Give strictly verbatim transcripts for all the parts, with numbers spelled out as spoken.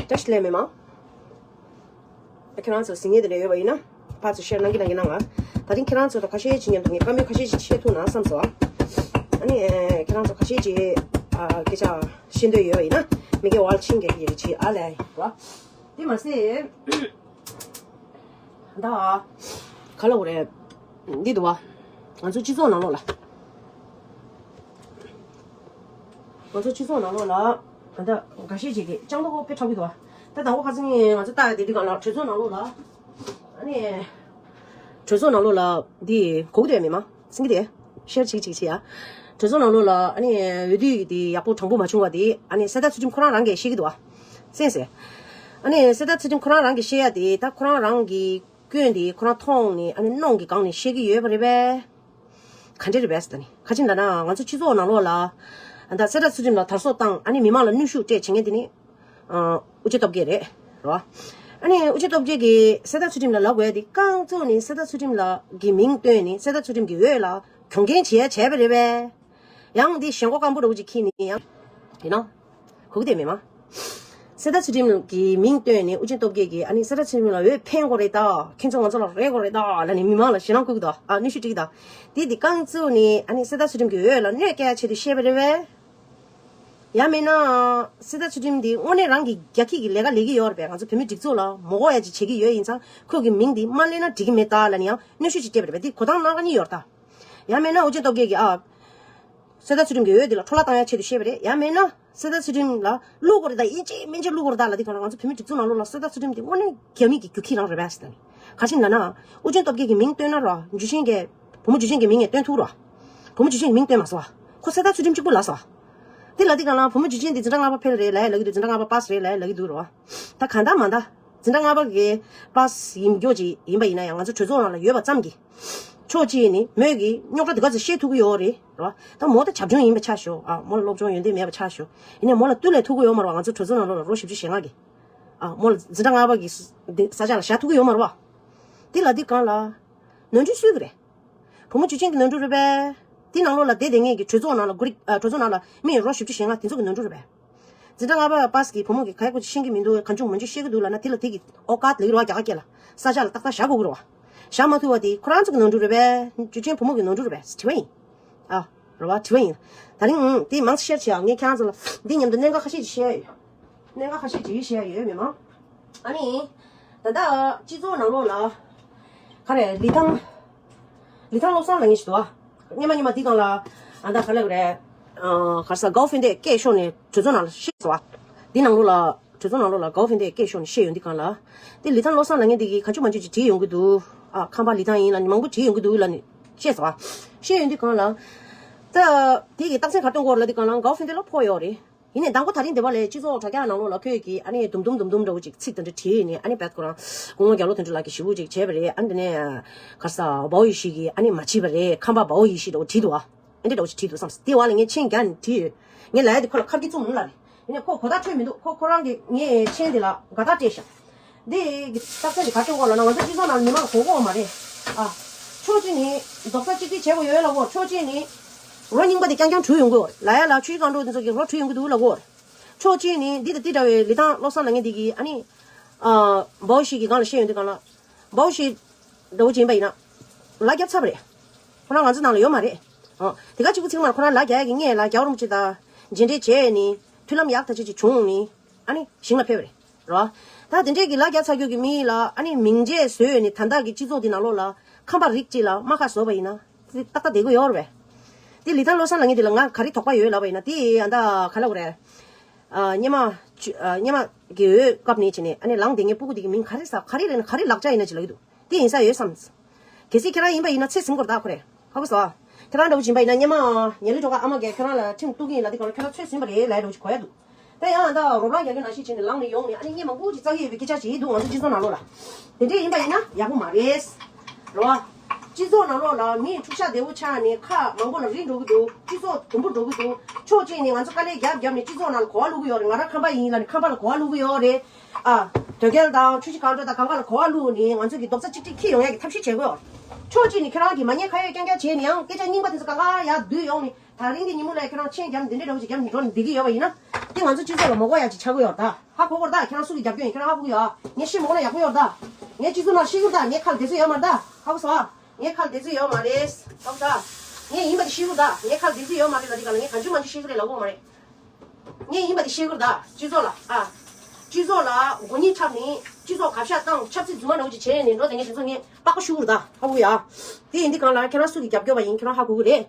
བཀྲ་ཤིས་བདེ་ལེགས་མི་མང་། ཁྱེད་རང་ཚོ་གཟིགས་མཁན་དེ་འདྲ་ཡོད་པ་ཡིན་ན། ཕར་ཚུར་ཤེར་གནང་གི་གནང་གི་གནང་ང་། ད་རིང་ཁྱེད་རང་ཚོ་དང་ཁ་ཤས་ཅིག་མཉམ་དུ་ངས་བཀའ་མོལ་ཁ་ཤས་ཅིག་བཤད་ཐུབ་ན་བསམ་སོང་། ཨ་ནི་ཁྱེད་རང་ཚོ་ཁ་ཤས་ཅིག་ཨ་སྐད་ཆ་བཤད་འདོད་ཡོད་པ་ཡིན་ན། མི་སྐད་ཝལ་ཆིང་གི་ཡི་གེ་ཅིག་ཨ་ལས་ཡིན་པ། དེ་མ་ཟད། ད་ག་ལ་འོ་རེད། འདི་འདུག་བ། ང་ཚོ་སྤྱི་ཚོགས་ནང་ལོགས་ལ། ང་ཚོ་སྤྱི་ཚོགས་ནང་ལོགས་ལ། ད་འགའ་ཤས་ཅིག་གིས་ལྕང་ལོ་ཀོ་དཔེ་འཁྲབ་ཀྱི་འདུག་བ། ད་དང་པོ་ཁ་སང་ང་ཚོ་ལྟ་ཡ་དེ་འདི་གང་ལ་གྲོས་ཚོགས་ནང་ལོགས་ལ། ཨ་ནི། གྲོས་ཚོགས་ནང་ལོགས་ལ་འདི་གོ་གི་འདུག་མི་མང་སེང་གེ་དེ། ཤེར་ཅིག་ཅིག་བྱེད་ཡ། གྲོས་ཚོགས་ནང་ལོགས་ལ་ཨ་ནི་འོས་བསྡུ་ཡི་དེ་ཡག་པོ་དྲང་པོ་མ་བྱུང་བ་དེ་ཨ་ནི་གསེར་རྟ་ཚུལ་ཁྲིམས་ཁོ་རང་རང་གིས་བཤད་ཀྱི་འདུག་བ། གསན་སོང་། ཨ་ནི་གསེར་རྟ་ཚུལ་ཁྲིམས་ཁོ་རང་རང་གིས་བཤད་ཡ་དེ་ད་ཁོ་རང་རང་གི་སྐྱོན་དེ་ཁོ་རང་མཐོང་ནས་ཨ་ནི་གནོང་གི་སྒང་ནས་བཤད་ཀྱི་ཡོད་པ་རེད་པས། ག་འདྲ་རེད་པས་ཟེར་ད་ནི་ག་ཅི་ལབ་ན་ང་ཚོ་སྤྱི་ཚོགས་ནང་ལོགས་ལ་ད་གསེར་རྟ་ཚུལ་ཁྲིམས་ལ་དར་སྲོལ་བཏང་ཨ་ནི་མི་མང་ལ་གནོན་ཤུགས་སྤྲད་བྱེད་མཁན་དེ་ནི། ཨ་དབུ་ཁྲིད་སྟོབས་རྒྱལ་རེད། རོ། ཨ་ནི་དབུ་ཁྲིད་སྟོབས་རྒྱལ་གྱིས་གསེར་རྟ་ཚུལ་ཁྲིམས་ལ་ལབ་དགོས་ཏེ་རྐང་བཙུགས་ནས་གསེར་རྟ་ཚུལ་ཁྲིམས་ལ་གི་མིང་བཏོན་ནས་གསེར་རྟ་ཚུལ་ཁྲིམས་ཀྱི་འོས་ལ་གྱོང་རྒན་བྱེད་ཡ་བྱས་པ་རེད་པས། ཡང་འདི་ཞེན་ཁོག་སྐམ་པོ་འདྲ་བོ་ཅིག་ཁྱེར་ནས་ཡང་། དེ་ན། གོ་གི་དེ་མེད་མ། གསེར་རྟ་ཚུལ་ཁྲིམས་ཀྱི་མིང་བཏོན་ནས་དབུ་ཁྲིད་སྟོབས་རྒྱལ་གྱིས་ཨ་ནི་གསེར་རྟ་ཚུལ་ཁྲིམས་ལ་འོས་འཕེན་དགོས་རེད་ད། ཁྱེད་ཚོ་ང་ཚོ་ལ་རེ་དགོས་རེད་ད་ལབ་ནས་མི་མང་ལ་ཞེད་སྣང་བསྐུལ་གི་འདུག་ཨ་གནོན་ཤུགས་སྤྲད་ཀྱི་འདུག་དེ་དེ་རྐང་བཙུགས་ནས་ཨ་ནི་གསེར་རྟ་ཚུལ་ཁྲིམས་ཀྱི་འོས་ལ་གནོད་སྐྱེལ་ཡ་ཆེད་དུ་བཤད་པ་རེད་པས། ཡང་མིན་ན། གསེར་རྟ་ཚུལ་ཁྲིམས་འདི་དངོས་གནས་རང་གི་རྒྱ་སྐྱེད་ཀྱི་ལས་ཀ་ལས་ཀྱི་ཡོད་རེད་པས། ང་ཚོ་བོད་མི་སྒྲིག་འཛུགས་ལ་མགོ་སྐོར་ཡ་ཅིག་བྱེད་ཀྱི་ཡོད་ཡིན་ཙང་ཁོ་གི་མིང་འདི་མ་གླེང་ན་འགྲིག་གི་མེད་ད་ལབ་ནས་ཡང་གནོན་ཤུགས་ཅིག་སྤྲད་པ་རེད་པས། འདི་གོ་སྟངས་སྣ་ཁ་གཉིས་ཡོད་རེད་ད། ཡང་མིན་ན་དབུ་ཁྲིད་སྟོབས་རྒྱལ་གྱིས་ཨ། གསེར་རྟ་ཚུལ་ཁྲིམས་ཀྱི་འོས་འདི་ལ་འཕྲོ་བརླག་བཏང་ཡ་ཆེད་དུ་བཤད་པ་རེད། ཡང་མིན་ན་གསེར་རྟ་ཚུལ་ཁྲིམས་ལ་བླུག་དགོས་རེད་ད་ཡིན་གཅིག་མིན་གཅིག་བླུག་དགོས་རེད་ད་ལབ་དུས་གང་ལ་ང་ཚོ་བོད་མི་སྒྲིག་འཛུགས་ནང་ལོགས་ལ་གསེར་རྟ་ཚུལ་ཁྲིམས་འདི་དངོས་གནས་རྒྱ་མི་གི་རྒྱུག་ཁྱི་རང་རེད་པས་ཟེར་ད་ནི། ག་ཅི་ལབ་ན། དབུ་ཁྲིད་སྟོབས་རྒྱལ་གྱི་མིང་བཏོན་ན་རོ་འཇུ་ཆེན་གྱི། བུ་མོ་འཇུ་ཆེན་གྱི་མིང་ངས་བཏོན་ཐུབ་རོ། བུ་མོ་འཇུ་ཆེན་གྱི་མིང་བཏོན་མ་སོང་བ། ཁོ་གསེར་རྟ་ཚུལ་ཁྲིམས་གཅིག་པུ་ལབ་སོང་བ། དེ་ལ་དེ་གང་ལ་བུ་མོ་འཇུ་ཆེན་དེ་འཛིན་གྲྭ་ལྔ་པ་ཕེལ་རེད་ལབ་ཡ་ལབ་ཀྱི་འདུག་འཛིན་གྲྭ་ལྔ་པ་པཱས་རེད་ལབ་ཡ་ལབ་ཀྱི་འདུག་རོ། ད་གང་ལྟར་མ་ལྟར། འཛིན་གྲྭ་ལྔ་པ་གི་པཱས་ཡིན་རྒྱུ་ཅིག་ཡིན་པ་ཡིན་ན་ཡང་ང་ཚོ་གྲོས་ཚོགས་ནང་ལ་ཡོད་པ་ཙམ་གྱིས། ཕྱོགས་གཅིག་ནི་མོས་ཀྱི་རྙོག་དྲ་འདི་ག་ཚོད་བཤད་ཐུབ་ཀྱི་ཡོད་རེད་རོ། ད་མོ་ད་བྱབས་ཆུང་ཡིན་པ་ཆ་ཞོག་ཨ་མོ་ལ་སློབ་སྦྱོང་ཡོན་ཏན་མེད་པ་ཆ་ཞོག་ཡིན་ནའི་མོ་ལ་བསྟུན་ལས་ཐུབ་ཀྱི་ཡོད་མ་རེད་བ། ང་ཚོ་གྲོས་ཚོགས་ནང་ལོགས་ལ་རོ་བཞི་བཅུ་ཞེ་ལྔ་གི། ཨ་མོ་ལ་འཛིན་གྲྭ་ལྔ་པ་གི་ས་ཆ་ལ་བཞག་ཐུབ་ཀྱི་ཡོད་མ་རེད་བ། དེ་ལ་དེ་གང་ལ། ནོར་འཁྲུལ་སུའི་གི་རེད། བུ་མོ་ཇུ་ཆེན་གྱི་ནོར་འཁྲུལ་རེད་པས། དེ་ནང་ལོགས་ལ་བསྡད་བསྡད་མཁན་གྱི་གྲོས་ཚོགས་ནང་ལ་གོ་རིག་ཨ་གྲོས་ཚོགས་ནང་ལ་མི་རོ་བཞི་བཅུ་ཞེ་ལྔ་དེ་ཚོ་གི་ནོར་འཁྲུལ་རེད་པས། འཛིན་གྲྭ་ལྔ་པ་པཱས་ཀྱི་བུ་མོ་གི་ག་ཡག་པོ་ཅིག་ཤེས་ཀྱི་མི་འདུག་གང་བྱུང་མང་བྱུང་བཤད་ཀྱི་འདུག་ལབ་ན་དེ་ལ་དེ་གི་ཨོ་ཀཱད་ལབ་ཀྱི་རེད་བ་རྒྱ་གར་སྐད་ལ། ས་ཆ་ལ་ཏག་ཏག་བཞག་དགོས་ཀྱི་རེད་བ། བཞག་མ་ཐུབ་པ་དེ་ཁོ་རང་ཚོ་གི་ནོར་འཁྲུལ་རེད་པས། ཇུ་ཆེན་བུ་མོ་གི་ནོར་འཁྲུལ་རེད་པས་དྲི་བ་ཡིན། ཨ། རེད་བ་དྲི་བ་ཡིན། ད་རིང་ཨང་དེ་མང་ཙམ་ཤེར་བྱེད་ཨ་ངས་ཁྱེད་རང་ཚོ་ལ་འདི་མཉམ་དུ་གནད་འགག་ཁ་ཤས་ཅིག་བཤད་ཡ་ཡོད། གནད་འགག་ཁ་ཤས་ཅིག་བཤད་ཡ་ཡོད་མི་མང་། ཨ་ནི། ད་ལྟ་སྤྱི་ཚོགས་ནང་ལོགས་ལ། ག་རེ་ལི་ཐང་། ལི་ཐང་བློ་བཟང་ལབ་མཁན་ཞིག་འདུག་བ། སྔོན་མ་སྔོན་མ་འདི་སྒང་ལ། ཨ་ད་ག་ལབ་དགོས་རེད། ཨ་ག་རེ་ཟ་གའོ་ཧྥིན་ཏེ་སྐད་ཤོར་ནས་གྲོས་ཚོགས་ནང་ལ་བཤད་སོང་བ། འདི་ནང་ལོགས་ལ་གྲོས་ཚོགས་ནང་ལོགས་ལ་གའོ་ཧྥིན་ཏེ་སྐད་ཤོར་ནས་བཤད་ཡོང་དུས་སྒང་ལ། འདི་ལི་ཐང་བློ་བཟང་ལབ་མཁན་འདི་གིས་ག་ཅུ་མ་ཅུ་ཅིག་བྲིས་ཡོང་གི་འདུག་ཨ་ཁམས་པ་ལི་ཐང་ཡིན་ལབ་ནས་མང་པོ་བྲིས་ཡོང་གི་འདུག་ལབ་ནས་བཤད་སོང་བ། བཤད་ཡོང་དུས་སྒང་ལ། ད་དེ་གི་རྟགས་མཚན་ག་སྟོན་དགོས་ལབ་དུས་སྒང་ལ་གའོ་ཧྥིན་ཏེ་ལ་ཕོག་ཡོད་རེད། ཡིན་ནའི་མདང་དགོང་དེ་རིང་འདི་པ་ལས་སྤྱི་ཚོགས་དྲ་རྒྱ་ནང་ལོགས་ལ་ཁོས་ཀྱིས་ཨ་ནི་དུམ་དུམ་དུམ་དུམ་འདྲ་བོ་ཅིག་ཚིག་དེ་འདྲ་བྲིས་ནས་ཨ་ནི་བད་ཁོ་རང་སྐུ་ངོ་རྒྱ་ལོ་དོན་གྲུབ་ལགས་ཀྱིས་ཞེ་པོ་ཅིག་བྱས་པ་རེད། ཨ་ནི་དེ་ནས་ག་རེ་ཟ་བའོ་ཡེ་ཤི་གིས་ཨ་ནི་མ་བྱས་པ་རེད། ཁམས་པ་བའོ་ཡེ་ཤི་འདྲ་བོ་བྲིས་འདུག་ཨ། ཨ་འདྲ་འདྲ་བོ་ཅིག་བྲིས་འདུག་བསམ། དེ་བ་ལ་ངས་མཆན་རྒྱག་ནས་བྲིས་ཡོད། ངས་ལབ་ཡ་དེ་ཁོ་ལ་ཁ་སྐད་བཙུམ་མི་ལབ་རེད། ཡིན་ནའི་ཁོ་གོ་བརྡ་འཕྲོད་མི་འདུག་ཁོ་ཁོ་རང་གིས་ངའི་མཆན་དེ་ལ་དགའ་རྟགས་སྤྲད་ཤག་འདི་གི་རྟགས་མཚན་འདི་ག་སྟོན་དགོས་ལབ་ན་ང་ཚོ་སྤྱི་ཚོགས་ནང་མི་མང་གོ་གོ་མ་རེད། ཨ། ཕྱོགས་གཅིག་ནི་རྡོག་རྩ་གཅིག་སྒྲིལ་བྱེད་དགོས་ཡོད་ལབ་གོ་ཕྱོགས་གཅིག་ནི། རོ་རྙིང་པ་དེ་རྐྱང་རྐྱང་བྲུས་ཡོང་གི་ཡོད་རེད་ལབ་ཡ་ལ་ཆུ་བཞི་སྒང་དྲུག་འདི་ཚོ་གིས་རོ་བྲུས་ཡོང་གི་འདུག་ལབ་གོ་ཕྱོགས་གཅིག་ནི་འདི་དང་འདི་འདྲ་བའི་ལི་ཐང་བློ་བཟང་ལབ་མཁན་འདི་གིས་ཨ་ནི། ཨ། བའོ་ཤི་གི་སྒང་ལ་བཤད་ཡོང་དུས་སྒང་ལ། བའོ་ཤི། འདྲ་བོ་ཅིག་ཡིན་པ་ཡིན་ན། ལག་བརྒྱབ་ཚར་བ་རེད། ཁོ་རང་ང་ཚོ་ནང་ལ་ཡོད་མ་རེད། ཨོ། དེ་ག་གཅིག་པུ་ཚིག་མར་ཁོ་རང་ལག་རྒྱག་ཡ་གི་ངས་ལག་རྒྱག་རོགས་མ་བྱེད་ད། མཇལ་འཕྲད་བྱས་ནི། མཐུན་ལམ་ཡག་ཐག་ཆོད་ཅིག་བྱུང་ནི། ཨ་ནི་ཞིང་ལ་ཕེབས་པ་རེད། རོ། ད་དེ་འདྲས་ཀྱི་ལག་རྒྱག་ཚར་རྒྱུ་གི་མི་ལ་ཨ་ནི་མིང་རྗེས་བཟོས་ནི་ད་ལྟ་གི་སྤྱི་ཚོགས་འདི་ནང་ལོགས་ལ་ཁམས་པ་རིགས་གཅིག་ལ་རྨ་ཁ་བཟོས་པ་ཡིན་ན་དེ་ཏག་ཏག་བསྡད་ཀྱི་ཡོད་རེད་པས། དེ་ལི་ཐང་བློ་བཟང་ལབ་མཁན་དེ་ལ་ང་ག་རེ་དོགས་པ་ཡོད་ལབ་པ་ཡིན་ན་དེ་ཨ་ད་ག་ལབ་དགོས་རེད། ཨ་སྙེ་མ་ཆུ་ཨ་སྙེ་མ་གི་འོས་སྐབས་ནས་བྱས་ནས་ཨ་ནི་ལངས་བསྡད་མཁན་སྤུ་གུ་དེ་གི་མིང་ག་རེ་ཟ་ག་རེ་ལབ་ན་ག་རེ་ལག་ཆ་ཡིན་ན་ཅིག་ལབ་ཀྱི་འདུག་དེ་ཡིན་ས་ཡོད་བསམ། གལ་སྲིད་ཁྱེད་རང་ཡིན་པ་ཡིན་ན་ཚེ་ཟིན་དགོས་རེད་ད་ཁོ་རེ། ཧ་གོ་སོང་། ཁྱེད་རང་འདྲ་བོ་ཅིག་ཡིན་པ་ཡིན་ན་སྙེ་མ་ཉེ་ལི་གྲོགས་ཨ་མ་གིས་ཁྱེད་རང་ལ་ཁྲིམས་གཏུག་གི་ཡིན་ལབ་དུས་སྒང་ལ་ཁྱེད་རང་ཚོད་ཟིན་པ་རེད་ལབ་འདྲ་བོ་ཅིག་གོ་ཡ་འདུག་ད་ཡང་ད་རོ་ལངས་རྒྱག་གི་ནང་བཞིན་བྱས་ནས་ལངས་ནས་ཡོང་ནས་ཨ་ནི་མི་མང་པོ་ཅིག་རྩ་ཡོད་པའི་སྐད་ཆ་ཅིག་འདུག་ང་ཚོ་སྤྱི་ཚོགས་ནང་ལོགས་ལ། དེ་འདྲས་ཡིན་པ་ཡིན་ན་ཡག་པོ་མ་རེད། རོ། སྤྱི་ཚོགས་ནང་ལོགས་ལ་མིའི་འཁྲུག་ཆ་བདེ་བོ་ཆགས་ནས་ཁ་མང་པོ་ལ་རིལ་འགྲོ་གི་འདུག་སྤྱི་ཚོགས་དུམ་བུ་འགྲོ་གི་འདུག་ཕྱོགས་གཅིག་ནས་ང་ཚོ་དཀའ་ལས་རྒྱབ་རྒྱབ་ནས་སྤྱི་ཚོགས་ནང་ལ་གོ་བ་བླུག་གི་ཡོད་རེད། ང་རང་ཁམས་པ་ཡིན་ལབ་ནས་ཁམས་པ་ལ་གོ་བ་བླུག་གི་ཡོད་རེད། ཨ། དོལ་རྒྱལ་དང་ཆུ་བཞི་སྒང་དྲུག་དང་གང་ག་ལ་གོ་བ་བླུགས་ནས་ང་ཚོ་གི་རྡོག་རྩ་གཅིག་སྒྲིལ་འཁྱེར་ཡོང་ཡ་གི་ཐབས་ཤེས་བྱེད་དགོས། ཕྱོགས་གཅིག་ནས་ཁྱེད་རང་གིས་མ་ཉེས་ཁ་ཡོད་རྐྱང་རྐྱང་བྱས་ནས་ཡང་སྐད་ཆ་རྙིང་པ་དེ་ཚོ་གང་ག་ཡར་བསྡུས་ཡོང་ནས་ད་རིང་གི་ཉིན་མོ་ལ་ཁྱེད་རང་མཆན་རྒྱབ་ནས་འདི་འདྲ་འདྲ་བོ་ཅིག་རྒྱབ་ནས་འགྲོ་ནས་བསྡད་ཀྱི་ཡོད་པ་ཡིན་ན། དེ་ང་ཚོ་སྤྱི་ཚོགས་ལ་མ་དགོས་ཡ་ཅིག་ཆགས་ཀྱི་ཡོད་རེད་ད། ཧ་གོ་གོ་རེད་ད། ཁྱེད་རང་སུ་གི་རྒྱབ་སྐྱོར་ཡིན། ཁྱེད་རང་ཧ་གོ་གི་ཡོད་ཨ། ངས་ཤི་མ་གོ་ན་ཡག་པོ་ཡོད་རེད་ད། ངས་སྤྱི་ཚོགས་ནང་ཤི་གི་རེད་ད། ངའི་ཁ་ལ་བསྡད་ས་ཡོད་མ་རེད་ད། ཧ་གོ་སོང་ཨ། ངའི་ཁ་ལ་བསྡད་ས་ཡོད་མ་རེད། ཧ་གོ་སོང་ཨ། ངས་ཡིན་པ་དེ་ཤི་གི་རེད་ད། ངའི་ཁ་ལ་བསྡད་ས་ཡོད་མ་རེད་ལབ་དུས་ག་ལ་ངས་གང་བྱུང་མང་བྱུང་ཤི་གི་རེད་ལབ་ཀྱི་ཡོད་མ་རེད། ངས་ཡིན་པ་དེ་ཤེས་ཀྱི་རེད་ད། སྤྱི་ཚོགས་ལ་ཨ། སྤྱི་ཚོགས་ལ་མགོ་རྙིང་འཁྲབ་ནས་སྤྱི་ཚོགས་གབ་ཤ་བཏང་ཆབ་སྲིད་རྫུན་མ་འདྲ་བོ་ཅིག་བྱས་ནས་འགྲོ་དེ་ངས་དེ་ཚོ་ངས་པགས་པ་བཤུ་གི་རེད་ད། ཧ་གོ་ཡ། དེ་ཡིན་དུས་གང་ལ་ཁྱེད་རང་སུ་གི་རྒྱབ་སྐྱོར་བ་ཡིན་ཁྱེད་རང་ཧ་གོ་གི་རེད།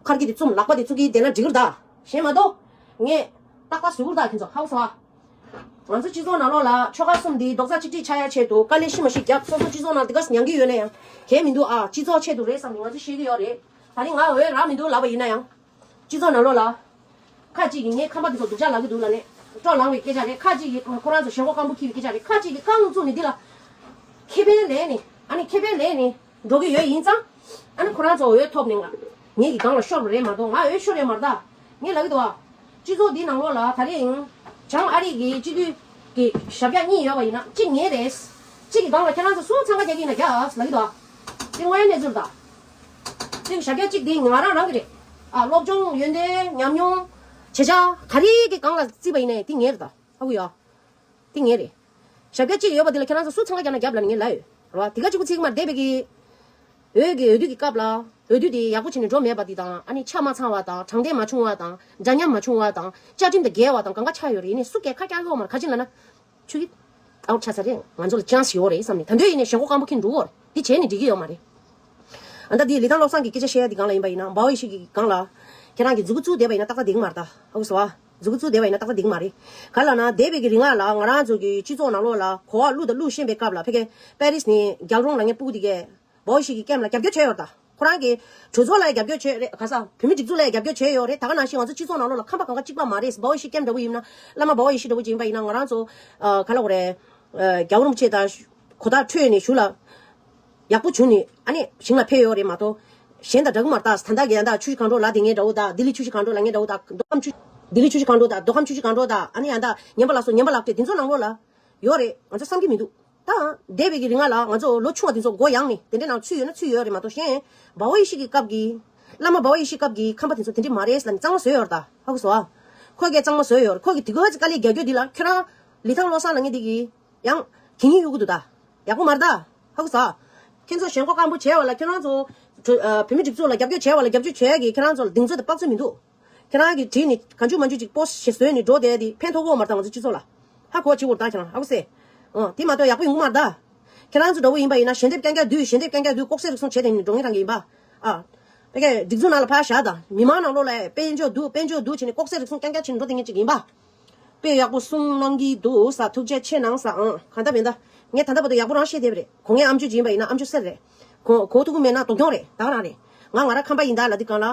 ཁར་གི་དེ་བཙུམ་ལག་པ་དེ་བཙུགས་ཀྱི་བསྡད་ན་འགྲིག་གི་རེད་ད། གཞན་མ་གཏོགས། ངས་ཏག་ཏག་བཟོ་གི་རེད་ད་ཁྱེད་ཚོ་ཧ་གོ་སོང་ཨ། ང་ཚོ་སྤྱི་ཚོགས་ནང་ལོགས་ལ་ཆོལ་ཁ་གསུམ་འདི་རྡོག་རྩ་གཅིག་སྒྲིལ་ཆགས་ཡ་ཆེད་དུ་དཀའ་ལས་ཤི་མ་ཤི་རྒྱབ། སོ་སོ་སྤྱི་ཚོགས་ནང་དེ་ག་ས་མྱང་གི་ཡོད་ན་ཡང་གལ་མི་འདུག་ཨ། སྤྱི་ཚོགས་ཆེད་དུ་རེད་བསམ་ནས་ང་ཚོ་ཤེས་ཀྱི་ཡོད་རེད། ད་རིང་ང་འོས་རག་མི་འདུག་ལབ་པ་ཡིན་ན་ཡང་། སྤྱི་ཚོགས་ནང་ལོགས་ལ། ཁ་ཅིག་གིས་ངའི་ཁམས་པ་འདི་ཚོ་སྡུག་ཅག་ལབ་ཀྱི་འདུག་ལབ་ནས་སྤྲོ་ལངས་པའི་སྐད་ཆ་རེད། ཁ་ཅིག་གིས་ཁོ་རང་ཚོ་ཞེན་ཁོག་སྐམ་པོ་འཁྱེར་བའི་སྐད་ཆ་རེད། ཁ་ཅིག་གིས་རྐང་བཙུགས་ནས་འདི་ལ་ཁེ་ཕན་ལེན་ནས་ཨ་ནི་ཁེ་ཕན་ལེན་ནས་འགྲོ་གི་ཡོད་ཡིན་ཙང་། ཨ་ནི་ཁོ་རང་ཚོ་འོས་ཐོབ་ནས་ང་ངེད་ཀྱི་སྒང་ལ་ཤོར་བ་རེད་མ་གཏོགས་ང་འོས་ཤོར་ཡོད་མ་རེད་ད། ངས་ལབ་ཀྱི་འདུག་ཨ། སྤྱི་ཚོགས་འདིའི་ནང་ལོགས་ལ་ད་རེས་ཡིན། བྱང་ཨ་རི་གི་སྤྱི་འཐུས་ཀྱི་ཞབས་བཀྱག་གཉིས་ཡོད་པ་ཡིན་ན་གཅིག་ངའི་རེད། གཅིག་གི་སྒང་ལ་ཁྱེད་རང་ཚོ་སུ་འཚང་ཁ་རྒྱག་གི་ཡིན་ན་རྒྱག་ལབ་ཀྱི་འདུག་ཨ། དེ་དངོས་ཡོད་གནས་ཚུལ་ད། དེ་ཞབས་བཀྱག་གཅིག་དེ་ང་རང་རང་གི་རེད། ཨ་སློབ་སྦྱོང་ཡོན་ཏན་ཉམས་མྱོང་། བྱེད་བྱ་ག་རེ་གི་སྒང་ལ་བརྩིས་པ་ཡིན་ནའི་དེ་ངའི་རེད་ད། ཧ་གོ་ཡ། དེ་ངའི་རེད། ཞབས་བཀྱག་གཅིག་ཡོད་པ་དེ་ལ་ཁྱེད་རང་ཚོ་སུ་འཚང་ཁ་རྒྱག་ན་རྒྱབ་ལབ་ནས་ངས་ལབ་ཡོད་རེད་བ། དེ་ག་གཅིག་པུ་ཚིག་མར་འདས་པའི་གི་འོས་ཀྱི་འོས་བསྡུ་གི་སྐབས་ལ་འོས་བསྡུ་དེ་ཡག་པོ་བྱས་ནས་འགྲོ་མེད་པ་དེ་དང་ཨ་ནི་ཆ་མ་ཚང་བ་དང་དྲང་བདེན་མ་བྱུང་བ་དང་འདྲ་མཉམ་མ་བྱུང་བ་དང་བཅའ་ཁྲིམས་དང་འགལ་བ་དང་གང་ག་ཆགས་ཡོད་རེད། ཡིན་ནའི་སུ་གས་ཁ་རྒྱག་གི་ཡོད་མ་རེད། ག་ཅི་ལབ་ན། ཆུ་ཡིས་ཨའུ་ཆགས་ཚར་རེད། ང་ཚོ་ལ་ཅན་སི་ཡོད་རེད་བསམ་ནས་ད་འདོད་ཡིན་ནས་ཞེན་ཁོག་སྐམ་པོ་འཁྱེར་འགྲོ་གི་ཡོད་རེད། འདི་བྱས་ནས་འགྲིག་གི་ཡོད་མ་རེད། ཨ་ད་འདི་ལི་ཐང་བློ་བཟང་གི་སྐད་ཆ་བཤད་ཡ་འདི་སྒང་ལ་ཡིན་པ་ཡིན་ན་འབའ་ཝ་ཡེ་ཤི་གི་སྒང་ལ་ཁྱེད་རང་གི་མཛུ་གུ་བཙུགས་བསྡད་པ་ཡིན་ན་ཏག་ཏག་འགྲིག་གི་མ་རེད་ད། ཧ་གོ་སོང་ཨ། མཛུ་གུ་བཙུགས་བསྡད་པ་ཡིན་ན་ཏག་ཏག་འགྲིག་གི་མ་རེད། ག་ལབ་ན་འདས་པའི་གི་རིང་ལ་ང་རང་ཚོ་གི་སྤྱི་ཚོགས་ནང་ལོགས་ལ་གོ་བ་བླུགས་དང་བླུགས་བཞིན་པའི་སྐབས་ལ་ཕ་གི་པེ་རིས་ནས་རྒྱལ་རོང་ལ་ངའི་སྤུ་གུ་དེ་གས་འབའ་ཝ་ཡེ་ཤི་གི་ཀེམ་ལ་རྒྱབ་སྐྱོར་བྱས་ཡོད་རེད་ད། ཁོ་རང་གི་གྲོས་ཚོགས་ལ་ཡང་རྒྱབ་སྐྱོར་བྱས་རེད། ག་ས་བོད་མི་སྒྲིག་འཛུགས་ལ་ཡང་རྒྱབ་སྐྱོར་བྱས་ཡོད་རེད། ད་ག་ནང་བཞིན་ང་ཚོ་སྤྱི་ཚོགས་ནང་ལོགས་ལ་ཁམས་པ་གང་ག་གཅིག་པ་མ་རེད། འབའ་ཝ་ཡེ་ཤི་ཀེམ་འདྲ་བོ་ཡིན་ན་བླ་མ་འབའ་ཝ་ཡེ་ཤི་འདྲ་བོ་ཅིག་ཡིན་པ་ཡིན་ན་ང་རང་ཚོ་ཨ་ག་ལབ་དགོས་རེད། ཨ་རྒྱལ་བ་རིན་པོ་ཆེ་དང་གོ་བརྡ་འཕྲོད་ནས་གཞུག་ལ་ཡག་པོ་བྱུང་ནས་ཨ་ནི་ཞིང་ལ་ཕེབས་ཡོད་རེད་མ་གཏོགས་གཞན་དང་འདྲ་གི་མ་རེད་ད། ད་ལྟ་གི་ཡང་ད་ཆུ་བཞི་སྒང་དྲུག་ལབ་དེ་ངའི་འདྲ་བོ་ད་ལྡི་ལི་ཆུ་བཞི་སྒང་དྲུག་ལབ་ངའི་འདྲ་བོ་ད་མདོ་ཁམས་ཆུ་ལྡི་ལི་ཆུ་བཞི་སྒང་དྲུག་ད་མདོ་ཁམས་ཆུ་བཞི་སྒང་དྲུག་ད་ཨ་ནི་ཡང་ད་ཉན་པ་ལགས་སོ་ཉན་པ་ལགས་བཀྲས་དེ་ཚོ་ནང་ལོགས་ལ་ཡོད་རེད། ང་ཚོ་བསམ་གྱི་མི་འདུག་ད་འདས་པའི་གི་རིང་ལ་ང་ཚོ་ལོ་ཆུང་བ་དེ་ཚོ་མགོ་ཡངས་ནས་དེ་འདྲའི་ནང་ཚུད་ཡོད་ན་ཚུད་ཡོད་རེད་མ་གཏོགས་གཞན། འབའ་ཝ་ཡེ་ཤི་གི་སྐབས་ཀྱི། བླ་མ་འབའ་ཝ་ཡེ་ཤི་སྐབས་ཀྱི་ཁམས་པ་དེ་ཚོ་དེ་འདྲ་མ་རེད་ལབ་ནས་གཙང་མ་བཟོས་ཡོད་རེད་ད། ཧ་གོ་སོང་ཨ། ཁོ་གིས་གཙང་མ་བཟོས་ཡོད་རེད། ཁོ་གིས་དེ་ག་ཚོད་དཀའ་ལས་རྒྱག་རྒྱུ་འདི་ལ་ཁྱོད་རང་། ལི་ཐང་བློ་བཟང་ལབ་མཁན་འདི་གིས། ཡང་། གད་སྙིགས་གཡུག་གི་འདུག་ད། ཡག་པོ་མ་རེད་ད། ཧ་གོ་སོང་ཨ། ཁྱེད་ཚོ་ཞེན་ཁོག་སྐམ་པོ་བྱས་པ་ལ་ཁྱོད་རང་ཚོ། བོད་མི་སྒྲིག་འཛུགས་ལ་རྒྱབ་སྐྱོར་བྱས་པ་ལ་རྒྱབ་སྐྱོར་བྱས་ཀྱི་ཁྱེད་རང་ཚོ་ལ་གདེང་ཚོད་དང་དཔག་ཚོད་མི་འདུག་ཁྱེད་རང་གིས་བྲིས་ནས་གང་བྱུང་མང་བྱུང་ཅིག་པོ་སི་ཊི་ཞིག་བཟོས་ནས་འགྲོ་བསྡད་དེ་ཕན་ཐོགས་ཀྱི་ཡོད་མ་རེད་ད་ང་ཚོ་སྤྱི་ཚོགས་ལ། ཧ་གོ་བྱེད་དགོས་རེད་ད་ཁྱེད་རང་ཧ་གོ་སེ། འོ་དེ་མ་གཏོགས་ཡག་པོ་ཡོང་གི་མ་རེད་ད། ཁྱེད་རང་ཚོ་འདྲ་བོ་ཡིན་པ་ཡིན་ན་ཞལ་འདེབས་རྐྱང་རྐྱང་བསྡུས་ཞལ་འདེབས་རྐྱང་རྐྱང་བསྡུས་ལྐོག་ཟ་རུལ་སུངས་བྱས་ཏེ་ནི་འགྲོ་མཁན་རང་གི་ཡིན་པ། ཨ། ཕ་གིའི་སྒྲིག་འཛུགས་ནང་ལ་ཕར་བཞག་དང་མི་མང་ནང་ལོགས་ལ་དཔལ་འབྱོར་འདུག་དཔལ་འབྱོར་འདུག་བྱས་ནས་ལྐོག་ཟ་རུལ་སུངས་རྐྱང་རྐྱང་བྱས་ནས་འགྲོ་བསྡད་མཁན་ཅིག་ཡིན་པ། དཔེ་ཡག་པོ་གསུང་གནང་གི་འདུག་ས་ཐུགས་རྗེ་ཆེ་གནང་ས་ཨང་གང་ལྟར་མིན་ད། ངས་ད་ལྟ་བར་དུ་ཡག་པོ་རང་བཤད་བསྡད་པ་རེད། གོ་ངའི་ཨམ་ཅོག་ཅིག་ཡིན་པ་ཡིན་ན་ཨམ་ཅོག་གསེར་རེད། གོ་གོ་ཐུབ་ཀྱི་མེད་ན་དོགས་གྱོང་རེད་ད་ག་རང་རེད། ང་ང་རང་ཁམས་པ་ཡིན་ད་ལབ་དུས་སྒང་ལ།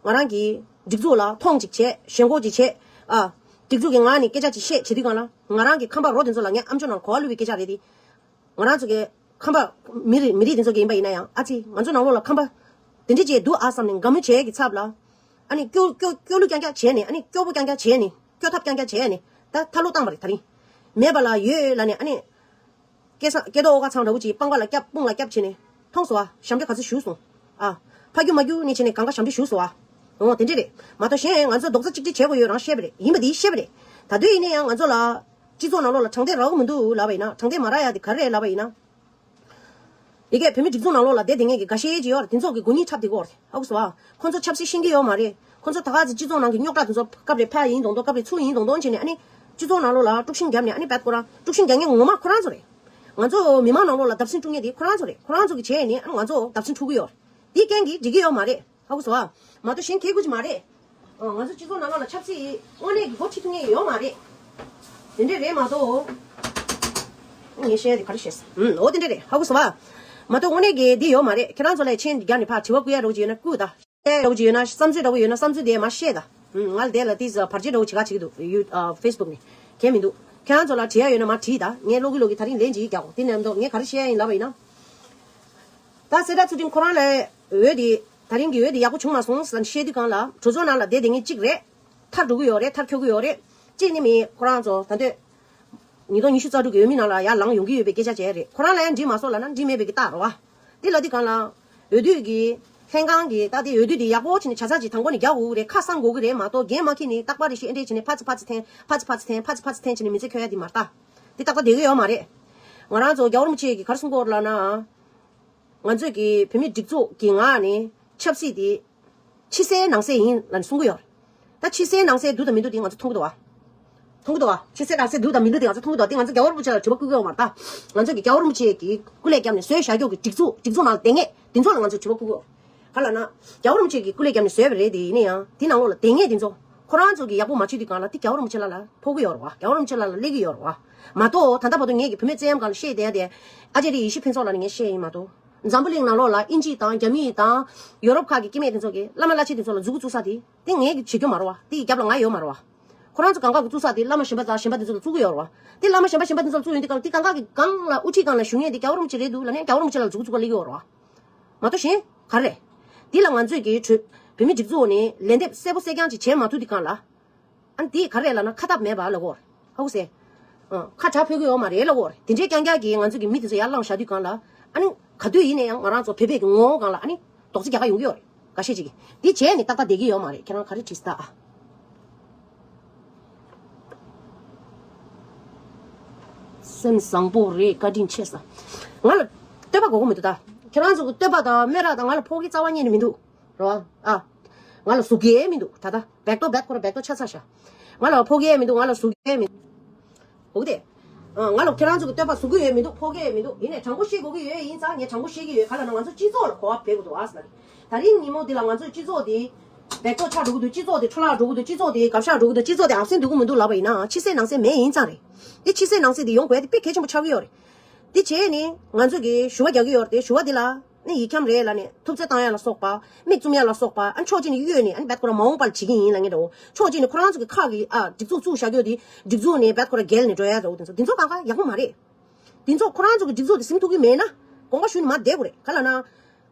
ང་རང་གི་སྒྲིག་འཛུགས་ལ་མཐོང་ཅིག་བྱས་ཞེན་ཁོག་ཅིག་བྱས། ཨ། སྒྲིག་འཛུགས་ཀྱི་ངག་ནས་སྐད་ཆ་ཅིག་བཤད་བྱེད་དུས་སྒང་ལ་ང་རང་གི་ཁམས་པ་རོ་དེ་ཚོ་ལ་ངས་ཨམ་ཅོག་ནང་གོ་བ་བླུགས་པའི་སྐད་ཆ་རེད་དེ། ང་རང་ཚོ་གི་ཁམས་པ་མི་རིགས་མི་རིགས་དེ་ཚོ་གི་ཡིན་པ་ཡིན་ན་ཡང་ཨ་ཙི་ང་ཚོ་ནང་ལོགས་ལ་ཁམས་པ་དེ་འདྲ་བྱས་འདུག་ཨ་བསམ་ནས་དགའ་མོས་བྱས་ཀྱི་ཚབ་ལ། ཨ་ནི་སྐྱོ་སྐྱོ་སྐྱོ་གླུ་རྐྱང་རྐྱང་བྱས་ནས་ཨ་ནི་སྐྱོ་པོ་རྐྱང་རྐྱང་བྱས་ནས་ད་ཐར་ལོ་བཏང་བ་རེད་ད་རིང་། མེད་པ་ལ་ཡོད་ལབ་ནས་ཨ་ནི། སྐེ་ས་སྐེ་ཏོག་ཨོ་ཁ་ཚང་འདྲ་བོ་ཅིག་པང་པ་ལ་བརྒྱབ་དཔུང་ལ་བརྒྱབ་བྱས་ནས་མཐོང་སོང་ཨ། ཞབས་འདྲེན་ག་ཚོད་ཞུས་སོང་། ཨ། ཕ་རྒྱུ་མ་རྒྱུ་ནས་བྱས་ནས་གང་ག་ཞབས་འདྲེན་ཞུས་སོང་ཨ། འོ་དེ་འདྲས་རེད། མ་གཏོགས་གཞན་ང་ཚོ་རྡོག་རྩ་གཅིག་སྒྲིལ་བྱེད་དགོས་ཡོད་རང་བཤད་པ་རེད་ཡིན་པ་འདི་བཤད་པ་རེད། ད་དུས་ཡིན་ན་ཡང་ང་ཚོ་ལ། སྤྱི་ཚོགས་ནང་ལོགས་ལ་དྲང་བདེན་རག་གི་མི་འདུག་ལབ་པ་ཡིན་ན་དྲང་བདེན་མ་རག་ཡ་དེ་ག་རེ་རེད་ལབ་པ་ཡིན་ན། ཡ་གིའི་བོད་མི་སྒྲིག་འཛུགས་ནང་ལོགས་ལ་བསྡད་བསྡད་མཁན་གྱི་འགའ་ཤས་ཅིག་ཡོད་རེད་དེ་ཚོ་གི་མགོ་སྙིང་འཁྲབ་བསྡད་ཀྱི་ཡོད་རེད་ཧ་གོ་སོང་ཨ། ཁོ་ཚོ་ཆབ་སྲིད་ཤེས་ཀྱི་ཡོད་མ་རེད། ཁོ་ཚོ་ད་ག་ཚོད་སྤྱི་ཚོགས་ནང་གི་རྙོག་དྲ་དེ་ཚོ་སྐབས་རེ་ཕར་ཡིན་མདོག་མདོག་སྐབས་རེ་ཚུར་ཡིན་མདོག་མདོག་བྱས་ནས་ཨ་ནི། སྤྱི་ཚོགས་ནང་ལོགས་ལ་དཀྲུག་ཤིང་བརྒྱབ་ནས་ཨ་ནི་བད་ཁོ་རང་དཀྲུག་ཤིང་རྒྱག་མཁན་ངོ་མ་ཁོ་རང་ཚོ་རེད། ང་ཚོ་མི་མང་ནང་ལོགས་ལ་བརྡབ་གསིག་འཁྲུག་མཁན་དེ་ཁོ་རང་ཚོ་རེད། ཁོ་རང་ཚོ་གི་བྱས་ནས་ཨ་ནི་ང་ཚོ་བརྡབ་གསིག་འཁྲུག་གི་ཡོད་རེད། དེ་རྐྱེན་གྱིས་འགྲིག་གི་ཡོད་མ་རེད། ཧ་གོ་སོང་ཨ། མ་གཏོགས་གཞན་ཁེ་གུ་ཅིག་མ་རེད། ཨ། ང་ཚོ་སྤྱི་ཚོགས་ནང་ལོགས་ལ་ཆབ་སྲིད་དངོས་གནས་ཀྱི་འགོ་ཁྲིད་ཐུབ་མཁན་ཡོད་མ་རེད། དེ་འདྲས་རེད་མ་གཏོགས། ངས་བཤད་ཡ་དེ་ག་རེ་བཤད་སོང་། ཨུམ། འོ་དེ་འདྲས་རེད། ཧ་གོ་སོང་ཨ། མ་གཏོགས་དངོས་གནས་ཀྱི་འདི་ཡོད་མ་རེད། ཁྱེད་རང་ཚོ་ལ་མཆན་རྒྱབ་ནས་ཕར་དྲི་བ་བསྐུར་ཡ་འདྲ་བོ་ཅིག་ཡོད་ན་བསྐུར་ད། འདྲ་བོ་ཅིག་ཡོད་ན་བསམ་ཚུལ་འདྲ་བོ་ཡོད་ན་བསམ་ཚུལ་དེ་མར་བཤད་ད། ཨུམ། ང་ལ་དེ་ལ་ཏིས་བར་ཆད་འདྲ་བོ་བྱེད་ག་བྱེད་ཀྱི་འདུག་ཡུ། ཨ། ཕེ་སི་བུག་ནས། གལ་མི་འདུག་ཁྱེད་རང་ཚོ་ལ་དྲི་ཡ་ཡོད་ན་མར་དྲིས་ད། ངས་ཀློག་གི་ཀློག་གི་ད་རིང་ལན་ཅིག་རྒྱག་གོ་དེ་ནས་མདོག་ངས་ག་རེ་བཤད་ཡ་ཡིན་ལབ་པ་ཡིན་ན། ད་གསེར་རྟ་ཚུལ་ཁྲིམས་ཁོ་རང་ལ་འོས་དེ་ད་རིང་གི་འོས་དེ་ཡག་པོ་བྱུང་མ་སོང་ཟེར་ནས་བཤད་དུས་སྒང་ལ་གྲོས་ཚོགས་ནང་ལ་བསྡད་བསྡད་མཁན་གཅིག་རེད། མཐར་འགྲོ་གི་ཡོད་རེད། མཐར་འཁྱོལ་གི་ཡོད་རེད། གཅིག་ནི་མི་ཁོ་རང་ཚོ་ད་འདོད། ཉིས་སྟོང་ཉི་ཤུ་རྩ་དྲུག་གི་འོས་མི་ནང་ལ་ཡར་ལངས་ཡོང་གི་ཡོད་པའི་སྐད་ཆ་བྱས་རེད། ཁོ་རང་ལ་ཡང་འགྲིག་མ་སོང་ལབ་ན་འགྲིག་མེད་པའི་གི་རྟགས་རེད་བ། དེ་ལ་དེ་གང་ལ། འོས་བསྡུ་གི་ལྷན་ཁང་གི་ད་དེ་འོས་བསྡུ་དེ་ཡག་པོ་བྱས་ནས་ཆ་ཚང་ཅིག་དང་པོ་ནས་རྒྱག་དགོས་ཀྱི་རེད། ཁ་གསང་དགོས་ཀྱི་རེད་མ་གཏོགས། འགན་མ་འཁྱེར་ནས་རྟག་པར་རེ་ཞིག་ཨེ་འདྲས་བྱས་ནས་ཕ་ཚི་ཕ་ཚི་འཐེན། ཕ་ཚི་ཕ་ཚི་འཐེན། ཕ་ཚི་ཕ་ཚི་འཐེན་བྱས་ནས་མི་ཚེ་འཁྱོལ་ཡ་དེ་མ་རེད་ད། དེ་ཏག་ཏག་བསྡད་ཀྱི་ཡོད་མ་རེད། ང་རང་ཚོ་རྒྱལ་བ་རིན་པོ་ཆེ་གིས་ག་རེ་གསུང་གི་ཡོད་རེད་ལབ་ན། ང་ཚོས་ཀྱི་བོད་མིའི་སྒྲིག་འཛུགས་ཀྱི་ངག་ནས་ཆབ་སྲིད་དེ་ཕྱི་གསལ་ནང་གསལ་ཡིན་ལབ་ནས་གསུང་གི་ཡོད་རེད། ད་ཕྱི་གསལ་ནང་གསལ་འདུག་དང་མི་འདུག་དེ་ང་ཚོ་མཐོང་གི་འདུག་བ། མཐོང་གི་འདུག་བ། ཕྱི་གསལ་ནང་གསལ་འདུག་དང་མི་འདུག་དེ་ང་ཚོ་མཐོང་གི་འདུག་དེ་ང་ཚོ་རྒྱལ་བ་རིན་པོ་ཆེ་ལ་དྲི་བ་བསྐུལ་གི་ཡོད་མ་རེད་ད། ང་ཚོ་གི་རྒྱལ་བ་རིན་པོ་ཆེ་གིས་སྐུ་ལས་བསྐྱབས་ནས་བཟོས་བཞག་རྒྱུ་གི་སྒྲིག་འཛུགས། སྒྲིག་འཛུགས་ནང་ལ་དེ་ངས་དེ་ཚོ་ལ་ང་ཚོ་དྲི་བ་བསྐུལ་གི་ཡོད། ག་ལབ་ན། རྒྱལ་བ་རིན་པོ་ཆེ་གིས་སྐུ་ལས་བསྐྱབས་ནས་བཟོས་པ་རེད་དེ། ཡིན་ན་ཡང་དེ་ནང་ལོགས་ལ་དེ་ངས་དེ་ཚོ་ཁོ་རང་ཚོ་གི་ཡག་པོ་མ་བྱེད་དུས་གང་ལ་དེ་རྒྱལ་བ་རིན་པོ་ཆེ་ལ་ལ་ཕོག་གི་ཡོད་རེད་བ། རྒྱལ་བ་རིན་པོ་ཆེ་ལ་ལ་སླེབས་ཀྱི་ཡོད་རེད་བ། མ་གཏོགས་ད་ལྟ་བར་དུ་ངས་ཀྱི་བུད་མེད་བཙན་གཡེམ་སྒང་ལ་བཤད་བསྡད་ཡ་དེ། ཨ་ཅེ་རི་ཡེ་ཤེས་ཕུན་ཚོགས་ལགས་ནས་ངས་བཤད་ཡིན་མ་གཏོགས། འཛམ་བུ་གླིང་ནང་ལོགས་ལ་དབྱིན་ཇི་དང་རྒྱ་མི་དང་ཡོ་རོབ་ཁག་གི་སྐྱེ་དམན་དེ་ཚོ་གིས་བླ་མ་བླ་ཆེན་དེ་ཚོ་ལ་མཛུབ་གུ་བཙུགས་ས་དེ། དེ་ངས་ཀྱི་བྱེད་རྒྱུ་མ་རེད་བ། དེ་ཡི་རྒྱབ་ལ་ང་ཡོད་མ་རེད་བ། ཁོ་རང་ཚོ་གང་ག་གི་བཙུགས་ས་དེ་བླ་མ་གཞན་པ་དང་གཞན་པ་དེ་ཚོ་ལ་བཙུགས་ཀྱི་ཡོད་རེད་བ། དེ་བླ་མ་གཞན་པ་གཞན་པ་དེ་ཚོ་ལ་བཙུགས་ཡོང་དུས་སྒང་དེ་གང་ག་གི་སྒང་ལ་དབུ་ཁྲིད་སྒང་ལ་བཞུགས་མཁན་དེ་རྒྱལ་བ་རིན་པོ་ཆེ་རེད་འདུག་ལབ་ནས་རྒྱལ་བ་རིན་པོ་ཆེ་ལ་མཛུབ་གུ་བཙུགས་ག་སླེབས་ཀྱི་ཡོད་རེད་བ། མ་གཏོགས་གཞན་ག་རེ་རེད། དེ་ལ་ང་ཚོས་ཀྱི་གྲོས་བོད་མི་སྒྲིག་འཛུགས་ནས་ལན་འདེབས་གསལ་པོ་གསལ་རྐྱང་ཅིག་བྱས་མ་ཐུབ་དུས་སྒང་ལ། ཨ་ནི་དེ་ག་རེ་རེད་ལབ་ན་ཁ་ཐབས་མེད་པ་ལབ་དགོས་རེད། ཧ་གོ་སོང་། ཨ། ཁ་གྲག་ཕོད་ཀྱི་ཡོད་མ་རེད་ལབ་དགོས་རེད། དེ་འདྲའི་རྐྱང་རྐྱང་གིས་ང་ཚོ་གི་མི་དེ་ཚོ་ཡར་བསླངས་བཞག་དུས་སྒང་ལ། ཨ་ནི་ག་དུས་ཡིན་ན་ཡང་ང་རང་ཚོ་བོད་པའི་གི་ངོ་བོ་སྒང་ལ་ཨ་ནི་རྡོག་རྩ་རྒྱག་ག་ཡོང་གི་ཡོད་རེད། འགའ་ཤས་ཅིག་གིས་དེ་བྱས་ནས་ཏག་ཏག་བསྡད་ཀྱི་ཡོད་མ་རེད། ཁྱེད་རང་ག་རེ་དྲིས་ད་ཨ། སེམས་བཟང་པོ་རེད། བཀའ་དྲིན་ཆེ་ས། ང་ལ་བསྟོད་པ་དགོས་ཀྱི་མི་འདུག་ད། ཁྱེད་རང་ཚོ་གི་བསྟོད་པ་དང་སྨད་ར་དང་ང་ལ་ཕོག་གི་རྩ་བ་ཉིད་ནས་མི་འདུག་རེད་བ། ཨ། ང་ལ་ཟུག་གི་མི་འདུག་ད་ལྟ་བེག་ཏོ་བེག་ཁོ་ར་བེག་ཏོ་ཆ་ཚ་ཤ། ང་ལ་ཕོག་གི་མི་འདུག་ང་ལ་ཟུག་གི་མི་འདུག་འོ་དེ། ཨ། ང་ལ་ཁྱེད་རང་ཚོ་གི་བསྟོད་པ་ཟུག་གི་ཡོད་མི་འདུག་ཕོག་གི་ཡོད་མི་འདུག་ཡིན་ནའི་དྲང་པོ་བཤད་དགོས་ཀྱི་ཡོད། ཡིན་ཙང་ངས་དྲང་པོ་བཤད་ཀྱི་ཡོད། ག་ལབ་ན་ང་ཚོ་སྤྱི་ཚོགས་ལ་གོ་བ་འབེབས་དགོས་འདུག་ཨ་ཟེར་ན། ད་རིང་ཉིན་མོ་འདི་ལ་ང་ཚོའི་སྤྱི་ཚོགས་འདི་བེག་ཏོ་ཆགས་འགྲོ་གི་འདུག་སྤྱི་ཚོགས་འདི་འཕྲོ་བརླག་འགྲོ་གི་འདུག་སྤྱི་ཚོགས་འདི་འགབ་ཤགས་འགྲོ་གི་འདུག་སྤྱི་ཚོགས་འདི་ཨབ་སེན་འགྲོ་གི་མི་འདུག་ལབ་པ་ཡིན་ན་ཕྱི་གསལ་ནང་གསལ་མེད། ཡིན་ཙང་རེད། འདི་ཕྱི་གསལ་ནང་གསལ་འདི་ཡོང་དགོས་ཡ་དེ་དཔེ་གལ་ཆེན་པོ་ཆགས་ཀྱི་ཡོད་རེད། དེ་བྱས་ནས་ང་ཚོ་གི་ཞུ་བ་རྒྱག་གི་ཡོད་རེད་དེ། ཞུ་བ་འདི་ལ་ནི་ཡིག་འཁྱམ་རེད་ལབ་ནས་ཐུབ་ཚོད་བཏང་ཡ་ལ་སོགས་པ། མིག་བཙུམ་ཡ་ལ་སོགས་པ། ཨ་ནི་ཕྱོགས་གཅིག་ནས་གཡོལ་ནས་ཨ་ནི་བེད་ཁོ་རང་མ་འོངས་པ་ལ་བྱེད་ཀྱི་ཡིན་ལབ་མཁན་འདྲ་བོ། ཕྱོགས་གཅིག་ནས་ཁོ་རང་ཚོ་གི་ཁག་གི་ཨ་སྒྲིག་འཛུགས་བཙུགས་བཞག་རྒྱུ་དེ་སྒྲིག་འཛུགས་ནས་བེད་ཁོ་རང་འགལ་ནས་འགྲོ་ཡ་འདྲ་བོ་དེ་ཚོ། དེ་ཚོ་གང་ག་ཡག་པོ་མ་རེད། དེ་ཚོ་ཁོ་རང་ཚོ་གི་སྒྲིག་འཛུགས་དེ་ཟིན་ཐུབ་ཀྱི་མེད་ན་དགོངས་པ་ཞུས་ནས་མར་བསྡད་དགོས་རེད། ག་ལབ་ན།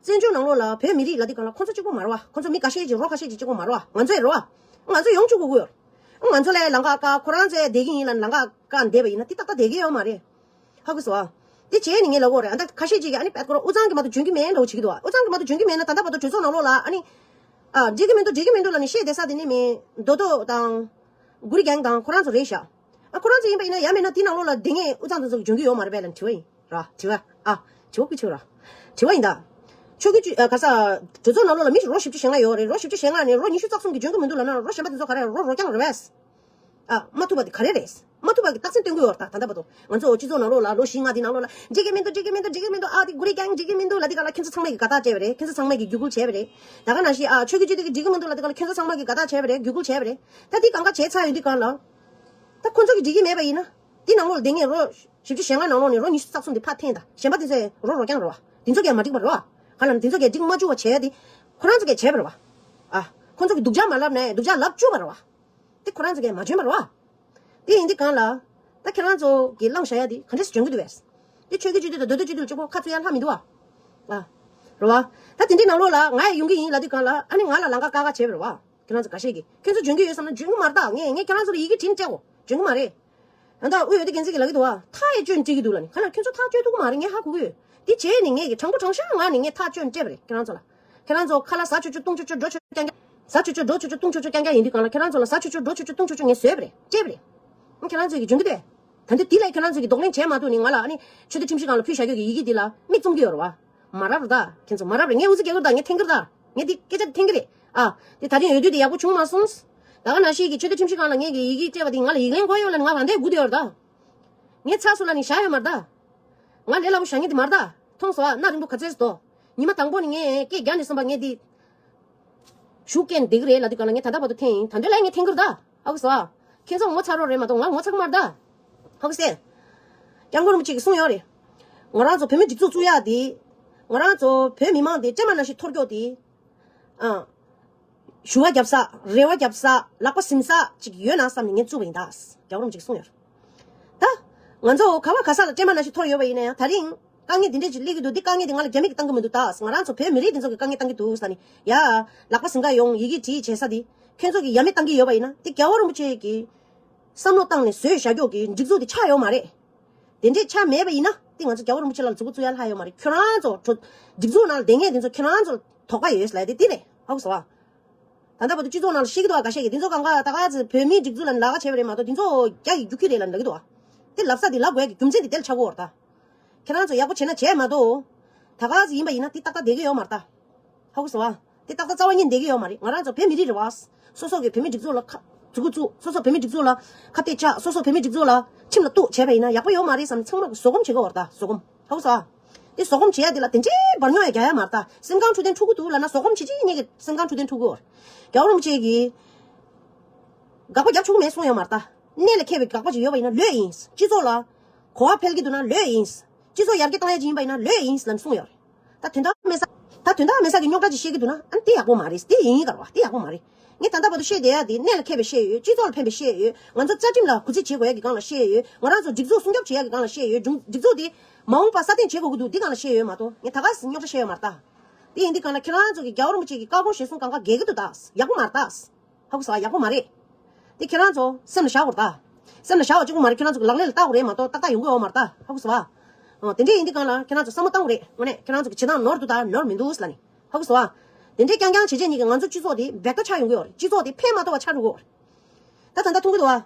བཙན་བྱོལ་ནང་ལོགས་ལ་བོད་མི་རིགས་ལབ་དུས་སྒང་ལ་ཁོ་ཚོ་གཅིག་པོ་མ་རེད་བ། ཁོ་ཚོ་མི་འགའ་ཤས་ཅིག་རོ་ཁ་ཤས་ཅིག་གཅིག་པོ་མ་རེད་བ། ང་ཚོ་ཡང་རེད་བ། ང་ཚོ་ཡོང་བཅུག་དགོས་ཀྱི་ཡོད་རེད། ང་ཚོ་ལ་ལམ་ཁ་བཀག་ཁོ་རང་ཚོས་བསྡད་ཀྱི་ཡིན་ལབ་ནས་ལམ་ཁ་བཀག་བསྡད་པ་ཡིན་ན་དེ་ཏག་ཏག་བསྡད་ཀྱི་ཡོད་མ་རེད། ཧ་གོ་སོང་ཨ། དེ་བྱས་ནས་ངས་ལབ་དགོས་རེད། ཨ་ད་ཁ་ཤས་ཅིག་གིས་ཨ་ནི་བེད་ཁོ་རང་དབུས་གཙང་གི་མ་གཏོགས་འཇོན་གྱི་མེད་འདྲ་བོ་བྱེད་ཀྱི་འདུག་བ། དབུས་གཙང་གི་མ་གཏོགས་འཇོན་གྱི་མེད་ན་ད་ལྟ་བར་དུ་གྲོས་ཚོགས་ནང་ལོགས་ལ་ཨ་ནི། ཨ། འགྲིག་གི་མི་འདུག་འགྲིག་གི་མི་འདུག་ལབ་ནས་བཤད་བསྡད་ས་དེ་ནི་མི་རྡོ་རྡོ་དང་། གུ་རི་གེང་དང་ཁོ་རང་ཚོ་རེད་ཤག་ཨ། ཁོ་རང་ཚོ་ཡིན་པ་ཡིན་ན་ཡང་མིན་ན་དེ་ནང་ལོགས་ལ་བསྡད་མཁན་དབུས་གཙང་དེ་ཚོ་གིས་འཇོན་གྱི་ཡོད་མ་རེད་པས་ལབ་ནས་དྲི་བ་ཡིན་ར། དྲི་བ། ཨ། དྲི་བ་བསྐུལ་ཆོག་ར། དྲི་བ་ཡིན་ད། ཆོས་ཀྱི་ཅུ། ཨ། ག་ས། གྲོས་ཚོགས་ནང་ལོགས་ལ་མི་རོ་བཞི་བཅུ་ཞེ་ལྔ་ཡོད་རེད། རོ་བཞི་བཅུ་ཞེ་ལྔ་ནས་རོ་ཉི་ཤུ་རྩ་གསུམ་གྱིས་འཇོན་གྱི་མི་འདུག་ལབ་ན་རོ་གཞན་པ་དེ་ཚོ་ག་རེ་རེད། རོ་རོ་རྐྱང་རེད་པས། ཨ། མ་ཐུབ་པ་དེ་ག་རེ་རེད། མ་ཐུབ་པ་གི་རྟགས་མཚན་སྟོན་གྱི་ཡོད་རེད་ད། ད་ལྟ་བར་དུ་ང་ཚོ་སྤྱི་ཚོགས་ནང་ལོགས་ལ་ལོ་བཞི་ལྔ་དེ་ནང་ལོགས་ལ་འགྲིག་གི་མི་འདུག་འགྲིག་གི་མི་འདུག་འགྲིག་གི་མི་འདུག་ཨ་དེ་གུ་རི་གེང་འགྲིག་གི་མི་འདུག་ལབ་དུས་སྒང་ལ་ཁྱེད་ཚོ་ཚང་མས་ཀྱིས་དགའ་རྟགས་སྤྲད་པ་རེད། ཁྱེད་ཚོ་ཚང་མས་ཀྱིས་བརྒྱུད་སྐུལ་བྱས་པ་རེད། ད་ག་ནང་བཞིན་ཨ་ཆོས་ཀྱི་སྤྱི་འཐུས་ཀྱིས་འགྲིག་གི་མི་འདུག་ལབ་དུས་སྒང་ལ་ཁྱེད་ཚོ་ཚང་མས་ཀྱིས་དགའ་རྟགས་བྱས་པ་རེད། བརྒྱུད་སྐུལ་བྱས་པ་རེད། ད་དེ་གང་ག་བྱས་ཚར་ཡོང་དུས་སྒང་ལ། ད་ཁོ་ཚོ་གིས་འགྲིག་གི་མེད་པ་ཡིན་ན། དེ་ནང་ལོགས་ལ་བསྡད་མཁན་རོ་བཞི་བཅུ་ཞེ་ལྔ་ནང་ལོགས་ནས་རོ་ཉི་ཤུ་རྩ་གསུམ་དེ་ཕར་འཐེན་ད། གཞན་པ་དེ་ཚོས་རོ་རོ་རྐྱང་རེད་བ། དེ་ཚོ་གིས་མ་འགྲིག་པ་རེད་བ། ག་ལབ་ན་དེ་ཚོ་གིས་འགྲིག་མ་བཅུག་པ་བྱས་ཏེ། ཁོ་རང་ཚོ་གིས་བྱས་པ་རེད་བ། ཨ། ཁོ་ཚོ་གིས་སྡུག་ཅག་མ་ལབ་ནས་སྡུག་ཅག་ལབ་བཅུག་པ་རེད་བ། དེ་ཁོ་རང་ཚོ་གིས་མ་འཇོན་པ་རེད་བ། དེ་ཡིན་དུས་སྒང་ལ། ད་ཁྱེད་རང་ཚོ་གིས་བླངས་བཞག་ཡ་དེ་ག་འདྲས་སེ་འཇོན་གྱི་འདུག་བས། དེ་ཆོས་ཀྱི་སྤྱི་འཐུས་དང་མདོ་སྟོད་སྤྱི་འཐུས་ལ་གཅིག་པོ་ཁ་ཚུད་ཡ་ལྷག་མི་འདུག་བ། ཨ། རེད་བ། ད་དེ་འདྲའི་ནང་ལོགས་ལ་ང་ཡང་ཡོང་གི་ཡིན་ལབ་དུས་སྒང་ལ་ཨ་ནི་ང་ལ་ལམ་ཁ་བཀག་བཀག་བྱས་པ་རེད་བ། ཁྱེད་རང་ཚོ་འགའ་ཤས་ཀྱིས་ཁྱེད་ཚོ་འཇོན་གྱི་ཡོད་བསམ་ན། འཇོན་གྱི་མ་རེད་ད། ངས་ངས་ཁྱེད་རང་ཚོ་ལ་ཡི་གེ་བྲིས་ནས་སྤྲད་གོ། འཇོན་གྱི་མ་རེད། ཡང་ད་དབུས་འོས་བསྡུ་འགན་འཛིན་གྱིས་ལབ་ཀྱི་འདུག་བ། ཐག་ཡེ་གཅོད་འགྲིག་གི་འདུག་ལབ་ནས། ག་ལ་ཁྱོད་ཚོ་ཐག་གཅོད་ཐུབ་ཀྱི་མ་རེད། ངས་ཧ་གོ་གི་ཡོད། དེ་བྱས་ནས་ངས་ཀྱི་དྲང་པོ་དྲང་བཞག་ངང་ནས་ངས་ཐག་གཅོད་སྤྲད་པ་རེད་ཁྱེད་རང་ཚོ་ལ། ཁྱེད་རང་ཚོ་ཁ་ལག་ཟ་ཆོག་ཆོག་བཏུང་ཆོག་ཆོག་འགྲོ་ཆོག་ཆོག་རྐྱང་རྐྱང་། ཟ་ཆོག་ཆོག་འགྲོ་ཆོག་ཆོག་བཏུང་ཆོག་ཆོག་རྐྱང་རྐྱང་ཡིན་དུས་སྒང་ལ་ཁྱེད་རང་ཚོ་ལ་ཟ་ཆོག་ཆོག་འགྲོ་ཆོག་ཆོག་བཏུང་ཆོག་ཆོག་ངས་བཟོས་པ་རེད། སྤྲད་པ་རེད། ཁྱེད་རང་ཚོ་གིས་འཇོན་གྱི་འདུག་བས། ད་ལྟ་དེ་ལ་ཁྱེད་རང་ཚོ་གིས་གདོང་ལེན་བྱས་མ་ཐུབ་ནས་ང་ལ་ཨ་ནི་ཆོས་དོན་ཁྲིམས་ཞིབ་ཁང་ལ་ཕུལ་བཞག་རྒྱུ་གི་ཡི་གེ་འདི་ལ་མིག་བཙུམ་གྱི་ཡོད་རེད་བ། མ་རབས་རེད་ད། ཁྱེད་ཚོ་མ་རབས་རེད། ངས་ཨུ་ཚུགས་རྒྱག་གི་རེད་ད། ངས་འཐེན་གྱི་རེད་ད། ངས་འདི་སྐད་ཆ་འཐེན་གྱི་རེད། ཨ། དེ་ད་རིང་འོས་བསྡུ་དེ་ཡག་པོ་བྱུང་མ་སོང་། ད་ག་ནང་བཞིན་གྱི་ཆོས་དོན་ཁྲིམས་ཞིབ་ཁང་ལ་ངས་ཀྱི་ཡི་གེ་སྤྲད་པ་དེ་ང་ལ་ཡིག་ལན་དགོས་ཡོད་ལབ་ནས་ང་རང་འདིར་སྒུག་བསྡད་ཡོད་རེད་ད། ངས་ཚར་སོང་ལབ་ནས་བཞག་ཡོད་མ་རེད་ད། ང་ལས་སླ་པོ་བཞག་མཁན་དེ་མ་རེད་ད། མཐོང་སོང་ཨ། གནའ་རིང་པོ་ག་ཚོད་ཟེར་དོ། ཉི་མ་དང་པོ་ནས་ངས་སྐད་རྒྱག་ནས་སོང་བ། ངས་འདི་ཞུ་མཁན་འདི་གི་རེད་ལབ་དུས་སྒང་ལ་ངས་ད་ལྟ་བར་དུ་འཐེན་ཡིན། ད་དུང་ལ་ངས་འཐེན་གྱི་རེད་ད། ཧ་གོ་སོང་ཨ། ཁྱེད་ཚོ་ངོ་ཚ་རོགས་རེད་མ་གཏོགས་ང་ངོ་ཚ་གི་མ་རེད་ད། ཧ་གོ་སོང་། སྐྱབས་མགོན་རིན་པོ་ཆེ་གིས་གསུངས་ཡོད་རེད། ང་རང་ཚོ་བོད་མི་སྒྲིག་འཛུགས་བཙུགས་ཡག་དེ། ང་རང་ཚོ་བོད་མི་མང་དེ་སྲན་མ་ནང་བཞིན་འཐོར་རྒྱུ་དེ། ཨ། ཞུ་བ་རྒྱབ་ས། རེ་བ་རྒྱབ་ས། ལག་པ་ཟིན་ས་ཅིག་ཡོད་ན་བསམ་ནས་ངས་བཙུགས་པ་ཡིན་ད། རྒྱལ་བ་རིན་པོ་ཆེས་གསུངས་ཡོད། ད། ང་ཚོ་ག་བ་ག་ས་ལ་སྲན་མ་ནང་བཞིན་འཐོར་ཡོད་པ་ཡིན་ན་ཡང་། ད་རིང་དཀའ་ངལ་འདི་འདྲས་ཅིག་སླེབས་ཀྱི་འདུག་འདི་དཀའ་ངལ་འདི་ང་ལ་རྒྱ་མི་གིས་བཏང་གི་མི་འདུག་ད། ང་རང་ཚོ་བོད་མི་རིགས་འདི་ཚོ་གིས་དཀའ་ངལ་བཏང་གི་འདུག་ཟེར་ནས། ཡ། ལག་པ་ཟིན་ག་ཡོང་། ཡི་གེ་བྲིས་བྱེད་ས་འདི་ཁྱོད་ཚོ་གིས་ཡ་མེད་བཏང་གི་ཡོད་པ་ཡིན་ན། འདི་རྒྱལ་བ་རིན་པོ་ཆེ་གིས་བསམ་བློ་བཏང་ནས་བཟོས་བཞག་རྒྱུ་གི་སྒྲིག་འཛུགས་འདི་ཆགས་ཡོད་མ་རེད། དེ་འདྲས་ཆགས་མེད་པ་ཡིན་ན། དེ་ང་ཚོ་རྒྱལ་བ་རིན་པོ་ཆེ་ལ་མཛུ་གུ་བཙུགས་ཡ་ལྷག་ཡོད་མ་རེད། ཁྱོད་རང་ཚོ་གྲོ་སྒྲིག་འཛུགས་ནང་ལ་བསྡད་མཁན་དེ་ཚོ་ཁྱོད་རང་ཚོ་དོགས་པ་ཡོད་ལབ་དེ་དེ་རེད། ཧ་གོ་སོང་ཨ། ད་ལྟ་བར་དུ་སྤྱི་ཚོགས་ནང་ལ་བཤད་ཀྱི་འདུག་བ། འགའ་ཤས་ཀྱིས་དེ་ཚོ་གང་ག་ད་ག་ཚོད་བོད་མིའི་སྒྲིག་འཛུགས་ལ་ལག་ཁ་བྱས་པ་རེད་མ་གཏོགས་དེ་ཚོ་རྒྱ་ཡི་རྒྱུག་ཁྱི་རེད་ལབ་འདྲ་གི་འདུག་བ། དེ་ལབ་ས་དེ་ལབ་དགོས་ཀྱི་རྒྱུ་མཚན་དེ་དེ་ལ་ཆགས་ཀྱི་ཡོད་རེད་ད། ཁྱེད་རང་ཚོ་ཡག་པོ་བྱས་ན་བྱས་མ་གཏོགས། ད་ག་ཚོད་ཡིན་པ་ཡིན་ན་དེ་ཏག་ཏག་བསྡད་ཀྱི་ཡོད་མ་རེད་ད། ཧ་གོ་སོང་ཨ། དེ་ཏག་ཏག་རྩ་བ་ཉིད་བསྡད་ཀྱི་ཡོད་མ་རེད། ང་རང་ཚོ་བོད་མི་རིགས་རེད་བ། སོ་སོ་གི་བོད་མི་སྒྲིག་འཛུགས་ལ་ཁ་མཛུ་གུ་བཙུགས། སོ་སོ་བོད་མི་སྒྲིག་འཛུགས་ལ་ཁ་གཏད་བཅག་སོ་སོ་བོད་མི་སྒྲིག་འཛུགས་ལ་ཁྲིམས་ལ་གཏུག་བྱས་པ་ཡིན་ན་ཡག་པོ་ཡོད་མ་རེད་བསམ་ནས་ཚང་མ་གི་བཟོད་སྒོམ་བྱེད་ཀྱི་ཡོད་རེད་ད། བཟོད་སྒོམ། ཧ་གོ་སོང་ཨ། དེ་བཟོད་སྒོམ་བྱེད་ཡ་དེ་ལ་དེ་འདྲའི་འབར་ཉོག་ཡ་རྒྱག་ཡ་མ་རེད་ད། སེམས་ཁམས་འཕྲོད་བསྟེན་འཁྲུག་གི་འདུག་ལབ་ན་བཟོད་སྒོམ་བྱེད་ཅིག་ཉིད་ཀྱི་སེམས་ཁམས་འཕྲོད་བསྟེན་འཁྲུག་གི་ཡོད་རེད། རྒྱལ་བ་རིན་པོ་ཆེ་གིས་དགག་པ་རྒྱབ་ཆོག་གི་མེད་གསུངས་ཡོད་མ་རེད་ད། གནད་ལ་འཁེལ་བའི་དགག་པ་ཅིག་ཡོད་པ་ཡིན་ན་ལོས་ཡིན། སྤྱི་ཚོགས་ལ་གོ་བ་འཕེལ་གྱི་འདུག་ན་ལོས་ཡིན། སྤྱི་ཚོགས་ཡར་རྒྱས་གཏོང་ཡ་ཅིག་ཡིན་པ་ཡིན་ན་ལོས་ཡིན་ལབ་ནས་གསུངས་ཡོད་རེད། ད་དོན་དག་མེད་ས། ད་དོན་དག་མེད་ས་ཀྱི་རྙོག་དྲ་ཅིག་བཤད་ཀྱི་འདུག་ན་ཨ་ནི་དེ་ཡག་པོ་མ་རེད། དེ་ཡིན་ཡིན་གར་བ་དེ་ཡག་པོ་མ་རེད། ངས་ད་ལྟ་བར་དུ་བཤད་བསྡད་ཡ་དེ་གནད་ལ་འཁེལ་བའི་བཤད་ཡོད། སྤྱི་ཚོགས་ལ་ཕན་པའི་བཤད་ཡོད། ང་ཚོ་རྩ་ཁྲིམས་ལ་གུས་བརྩི་བྱེད་དགོས་ཡ་གི་སྒང་ལ་བཤད་ཡོད། ང་རང་ཚོ་སྒྲིག་འཛུགས་སྲུང་སྐྱོབ་བྱེད་ཡ་གི་སྒང་ལ་བཤད་ཡོད། སྒྲིག་སྒྲིག་འཛུགས་དེ་མ་འོངས་པ་སྲ་བརྟན་བྱེད་དགོས་ཀྱི་འདུག་འདི་སྒང་ལ་བཤད་ཡོད་མ་གཏོགས་ངས་ད་ག་སེ་རྙོག་དྲ་བཤད་ཡོད་མ་རེད་ད། དེ་ཡིན་དུས་གང་ལ་ཁྱེད་རང་ཚོ་གི་རྒྱལ་བ་རིན་པོ་ཆེ་གི་བཀའ་དགོངས་གཞིར་བཟུང་གང་ག་འགལ་གྱི་འདུག་ད། ཡག་པོ་མ་རེད་ད། ཧ་གོ་སོང་ཨ། ཡག་པོ་མ་རེད། དེ་ཁྱེད་རང་ཚོ་སེམས་ལ་བཞག་དགོས་རེད་ད། སེམས་ལ་བཞག་པ་གཅིག་པུ་མ་རེད། ཁྱེད་རང་ཚོ་གི་ལག་ལེན་ལ་བསྟར་དགོས་རེད་མ་གཏོགས་ཏག་ཏག་ཡོང་གི་ཡོད་མ་རེད་ད། ཧ་གོ་སོང་ཨ། ཨོ་དེ་འདྲས་ཡིན་དུས་གང་ལ་ཁྱེད་རང་ཚོ་བསམ་བློ་བཏང་དགོས་རེད། དངོས་གནས་ཁྱེད་རང་ཚོ་གི་བྱེད་སྟངས་ནོར་འདུག་ད་ནོར་མི་འདུག་ལབ་ནི། ཧ་གོ་སོང་ཨ། དེ་འདྲས་རྐྱང་རྐྱང་བྱེད་བྱེད་ཉིད་ཀྱིས་ང་ཚོ་སྤྱི་ཚོགས་དེ་བེག་ཏོ་ཆགས་ཡོང་གི་ཡོད་རེད། སྤྱི་ཚོགས་དེ་ཕན་མ་ཐོགས་པ་ཆགས་འགྲོ་གི་ཡོད་རེད། ད་ད་ལྟ་མཐོང་གི་འདུག་བ།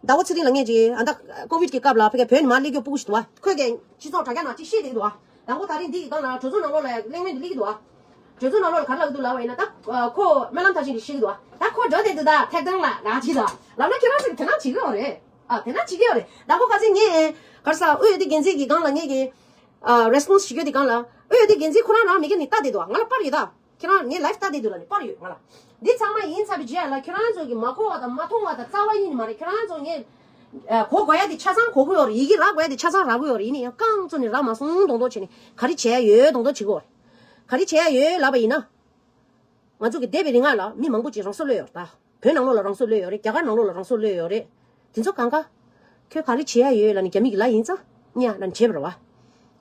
ཟླ་བ་ཚེ་རིང་ལབ་མཁན་ཅིག་ཨ་ད་ཀོ་བིད་ཀྱི་སྐབས་ལ་ཕ་གིར་བོད་ནས་མར་སླེབས་རྒྱུ་སྤུ་གུ་ཞིག་འདུག་བ། ཁོས་ཀྱང་སྤྱི་ཚོགས་དྲ་རྒྱ་ནང་ཅིག་བཤད་བསྡད་ཀྱི་འདུག་བ། དང་པོ་ད་རིང་འདི་གི་སྒང་ལ་གྲོས་ཚོགས་ནང་ལོགས་ལ་གླེང་མོལ་འདི་སླེབས་ཀྱི་འདུག་བ། གྲོས་ཚོགས་ནང་ལོགས་ལ་ག་རེ་ལབ་ཀྱི་འདུག་ལབ་པ་ཡིན་ན་ད་ཁོ་སྨོན་ལམ་མཐར་ཕྱིན་གྱིས་བཤད་ཀྱི་འདུག་བ། ད་ཁོ་འགྲོ་བསྡད་འདུག་ད་ཐེག་ཐང་ལ་ར་ཅིག་ལ་ལབ་ན་ཁྱེད་རང་ཚོ་གི་དེ་ན་བྱེད་ཀྱི་ཡོད་རེད། ཨ་དེ་ན་བྱེད་ཀྱི་ཡོད་རེད། དང་པོ་ཁ་སང་ངས་ག་རེ་ཟ་འོས་བསྡུ་འགན་འཛིན་གྱི་སྒང་ལ་ངས་ཀྱི་ཨ་རེ་སི་པོན་སི་ཞུ་རྒྱུ་དེ་སྒང་ལ་འོས་བསྡུ་འགན་འཛིན་ཁོ་རང་རང་མི་སྒེར་ནས་ལྟ་བསྡད་འདུག་བ། ང་ལ་པར་ཡོད་ད། ཁྱེད་རང་ངའི་ལའེབ་ལྟ་བསྡད་འདུག་ལབ་ནས་པར་ཡོད་ང་ལ། འདི་ཚང་མ་ཡིན་ཚར་བའི་རྗེས་ལ་ཁྱེད་རང་ཚོ་གིས་མ་གོ་བ་དང་མ་མཐོང་བ་དང་རྩ་བ་ཉིད་ནས་མ་རེད། ཁྱེད་རང་ཚོ་ངས་ཨ་གོ་དགོས་ཡ་དེ་ཆ་ཚང་གོ་གི་ཡོད་རེད། ཡི་གེ་རག་དགོས་ཡ་དེ་ཆ་ཚང་རག་གི་ཡོད་རེད། ཡིན་ན་ཡང་རྐང་བཙུགས་ནས་རག་མ་སོང་མདོག་མདོག་བྱས་ནས་ག་རེ་བྱས་ཡ་ཡོད་མདོག་མདོག་བྱེད་ཀྱི་ཡོད་རེད། ག་རེ་བྱས་ཡ་ཡོད་ལབ་པ་ཡིན་ན། ང་ཚོ་གི་འདས་པའི་རིང་ལ་མི་མང་པོ་ཅིག་རང་སྲོག་བློས་ཡོད་རེད་ད། བོད་ནང་ལོགས་ལ་རང་སྲོག་བློས་ཡོད་རེད། རྒྱ་གར་ནང་ལོགས་ལ་རང་སྲོག་བློས་ཡོད་རེད། དེ་ཚོ་གང་ག་ཁྱོད་ག་རེ་བྱེད་ཡ་ཡོད་ལབ་ནས་རྒྱ་མི་གི་ལ་ཡིན་ཙང་ཉ་ལབ་ནས་བྱེད་པ་རེད་བ།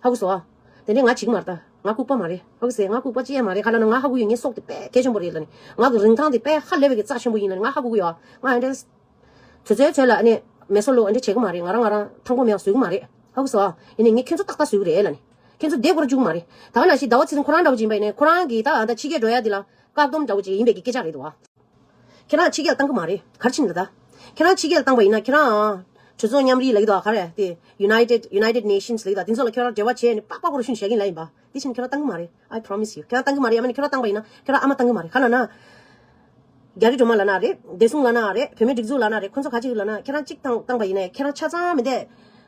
ཧ་གོ་སོང་ཨ། དེ་འདྲས་ང་བྱེད་ཀྱི་མ་རེད་ད། ང་ལྐུགས་པ་མ་རེད། ཧ་གོ་སོང་། ང་ལྐུགས་པ་ཅི་ཡང་མ་རེད། ག་ལབ་ན་ང་ཧ་གོ་ཡོད། ངའི་སྲོག་དེ་དཔེ་གལ་ཆེན་པོ་རེད་ལབ་ནས། ང་གི་རིན་ཐང་དེ་དཔེ་ཧ་ལས་པའི་གི་རྩ་ཆེན་པོ་ཡིན་ལབ་ནས་ང་ཧ་གོ་གི་ཡོད། ང་ཨ་འདྲས་ཚོད་ཚོད་ཚོད་ལ་ཨ་ནི་མེ་སོར་ལོ་ཨ་འདྲས་བྱེད་ཀྱི་མ་རེད། ང་རང་ང་རང་ཐང་པོ་མེད་པ་བཟོ་གི་མ་རེད། ཧ་གོ་སོང་ཨ། ཡིན་ནའི་ངས་ཁྱོད་ཚོ་ཏག་ཏག་བཟོ་གི་རེད་ལབ་ནས། ཁྱོད་ཚོ་བསྡད་དགོས་ར་བཅུག་གི་མ་རེད། ད་ག་ནང་བཞིན་ཟླ་བ་ཚེ་རིང་ཁོ་རང་འདྲ་བོ་ཅིག་ཡིན་པ་ཡིན་ནའི་ཁོ་རང་གིས་ད་ཨ་ད་ཕྱི་རྒྱལ་འགྲོ་ཡ་འདི་ལ་བཀག་སྡོམ་འདྲ་བོ་ཅིག་ཡིན་པའི་གི་སྐད་ཆ་རེད་འདུག་བ། ཁྱེད་རང་ཕྱི་རྒྱལ་བཏང་གི་མ་རེད། ག་རེ་བྱས་ནས་ད། ཁྱེད་རང་ཕྱི་རྒྱལ་བཏང་པ་ཡིན་ན་ཁྱེད་རང་གྲོས་ཚོགས་མཉམ་རིག་ལབ་ཀྱི་འདུག་ག་རེ་དེ་United United Nations ལབ་ཀྱི་འདུག་དེ་ཚོ་ལ་ཁྱེད་རང་འབྲེལ་བ་བྱས་ནས་པག་པག་པོ་རུ་ཤུན་བཞག་གིན་ལབ་ཡིན་པ། དེ་བཞིན་ཁྱེད་རང་བཏང་གི་མ་རེད། I promise you. ཁྱེད་རང་བཏང་གི་མ་རེད། ཡང་མིན་ན་ཁྱེད་རང་བཏང་པ་ཡིན་ན་ཁྱེད་རང་ཨ་མ་བཏང་གི་མ་རེད། ག་ལབ་ན། རྒྱ་རི་སྒྲོལ་མ་ལབ་ན་རེད། བདེ་སྲུང་ལབ་ན་རེད། བུད་མེད་སྒྲིག་འཛུགས་ལབ་ན་རེད། ཁོང་ཚོ་ག་ཅིག་ལབ་ན་ཁྱེད་རང་གཅིག་བཏང་བཏང་པ་ཡིན་ན་ཁྱེད་རང་ཆ་ཚང་མི་འདས་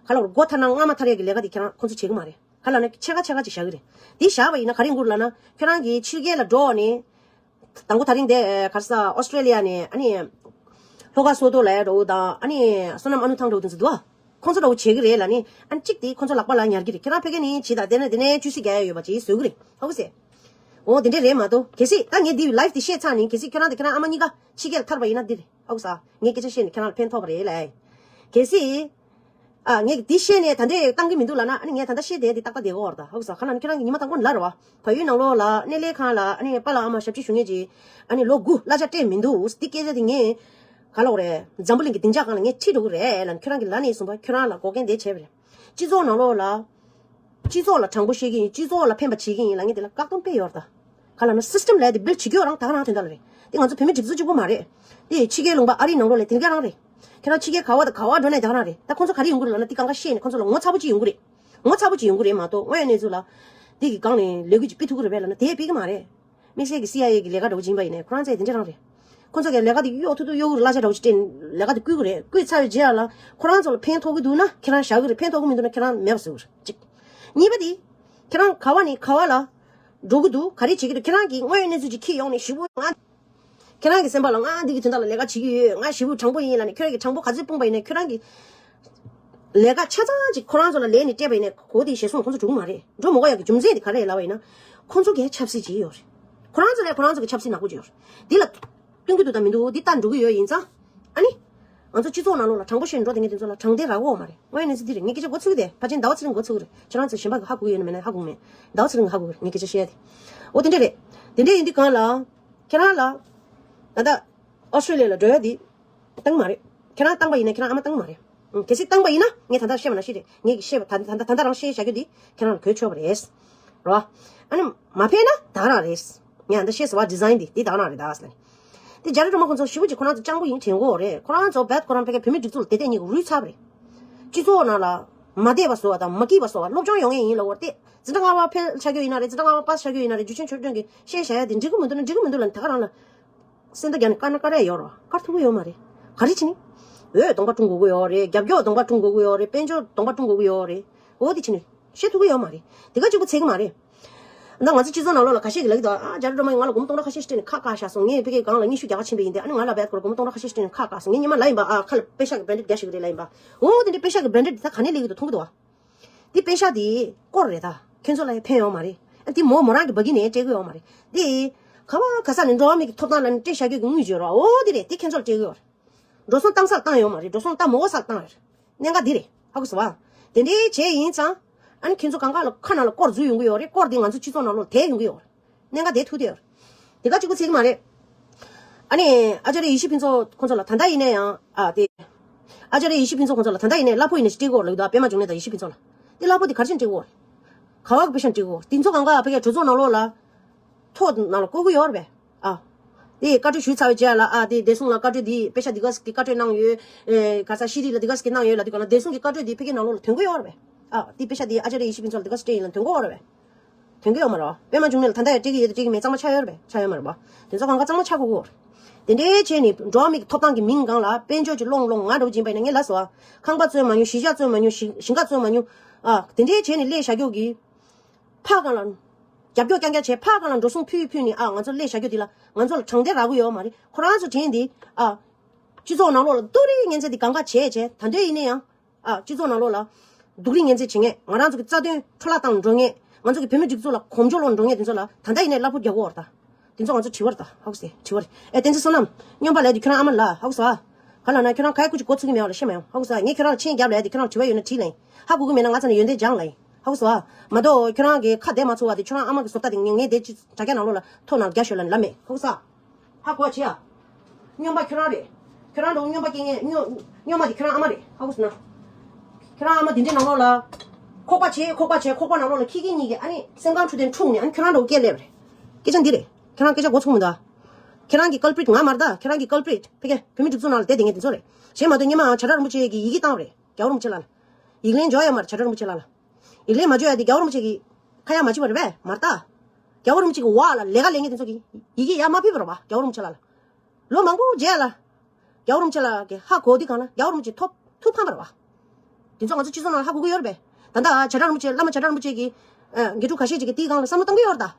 ག་ལ་བར་མགོ་ཐར་ན་རྔ་མ་ཐར་ཡས་ཀྱི་ལས་ཀ་དེ་ཁྱེད་རང་ཁོང་ཚོ་བྱེད་ཀྱི་མ་རེད། ག་ལབ་ན་ཕྱེད་ཀ་ཕྱེད་ཀ་ཅིག་བཞག་གི་རེད། དེ་བཞག་པ་ཡིན་ན་ག་རེ་ཡོང་གི་རེད་ལབ་ན་ཁྱེད་རང་གིས་ཕྱི་རྒྱལ་ལ་འགྲོ་ནས། དང་པོ་ད་རིང་འདི་ག་རེ་ཟ་ཨོ་སི་ཊེ་ལི་ཡ་ནས་ཨ་ནི། ལྷོ་ཁ་སོ་ཏོ་ལ་ཡ་འགྲོ་དང་ཨ་ནི་བསོད་ནམས་ཨ་ནུ་ཐང་འགྲོ་དེ་ཚོ་འདུག་ཨ། ཁོང་ཚོ་འདྲ་བོ་བྱེད་ཀྱི་རེད་ལབ་ནི་ཨ་ནི་གཅིག་དེ་ཁོང་ཚོ་ལག་པ་ལ་ཉར་གྱི་རེད། ཁྱེད་རང་ཕ་གི་ནས་བྱེད་དང་དེ་ནས་དེ་ནས་བཅུ་སི་རྒྱག་ཡ་ཡོད་པ་ཅིག་བཟོ་གི་རེད། ཧ་གོ་སོང་། འོ་དེ་འདྲས་རེད་མ་གཏོགས་གལ་སྲིད་ད་ངས་འདི་ལའེབ་དེ་བཤད་ཚར་ནི་གལ་སྲིད་ཁྱེད་རང་དང་ཁྱེད་རང་ཨ་མ་གཉིས་ཀ་ཕྱི་རྒྱལ་ཐར་པ་ཡིན་ན་འདི་རེད། ཧ་གོ་སོང་། ངས་སྐད་ཆ་བཤད་ནས་ཁྱེད་རང་ལ་ཕན་ཐོགས་པ་རེད་ལབ་ཡ་ཡིན། གལ་སྲིད། ཨ་ངས་འདི་བཤད་ནས་ད་འདྲས་བཏང་གི་མི་འདུག་ལབ་ན་ཨ་ནི་ངས་ད་ལྟ་བཤད་བསྡད་དེ་ཏག་ཏག་བསྡད་ཀྱི་ཡོད་རེད་ད། ཧ་གོ་སོང་། ག་ལབ་ན་ཁྱེད་རང་གི་ཉི་མ་དང་པོ་ནས་ལབ་རེད་བ། བལ་ཡུལ་ནང་ལོགས་ལ་སྣེ་ལེན་ཁང་ལ་ཨ་ནི་པཱ་ལགས་ཨ་མ་ཞབས་ཕྱི་ཞུ་མཁན་ཅིག་ཨ་ནི་ལོ་དགུ་གླ་ཆ་སྤྲད་མི་འདུག་འདི་སྐད་ཆ་དེ་ངས་ག་ལབ་དགོས་རེད། འཛམ་བུ་གླིང་གི་སྡིངས་ཆ་སྒང་ལ་ངས་ཁྲིད་འགྲོ་གི་རེད་ལབ་ནས་ཁྱོད་རང་གི་ལ་ནས་བཟུང་བ་ཁྱོད་རང་ལ་འགོག་རྐྱེན་དེ་བྱས་པ་རེད། སྤྱི་ཚོགས་ནང་ལོགས་ལ། སྤྱི་ཚོགས་ལ་དྲང་པོ་བཤད་ཀྱི་ཡིན། སྤྱི་ཚོགས་ལ་ཕན་པ་བྱེད་ཀྱི་ཡིན་ལབ་མཁན་དེ་ལ་བཀག་སྡོམ་སྤེལ་ཡོད་རེད་ད། ག་ལབ་ན་སི་སི་ཊམ་ལབ་ཡ་དེ་བིལ་བྱེད་ཀྱི་ཡོད་རང་ད་ག་རང་དོན་དག་ལ་རེད། དེ་ང་ཚོ་བོད་མི་སྒྲིག་འཛུགས་གཅིག་པུ་མ་རེད། དེ་ཕྱི་རྒྱལ་ལུང་པ་ཨ་རིའི་ནང་ལོགས་ལ་དེ་ག་རང་རེད། ཁྱེད་རང་ཕྱི་རྒྱལ་ག་བ་དང་ག་བ་འགྲོ་ནས་ད་ག་རང་རེད། ད་ཁོང་ཚོ་ག་རེ་ཡོང་གི་རེད་ལབ་ན་དེ་གང་ག་བཤད་ནས་ཁོང་ཚོ་ལ་ངོ་ཚ་པོ་ཅིག་ཡོང་གི་རེད། ངོ་ཚ་པོ་ཅིག་ཡོང་གི་རེད་མ་གཏོགས་དངོས་ཡོད་གནས་ཚུལ་ལ། དེ་གི་སྒང་ནས་ལས་འགུལ་ཅིག་སྤེལ་ཐུབ་ཀྱི་རེད་པས་ལབ་ན་དེ་སྤེལ་གྱི་མ་རེད། དམིགས་བསལ་གྱི་སི་ཨའི་ཨེ་གི་ལས་ཀ་འདྲ་བོ་ཅིག་ཡིན་པ་ཡིན་ནའི་ཁོ་རང་ཚོས་དེ་འདྲ་རང་རེད། ཁོ་ཚོ་གིས་ལས་ཀ་དེ་གཡོག་ཐུབ་ཐུབ་གཡོག་གི་རེད། གླ་ཆ་འདྲ་བོ་ཅིག་སྤྲད་ནས་ལས་ཀ་དེ་བསྐུལ་གྱི་རེད། བསྐུལ་ཚར་བའི་རྗེས་ལ་ཁོ་རང་ཚོ་ལ་ཕན་ཐོགས་ཀྱི་འདུག་ན་ཁྱེད་རང་བཞག་གི་རེད། ཕན་ཐོགས་ཀྱི་མི་འདུག་ན་ཁྱེད་རང་མེད་པ་བཟོ་གི་རེད་གཅིག་གཉིས་པ་དེ། ཁྱེད་རང་ག་བ་ནས་ག་བ་ལ་འགྲོ་གི་འདུག་ག་རེ་བྱེད་ཀྱི་འདུག་ཁྱེད་རང་གིས་དངོས་ཡོད་གནས་ཚུལ་ཅིག་ཁྱེར་ཡོང་ནས་ཞེ་པོ་ང་། ཁྱེད་རང་གི་སེམས་པ་ལ་ང་འདི་གི་དོན་དག་ལ་ལས་ཀ་བྱེད་ཀྱི་ཡོད། ང་ཞེ་པོ་དྲང་པོ་ཡིན་ལབ་ནས་ཁྱོད་རང་གི་དྲང་པོ་ག་ཚོད་སྤུངས་པ་ཡིན་ནའི་ཁྱོད་རང་གི་ལས་ཀ་ཆ་ཚང་ཅིག་ཁོ་རང་ཚོ་ལ་ལས་ནས་སྤྲད་པ་ཡིན་ནའི་གོ་དེ་ཞེ་སོང་ཁོང་ཚོ་འགྲོ་གི་མ་རེད། འགྲོ་མ་དགོས་ཡག་གི་རྒྱུ་མཚན་དེ་ག་རེ་ལབ་པ་ཡིན་ན། ཁོང་ཚོ་གི་ཆབ་སྲིད་ཅིག་ཡོད་རེད། ཁོ་རང་ཚོ་ལ་ཁོ་རང་ཚོ་གི་ཆབ་སྲིད་ནག་པོ་ཅིག་ཡོད་རེད། འདི་ལ་སྟོན་གྱི་འདུག་དང་མི་འདུག་འདི་ལྟ་འགྲོ་གི་ཡོད་ཡིན་ཙང་། ཨ་ནི། ང་ཚོ་སྤྱི་ཚོགས་ནང་ལོགས་ལ་དྲང་པོ་བཤད་ནས་འགྲོ་བསྡད་མཁན་དེ་ཚོ་ལ་དྲང་བདེན་རག་གི་ཡོད་མ་རེད། དངོས་ཡོད་གནས་ཚུལ་འདི་རེད། ངས་སྐད་ཆ་མགོ་ཚོས་ཀྱི་དེ་ཕལ་ཆེར་ཟླ་བ་ཚེ་རིང་མགོ་ཚོས་ཀྱི་རེད། ཁྱེད་རང་ཚོ་གཞན་པ་གི་ཧ་གོ་གི་ཡོད་ན་མེད་ན་ཧ་གོ་གི་མེད། ཟླ་བ་ཚེ་རིང་གི་ཧ་གོ་གི་རེད། ངས་སྐད་ཆ་བཤད་ཡ་དེ། འོ་དེ་འདྲ་རེད། དེ་འདྲ་ཡིན་དུས་གང་ལ། ཁྱེད་རང་ལ། ད་ལྟ། ཨོ་སི་ཊྲེ་ལི་ཡ་ལ་འགྲོ་ཡ་དེ། བཏང་མ་རེད། ཁྱེད་རང་བཏང་པ་ཡིན་ན་ཁྱེད་རང་ཨ་མ་བཏང་མ་རེད། གལ་སྲིད་བཏང་པ་ཡིན་ན་ངས་ད་ལྟ་བཤད་པ་ནང་བཞིན་རེད། ངས་ཀྱི་བཤད་པ་ད་ད་ད་ད་རང་བཤད་བྱ་རྒྱུ་འདི་ཁྱེད་རང་ལ་གོ་ཆོད་པ་རེད། རོ། ཨ་ནི་མ་ཕན་ན་ད་རང་རེད། ངས་ད་བཤད་ཟེར་བ་ཌི་ཛའིན་འདི་འདི་ད་རང་རེད་ད་ཟེར་ནས། དེ་རྒྱ་རི་སྒྲོལ་མ་ཁོང་ཚོ་ཞེ་པོ་ཅིག་ཁོ་རང་ཚོ་སྤྱང་པོ་ཡིན་དྲན་གོ་རེད། ཁོ་རང་ཚོ་བད་ཁོ་རང་ཕ་གི་བོད་མི་སྒྲིག་འཛུགས་ལ་དེ་ལྟས་ཉིད་རུལ་ཚར་བ་རེད། སྤྱི་ཚོགས་ནང་ལ་མ་བསྡད་པ་བཟོ་བ་དང་མ་སྐྱིད་པ་བཟོ་བ་སློབ་སྦྱོང་ཡོང་ངེས་ཡིན་ལབ་པ་རེད། འཛིན་གྲྭ་ལྔ་པ་ཕེལ་ཆགས་རྒྱུ་ཡིན་ན་རེད། འཛིན་གྲྭ་ལྔ་པ་པཱས་ཆགས་རྒྱུ་ཡིན་ན་རེད། འཇུ་ཆེན་ཆོས་སྒྲོན་གྱིས་བཤད་བཞག་ཡ་དེ་འགྲིག་གི་མི་འདུག་ན་འགྲིག་གི་མི་འདུག་ལབ་ནས་ད་ག་རང་ལ་སེམས་ཐག་རྒྱག་ནས་བཀར་ན་བཀར་ཡ་ཡོད་རེད་བ། བཀར་ཐུབ་ཀྱི་ཡོད་མ་རེད། ག་རེ་བྱས་ནས། འོས་གདོང་པ་བཀྲུ་དགོས་ཀྱི་ཡོད་རེད། རྒྱབ་སྐྱོར་གདོང་པ་བཀྲུ་དགོས་ཀྱི་ཡོད་རེད། དཔལ་འབྱོར་གདོང་པ་བཀྲུ་དགོས་ཀྱི་ཡོད་རེད། འོ་དེ་བྱས་ནས་བཤད་ཐུབ་ཀྱི་ཡོད་མ་རེད། དེ་ག་གཅིག་པུ་ཚད་ཀྱི་མ་རེད། ད་ང་ཚོ་སྤྱི་ཚོགས་ནང་ལོགས་ལ་ཁ་ཤས་ཀྱིས་ལབ་ཀྱི་འདུག་ཨ་རྒྱ་རི་སྒྲོལ་མ་ཡིས་ང་ལ་སྒོར་མོ་སྟོང་ཕྲག་ཁ་ཤས་ཤིག་སྤྲད་ནས་ཁ་བཀག་བཞག་སོང་། ངས་ཕ་གིའི་སྒང་ལ་སྙན་ཞུ་རྒྱག་ག་ཕྱིན་པ་ཡིན་ཏེ། ཨ་ནི་ང་ལ་བད་ཀོར་སྒོར་མོ་སྟོང་ཕྲག་ཁ་ཤས་ཤིག་སྤྲད་ནས་ཁ་བཀག་སོང་། ངས་སྔོན་མ་ལབ་ཡིན་པ། ཨ་ཁ་ལ་པེ་ཤག་གི་བེན་ཌེཌ་རྒྱག་ཤིག་རེད་ལབ་ཡིན་པ། འོ་དེ་འདྲའི་པེ་ཤག་གི་བེན་ཌེཌ་དེ་ད་ག་ནས་སླེབས་ཀྱི་འདུག་མཐོང་གི་འདུག་བ། འདི་པེ་ཤག་དེ་སྐོར་རེད་ད། ཁྱོད་ཚོ་ལ་ཡང་ཕན་ཡོད་མ་རེད། ཨ་འདི་མོ་མོ་རང་གི་འབའ་གི་ནས་སྤྲད་གི་ཡོད་མ་རེད། འདི་ག་བ་ག་ས་ནས་འགྲོ་བ་མི་གི་ཐོབ་ཐང་ལ་ནི་སྤྲད་བཞག་རྒྱུ་གི་དངུལ་བརྗོད་རོགས། འོ་དེ་རེད། དེ་ཁྱོད་ཚོ་ལ་སྤྲད་གི་ཡོད་རེད། འགྲོ་སོང་བཏང་ས་ལ་བཏང་ཡོད་མ་རེད། འགྲོ་སོང་བཏང་མ་དགོས་ས་ལ་བཏང་ཡོད་རེད། གནད་འགག་འདི་རེད། ཧ་གོ་སོང་བ། དེ་འདྲའི་བྱས་ཡིན་ཙང་། ཨ་ནི་ཁྱོད་ཚོ་གང་ག་ལ་ཁ་ནང་ལ་སྐོར་འཛུལ་ཡོང་གི་ཡོད་རེད། སྐོར་འདི་ང་ཚོ་སྤྱི་ཚོགས་ནང་ལོགས་དེད་ཡོང་གི་ཡོད་རེད། གནད་འགག་དེ་ཐུག་དེ་ཡོད་རེད། དེ་ག་གཅིག་པུ་ཚད་ཀྱི་མ་རེད། ཨ་ནི་ཨ་ཅཱརྱ་ཡེ་ཤེས་ཕུན་ཚོགས་ཁོང་ཚོ་ལ་ད་ལྟ་ཡིན་ན་ཡང་ཨ་དེ། ཨ་ཅཱརྱ་ཡེ་ཤེས་ཕུན་ཚོགས་ཁོང་ཚོ་ལ་ད་ལྟ་ཡིན་ནའི་གླ་ཕོགས་ཡིན་ནའི་སྤྲད་དགོས་ལབ་འདུག་པད་མ་འབྱུང་གནས་དང་ཡེ་ཤེས་ཕུན་ཚོགས་ལ། དེ་གླ་ཕོགས་དེ་ག་རེ་བྱས་ནས་སྤྲད་དགོས་རེད། ག་བ་གི་པེ་ཤག་སྤྲད་དགོས། དེ་ཚོ་གང་ག་ཕ་གིའི་གྲོས་ཚོགས་ནང་ལོགས་ལ། ཐོག་ནང་ལ་བཀོད་ཀྱི་ཡོད་རེད་པས། ཨ། དེ་བཀའ་འཁྲོལ་ཞུས་ཚར་བའི་རྗེས་ལ། ཨ་དེ་བདེ་སྲུང་ལ་བཀའ་འཁྲོལ་དེ་པེ་ཤག་དེ་ག་ཟིག་གི་བཀའ་འཁྲོལ་གནང་ཡོད། ཨེ་ག་ས་ཤེས་རིག་ལ་དེ་ག་ཟིག་གི་གནང་ཡོད་ལ། དེ་ག་ལ་བདེ་སྲུང་གི་བཀའ་འཁྲོལ་དེ་ཕ་གིའི་ནང་ལོགས་ལ་ཐོན་གྱི་ཡོད་རེད་པས། ཨ་དེ་པེ་ཤག་དེ་ཨ་ཅཱརྱ་ཡེ་ཤེས་ཕུན་ཚོགས་ལ་དེ་ག་ཟིག་སྤྲད་ཡིན་ལ་ཐོན་གྱི་ཡོད་རེད་པས། ཐོན་གྱི་ཡོད་མ་རེད་པ། པད་མ་འབྱུང་གནས་ལ་ད་ལྟ་ཡང་སྤྲད་ཀྱི་ཡོད་དེ་སྤྲད་ཀྱི་མེད་གཙང་མ་ཆགས་ཡོད་རེད་པས། ཆགས་ཡོད་མ་རེད་པ། དེ་ཚོ་གང་ག་གཙང་མ་ཆགས་དགོས་ཀྱི་ཡོད་རེད། དེ་འདྲའི་བྱས་ནས་འགྲོ་བ་མི་གི་ཐོབ་ཐང་གི་མིང་སྒང་ལ་དཔལ་འབྱོར་གྱི་སློང་སློང་། ང་འདྲ་བོ་ཅིག་ཡིན་པ་ཡིན་ན་ངས་ལབ་སོང་ཨ། ཁང་པ་བཙོན་མ་མྱོང་། གཞིས་ཆགས་བཙོན་མ་མྱོང་། གཞིས་གཞིས་ཀ་བཙོན་མ་མྱོང་། ཨ་དེ་འདྲའི་བྱས་ནས་སླེབས་བཞག་རྒྱུ་གི་ཕར་སྒང་ལ། རྒྱབ་སྐྱོར་རྐྱང་རྐྱང་བྱས། ཕར་སྒང་ལ་འགྲོ་སོང་ཕུལ་ཕུལ་ནས། ཨ་ང་ཚོ་སླེབས་བཞག་རྒྱུ་དེ་ལ་ང་ཚོ་ལ་དྲང་བདེན་རག་གི་ཡོད་མ་རེད། ཁོ་རང་ཚོ་དྲན་དེ། ཨ་སྤྱི་ཚོགས་ནང་ལོགས་ལ་སྡུག་རུས་ངན་ཚད་དེ་གང་ག་བྱས་བྱས། ད་དུང་ཡིན་ན་ཡང་། ཨ་སྤྱི་ཚོགས་ནང་ལོགས་ལ་སྡུག་རུས་ངན་ཚད་བྱེད་མཁན། ང་རང་ཚོ་གི་རྩ་དོན་འཕྲོ་བརླག་བཏང་འགྲོ་མཁན། ང་ཚོ་གི་བོད་མི་སྒྲིག་འཛུགས་ལ་གོམ་བགྲོད་ལོག་འགྲོ་མཁན་དེ་ཚོ་ལ་ད་ལྟ་ཡིན་ནའི་གླ་ཕོགས་རྒྱག་གི་ཡོད་རེད་ད། དེ་ཚོ་ང་ཚོ་དྲི་བ་རེད་ད། ཧ་གོ་སོང་། དྲི་བ་རེད། ཨེ་བསྟན་འཛིན་བསོད་ནམས། སྨྱོན་པ་ལབ་ཡ་དེ་ཁྱོད་རང་ཨ་མ་ལ། ཧ་གོ་སོང་ཨ། ག་ལབ་ན་ཁྱོད་རང་ག་ཡ་སྐུ་ཅིག་གོ་ཚུགས་ཀྱི་མེད་པ་ལ་ཤེས་མ་ཡོང་། ཧ་གོ་སོང་ཨ། ངས་ཁྱོད་རང་ལ་མཆན་བརྒྱབ་ལབ་ཡ་དེ་ཁྱོད་རང་དྲི་བ་ཡོད་ན་དྲིས་ལབ་ཡིན། ཧ་གོ་གི་མེད་ན་ང་ཚ་ནས་ཡོན་ཏན་སྦྱང་ལབ་ཡིན། ཧ་གོ་སོང་ཨ། མ་གཏོགས་ཁྱོད་རང་གི་ཁ་བདེ་མ་ཚོར་བ་དེ། ཁྱོད་རང་ཨ་མ་གི་བཟོ་ལྟ་དེ་ངས་ངས་དེ་ཅི་དྲ་རྒྱ་ནང་ལོགས་ལ་ཐོག་ནང་རྒྱ་ཤོད་ལབ་ནས་ལབ་མེད། ཧ་གོ་སོང་ཨ། ཧ་གོ་བ་བྱེད་ཨ། སྨྱོན་པ་ཁྱོད་རང་རེད། ཁྱོད་རང་འདྲ་བོ་སྨྱོན་པ་སྐྱེ་མཁན་སྨྱོ་སྨྱོན་མ་དེ་ཁྱོད་རང་ཨ་མ་རེད། ཧ་གོ་སོང་ན། ཁྱོད་རང་ཨ་མ་དེ་འདྲའི་ནང་ལོགས་ལ། ཁོག་པ་བྱེད་ཁོག་པ་བྱེད། ཁོག་པ་ནང་ལོགས་ལ་ཁྱི་སྐད་གཉིས་ཀྱིས་ཨ་ནི་སེམས་ཁམས་འཁྲུག་དེ་འཁྲུག་ནས། ཨ་ནི་ཁྱོད་རང་འདྲ་བོ་སྐད་སླེབས་པ་རེད། སྐད་ཆ་འདི་རེད། ཁྱོད་རང་སྐད་ཆ་མགོ་ཚོས་མི་འདུག་ཨ། ཁྱོད་རང་གི་ཀལ་པི་རིཊ་ང་མ་རེད་ད། ཁྱོད་རང་གི་ཀལ་པི་རིཊ་ཕ་གི་བོད་མི་སྒྲིག་འཛུགས་ནང་ལ་བསྡད་བསྡད་མཁན་དེ་ཚོ་རེད། གཞན་མ་གཏོགས་སྔོན་མའང་བྱ་བྲལ་རིན་པོ་ཆེ་གིས་ཡི་གེ་བཏང་བ་རེད། རྒྱལ་བ་རིན་པོ་ཆེ་ལགས་ལ། ཡིག་ལན་འཇོག་ཡ་མ་རེད། བྱ་བྲལ་རིན་པོ་ཆེ་ལགས་ལ། ཡིག་ལན་མ་འཇོག་ཡ་དེ་རྒྱལ་བ་རིན་པོ་ཆེ་གིས་ཁ་ཡ་མ་བྱེད་པ་རེད་པས། མ་རེད་ད། རྒྱལ་བ་རིན་པོ་ཆེ་གི་འོག་ལ་ལས་ཀ་ལས་མཁན་དེ་ཚོ་གིས་ཡི་གེ་ཡར་མ་ཕུལ་བ་རེད་པ། རྒྱལ་བ་རིན་པོ་ཆེ་ལགས་ལ། ལོ་མང་པོ་རྗེས་ལ། རྒྱལ་བ་རིན་པོ་ཆེ་ལགས་ཀྱིས་ཧ་གོ་དུས་སྒང་ལ་རྒྱལ་བ་རིན་པོ་ཆེ་ཐོབ་ཐུགས་ཕམ་པ་རེད་པ། དེ་ཚོ་ང་ཚོ་སྤྱི་ཚོགས་ནང་ཧ་གོ་གི་ཡོད་རེད་པས། ད་ལྟ་བྱ་བྲལ་རིན་པོ་ཆེ། བླ་མ་བྱ་བྲལ་རིན་པོ་ཆེ་གི་ཨ་དགེ་ཕྲུག་ཁ་ཤས་ཅིག་གིས་དེའི་སྒང་ལ་བསམ་བློ་བཏང་གི་ཡོད་རེད་ད།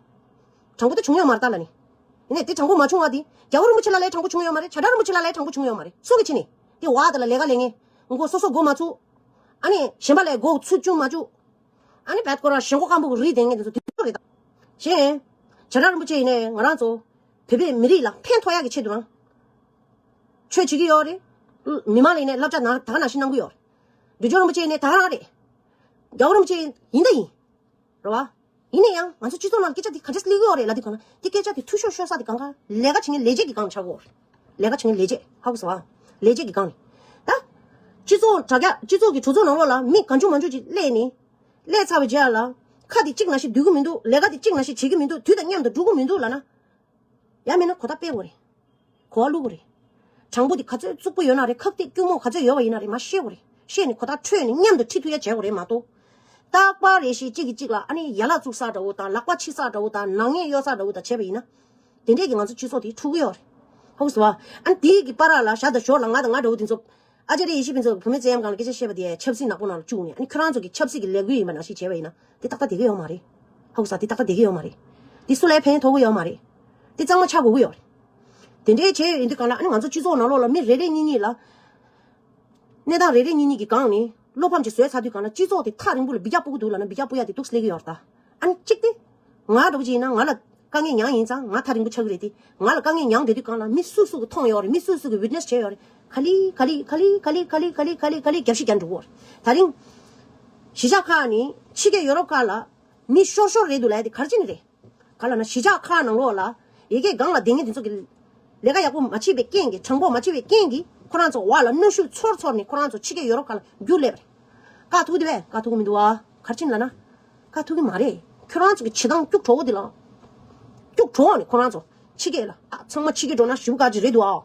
དྲང་པོ་དེ་བྱུང་ཡོད་མ་རེད་ད་ལབ་ནི། ཡིན་ནའི་དེ་དྲང་པོ་མ་བྱུང་བ་དེ་རྒྱལ་བ་རིན་པོ་ཆེ་ལགས་ལ་དྲང་པོ་བྱུང་ཡོད་མ་རེད། བྱ་བྲལ་རིན་པོ་ཆེ་ལགས་ལ་དྲང་པོ་བྱུང་ཡོད་མ་རེད། སུ་གིས་བྱས་ནས། དེ་འོག་དེ་ལ་ལས་ཀ་ལས་མཁན། མགོ་སོ་སོ་མགོ་མ་ཚུགས། ཨ་ནི་གཞན་པ་ལ་མགོ་ཚུགས་བཅུག་མ་བཅུག། ཨ་ནི་བད་ཁོ་རང་ཞེན་ཁོག་སྐམ་པོ་གི་རིལ་བསྡད་མཁན་དེ་ཚོ་དེ་ཚོ་རེད་ད། གཞན། བྱ་བྲལ་རིན་པོ་ཆེ་ཡིན་ནའི་ང་རང་ཚོ་བོད་པའི་མི་རིགས་ལ་ཕན་ཐོགས་ཡག་གི་ཆེད་དུའང་ཆོས་བྱེད་ཀྱི་ཡོད་རེད། མི་མང་ལ་ཡིན་ནའི་བསླབ་བྱ་ནང་ད་ག་ནང་བཞིན་གནང་གི་ཡོད་རེད། འབྲི་ཆུ་རིན་པོ་ཆེ་ཡིན་ནའི་ད་ག་རང་རེད། རྒྱལ་བ་རིན་པོ་ཆེ་ཡིན་ད་ཡིན། རེད་བ། ཡིན་ན་ཡང་ང་ཚོ་སྤྱི་ཚོགས་ནང་སྐད་ཆ་དེ་ག་འདྲས་སླེབས་ཀྱི་ཡོད་རེད་ལབ་དུས་སྒང་ལ། དེ་སྐད་ཆ་དེ་འཐུས་ཤོར་ཤོར་ས་དེ་གང་ག་ལས་ཀ་བྱེད་མཁན་ལས་བྱེད་ཀྱི་སྒང་ཆགས་ཀྱི་ཡོད་རེད། ལས་ཀ་བྱེད་མཁན་ལས་བྱེད། ཧ་གོ་སོང་ཨ། ལས་བྱེད་ཀྱི་སྒང་ནས། ད། སྤྱི་ཚོགས་དྲ་རྒྱ་སྤྱི་ཚོགས་ཀྱི་གྲོས་ཚོགས་ནང་ལོགས་ལ་མི་གང་བྱུང་མང་བྱུང་ཅིག་སླེབས་ནས། སླེབས་ཚར་བའི་རྗེས་ལ། ཁ་དེ་གཅིག་ནང་བཞིན་སྡོད་ཀྱི་མི་འདུག་ལས་ཀ་དེ་གཅིག་ནང་བཞིན་བྱེད་ཀྱི་མི་འདུག་དུས་དང་མཉམ་དུ་འགྲོ་གི་མི་འདུག་ལབ་ན། ཡང་མིན་ན་གོ་བརྡ་སྤེལ་དགོས་རེད། གོ་བ་བླུག་དགོས་རེད། དྲང་པོ་དེ་ག་ཚོད་རྩུབ་པོ་ཡོད་ན་རེད། ཁག་ཐེག་སྐྱུར་མོ་ག་ཚོད་ཡོད་པ་ཡིན་ན་རེད། མར་བཤད་དགོས་རེད། བཤད་ནས་གོ་བརྡ་འཕྲོད་ནས་མཉམ་དུ་ཁྲིད་ཐུབ་ཡ་བྱེད་དགོས་རེད་མ་གཏོགས། རྟག་པར་རེ་ཞིག་གཅིག་གིས་གཅིག་ལ་ཨ་ནི་ཡ་ལན་བཙུགས་ས་འདྲ་བོ་དང་། ལག་པ་འཆི་ས་འདྲ་བོ་དང་། ནག་ཉེས་གཡོ་ས་འདྲ་བོ་དང་བྱས་པ་ཡིན་ན། དེ་འདྲས་ཀྱིས་ང་ཚོ་སྤྱི་ཚོགས་དེ་འཁྲུག་གི་ཡོད་རེད། ཧ་གོ་སོང་ཨ། ཨ་ནི་དེའི་གི་བར་ལ་ཞར་དང་ཞོར་ལ་ང་དང་ང་འདྲ་བོ་དེ་ཚོ། ཨ་ཅཱརྱ་ཡེ་ཤེས་ཕུན་ཚོགས་བུད་མེད་བཙན་གཡེམ་སྒང་ལ་སྐད་ཆ་བཤད་པ་དེ་ཆབ་སྲིད་ནག་པོ་ནང་ལ་བཅུག་ནས། ཨ་ནི་ཁྱོད་རང་ཚོ་གི་ཆབ་སྲིད་ཀྱི་ལས་འགུལ་ཡིན་པ་ནང་བཞིན་བྱས་པ་ཡིན་ན་དེ་ཏག་ཏག་བསྡད་ཀྱི་ཡོད་མ་རེད། ཧ་གོ་སོང་། དེ་ཏག་ཏག་བསྡད་ཀྱི་ཡོད་མ་རེད། དེ་སུ་ལ་ཡང་ཕན་ཐོགས་ཀྱི་ཡོད་མ་རེད། དེ་གཙང་མ་ཆགས་དགོས་ཀྱི་ཡོད་རེད། དེ་འདྲའི་བྱས་ཡོད་དུས་སྒང་ལ་ཨ་ནི་ང་ཚོ་སྤྱི་ཚོགས་ནང་ལོགས་ལ་མི་རེ་རེ་གཉིས་གཉིས་ལ། གནས་སྟངས་རེ་རེ་གཉིས་གཉིས་ཀྱི་སྒང་ནས་བློ་ཕམ་ཅིག་བཟོས་ཚར་དུས་སྒང་ལ་སྤྱི་ཚོགས་དེ་ཐག་རིང་པོ་ལ་འབུད་རྒྱག་སྤོ་གི་འདུག་ལབ་ན་འབུད་རྒྱག་སྤོ་ཡ་དེ་འདུག་སླེབས་ཀྱི་ཡོད་རེད་ད། ཨ་ནི་གཅིག་དེ། ང་འདྲ་བོ་ཅིག་ཡིན་ན་ང་ལ་དཀའ་ངལ་མྱངས་ཡིན་ཙང་། ང་ཐག་རིང་པོ་ཆགས་ཀྱི་རེད་དེ། ང་ལ་དཀའ་ངལ་མྱངས་བསྡད་དུས་སྒང་ལ་མི་སུ་སུ་གིས་མཐོང་ཡོད་རེད། མི་སུ་སུ་གིས་ཝིཊ་ནེ་སི་བྱས་ཡོད་རེད། ག་ལེ་ག་ལེ་རྒྱབ་བཤིག་རྒྱག་འགྲོ་གི་ཡོད་རེད། ད་རིང་། གཞིས་ཆགས་ཁག་ནས་ཕྱི་རྒྱལ་ཡོ་རོབ་ཁག་ལ་མི་ཤོར་ཤོར་རེད་འདུག་ལབ་ཡ་དེ་ག་རེ་བྱས་ནས་རེད། ག་ལབ་ན་གཞིས་ཆགས་ཁག་ནང་ལོགས་ལ་ཡ་གི་སྒང་ལ་བསྡད་མཁན་དེ་ཚོ་གིས་ལས་ཀ་ཡག་པོ་མ་བྱས་པའི་རྐྱེན་གྱིས། དྲང་པོ་མ་བྱས་པའི་རྐྱེན་གྱིས། ཁོ་རང་ཚོ་བ་ལ་གནོན་ཤུགས་ཚོར་ཚོར་ནས་ཁོ་རང་ཚོ་ཕྱི་རྒྱལ་ཡོ་རོབ་ཁག་ལ་རྒྱུགས་སླེབས་པ་རེད། བཀག་ཐུབ་ཀྱི་འདུག་པས། བཀག་ཐུབ་ཀྱི་མི་འདུག་པ། ག་རེ་བྱས་ནས་ལབ་ན། བཀག་ཐུབ་ཀྱི་མ་རེད། ཁྱོད་རང་ཚོ་གི་བྱེད་སྟངས་སྐྱུག་བྲོ་བོ་འདི་ལ། སྐྱུག་བྲོ་བ་ནི་ཁོ་རང་ཚོ་ཕྱི་རྒྱལ་ལ། ཨ། ཚང་མ་ཕྱི་རྒྱལ་འགྲོ་ན་ཞེ་པོ་དཀའ་ཅིག་རེད་འདུག་པ།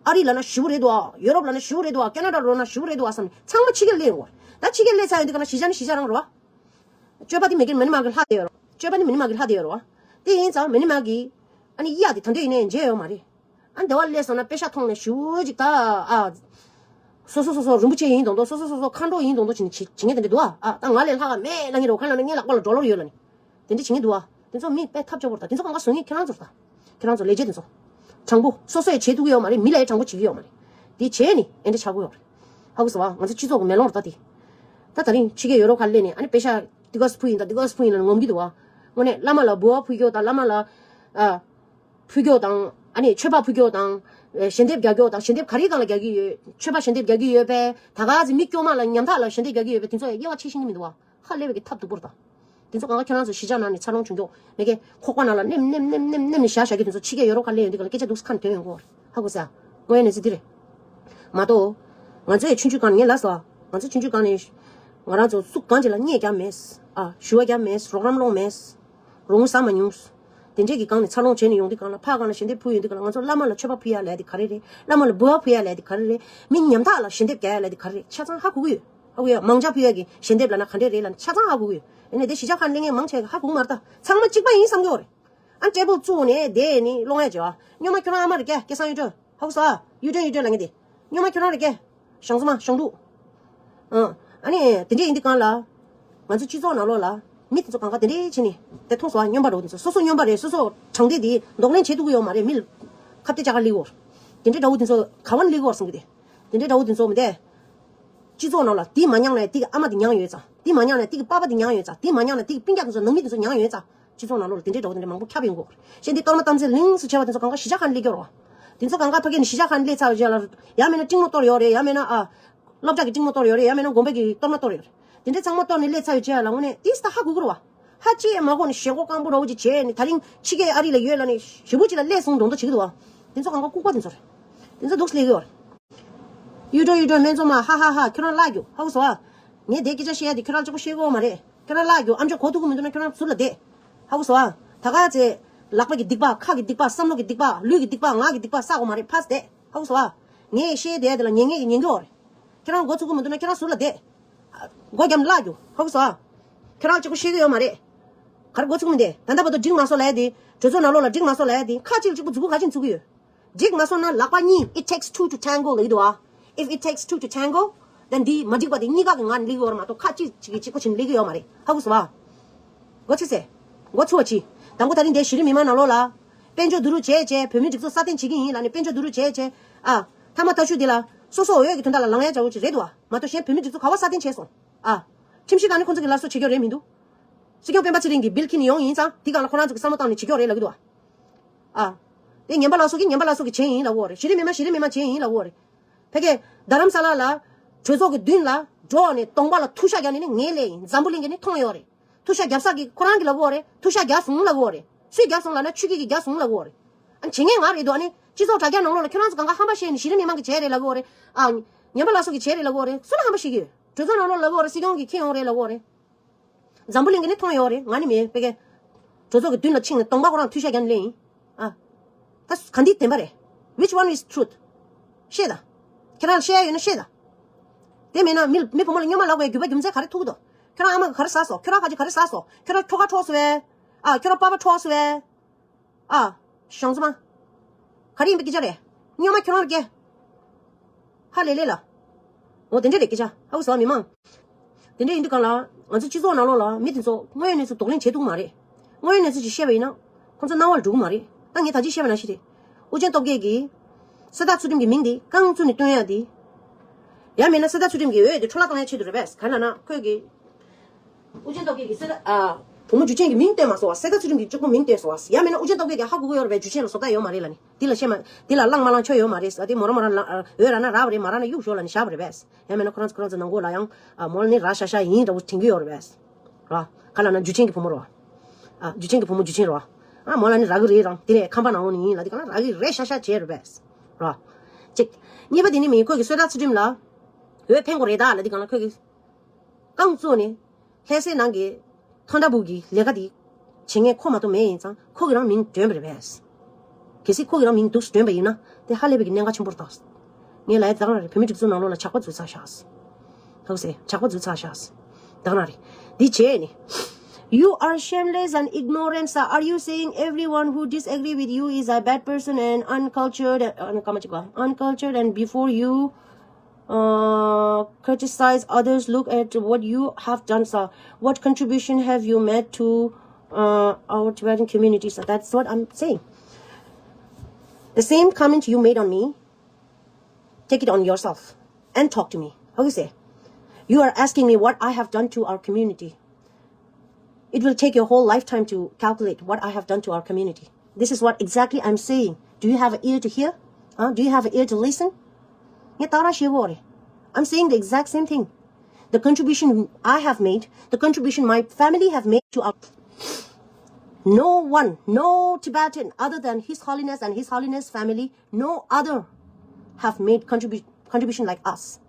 ཨ་རི་ལབ་ན་ཞེ་པོ་རེད་འདུག་པ། ཡོ་རོབ་ལབ་ན་ཞེ་པོ་རེད་འདུག་པ། ཁེ་ན་ཌ་འགྲོ་ན་ཞེ་པོ་རེད་འདུག་པ་བསམ་ནས་ཚང་མ་ཕྱི་རྒྱལ་སླེབས་ཡོང་བ་རེད། ད་ཕྱི་རྒྱལ་སླེབས་ཚར་ཡོང་དུས་ག་ན་གཞིས་ཆགས་ནི་གཞིས་ཆགས་རང་རེད་པ། སྤྱོད་པ་དེ་མི་དགེ་མི་ནི་མ་གི་ལྷ་དེ་ཡོད་རེད། སྤྱོད་པ་ནི་མི་ནི་མ་གི་ལྷ་དེ་ཡོད་རེད་པ། དེ་ཡིན་ཙང་མི་ནི་མ་གི། ཨ་ནི་གཡག་དེ་ད་འདོད་ཡིན་ནའི་མཇལ་ཡོད་མ་རེད། ཨ་འདི་བ་སླེབས་སོང་ན་པེ་ཤག་མཐོང་ནས་ཞེ་པོ་ཅིག་ད། ཨ། སོ་སོ་སོ་སོ་རིན་པོ་ཆེ་ཡིན་མདོག་མདོག་སོ་སོ་སོ་སོ་མཁའ་འགྲོ་ཡིན་མདོག་མདོག་བྱེད་ནས་བྱེད་བྱེད་མཁན་དེ་འདྲ་འདུག་ཨ། ཨ་ད་ང་ལས་ལྷག་ག་མེད་ལབ་མཁན་རེད་པ། ཁ་ལ་ན་ངའི་ལག་པ་ལ་ཌོ་ལར་ཡོད་ལབ་ནས། དེ་འདྲ་བྱེད་མཁན་འདུག་ཨ། དེ་ཚོ་མི་དཔེ་ཐབས་སྐྱོ་པོ་རེད་ད། དེ་ཚོ་གང་ག་བཟོ་མཁན་ཁྱེད་རང་ཚོ་རེད་ད། ཁྱེད་རང་ཚོ་ལས་བྱེད་དེ་ཚོ། དྲང་པོ་སོ་སོས་བྱེད་ཐུབ་ཀྱི་ཡོད་མ་རེད། མི་ལ་ཡང་དྲང་པོ་བྱེད་ཀྱི་ཡོད་མ་རེད། དེ་བྱས་ནས་ཨེ་འདྲ་ཆགས་ཀྱི་ཡོད་རེད། ཧ་གོ་སོང་ཨ། ང་ཚོ་སྤྱི་ཚོགས་ཀྱི་མེ་ལོང་རེད་ད་དེ། ད་ད་རིང་ཕྱི་རྒྱལ་ཡོ་རོབ་ཁག་སླེབས་ནས་ཨ་ནི་པེ་ཤག་དེ་ག་སུ་ཕུལ་ཡིན་ད་དེ་ག་སུ་ཕུལ་ཡིན་ལབ་ངོམ་གྱི་འདུག་ཨ། དངོས་གནས་བླ་མ་ལ་འབུལ་བ་ཕུལ་རྒྱུ་དང་བླ་མ་ལ། ཨ། ཕུལ་རྒྱུ་དང་། ཨ་ནི་མཆོད་པ་ཕུལ་རྒྱུ་དང་། ཨེ། ཞལ་འདེབས་རྒྱག་རྒྱུ་དང་། ཞལ་འདེབས་ག་རེའི་སྒང་ལ་རྒྱག་གི་ཡོད། མཆོད་པ་ཞལ་འདེབས་རྒྱག་གི་ཡོད་པས། ད་ག་ཚོད་མི་སྐྱོ་མ་ལ་ཉམ་ཐག་ལ་ཞལ་འདེབས་རྒྱག་གི་ཡོད་པས། དེ་ཚོ་ཡ་དབྱེ་བ་ཕྱེ་ཤེས་ཀྱི་མི་འདུག་བ། ཧ་ལས་པའི་གི་ཐབས་སྡུག་པོ་རེད་ད། དེ་ཚོ་གང་ག་ཁྱེད་རང་ཚོ་གཞིས་ཆགས་ནང་ནས་འཚར་ལོངས་བྱུང་ཀྱོག་མེད་མཁན་ཁོག་པ་ནང་ལ་ནེམ་ནེམ་ནེམ་ནེམ་ནེམ་ནས་བཞག་བཞག་གི་དེ་ཚོ་ཕྱི་རྒྱལ་ཡོ་རོབ་ཁག་སླེབས་ཡོང་དུས་ག་ལ་སྐད་ཆ་འདུག་སེ་ཁ་ནས་ཐོན་ཡོང་གི་ཡོད་རེད། ཧ་གོ་སོང་ཨ། དངོས་ཡོད་གནས་ཚུལ་འདི་རེད། མ་གཏོགས། ང་ཚོ་ཡི་ཆུང་ཆུང་སྒང་ནས་ལབ་སོང་ཨ། ང་ཚོ་ཆུང་ཆུང་སྒང་ནས། ང་རང་ཚོ་སུ་གང་ཅིག་ལ་བརྙས་བརྒྱབ་མེད། ཨ། ཞུ་བ་བརྒྱབ་མེད། རོགས་རམ་སློང་མེད། རོགས་དངུལ་ཟ་མ་མྱོང་། དེ་འདྲས་ཀྱི་སྒང་ནས་འཚར་ལོངས་བྱས་ནས་ཡོང་དུས་སྒང་ལ་ཕར་སྒང་ལ་ཞལ་འདེབས་ཕུལ་ཡོང་དུས་སྒང་ལ་ང་ཚོ་བླ་མ་ལ་མཆོད་པ་ཕུལ་ཡ་ལབ་ཡ་དེ་ག་རེ་རེད། བླ་མ་ལ་འབུལ་བ་ཕུལ་ཡ་ལབ་ཡ་དེ་ག་རེ་རེད། མི་ཉམ་ཐག་ལ་ཞལ་འདེབས་རྒྱག་ཡ་ལབ་ཡ་དེ་ག་རེ་རེད། ཆ་ཚང་ཧ་གོ་གི་ཡོད། ཧ་གོ་ཡ། མང་ཇ་ཕུལ་ཡ་གི་ཞལ་འདེབས་ལབ་ན་ག་འདྲས་རེད་ལབ་ན་ཆ་ཚང་ཧ་གོ་གི་ཡོད། ཡིན་ནའི་དེ་གཞིས་ཆགས་ཁག་སླེབས་མཁན་མང་ཆེ་གི་ཧ་གོ་གི་མ་རེད་ད། ཚང་མ་གཅིག་པ་ཡིན་བསམ་གི་ཡོད་རེད། ཨ། སྤྲད་པོ་བཙུགས་ནས་བསྡད་ནི་སློང་ཡ་བྱེད་ཨ། སྨྱོན་མ་ཁྱོད་རང་ཨ་མ་རེད་ཀྱ། སྐལ་བཟང་གཡུ་སྒྲོན། ཧ་གོ་སོང་ཨ། གཡུ་སྒྲོན་གཡུ་སྒྲོན་ལབ་མཁན་དེ། སྨྱོན་མ་ཁྱོད་རང་རེད་ཀྱ། ཞང་བཙུན་མ་ཞང་ཕྲུག་ཨ། ཨ་ནི་དེ་འདྲས་ཡིན་དུས་སྒང་ལ། ང་ཚོ་སྤྱི་ཚོགས་ནང་ལོགས་ལ། མི་དེ་ཚོ་གང་ག་དེ་འདྲས་བྱས་ནས་དེ་མཐོང་སོང་ཨ། སྨྱོན་པ་འདྲ་བོ་དེ་ཚོ། སོ་སོ་སྨྱོན་པ་རེད། སོ་སོ་དྲང་བདེན་དེ་གདོང་ལེན་བྱེད་ཐུབ་ཀྱི་ཡོད་མ་རེད། མི་ལ་ཁ་གཏད་བཅག་ག་སླེབས་ཀྱི་ཡོད་རེད། དེ་འདྲས་འདྲ་བོ་དེ་ཚོ་ག་བ་ནས་སླེབས་ཀྱི་ཡོད་རེད་བསམ་གི་དེ། དེ་འདྲས་འདྲ་བོ་དེ་ཚོ་མི་འདས། སྤྱི་ཚོགས་ནང་ལ་དེ་མ་མྱངས་ན་དེ་གི་ཨ་མ་དེ་མྱངས་ཡོད་ཙང་། དེ་མ་མྱངས་ན་དེ་གི་པ་ཕ་དེ་མྱངས་ཡོད་ཙང་། དེ་མ་མྱངས་ན་དེ་གི་སྤུན་ཀྱག་དེ་ཚོ་ནང་མི་དེ་ཚོ་མྱངས་ཡོད་ཙང་། སྤྱི་ཚོགས་ནང་ལོགས་ལ་དེ་འདྲའི་འདྲ་བོ་དེ་འདྲ་མང་པོ་ཁྱབ་ཡོང་གི་ཡོད་རེད། བཤད་འདི་གཏོར་མ་གཏམ་ཚིག་ལིང་སུ་བྱས་པ་དེ་ཚོ་གང་ག་གཞིས་ཆགས་ཁག་ནས་སླེབས་ཀྱི་ཡོད་རེད་བ། དེ་ཚོ་གང་ག་ཕ་གི་ནས་གཞིས་ཆགས་ཁག་ནས་སླེབས་ཚར་བའི་རྗེས་ལ། ཡང་མིན་ན་ཏིང་མོ་གཏོར་ཡོད་རེད། ཡང་མིན་ན་ཨ། སློབ་གྲྭ་གི་ཏིང་མོ་གཏོར་ཡོད་རེད། ཡང་མིན་ན་དགོན་པའི་གི་གཏོར་མ་གཏོར་ཡོད་རེད། དེ་འདྲའི་ཚང་མ་གཏོར་ནས་སླེབས་ཚར་བའི་རྗེས་ལ་དངོས་གནས་ཏིས་ད་ཧ་གོ་གི་རེད་བ། ཧ་ཅི་ཡང་མ་གོ་ནས་ཞེན་ཁོག་སྐམ་པོ་འདྲ་བོ་ཅིག་བྱས་ནས་ད་རིང་ཕྱི་རྒྱལ་ཨ་རི་ལ་ཡོད་ལབ་ནས་ཞེ་པོ་ཅིག་ལ་སླེབས་སོང་མདོག་མདོག་བྱེད་ཀྱི་འདུག་བ། དེ་ཚོ་གང་ག་ལྐུགས་པ་དེ་ཚོ་རེད། དེ་ཚོ་འདུག་སེ་སླེབས་ཀྱི་ཡོད་རེད། གཡུ་སྒྲོན་གཡུ་སྒྲོན་སྨན་ཚོང་མ། ཧ་ཧ་ཧ། ཁྱོད་རང་བརླག་རྒྱུ། ཧ་གོ་སོང་ཨ། ངས་དེ་སྐད་ཆ་བཤད་ཡ་དེ་ཁྱོད་རང་གཅིག་པོ་བཤད་ཀྱི་ཡོད་མ་རེད། ཁྱོད་རང་བརླག་རྒྱུ། ཨ་མཆོག་གོ་ཐུབ་ཀྱི་མི་འདུག་ན་ཁྱོད་རང་ཟུར་ལ་བསྡད། ཧ་གོ་སོང་ཨ། ད་ག་ཚེ་ལག་པ་གི་སྡིག་པ། ཁ་གི་སྡིག་པ། བསམ་བློ་གི་སྡིག་པ། ལུས་ཀྱི་སྡིག་པ། ངག་གི་སྡིག་པ་བསགས་དགོས་མ་རེད། ཕར་བསྡད། ཧ་གོ་སོང་ཨ། ངས་བཤད་བསྡད་ཡ་དེ་ལ་ཉན་མཁན་གྱིས་ཉན་གྱི་ཡོད་རེད། ཁྱོད་རང་མགོ་ཚོད་ཀྱི་མི་འདུག་ན་ཁྱོད་རང་ཟུར་ལ་བསྡད། མགོ་བརྒྱབ་ནས་བརླག་རྒྱུ། ཧ་གོ་སོང་ཨ། ཁྱོད་རང་གཅིག་པོ་བཤད་ཀྱི་ཡོད་མ་རེད། ག་རེ་མགོ་ཚོད་ཀྱི་མི་འདུག་ད་ལྟ་བར་དུ་འགྲིག་མ་སོང་ལབ་ཡ་དེ། གྲོས་ཚོགས་ནང་ལོགས་ལ་འགྲིག་མ་སོང་ལབ་ཡ་དེ། ཁ་གཅིག་ལ་གཅིག་པོ་མཛུབ་གུ་ག་ཅིག་མཛུབ་ཀྱི་ཡོད། འགྲིག་མ་སོང་ན་ལག་པ་གཉིས། It takes two to tango ལབ་ཀྱི་འདུག་ཨ། If it takes two to tango, then འདི་མ་འགྲིག་པ་དེ་གཉིས་ཀ་གི་ངང་ནས་སླེབས་ཀྱི་ཡོད་རེད་མ་གཏོགས་ཁ་གཅིག་གཅིག་གིས་གཅིག་པོ་བྱས་ནས་སླེབས་ཀྱི་ཡོད་མ་རེད། ཧ་གོ་སོང་ཨ། མགོ་ཚོད་ཟེར། མགོ་ཚོད་པ་གྱིས། དང་པོ་ད་རིང་འདིར་གཞི་རིམ་མི་མང་ནང་ལོགས་ལ། དཔལ་འབྱོར་བསྡུ་རུབ་བྱས་བྱས་བོད་མིའི་སྒྲིག་འཛུགས་སྲ་བརྟན་བྱེད་ཀྱི་ཡིན་ལབ་ནས་དཔལ་འབྱོར་བསྡུ་རུབ་བྱས་བྱས། ཨ། མཐའ་མ་ཐག་གཅོད་འདི་ལ་སོ་སོ་འོས་ཀྱི་དོན་དག་ལ་ལངས་ཡ་བྱ་བོ་ཅིག་རེད་འདུག་ཨ། མ་གཏོགས་གཞན་བོད་མིའི་སྒྲིག་འཛུགས་ག་བ་སྲ་བརྟན་བྱས་སོང་། ཨ། ཁྲིམས་ཞིབ་ཁང་ནས་ཁོང་ཚོ་གི་སླར་གསོ་བྱེད་ཀྱི་ཡོད་རེད་མི་འདུག་སྲིད་སྐྱོང་སྤེན་པ་ཚེ་རིང་གིས་བིལ་འཁྱེར་ནས་ཡོང་ཡིན་ཙང་དེ་སྒང་ལ་ཁོ་རང་ཚོ་གི་བསམ་བློ་བཏང་ནས་བྱེད་ཀྱི་ཡོད་རེད་ལབ་ཀྱི་འདུག་ཨ། ཨ། དེ་ཉན་པ་ལགས་སོ་གིས་ཉན་པ་ལགས་སོ་གིས་བྱས་ཡིན་ལབ་ཀྱི་ཡོད་རེད། གཞི་རིམ་མི་མང་གཞི་རིམ་མི་མང་བྱས་ཡིན་ལབ་ཀྱི་ཡོད་རེད། ཕ་གིར་རྡ་རམ་ས་ལ་ལ་གྲོས་ཚོགས་ཀྱི་མདུན་ལ་འགྲོ་ནས་གདོང་པ་ལ་ཐུག་ཤག་བརྒྱབ་ནས་ནི་ངས་སླེབས་ཡིན། འཛམ་བུ་གླིང་གིས་ནི་མཐོང་ཡོད་རེད། ཐུག་ཤག་བརྒྱབ་ས་གི་ཁོ་རང་གིས་ལབ་ཀྱི་ཡོད་རེད། ཐུག་ཤག་བརྒྱབ་སོང་ལབ་ཀྱི་ཡོད་རེད། སུས་བརྒྱབ་སོང་ལབ་ན་ཆོས་སྐྱིད་ཀྱིས་བརྒྱབ་སོང་ལབ་ཀྱི་ཡོད་རེད། ཨ། བྱེད་མཁན་ང་རེད་འདུག་ཨ་ནི་སྤྱི་ཚོགས་དྲ་རྒྱ་ནང་ལོགས་ལ་ཁྱོད་རང་ཚོ་གང་ག་ཧམ་པ་བཤད་ནས་གཞི་རིམ་མི་མང་གིས་བྱས་རེད་ལབ་ཀྱི་ཡོད་རེད། ཨ། ཉན་པ་ལགས་སོ་གིས་བྱས་རེད་ལབ་ཀྱི་ཡོད་རེད། སུ་ལ་ཧམ་པ་བཤད་ཀྱི་ཡོད། གྲོས་ཚོགས་ནང་ལོགས་ལབ་ཀྱི་ཡོད་རེད། སྲིད་སྐྱོང་གིས་འཁྱེར་ཡོང་རེད་ལབ་ཀྱི་ཡོད་རེད། འཛམ་བུ་གླིང་གིས་ནི་མཐོང་ཡོད་རེད། ང་ནི་མེད་པས་ཀྱེ། གྲོས་ཚོགས་ཀྱི་མདུན་ལ་ཕྱིན་ནས་གདོང་པ་ཁོ་རང་ཐུག་ཤག་བརྒྱབ་ནས་སླེབས་ཡིན། ཨ། ད་ག་འདི་བདེན་པ་རེད། Which one is truth? བཤད་ད། ཁྱེད་རང་ལ་བཤད་ཡ་ཡོད་ན་བཤད་ད། དེ་མེད་ན་མི་མི་བུ་མོ་ལ་སྨྱོན་མ་ལབ་པའི་རྒྱུ་མཚན་ག་རེ་ཐུག་འདུག་ཁྱོད་རང་ཨ་མ་གིས་ག་རེ་ཟ་སོང་། ཁྱོད་རང་ཁ་ཅིག་ག་རེ་ཟ་སོང་། ཁྱོད་རང་ཁྱོ་ག་འཕྲོག་སོང་བས། ཨ། ཁྱོད་རང་པ་ཕ་འཕྲོག་སོང་བས། ཨ། ཞང་བཙུན་མ། ག་རེ་ཡིན་པའི་སྐད་ཆ་རེད། སྨྱོན་མ་ཁྱོད་རང་རེད་ཀྱེ། ཧ་ལས་ལས་ལ། འོ་དེ་འདྲ་རེད་སྐད་ཆ། ཧ་གོ་སོང་མི་མང་། དེ་འདྲ་ཡིན་དུས་གང་ལ། ང་ཚོ་སྤྱི་ཚོགས་ནང་ལོགས་ལ་མི་དེ་ཚོ་དངོས་ཡོད་གནས་ཚུལ་གདོང་ལེན་བྱེད་ཐུབ་མ་རེད། དངོས་ཡོད་གནས་ཚུལ་ཅིག་བཤད་པ་ཡིན་ན། ཁོང་ཚོ་སྣང་བ་ལ་འགྲོ་གི་མ་རེད། ད་ངས་ད་ཅི་བཤད་པ་ནང་བཞིན་རེད། ཨུ་རྒྱན་སྟོབས་རྒྱལ་གྱིས། གསེར་རྟ་ཚུལ་ཁྲིམས་ཀྱི་མིང་དེ་རྐང་བཙུགས་ནས་བཏོན་ཡ་དེ། ཡང་མིན་ན་གསེར་རྟ་ཚུལ་ཁྲིམས་ཀྱི་འོས་དེ་འཕྲོ་བརླག་བཏང་ཡ་ཆེད་དུ་རེད་པས། ག་རེ་ལབ་ན་ཁོས་ཀྱིས། ཨུ་རྒྱན་སྟོབས་རྒྱལ་གྱིས་གསེར་རྟ། ཨ། བུ་མོ་འཇུ་ཆེན་གྱི་མིང་བཏོན་མ་སོང་བ། གསེར་རྟ་ཚུལ་ཁྲིམས་ཀྱི་གཅིག་པོ་མིང་བཏོན་སོང་བ། ཡང་མིན་ན་ཨུ་རྒྱན་སྟོབས་རྒྱལ་གྱིས་ཧ་གོ་གི་ཡོད་རེད་པས། འཇུ་ཆེན་ལ་བཟོ་ལྟ་ཡོད་མ་རེད་ལབ་ནས། འདི་ལ་བཤད་མ། འདི་ལ་བླངས་མ་བླངས་ཆོ་ཡོད་མ་རེད་ཟེར། དེ་མོ་རང་མོ་རང་ལ། འོས་རག་ན་རག་པ་རེད། མ་རག་ན་གཡུག་ཞོག་ལབ་ནས་བཞག་པ་རེད་པས། ཡང་མིན་ན་ཁོ་རང་ཚོ་ཁོ་རང་ཚོ་ནང་ཁུལ་ལ་ཡང་། ཨ། མོ་ལ་ནི་རག་ཤག་ཤག་ཡིན་འདྲ་བོ་དྲན་གྱི་ཡོད་རེད་པས། ར། ག་རེ་ལབ་ན་འཇུ་ཆེན་གྱི་བུ་མོ་རེད་པ། ཨ། འཇུ་ཆེན་གྱི་བུ་མོ་འཇུ་ཆེན་རེད་པ། ཨ། མོ་ལ་ནི་རག་གི་རེད་རང་། དེ་ནས་ཁང་པ་ནང་ལོགས་ནས་ཡིན་ལབ་དུས་ག་ལ་རག་གི་རེད་ཤག་ཤག་བྱས་རེད་པས། ར། གཅིག་གཉིས་པ་དེ་ནི་མིན་ཁོ་གི་གསོལ་རས་ཚུལ་ཁྲིམས་ལ་འོས་འཕེན་དགོས་རེད་ད་ལབ་དེ་གང་ལ་ཁོ་གི་རྐང་བཙུགས་ནས་ལྷ་སའི་ནང་གི་ཐོན་ཁྲ་བུ་གི་ལས་ཀ་དེ་བྱེད་མཁན་ཁོ་མ་གཏོགས་མེད་ཡིན་ཙང་ཁོ་གི་རང་མིང་བསྒྲོན་པ་རེད་པས། གལ་སྲིད་ཁོ་གི་རང་མིང་འདུག་བསྒྲོན་པ་ཡིན་ན་དེ་ཧ་ལས་པའི་གི་གནད་འགག་ཆེན་པོ་རེད་ད། ངས་ལབ་ཡ་ད་ག་རང་རེད། བོད་མི་སྒྲིག་འཛུགས་ནང་ལོགས་ལ་ཇག་པ་འཛུལ་ཚར་ཤག་ཧོ་སེ་ཇག་པ་འཛུལ་ཚར་ཤག་ད་ག་རང་རེད། འདི་བྱས་ནས། You are shameless and ignorant, sir. Are you saying everyone who disagree with you is a bad person and uncultured, uh, uncultured and before you uh, criticize others, look at what you have done, sir. What contribution have you made to uh, our Tibetan community? So that's what I'm saying. The same comment you made on me, take it on yourself and talk to me. How you say? You are asking me what I have done to our community. It will take your whole lifetime to calculate what I have done to our community. This is what exactly I'm saying. Do you have an ear to hear? Huh? Do you have an ear to listen? ངས་ད་ར་ཤེས་གོ་རེད། I'm saying the exact same thing. The contribution I have made, the contribution my family have made to our no one, no Tibetan other than His Holiness and His Holiness family, no other have made contribu- contribution like us.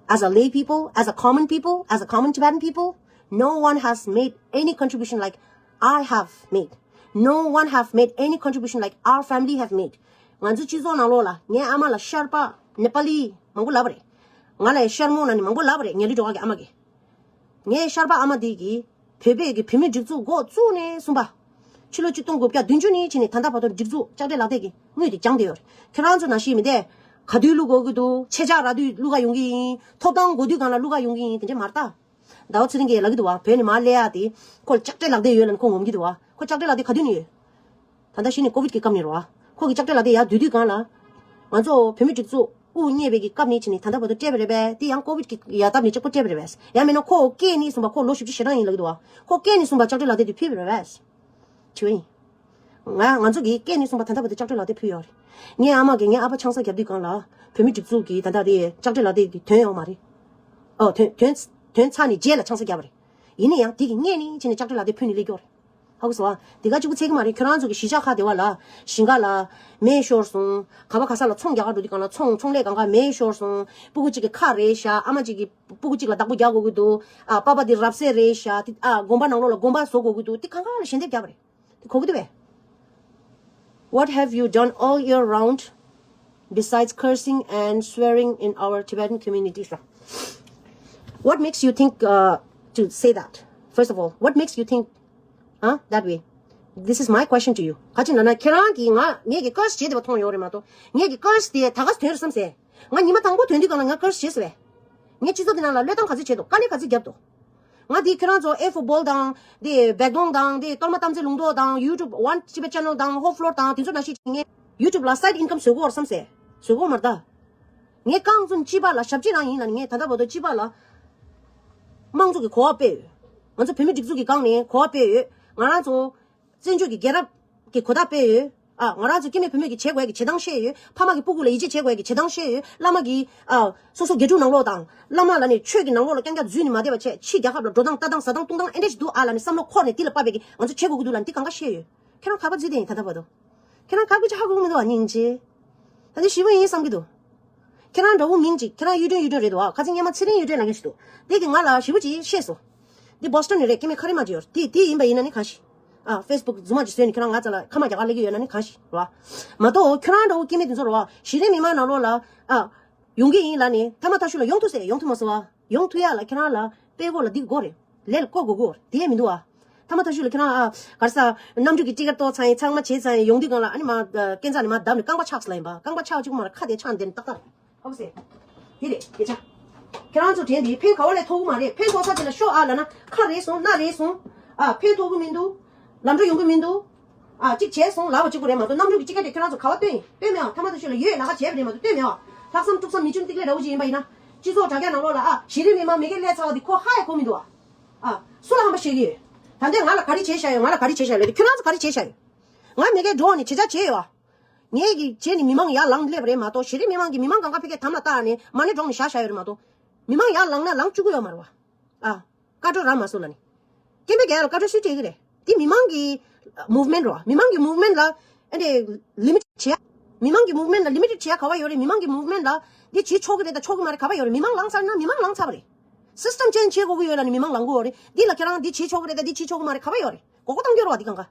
As a lay people, as a common people, as a common Tibetan people, no one has made any contribution like I have made. No one have made any contribution like our family have made. ང་ཚོ་སྤྱི་ཚོགས་ནང་ལོགས་ལ་ངའི་ཨ་མ་ལ་ཤར་པ་ནེ་པ་ལི་མང་པོ་ལབ་པ་རེད། ང་ལ་ཤར་མོ་ན་ནི་མང་པོ་ལབ་པ་རེད། ངའི་ལི་གྲོ་ག་གི་ཨ་མ་གིས། ངའི་ཤར་པ་ཨ་མ་དེ་གིས་བོད་པའི་གི་བོད་མི་སྒྲིག་འཛུགས་འགོ་བཙུགས་ནས་གསུམ་པ། ཕྱི་ལོ་ཆིག་སྟོང་དགུ་བརྒྱ་བདུན་ཅུ་ནས་བྱས་ནས་ད་ལྟ་བར་དུ་སྒྲིག་འཛུགས་ལྕགས་སྤྲེལ་ལག་དེབ་ཀྱི་དངུལ་དེ་སྦྱངས་བསྡད་ཡོད་རེད། ཁྱེད་རང་ཚོ་ནང་བཞིན་མི་དེ་ག་དུས་བླུག་དགོས་ཀྱི་འདུག་ཆེ་ཆག་རག་དུས་བླུག་ག་ཡོང་གི་ཡིན། ཐོབ་ཐང་དགོས་དུས་གང་ལ་བླུག་ག་ཡོང་གི་ཡིན། དེ་འདྲས་མ་རེད་ད། ཟླ་བ་ཚེ་རིང་གིས་ལབ་ཀྱི་འདུག་བ། བོད་ནས་མར་སླེབས་ཡག་དེ་ཁོ་ལ་ལྕགས་སྤྲེལ་ལག་དེབ་ཡོད་ལབ་ནས་ཁོ་ངོམ་གྱི་འདུག་བ། ཁོ་ལྕགས་སྤྲེལ་ལག་དེབ་ག་དུས་ནས་ཡོད། ད་ལྟ་གཞི་ནས་ཀོ་བིད་ཀྱི་སྐབས་ནས་རེད་བ། ཁོ་གི་ལྕགས་སྤྲེལ་ལག་དེབ་ཡར་བསྡུ་དུས་གང་ལ། ང་ཚོ་བོད་མི་སྒྲིག་འཛུགས་དབུ་བརྙེས་པའི་གི་སྐབས་ནས་བྱས་ནས་ད་ལྟ་བར་དུ་སྤྲད་པ་རེད་པས། དེ་ཡང་ཀོ་བིད་ཀྱི་ཡར་བཏབ་ནས་གཅིག་པོ་སྤྲད་པ་རེད་པས། ཡང་མིན་ན་ཁོ་སྐྱེས་ནས་བཟུང་བ་ཁོ་ལོ་བཞི་བཅུ་ཞེ་གྲངས་ཡིན་ལབ་ཀྱི་འདུག་བ། ཁོ་སྐྱེས་ནས་བཟུང་བ་ལྕགས་སྤྲེལ་ལག་དེབ་དེ་ཕུལ་བ་རེད་པས། བྱས་པ་ཡིན། ང་ང་ཚོ་གིས་སྐྱེས་ནས་བཟུང་བ་ད་ལྟ་བར་དུ་ལྕགས་སྤྲེལ་ལག་དེབ་ཕུལ་ཡོད་རེད། ངའི་ཨ་མ་གིས་ངའི་ཨ་ཕ་ཆང་ས་བརྒྱབ་དུས་གང་ལ་བོད་མི་སྒྲིག་འཛུགས་ཀྱི་ད་ལྟ་དེ་ལྕགས་སྤྲེལ་ལག་དེབ་དེ་ཐོན་ཡོད་མ་རེད། ཨོ་ཐོན་ཐོན་ཐོན་ཚར་ནས་རྗེས་ལ་ཆང་ས་བརྒྱབ་པ་རེད། ཡིན་ན་ཡང་དེ་གི་སྔས་ནས་བྱས་ནས་ལྕགས་སྤྲེལ་ལག་དེབ་ཕུལ་ནས་སླེབས་ཀྱི་ཡོད་རེད། ཧ་གོ་སོང་ཨ། དེ་ག་གཅིག་པུ་ཚད་ཀྱི་མ་རེད། ཁྱོད་རང་ཚོ་གི་གཞིས་ཆགས་ཁག་དེ་བ་ལ་ཞིང་ཁ་ལ་མེ་ཤོར་སོང་། ག་བ་ག་ས་ལ་ཚོང་རྒྱག་ག་འགྲོ་དུས་གང་ལ་ཚོང་ཚོང་ལས་གང་ག་མེ་ཤོར་སོང་། སྤུ་གུ་གཅིག་གི་ཁ་རེད་ཤག་ཨ་མ་གཅིག་གི་སྤུ་གུ་གཅིག་ལ་བདག་པོ་རྒྱག་དགོས་ཀྱི་འདུག་ཨ་པ་པ་དེ་རབ་གསལ་རེད་ཤག་དེ་ཨ་དགོན་པ་ནང་ལོགས་ལ་དགོན་པ་བཟོ་དགོས་ཀྱི་འདུག་དེ་གང་ག་ལ་ཞལ་འདེབས་བརྒྱབ་པ་རེད། དེ་གོ་གི་འདུག་བས། What have you done all year round besides cursing and swearing in our Tibetan communities? What makes you think uh, to say that? First of all, what makes you think huh, that way? This is my question to you. ག་ཅི་ན་ན་ཁྱེད་རང་གིས་ང་ངས་ཀྱི་ཀར་སི་བྱས་བསྡད་པ་མཐོང་ཡོད་རེད་མ་གཏོགས་ངས་ཀྱི་ཀར་སི་དེ་ད་ག་སེ་ཐོན་རེད་བསམ་སེ། ང་ཉི་མ་དང་པོ་ཐོན་དུས་གང་ལ་ང་ཀར་སི་བྱས་སོ་བས། ངས་སྤྱི་ཚོགས་དེ་ནང་ལ་བློས་བཏང་ག་ཚོད་བྱས་འདུག་དཀའ་ལས་ག་ཚོད་བརྒྱབ་འདུག་ང་དེ་ཁྱེད་རང་ཚོ་ཨེ་ཧྥུ་བོལ་དང་དེ་བེག་དོང་དང་དེ་གཏོར་མ་གཏམ་ཚེ་ལུང་རྟོགས་དང་ཡུ་ཊུབ་ཝན་ཊི་བེཊ་ཆེ་ནལ་དང་ཧོ་ཕི་ལོར་དང་དེ་ཚོ་ནང་བཞིན་ངས་ཡུ་ཊུབ་ལ་སའིཌ་ཨིན་ཀམ་བཟོ་གི་ཡོད་རེད་བསམ་སེ། བཟོ་གི་ཡོད་མ་རེད་ད། ངས་རྐང་བཙུན་སྤྱི་པ་ལ་ཞབས་ཕྱི་རང་ཡིན་ལབ་ནས་ངས་ད་ལྟ་བར་དུ་སྤྱི་པ་ལ་དམངས་གཙོ་གི་གོ་བ་སྤེལ་ཡོད། ང་ཚོ་བོད་མི་སྒྲིག་འཛུགས་ཀྱི་སྒང་ནས་གོ་བ་སྤེལ་ཡོད། ང་རང་ཚོ་བཙན་བྱོལ་གྱི་རྒྱལ་རབས་ཀྱི་གོ་བརྡ་སྤེལ་ཡོད། ཨ་ང་རང་ཚོ་སྐྱེ་དམན་བུད་མེད་ཀྱི་བྱེད་དགོས་ཀྱི་བྱེད་སྟངས་བཤད་ཡོད། ཕ་མ་གི་སྤུ་གུ་ལ་ཡིད་ཆེས་བྱེད་དགོས་ཀྱི་བྱེད་སྟངས་བཤད་ཡོད། བླ་མ་གི་ཨ་སོ་སོ་དགེ་ཕྲུག་ནང་ལོགས་དང་བླ་མ་ལ་ནི་ཆོས་ཀྱི་ནང་ལོགས་ལ་རྐྱང་རྐྱང་འཛུལ་ནས་མ་བསྡད་པ་བྱས་ཕྱི་རྒྱལ་ཁབ་ལ་འགྲོ་སྟངས་ལྟ་སྟངས་ཟ་སྟངས་བཏུང་སྟངས་ཨེ་འདྲས་ཞིག་འདུག་ཨ་ལབ་ནས་བསམ་བློ་འཁོར་ནས་དེ་ལ་དཔག་པའི་གི་ང་ཚོ་བྱེད་དགོས་ཀྱི་འདུག་ལབ་ནས་དེ་གང་ག་བཤད་ཡོད། ཁྱེད་རང་ཁ་པར་བརྫིས་བསྡད་ཡིན་ད་ལྟ་བར་དུ། ཁྱེད་རང་ཁ་བར་ཅི་ཧ་གོ་གི་མི་འདུག་བ་སྙིང་རྗེ། ད་དེ་ཞེ་པོ་ཡིན་བསམ་གི་འདུག་ཁྱེད་རང་འདྲ་བོ་མིང་ཅིག་ཁྱེད་རང་གཡུ་སྒྲོན་གཡུ་སྒྲོན་རེད་འདུག་བ། ཁ་ཚིག་སྔོན་མ་ཚེ་རིང་གཡུ་སྒྲོན་ལབ་མཁན་ཞིག་འདུག་དེ་གིས་ང་ལ་ཞེ་པོ་ཅིག་བཤད་སོང་། འདི་བོ་སི་ཊོན་ནས་རེད། སྐྱེ་དམན་ཁ་རི་མ་ཅིག་ཡོད་རེད། དེ་དེ་ཡིན་པ་ཡིན་ན་ནི་གང་ཞིག་ཨ་ཕེ་སི་བུག་རྫུན་མ་ཅིག་བཟོས་ནས་ཁྱེད་རང་ང་རྩ་ལ་ཁ་མ་རྒྱག་ག་སླེབས་ཀྱི་ཡོད་ན་ནི་གང་ཞིག་རེད་བ། མ་གཏོགས་ཁྱེད་རང་འདྲ་བོ་སྐྱེ་དམན་དེ་ཚོ་རེད་བ། གཞི་རིམ་མི་མང་ནང་ལོགས་ལ་ཨ་ཡོང་གི་ཡིན་ལབ་ནས་ཐ་མ་ཐ་ཤུ་ལ་ཡོང་ཐུབ་ཟེར་ཡོང་ཐུབ་མ་སོང་བ། ཡོང་ཐུབ་ཡག་ལ་ཁྱེད་རང་ལ་དཔེ་དགོས་ལ་འདི་དགོས་རེད། ལས་ལ་བཀོད་དགོས་དགོས་རེད། དེ་ཡས་མི་འདུག་ཨ། ཐ་མ་ཐ་ཤུ་ལ་ཁྱེད་རང་ཨ་ག་རེ་ཟ་གནམ་གྲུ་གི་ཊི་ཀེ་ཊི་གཏོར་ཚར་ཡིན་ཚང་མ་བྱས་ཚར་ཡིན་ཡོང་དུས་སྒང་ལ་ཨ་ནི་མ་ཨ་སྐས་འཛེགས་ནས་མ་བརྡབས་ནས་རྐང་པ་ཆག་སོང་ལ་ཡིན་པ། རྐང་པ་ཆག་གཅིག་པུ་མ་རེད། ཁ་དེ་ཆག་འདི་ནས་ཏག་ཏག་རེད། ཧོབ་སེ། དེ་རེད་སྐད་ཆ། ཁྱེད་རང་ཚོ་དྲན་དེ་ཕན་ག་བ་ལས་ཐོགས་གི་མ་རེད། ཕན་ཐོགས་ས་དེ་ལ་ཤོག་ཨ་ལབ་ན་ཁ་རེད་སོང་སྣ་རེད་སོང་། ཨ་ཕན་ཐོགས་གི་མི་འདུག་ལམ་འགྲོ་ཡོང་གི་མི་འདུག་ཨ་གཅིག་བྱས་སོང་ལབ་པ་གཅིག་པུ་རེད་མ་གཏོགས་གནམ་གྲུ་གི་ཊི་ཀེ་ཊི་དེ་ཁྱེད་རང་ཚོ་ག་བ་བཏོན་ཡིན་སྟོན་མེད་ཨ། ཐ་མ་ཐ་ཤུ་ལ་ཡོད་ལ་ཁ་བྱས་པ་རེད་མ་གཏོགས་སྟོན་མེད་ཨ། ལྷག་བསམ་དཀྲུག་བསམ་མི་ཆུང་ཏིག་ལེ་འདྲ་བོ་ཅིག་ཡིན་པ་ཡིན་ན། སྤྱི་ཚོགས་དྲ་རྒྱ་ནང་ལོགས་ལ་ཨ་གཞི་རིམ་མི་མང་མི་སྒེར་ལས་ཚ་བ་འདི་ཁོ་ཧ་ཡ་གོ་མི་འདུག་ཨ། ཨ་སུ་ལ་ཧམ་པ་བཤད་ཀྱི་ཡོད། ད་ལྟའི་ང་ལ་ག་རེ་བྱས་བཞག་ཡོད། ང་ལ་ག་རེ་བྱས་བཞག་ཡོད་དེ་ཁྱོད་རང་ཚོ་ག་རེ་བྱས་བཞག་ཡོད། ང་མི་སྒེར་འགྲོ་ནས་བྱེད་བྱ་བྱས་ཡོད་ཨ། ངས་ཀྱི་བྱས་ནས་མི་མང་ཡར་ལངས་སླེབས་པ་རེད་མ་གཏོགས་གཞི་རིམ་མི་མང་གི་མི་མང་གང་ག་ཕ་གིར་དམ་ལ་བཏགས་ནས་མ་ཎི་སྒྲོག་ནས་བཞག་བཞག་ཡོད་རེད་མ་གཏོགས། མི་མང་ཡར་ལངས་ན་ལངས་བཅུག་གི་ཡོད་མ་རེད་བ། ཨ། བཀའ་འགྲོ་རག་མ་སོང་ལབ་ནི། སྐྱེ་དམན་གྱི་ཡར་ལ་བཀའ་འགྲོ་སུས་སྤྲད་ཀྱི་རེད། འདི་མི་མང་གི་movement་རེད་བ། མི་མང་གི་movement་ལ་ཨ་ནི་limit་བྱེད་ཡ། མི་མང་གི་མུབ་མེན་ལ་ལི་མི་ཊེཌ་བྱེད་ཡ་ག་བ་ཡོད་རེད། མི་མང་གི་མུབ་མེན་ལ་འདི་བྱེད་ཆོག་གི་རེད་དང་ཆོག་གི་མ་རེད་ག་བ་ཡོད་རེད། མི་མང་ལངས་ཚར་ན་མི་མང་ལངས་ཚར་བ་རེད། སི་སི་ཊམ་ཅེན་ཇི་བྱེད་དགོས་ཀྱི་ཡོད་ལ་ནི་མི་མང་ལངས་དགོས་རེད། འདི་ལ་ཁྱེད་རང་འདི་བྱེད་ཆོག་གི་རེད་དང་འདི་བྱེད་ཆོག་གི་མ་རེད་ག་བ་ཡོད་རེད། མགོ་སྐོར་གཏོང་རྒྱུ་རེད་བ་འདི་གང་ག་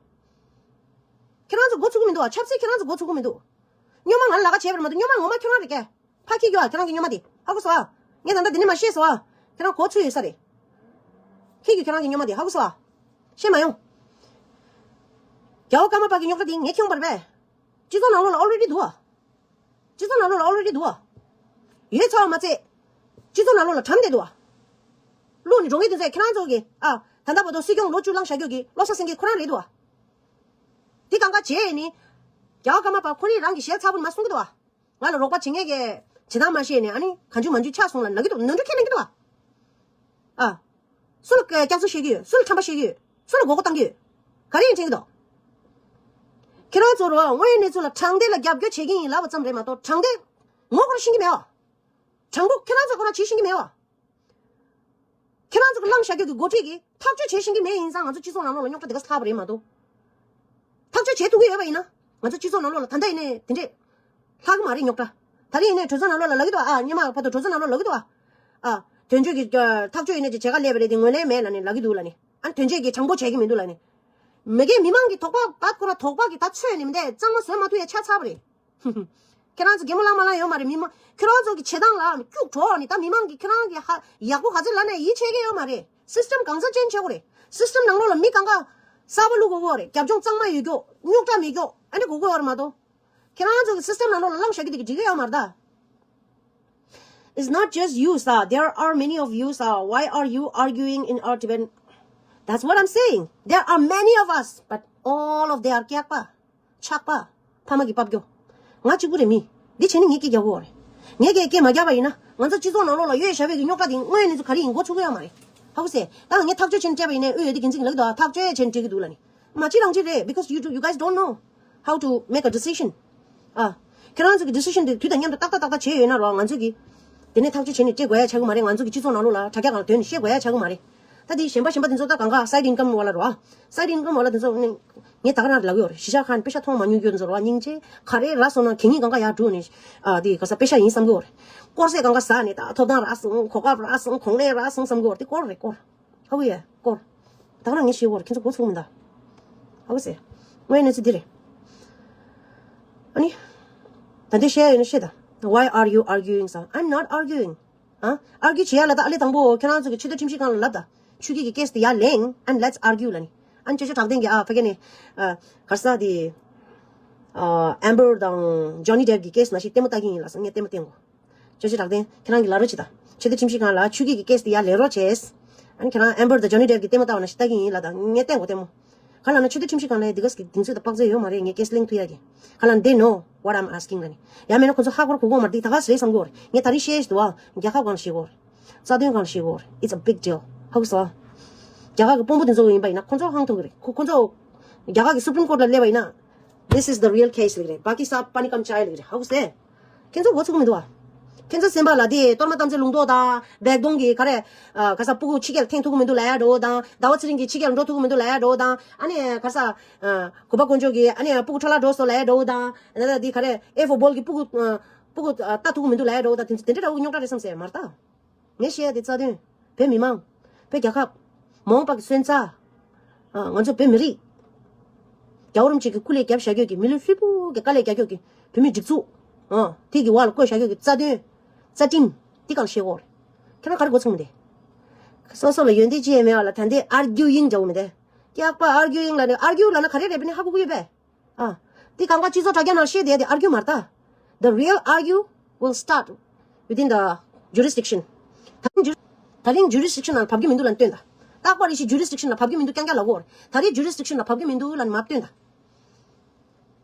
ཁྱེད་རང་ཚོ་མགོ་ཚུགས་ཀྱི་མི་འདུག་བ། ཆབ་སྲིད་ཁྱེད་རང་ཚོ་མགོ་ཚུགས་ཀྱི་མི་འདུག་སྨྱོན་མ་ང་ལ་ལ་ཁ་བྱས་པར་མ་གཏོགས་སྨྱོན་མ་ངོ་མ་ཁྱོད་རང་རེད་ཀྱ། ཕ་ཁྱི་རྒྱུ་ཨ་ཁྱེད་རང་གི་སྨྱོན་མ་དེ་ཧ་གོ་སོང་ཨ། ངས་ད་ལྟ་འདི་ནས་མ་བཤད་སོང་ཨ། ཁྱེད་རང་གོ་ཚོད་ཡོད་ས་རེད། ཁྱི་རྒྱུ་ཁྱེད་རང་གི་སྨྱོན་མ་དེ་ཧ་གོ་སོང་ཨ། བཤད་མ་ཡོང་། རྒྱལ་བ་ཀརྨ་པ་གི་རྙོག་དྲ་དེ་ངས་ཁྱོད་པར་བས། སྤྱི་ཚོགས་ནང་ལོགས་ལ་ཨོལ་རེ་ཌི་འདུག་ཨ། སྤྱི་ཚོགས་ནང་ལོགས་ལ་ཨོལ་རེ་ཌི་འདུག་ཨ། ཡོད་ཚོད་མ་ཚད། སྤྱི་ཚོགས་ནང་ལོགས་ལ་གྲམ་བསྡད་འདུག་ཨ། བླུགས་ནས་འགྲོ་མཁན་དེ་ཚོས་ཁྱེད་རང་ཚོ་གི་ཨ། ད་ལྟ་བར་དུ་སྲིད་སྐྱོང་ལོ་བཅུ་བླངས་བཞག་རྒྱུ་གི་བློ་གསལ་སེང་གེ་ཁོ་རང་རེད་འདུག་ཨ། དེ་གང་ག་བྱས་ནི། རྒྱལ་བ་ཀརྨ་པ་ཁོ་རང་རང་གི་ཞལ་ཚ་པོ་ནས་མ་གསུང་གི་འདུག་ཨ། ང་ལ་རོགས་པ་བྱེད་མཁན་གྱི་བྱེད་སྟངས་མ་ཤེས་ནས་ཨ་ནི་གང་བྱུང་མང་བྱུང་ཆགས་སོང་ལབ་ཀྱི་འདུག་ནོར་འཁྲུལ་ཁས་ལེན་གྱི་འདུག་ཨ། ཨ། སུ་ལ་སྐྱག་རྫུན་བཤད་ཀྱི་ཡོད། སུ་ལ་ཁྲམ་པ་བཤད་ཀྱི་ཡོད། སུ་ལ་མགོ་སྐོར་བཏང་གི་ཡོད། ག་རེ་ཡིན་དྲན་གྱི་འདུག་ཁྱེད་རང་ཚོ་རོ་དངོས་ཡོད་གནས་ཚུལ་ལ་དྲང་བདེན་ལ་རྒྱབ་སྐྱོར་བྱེད་ཀྱི་ཡིན་ལབ་པ་ཙམ་རེད་མ་གཏོགས་དྲང་བདེན་ངོ་ཁོ་རང་ཤེས་ཀྱི་མེད་བ། དྲང་པོ་ཁྱེད་རང་ཚོ་ཁོ་རང་བྱེད་ཤེས་ཀྱི་མེད་བ། ཁྱེད་རང་ཚོ་གི་བླངས་བཞག་རྒྱུ་གི་འགོ་ཁྲིད་ཀྱིས་ཐག་གཅོད་བྱེད་ཤེས་ཀྱི་མེད་ཡིན་ཙང་ང་ཚོ་སྤྱི་ཚོགས་ནང་ལོགས་ལ་རྙོག་དྲ་དེ་ག་ཚོད་ལྷག་པ་རེད་མ་གཏོགས། ཐག་གཅོད་བྱེད་ཐུབ་ཀྱི་ཡོད་པ་ཡིན་ན། ང་ཚོ་སྤྱི་ཚོགས་ནང་ལོགས་ལ་ད་ལྟ་ཡིན་ནའི་དེ་འདྲས་ལྷག་གི་མ་རེད་རྙོག་དྲ། ད་རེས་ཡིན་ནའི་གྲོས་ཚོགས་ནང་ལོགས་ལ་ལབ་ཀྱི་འདུག་ཨ། སྔོན་མ་བར་དུ་གྲོས་ཚོགས་ནང་ལོགས་ལབ་ཀྱི་འདུག་ཨ། ཨ། དོན་གཅོད་ཀྱི་ཨ། ཐག་གཅོད་ཡིན་ནའི་བྱེད་ག་སླེབས་པ་རེད་དེ་ངོས་ལེན་མེད་ལབ་ནས་ལབ་ཀྱི་འདུག་ལབ་ནས། ཨ་ནི་དོན་གཅོད་ཀྱིས་དྲང་པོ་བྱེད་ཀྱི་མི་འདུག་ལབ་ནས། མི་སྒེར་མི་མང་གི་དོགས་པ་ད་ཁོ་ར་དོགས་པ་གི་ད་ཚོད་ནས་མི་འདས་གཙང་མ་བཟོས་མ་ཐུབ་ཡ་ཆ་ཚ་བ་རེད། ཁྱེད་རང་ཚོ་གད་མོ་ལངས་མ་ལངས་ཡོད་མ་རེད། མི་མང་ཁྱེད་རང་ཚོ་གི་བྱེད་སྟངས་ལ་སྐྱུག་བྲོ་བ་ནི་ད་མི་མང་གི་ཁྱེད་རང་གི་ཧ་ཡག་པོ་ག་ཚོད་ལབ་ནས་ཡིད་ཆེས་ཀྱི་ཡོད་མ་རེད། སི་སི་ཊམ་གང་ཚ་ཅན་བྱེད་དགོས་རེད། སི་སི་ཊམ་ནང་ལོགས་ལ་མི་གང་ག་གསར་པ་བླུག་དགོས་ཀྱི་ཡོད་རེད། རྒྱབ་ལྗོངས་གཙང་མ་ཡོད་རྒྱུ་རྙོག་དྲ་མེད་རྒྱུ་ཨ་ནི་དགོས་ཀྱི་ཡོད་རེད་མ་གཏོགས། ཁྱེད་རང་ཚོ་གི་སི་སི་ཊམ་ནང་ལོགས་ལ་བླངས་བཞག་རྒྱུ་དེ་གི་འགྲིག་གི་ཡོད་མ་རེད་ད། It's not just you, sir. There are many of you, sir. Why are you arguing in our Tibetan? That's what I'm saying. There are many of us, but all of they are ཀྱག་པ། ཆག་པ། ཕ་མ་གི་པ་སྐྱོ། ང་གཅིག་པུ་རེད་མི། འདི་བྱས་ནས་ངས་སྐད་རྒྱག་དགོས་རེད། ངས་སྐད་སྐད་མ་རྒྱག་པ་ཡིན་ན། ང་ཚོ་སྤྱི་ཚོགས་ནང་ལོགས་ལ་ཡོད་བཞག་པའི་གི་རྙོག་དྲ་དེ་དངོས་གནས་ཚོ་ག་རེ་ཡིན་མགོ་ཚོས་ཀྱི་ཡོད་མ་རེད། ཧ་གོ་སོང་། ད་ང་ངས་ཐག་གཅོད་བྱས་ནས་སྤྲད་པ་ཡིན་ནའི་ཨོ་ཡོད་དེ་འགན་འཛིན་གྱི་ལག་ཏུ་ཐག་གཅོད་བྱས་ནས་སྤྲད་ཀྱི་འདུག་ལབ་ནས། མ་གཅིག་རང་གཅིག་རེད། Because you do, you guys don't know how to make a decision. ཨ། ཁྱེད་རང་ཚོ་གི་ཌི་སི་ཤན་དེ་ཨ། ཁྱེད་རང་ཚོ་གི་ཌི་སི་ཤན་དེ་དུས་དང་མཉམ་དུ་ཏག་ཏག་ཏག་ཏག་བྱས་ཡོད་ན་རོ། ང་ཚོ་གི་དེ་ནས་ཐག་གཅོད་བྱས་ནས་སྤྲད་དགོས་ཡ་ཆགས་ཀྱི་མ་རེད། ང་ཚོ་གི་སྤྱི་ཚོགས་ནང་ལོགས་ལ་དྲ་རྒྱ་སྒང་ལ་དོན་བཤད་དགོས་ཡ་ཆགས་ཀྱི་མ་རེད། ད་དེ་གཞན་པ་གཞན་པ་དེ་ཚོ་ད་གང་ག་སའིཌ་ཨིན་ཀམ་བ་ལ་རོ། ཨ། སའིཌ་ཨིན་ཀམ་བ་ལ་དེ་ཚོ་ནི་ངས་ད་ག་རང་ལབ་ཡོད་རེད། གཞིས་ཆགས་ཁག་ནས་པེ་ཤ་མཐོང་མ་མྱོང་རྒྱུ་ཚོ་རོ། སྙིང་རྗེ། ག་རེ་རག་སོང་ན་གད་སྙིགས་གང་ག་ཡར་བསྒྲུགས་ནས་ཨ་དེ་ག་ས་པེ་ཤ་ཡིན་བསམ་གྱི་ཡོད་རེད། དཀོར་ཟས་གང་ག་ཟ་ནས་ད་ཐོབ་ཐང་རག་སོང་། གོ་སྐབས་རག་སོང་། གོང་ནས་རག་སོང་བསམ་གྱི་ཡོད་རེད། དེ་དཀོར་རེད་དཀོར། ཧ་གོ་ཡ་དཀོར། ད་ག་རང་ངས་ཤེས་ཡོད་རེད། ཁྱེད་ཚོ་མགོ་ཚོས་མི་འདུག་ཨ། ཧ་གོ་སོང་། དངོས་གནས་ཚུལ་འདི་རེད། ཨ་ནི། ད་འདི་བཤད་ཡ་ཡོད་ན་བཤད་ད། Why are you arguing, sir? I'm not arguing. ཨ། ཨར་གྱུ་བྱེད་ཡ་ལ་ད་ཨ་ལས་དང་པོ་ཁྱེད་རང་ཚོ་གི་ཆེས་མཐོའི་ཁྲིམས་ཞིབ་ཁང་ལ་ལབ་ད། ཆོས་སྐྱིད་ཀྱི་ཀེ་སི་དེ་ཡར་ལེན། And let's argue ལབ་ནི། ཨ་ནི་ཅོ་ཅོ་གྲགས་ལྡན་གྱི་ཨ་ཕ་གི་ནི། ཨ། ག་རེ་ཟེར་དེ། ཨ། ཨེམ་བར་དང་ཇོ་ནི་ཌེབ་ཀྱི་ཀེ་སི་ནང་བཞིན་ལྟད་མོ་ལྟ་གི་ཡིན་ལབ་སོང་། ངས་ལྟད་མོ་བསྟན་གོ། ཅོ་ཅོ་གྲགས་ལྡན་ཁྱེད་རང་གིས་ལབ་རོགས་བྱེད་ད། ཆེས་མཐོའི་ཁྲིམས་ཞིབ་ཁང་ལ་ཆོས་སྐྱིད་ཀྱི་ཀེ་སི་དེ་ཡར་ལེན་རོགས་བྱས། ཨ་ནི་ཁྱེད་རང་ཨེམ་བར་དང་ཇོ་ནི་ཌེབ་ཀྱི་ལྟད་མོ་ལྟ་བ་ནང་བཞིན་ལྟ་གི་ཡིན་ལབ་ད། ངས་བསྟན་གོ་ལྟད་མོ། ག་ལབ་ན་ཆེས་མཐོའི་ཁྲིམས་ཞིབ་ཁང་ལ་འདི་ག་གི་གདེང་ཚོད་དང་དཔག་ཚོད་ཡོད་མ་རེད། ངས་ཀེ་སི་ལེན་ཐུབ་ཡ་གི། ག་ལབ་ན་they know what I'm asking ལབ་ནི། ཡང་མིན་ན་ཁོ་ཚོ་ཧ་གོ་ར་གོ་གོ་མ་རེད། འདི་ད་ག་རེད་བསམ་གོ་རེད། ངས་ད་རིང་བཤད་ཞིག་འདུག་ཨ། རྒྱལ་ཁབ་གང་ལ་བཤད་གོ་རེད། རྩ་དོན་གང་ལ་བཤད་གོ་རེད། It's a big deal. ཧ་གོ་སོང་ཨ། རྒྱ་གར་གྱི་དཔོན་པོ་དེ་ཚོ་ཡིན་པ་ཡིན་ན་ཁོ་ཚོ་ཧང་ཐོག་གི་རེད། ཁོ་ཁོ་ཚོ་རྒྱ་གར་གྱི་སུ་པྲིམ་ཀོར་ཊ་ལ་སླེབས་པ་ཡིན་ན། This is the real case ལབ་ཀྱི་རེད། བྷ་ཀི་སི་པ་ནི་ཀམ་ཅའི་ལབ་ཀྱི་རེད། ཧ་གོ་སོང་ཨ། ཁྱེད་ཚོ་མགོ་ཚོས་མི་འདུག་ཨ། ཁྱེད་ཚོ་སེམས་པ་ལ་དེ་གཏོར་མ་དམ་ཚིག་ལུང་རྟོགས་དང་བེག་དོང་གི་ག་རེ། ཨ། ག་ས་སྤུ་གུ་ཕྱི་རྒྱལ་ཐེངས་ཐུག་གི་མི་འདུག་ལབ་ཡ་འགྲོ་དང་། ཟླ་བ་ཚེ་རིང་གི་ཕྱི་རྒྱལ་འགྲོ་ཐུག་གི་མི་འདུག་ལབ་ཡ་འགྲོ་དང་། ཨ་ནི་ག་ས། ཨ། གུས་པ་དཀོན་མཆོག་གི་ཨ་ནི་སྤུ་གུ་ཁྲ་ལ་འགྲོ་སོང་ལབ་ཡ་འགྲོ་དང་། ཨ་ནི་དེ་ག་རེ་ཨེ་ཧྥོར་བྷོལ་གི་སྤུ་གུ། ཨ། སྤུ་གུ་ལྟ་ཐུག་གི་མི་འདུག་ལབ་ཡ་འགྲོ་དང་། དེ་ཚོ་དེ་འདྲ་འདྲ་བོ་རྙོག་དྲ་རེད་བསམ་སོང་། མ་རེད་ད། ངས་བཤད་ཡ་དེ་རྩ་དོན། བོད་མི་མང་། བོད་རྒྱལ་ཁབ། མ་འོངས་པ་གི་སོན་རྩ། ཨ། ང་ཚོ་བོད་མི་རིགས། རྒྱལ་བ་རིན་པོ་ཆེ་གི་སྐུ་ལས་བརྒྱབ་བཞག་རྒྱུ་གི། མི་ལུས་ལྷུན་པོ་གི་དཀའ་ལས་རྒྱག་རྒྱུ་གི་བོད་མི་སྒྲིག་འཛུགས། ཨ། དེ་གི་འོག་ལ་བཀོད་བཞག་རྒྱུ་གི་རྩ་དོན། རྩ་ཁྲིམས། འདི་གང་བཤད་གོ་རེད། ཁྱེད་རང་ག་རེ་མགོ་ཚོས་མི་འདུག་སོ་སོ་ལ་ཡོན་ཏན་ཅི་ཡང་མེད་པ་ལ་ད་ལྟའི་ཨར་གྱུ་ཡིན་འཇོག་མི་འདུག་ཀྱག་པ་ཨར་གྱུ་ཡིན་ལབ་ནས། ཨར་གྱུ་ལབ་ན་ག་རེ་རེད། བས་ནི་ཧ་གོ་གི་ཡོད་པས། ཨ། འདི་གང་ག་སྤྱི་ཚོགས་དྲ་རྒྱ་ནང་བཤད་བསྡད་དེ་ཨར་གྱུ་མ་རེད་ད། The real argue will start within the jurisdiction. ད་རིང་ཇུ། ད་རིང་ཇུ་རི་སི་ཌིག་ཤན་ནང་བབས་ཀྱི་མི་འདུག་ལབ་སྟོན་ད། རྟག་པར་རེ་ཞིག་ཇུ་རི་སི་ཌིག་ཤན་ལ་བབས་ཀྱི་མི་འདུག་རྐྱང་རྐྱང་ལབ་གོ། ད་རེས་ཇུ་རི་སི་ཌིག་ཤན་ལ་བབས་ཀྱི་མི་འདུག་ལབ་ནས་མ་སྟོན་ད།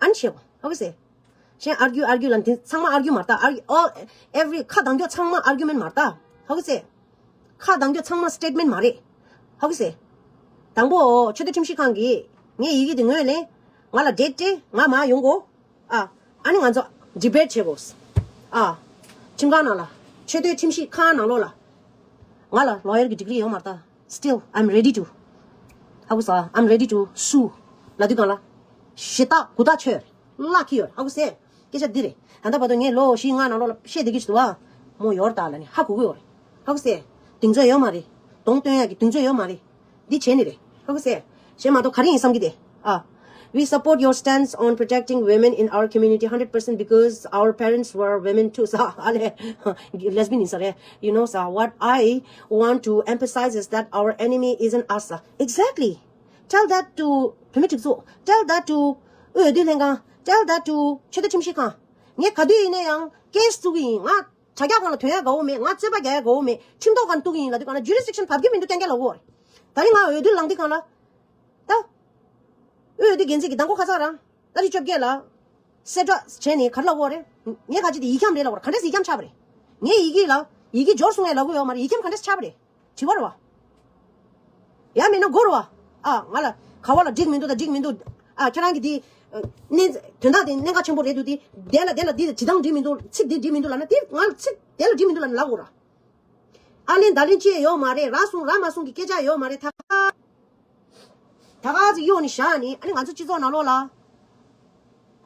ཨ་ནི་བྱེད་གོ། ཧ་གོ་སོང་ཨ། གཞན་ཨར་གྱུ་ཨར་གྱུ་ལབ་འདི་ཚང་མ་ཨར་གྱུ་མ་རེད་ད། ཨར་གྱུ། all every ཁ་གདངས་རྒྱུ་ཚང་མ་ཨར་གྱུ་མེན་ཊི་མ་རེད་ད། ཧ་གོ་སོང་ཨ། ཁ་གདངས་རྒྱུ་ཚང་མ་སི་ཊེཊ་མེན་ཊི་མ་རེད། ཧ་གོ་སོང་ཨ། དང་པོ་ཆེས་མཐོའི་ཁྲིམས་ཞིབ་ཁང་གིས་ངའི་ཡི་གེ་དེ་ངོས་ལེན། ང་ལ་ཌེཊ་སྤྲད། ང་མར་ཡོང་དགོས། ཨ། ཨ་ནི་ང་ཚོ་ཌི་བེཊ་བྱེད་དགོས། ཨ། ཁྲིམས་ཁང་ནང་ལ། ཆེས་མཐོའི་ཁྲིམས་ཞིབ་ཁང་ནང་ལོགས་ལ། ང་ལ་ལོ་ཡར་གྱི་ཌི་གི་རི་ཡོད་མ་རེད་ད། Still, I'm ready to. ཧ་གོ་སོང་ཨ། I'm ready to sue. ལབ་དུས་སྒང་ལ། ཞེ་ཐག་གུ་ཐག་ཆོད་ལབ་ཀྱི་ཡོད། ཧ་གོ་སོང་ཨ། སྐད་ཆ་འདི་རེད། ད་ལྟ་བར་དུ་ངས་ལོ་བཞི་ལྔ་ནང་ལོགས་ལ་བཤད་བསྡད་ཀྱི་ཞིག་འདུག་བ། མོ་ཡོར་ད་ལ་ནི་ཧ་གོ་གི་ཡོད་རེད། ཧ་གོ་སེ། གདེང་ཚོད་ཡོད་མ་རེད། གདོང་སྟོན་ཡག་གི་གདེང་ཚོད་ཡོད་མ་རེད། འདི་བྱས་ནི་རེད། ཧ་གོ་སེ། གཞན་མ་གཏོགས་ག་རེ་ཡིན་བསམ་གྱི་དེ། ཨ། We support your stance on protecting women in our community hundred percent because our parents were women too. ས་ཨ་ལེ། Lesbian ཡིན་ས་རེད། You know, sir, what I want to emphasize is that our enemy isn't us. Exactly. Tell that to བུད་མེད་སྒྲིག་འཛུགས། Tell that to འོས་བསྡུ་ལྷན་ཁང་། Tell that to ཆོས་དད་ཁྲིམས་ཞིབ་ཁང་། ངས་ག་དུས་ཡིན་ན་ཡང་ཀེ་སི་བཙུགས་ཀྱི་ཡིན། ང་དྲ་རྒྱ་སྒང་ལ་ཐོན་ཡག་དགའ་བོ་མེད། ང་རྩོད་པ་རྒྱག་ཡག་དགའ་བོ་མེད། ཁྲིམས་ཐོག་སྒང་གཏུག་གི་ཡིན་ལབ་དུས་སྒང་ལ་ཇུ་རི་སི་ཌིག་ཤན་བབས་ཀྱི་མི་འདུག་གཏན་འཁེལ་ལབ་ཀྱི་ཡོད་རེད། ད་རིང་ང་འོས་བསྡུ་ལངས་དུས་སྒང་ལ། ད། འོས་བསྡུ་འགན་འཛིན་གྱི་མདང་དགོང་ཁ་སང་རང་། ཏ་རིག་བཅོ་བརྒྱད་ལ། གསལ་བསྒྲགས་བྱས་ནས་ག་རེ་ལབ་ཀྱི་ཡོད་རེད། ངས་ཁ་ཅིག་དེ་ཡིག་སྐྱམ་རེད་ལབ་ཀྱི་ཡོད་རེད། ག་འདྲས་ཡིག་སྐྱམ་ཆགས་པ་རེད། ངས་ཡི་གེ་ལ། ཡི་གེ་འབྱོར་སོང་ངས་ལབ་ཀྱི་ཡོད་མ་རེད། ཡིག་སྐྱམ་ག་འདྲས་ཆགས་པ་རེད། དྲི་བ་རེད་བ། ཡང་མིན་ན་མགོ་རེད་བ། ཨ། ང་ལ་ག་བ་ལ་འགྲིག་མི་འདུག་ད་འགྲིག་མི་འདུག་ཨ། ཁྱེད་རང་གི་དེ། ཨ། གནད། དོན་དག་དེ་གནད་འགག་ཆེན་པོ་རེད་འདུག་དེ། དེ་ལ་དེ་ལ་དེ་བྱེད་སྟངས་འགྲིག་མི་འདུག་ཚིག་དེ་འགྲིག་མི་འདུག་ལབ་ན། དེ་ང་ལ་ཚིག་དེ་ལ་འགྲིག་མི་འདུག་ལབ་ནས་ལབ་དགོས་ར། ཨ་ལན་ད་ལན་ཅི་ཡང་ཡོད་མ་རེད། རག་སོང་རག་མ་སོང་གི་སྐད་ཆ་ཡོད་མ་རེད། ད་ག་ད་ག་ཅིག་གཡོག་ནས་བཞག་ནས། ཨ་ནི་ང་ཚོ་སྤྱི་ཚོགས་ནང་ལོགས་ལ།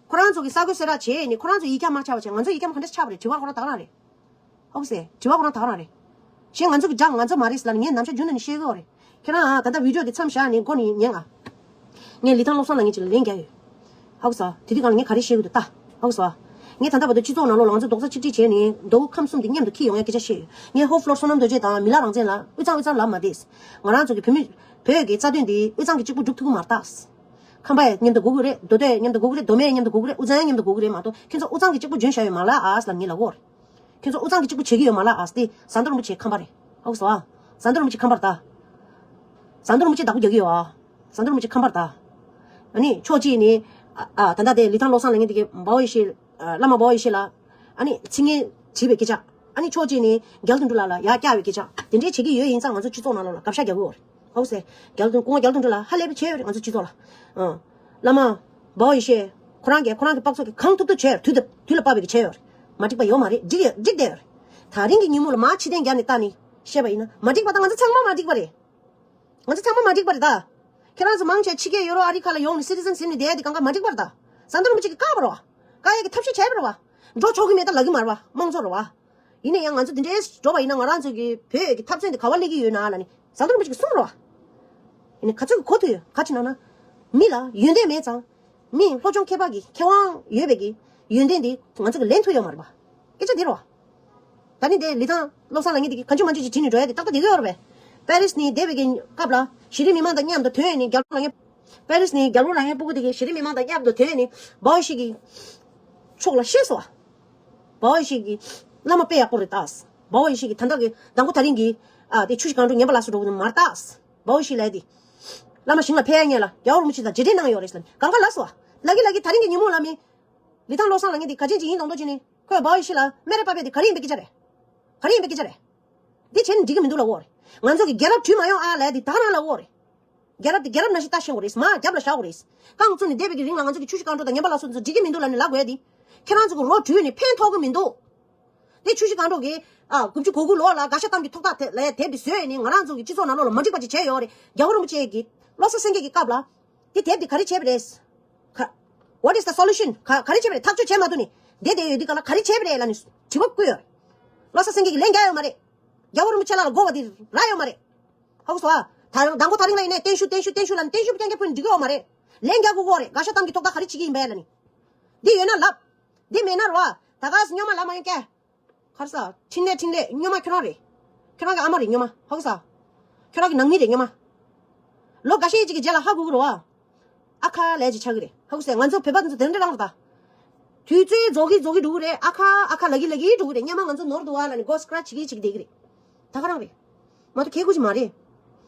ཁོ་རང་ཚོ་གི་ས་གོ་སེ་ར་བྱས་ནས་ཁོ་རང་ཚོ་ཡིག་སྐྱམ་མ་ཆགས་པ་བྱས། ང་ཚོ་ཡིག་སྐྱམ་ག་འདྲས་ཆགས་པ་རེད། དྲི་བ་ཁོ་རང་ད་ག་རང་རེད། ཨོ་སེ། དྲི་བ་ཁོ་རང་ད་ག་རང་རེད། གཞན་ང་ཚོ་གི་འདྲ་ང་ཚོ་མ་རེད་ཟེར་ལབ་ནས་ངས་ནམ་ཞག་རྒྱུན་ནས་ནས་བཤད་གི་ཡོད་རེད། ཁྱེད་རང་ད་ལྟ་བི་ཌི་ཡོ་དེ་མཚམས་བཞག་ནས་མགོ་ནས་ཉན་ཨ། ངས་ལི་ཐང་བློ་བཟང་ལགས་ངས་ཅིག་ལ་ལན་རྒྱག་ཡོད། ཧ་གོ་སོང་། དེ་དུས་སྒང་ལ་ངས་ག་རེ་བཤད་གི་འདུག་ལྟ། ཧ་གོ་སོང་། ངས་ད་ལྟ་བར་དུ་སྤྱི་ཚོགས་ནང་ལོགས་ལ་ང་ཚོ་རྡོག་རྩ་གཅིག་སྒྲིལ་བྱས་ནས་མདོ་དབུས་ཁམས་གསུམ་དེ་མཉམ་དུ་འཁྱེར་ཡོང་ཡ་སྐད་ཆ་བཤད་ཡོད། ངས་ཧོར་ལྷོ་བསོད་ནམས་རྡོ་རྗེ་དང་མི་ལ་རང་བཙན་ལ་དབུས་གཙང་དབུས་གཙང་ལབ་མ་བསྡད། ང་རང་ཚོ་གི་བོད་མི། བོད་ཀྱི་རྩ་དོན་འདི་དབུས་གཙང་གིས་གཅིག་པུ་སྒྲུབ་ཐུབ་ཀྱི་མ་རེད་ད། ཁམས་པ་ཡང་མཉམ་དུ་དགོས་ཀྱི་རེད། མདོ་སྟོད་ཡང་མཉམ་དུ་དགོས་ཀྱི་རེད། མདོ་སྨད་ཡང་མཉམ་དུ་དགོས་ཀྱི་རེད། མ་གཏོགས་ཁྱེད་ཚོ་དབུས་གཙང་གིས་གཅིག་པུ་འཇོན་བཞག་ཡོད་མ་ལབ་ཨ་ཟེར་ལབ་ངས་ལབ་ཀྱི་ཡོད་རེད། ཁྱེད་ཚོ་དབུས་གཙང་གིས་གཅིག་པུ་བྱེད་ཀྱི་ཡོད་མ་ལབ་ཨ་ཟེར། དེ་ཟམ་གདོང་རིན་པོ་ཆེ་ཁམས་པ་རེད། ཧ་གོ་སོང་ཨ། ཟམ་གདོང་རིན་པོ་ཆེ་ཁམས་པ་རེད་ད། ཟམ་གདོང་རིན་པོ་ཆེ་བདག་པོ་རྒྱག་གི་ཡོད་ཨ། ཟམ་གདོང་རིན་པོ་ཆེ་ཁམས་པ་རེད་ད། ཨ་ནི་ཕྱོགས་གཅིག་ནས། ཨ། ཨ། ད་ལྟ་དེ་ལི་ཐང་བློ་བཟང་ལབ་མཁན་དེ་གིས་འབའ་ཝེ་ཤེ། ཨ། བླ་མ་འབའ་ཝེ་ཤེ་ལ། ཨ་ནི་ཚིག་ངན་བྲིས་པའི་སྐད་ཆ། ཨ་ནི་ཕྱོགས་གཅིག་ནས་རྒྱ་ལོ་དོན་གྲུབ་ལགས་ལ་ཡར་བཀྱག་པའི་སྐད་ཆ། དེ་འདྲའི་བྱེད་ཀྱི་ཡོད་ཡིན་ཙང་ང་ཚོ་སྤྱི་ཚོགས་ནང་ལོགས་ལ་དགག་བཞག་རྒྱག་གི་ཡོད་རེད། ཧ་གོ་སོང་། རྒྱ་ལོ་དོན། སྐུ་ངོ་རྒྱ་ལོ་དོན་གྲུབ་ལགས་ཧ་ལས་པའི་བྱས་ཡོད་རེད་ང་ཚོ་སྤྱི་ཚོགས་ལ། ཨ། བླ་མ་འབའ་ཝེ་ཤེ། ཁོ་རང་གིས་ཁོ་རང་གི་དཔག་ཚོད་ཀྱིས་གང་ཐུབ་ཐུབ་བྱས་ཡོད་རེད། དུས་དང་དུས་ལ་བབས་པའི་གི་བྱས་ཡོད་རེད། མ་འགྲིག་པ་ཡོད་མ་རེད། འགྲིག་ཡོད། འགྲིག་བསྡད་ཡོད་རེད། ད་རིང་གི་ཉིན་མོ་ལ་མར་ཕྱིར་འཐེན་རྒྱག་ནས་ལྟ་ནས་བཤད་པ་ཡིན་ན་མ་འགྲིག་པ་དང་། ང་ཚོ་ཚང་མ་མ་འགྲིག་པ་རེད། ང་ཚོ་ཚང་མ་མ་འགྲིག་པ་རེད་ད། ཁྱེད་རང་ཚོ་མང་ཆེ་ཕྱི་རྒྱལ་ཡོ་རོབ་ཨ་རི་ཁ་ལ་ཡོང་ནས་སི་ཊི་ཟན་ཟིན་ནས་བསྡད་ཡ་དེ་གང་ག་མ་འགྲིག་པ་རེད་ད། ཟམ་གདོང་རིན་པོ་ཆེ་གིས་བཀག་པ་རེད་བ། བཀག་ཡ་གི་ཐབས་ཤེས་བྱས་པ་རེད་བ། འགྲོ་ཆོག་གི་མེད་ད་ལབ་ཀྱི་མ་རེད་བ། དམངས་གཙོ་རེད་བ། ཡིན་ན་ཡང་ང་ཚོ་འདི་འདྲའི་འགྲོ་བ་ཡིན་ན་ང་རང་ཚོ་གི་བོད་ཀྱི་འཐབ་རྩོད་འདི་ག་པར་སླེབས་ཀྱི་ཡོད་ན་ལབ་ནས་ཟམ་གདོང་རིན་པོ་ཆེ་གིས་གསུངས་པ་རེད་བ། ཡིན་ན་ག་ཚོད་ཀྱི་གོ་ཐུབ་ཡོད། ག་ཅི་ན་ན། མི་ལ་ཡོན་ཏན་མེད་ཙང་། མི་སློབ་སྦྱོང་མཁས་པ་གི་མཁས་དབང་ཡོད་པའི་གི་ཡོན་ཏན་དེ་ང་ཚོ་གི་ལེན་ཐུབ་ཡོད་མ་རེད་པ། སྐད་ཆ་དེ་རེད་བ། ད་ནི་དེ་ལི་ཐང་བློ་བཟང་ལབ་མཁན་དེ་གི་གང་བྱུང་མང་བྱུང་ཅིག་བྲིས་ནས་འགྲོ་ཡ་དེ་ཏག་ཏག་དེ་གི་ཡོད་རེད་པས། པེ་རིས་ནས་བསྡད་པའི་གི་སྐབས་ལ་གཞི་རིམ་མི་མང་དང་མཉམ་དུ་ཐོན་ནས་རྒྱ་ལོ་ལབ་མཁན། པེ་རིས་ནས་རྒྱ་ལོ་ལབ་མཁན་སྤུ་གུ་དེ་གི་གཞི་རིམ་མི་མང་དང་མཉམ་དུ་ཐོན་ནས་འབའ་ཝེ་ཤེ་གི་ཕྱོགས་ལ་བཤད་སོང་བ། འབའ་ཝེ་ཤེ་གི་བླ་མ་དཔེ་ཡག་པོ་རེད་ད། འབའ་ཝེ་ཤེ་གི་ད་ལྟ་གི་མདང་དགོང་དེ་རིང་གི། ཨ། དེ་ཆུ་བཞི་སྒང་དྲུག་ངན་པ་ལ་སོགས་འགྲོ་གི་མ་རེད་ད། འབའ་ཝེ་ཤེ་ལབ་དེ། བླ་མ་ཞིང་ལ་ཕེབས་ཡ་ཉེ་ལ་རྒྱལ་བ་རིན་པོ་ཆེ་དང་མཇལ་འཕྲད་གནང་ཡོད་རེད་ཟེར་ནས་གང་ག་ལབ་སོང་བ། ལབ་ཀྱི་ལབ་ཀྱི་དེ་རིང་གི་ཉིན་མོ་ལ་མི། ལི་ཐང་བློ་བཟང་ལབ་མཁན་དེ་ག་ཅན་ཅིག་ཡིན་མདོག་མདོག་བྱས་ནས་ཁོས་འབའ་ཝེ་ཤེ་ལ་སྨད་ར་པ་ཕེབས་དེ་ག་རེ་ཡིན་པའི་སྐད་ཆ་རེད། ག་རེ་ཡིན་པའི་སྐད་ཆ་རེད། འདི་བྱས་ནས་འགྲིག་གི་མི་འདུག་ལབ་ཀྱི་ཡོད་རེད། ང་ཚོ་གི་རྒྱལ་རབས་བྲིས་མ་ཡོང་ཨ་ལབ་ཡ་དེ་ད་ག་རང་ལབ་ཀྱི་ཡོད་རེད། རྒྱལ་རབས་དེ་རྒྱལ་རབས་ནང་བཞིན་ལྟ་ཤེས་དགོས་རེད། མར་རྒྱབ་ལ་བཞག་དགོས་རེད། རྐང་བཙུགས་ནས་བསྡད་པའི་གི་རིང་ལ་ང་ཚོ་གི་ཆུ་བཞི་སྒང་དྲུག་དང་ངན་པ་ལ་སོགས་དེ་ཚོ་འགྲིག་གི་མི་འདུག་ལབ་ནས་ལབ་དགོས་ཡ་དེ། ཁྱེད་རང་ཚོ་གི་རོ་བྲུས་ནས་ཕན་ཐོགས་གི་མི་འདུག་དེ་ཆུ་བཞི་སྒང་དྲུག་གིས། ཨ། དགུ་བཅུ་གོ་དགུ་ལོ་ལ་དགའ་ཤ་གཏམ་གྱི་ཐོག་ཐག་དེ་ལ་དེབ་དེ་བཟོས་ནས་ང་རང་ཚོ་གི་སྤྱི་ཚོགས་ནང་ལོགས་ལ་མ་འགྲིག་པ་ཅིག་བྱས་ཡོད་རེད། རྒྱལ་བ་རིན་པོ་ཆེ་གི་བློ་གསལ་སེང་གེ་གི་སྐབས་ལ། དེ་དེབ་དེ་ག་རེ་བྱས་པ་རེད། ག What is the solution? ག་ག་རེ་བྱས་པ་རེད། ཐག་གཅོད་བྱས་མ་ཐུབ་ནས་བསྡད་བསྡད་ཡོད་དུས་སྒང་ལ་ག་རེ་བྱས་པ་རེད་ལབ་ནས་དྲི་བ་བཀོད་ཡོད་རེད། བློ་གསལ་སེང་གེ་གིས་ལན་རྒྱག་ཡོད་མ་རེད། རྒྱལ་བ་རིན་པོ་ཆེ་ལགས་ལ་དགོངས་པ་དེ་རག་ཡོད་མ་རེད། ཧ་གོ་སོང་ཨ། ད་རང་མདང་དགོང་དེ་རིང་ལ་ཡིན་ནའི་བརྟན་བཞུགས་བརྟན་བཞུགས་བརྟན་བཞུགས་ལབ་ནས་བརྟན་བཞུགས་རྐྱང་རྐྱང་ཕུལ་ནས་འགྲིག་གི་ཡོད་མ་རེད། ལན་རྒྱག་དགོས་ཀྱི་ཡོད་རེད། དགའ་ཤ་གཏམ་གྱི་ཐོག་ཐག་ག་རེ་བྱེད་ཀྱི་ཡིན་པས་ལབ་ནས། འདི་ཡོད་ན་ལབ། འདི་མེད་ན་རེད་བ། ད་ག་སེ་སྨྱོན་མ་ལབ་མ་ཡོང་ཀྱེ། ག་རེ་ཟ། འཕྲིན་ལས་འཕྲིན་ལས། སྨྱོན་མ་ཁྱོད་རང་རེད། ཁྱོད་རང་གི་ཨ་མ་རེད་སྨྱོན་མ། ཧ་གོ་ས། ཁྱོད་རང་གི་ནང་མི་རེད་སྨྱོན་མ། ལོ་འགའ་ཤས་ཅིག་གི་རྗེས་ལ་ཧ་གོ་གི་རེད་བ། ཨ་ཁ་ལབ་ཅིག་ཆགས་ཀྱི་རེད། ཧ་གོ་སོང་། ང་ཚོ་བོད་པ་ཚོ་དེ་འདྲ་རང་རེད་ད། དུས་ཚོད་རྫོགས་ཀྱི་རྫོགས་ཀྱི་འགྲོ་གི་རེད། ཨ་ཁ་ཨ་ཁ་ལབ་ཀྱི་ལབ་ཀྱི་འགྲོ་གི་རེད། སྔོན་མ་ང་ཚོ་ནོར་འདུག་བ་ལབ་ནས་མགོ་སྐྲ་བྱེད་ཀྱི་བྱེད་ཀྱི་བསྡད་ཀྱི་རེད། ད་ག་རང་རེད། མ་གཏོགས་ཁྱད་ཁུ་ཅིག་མ་རེད།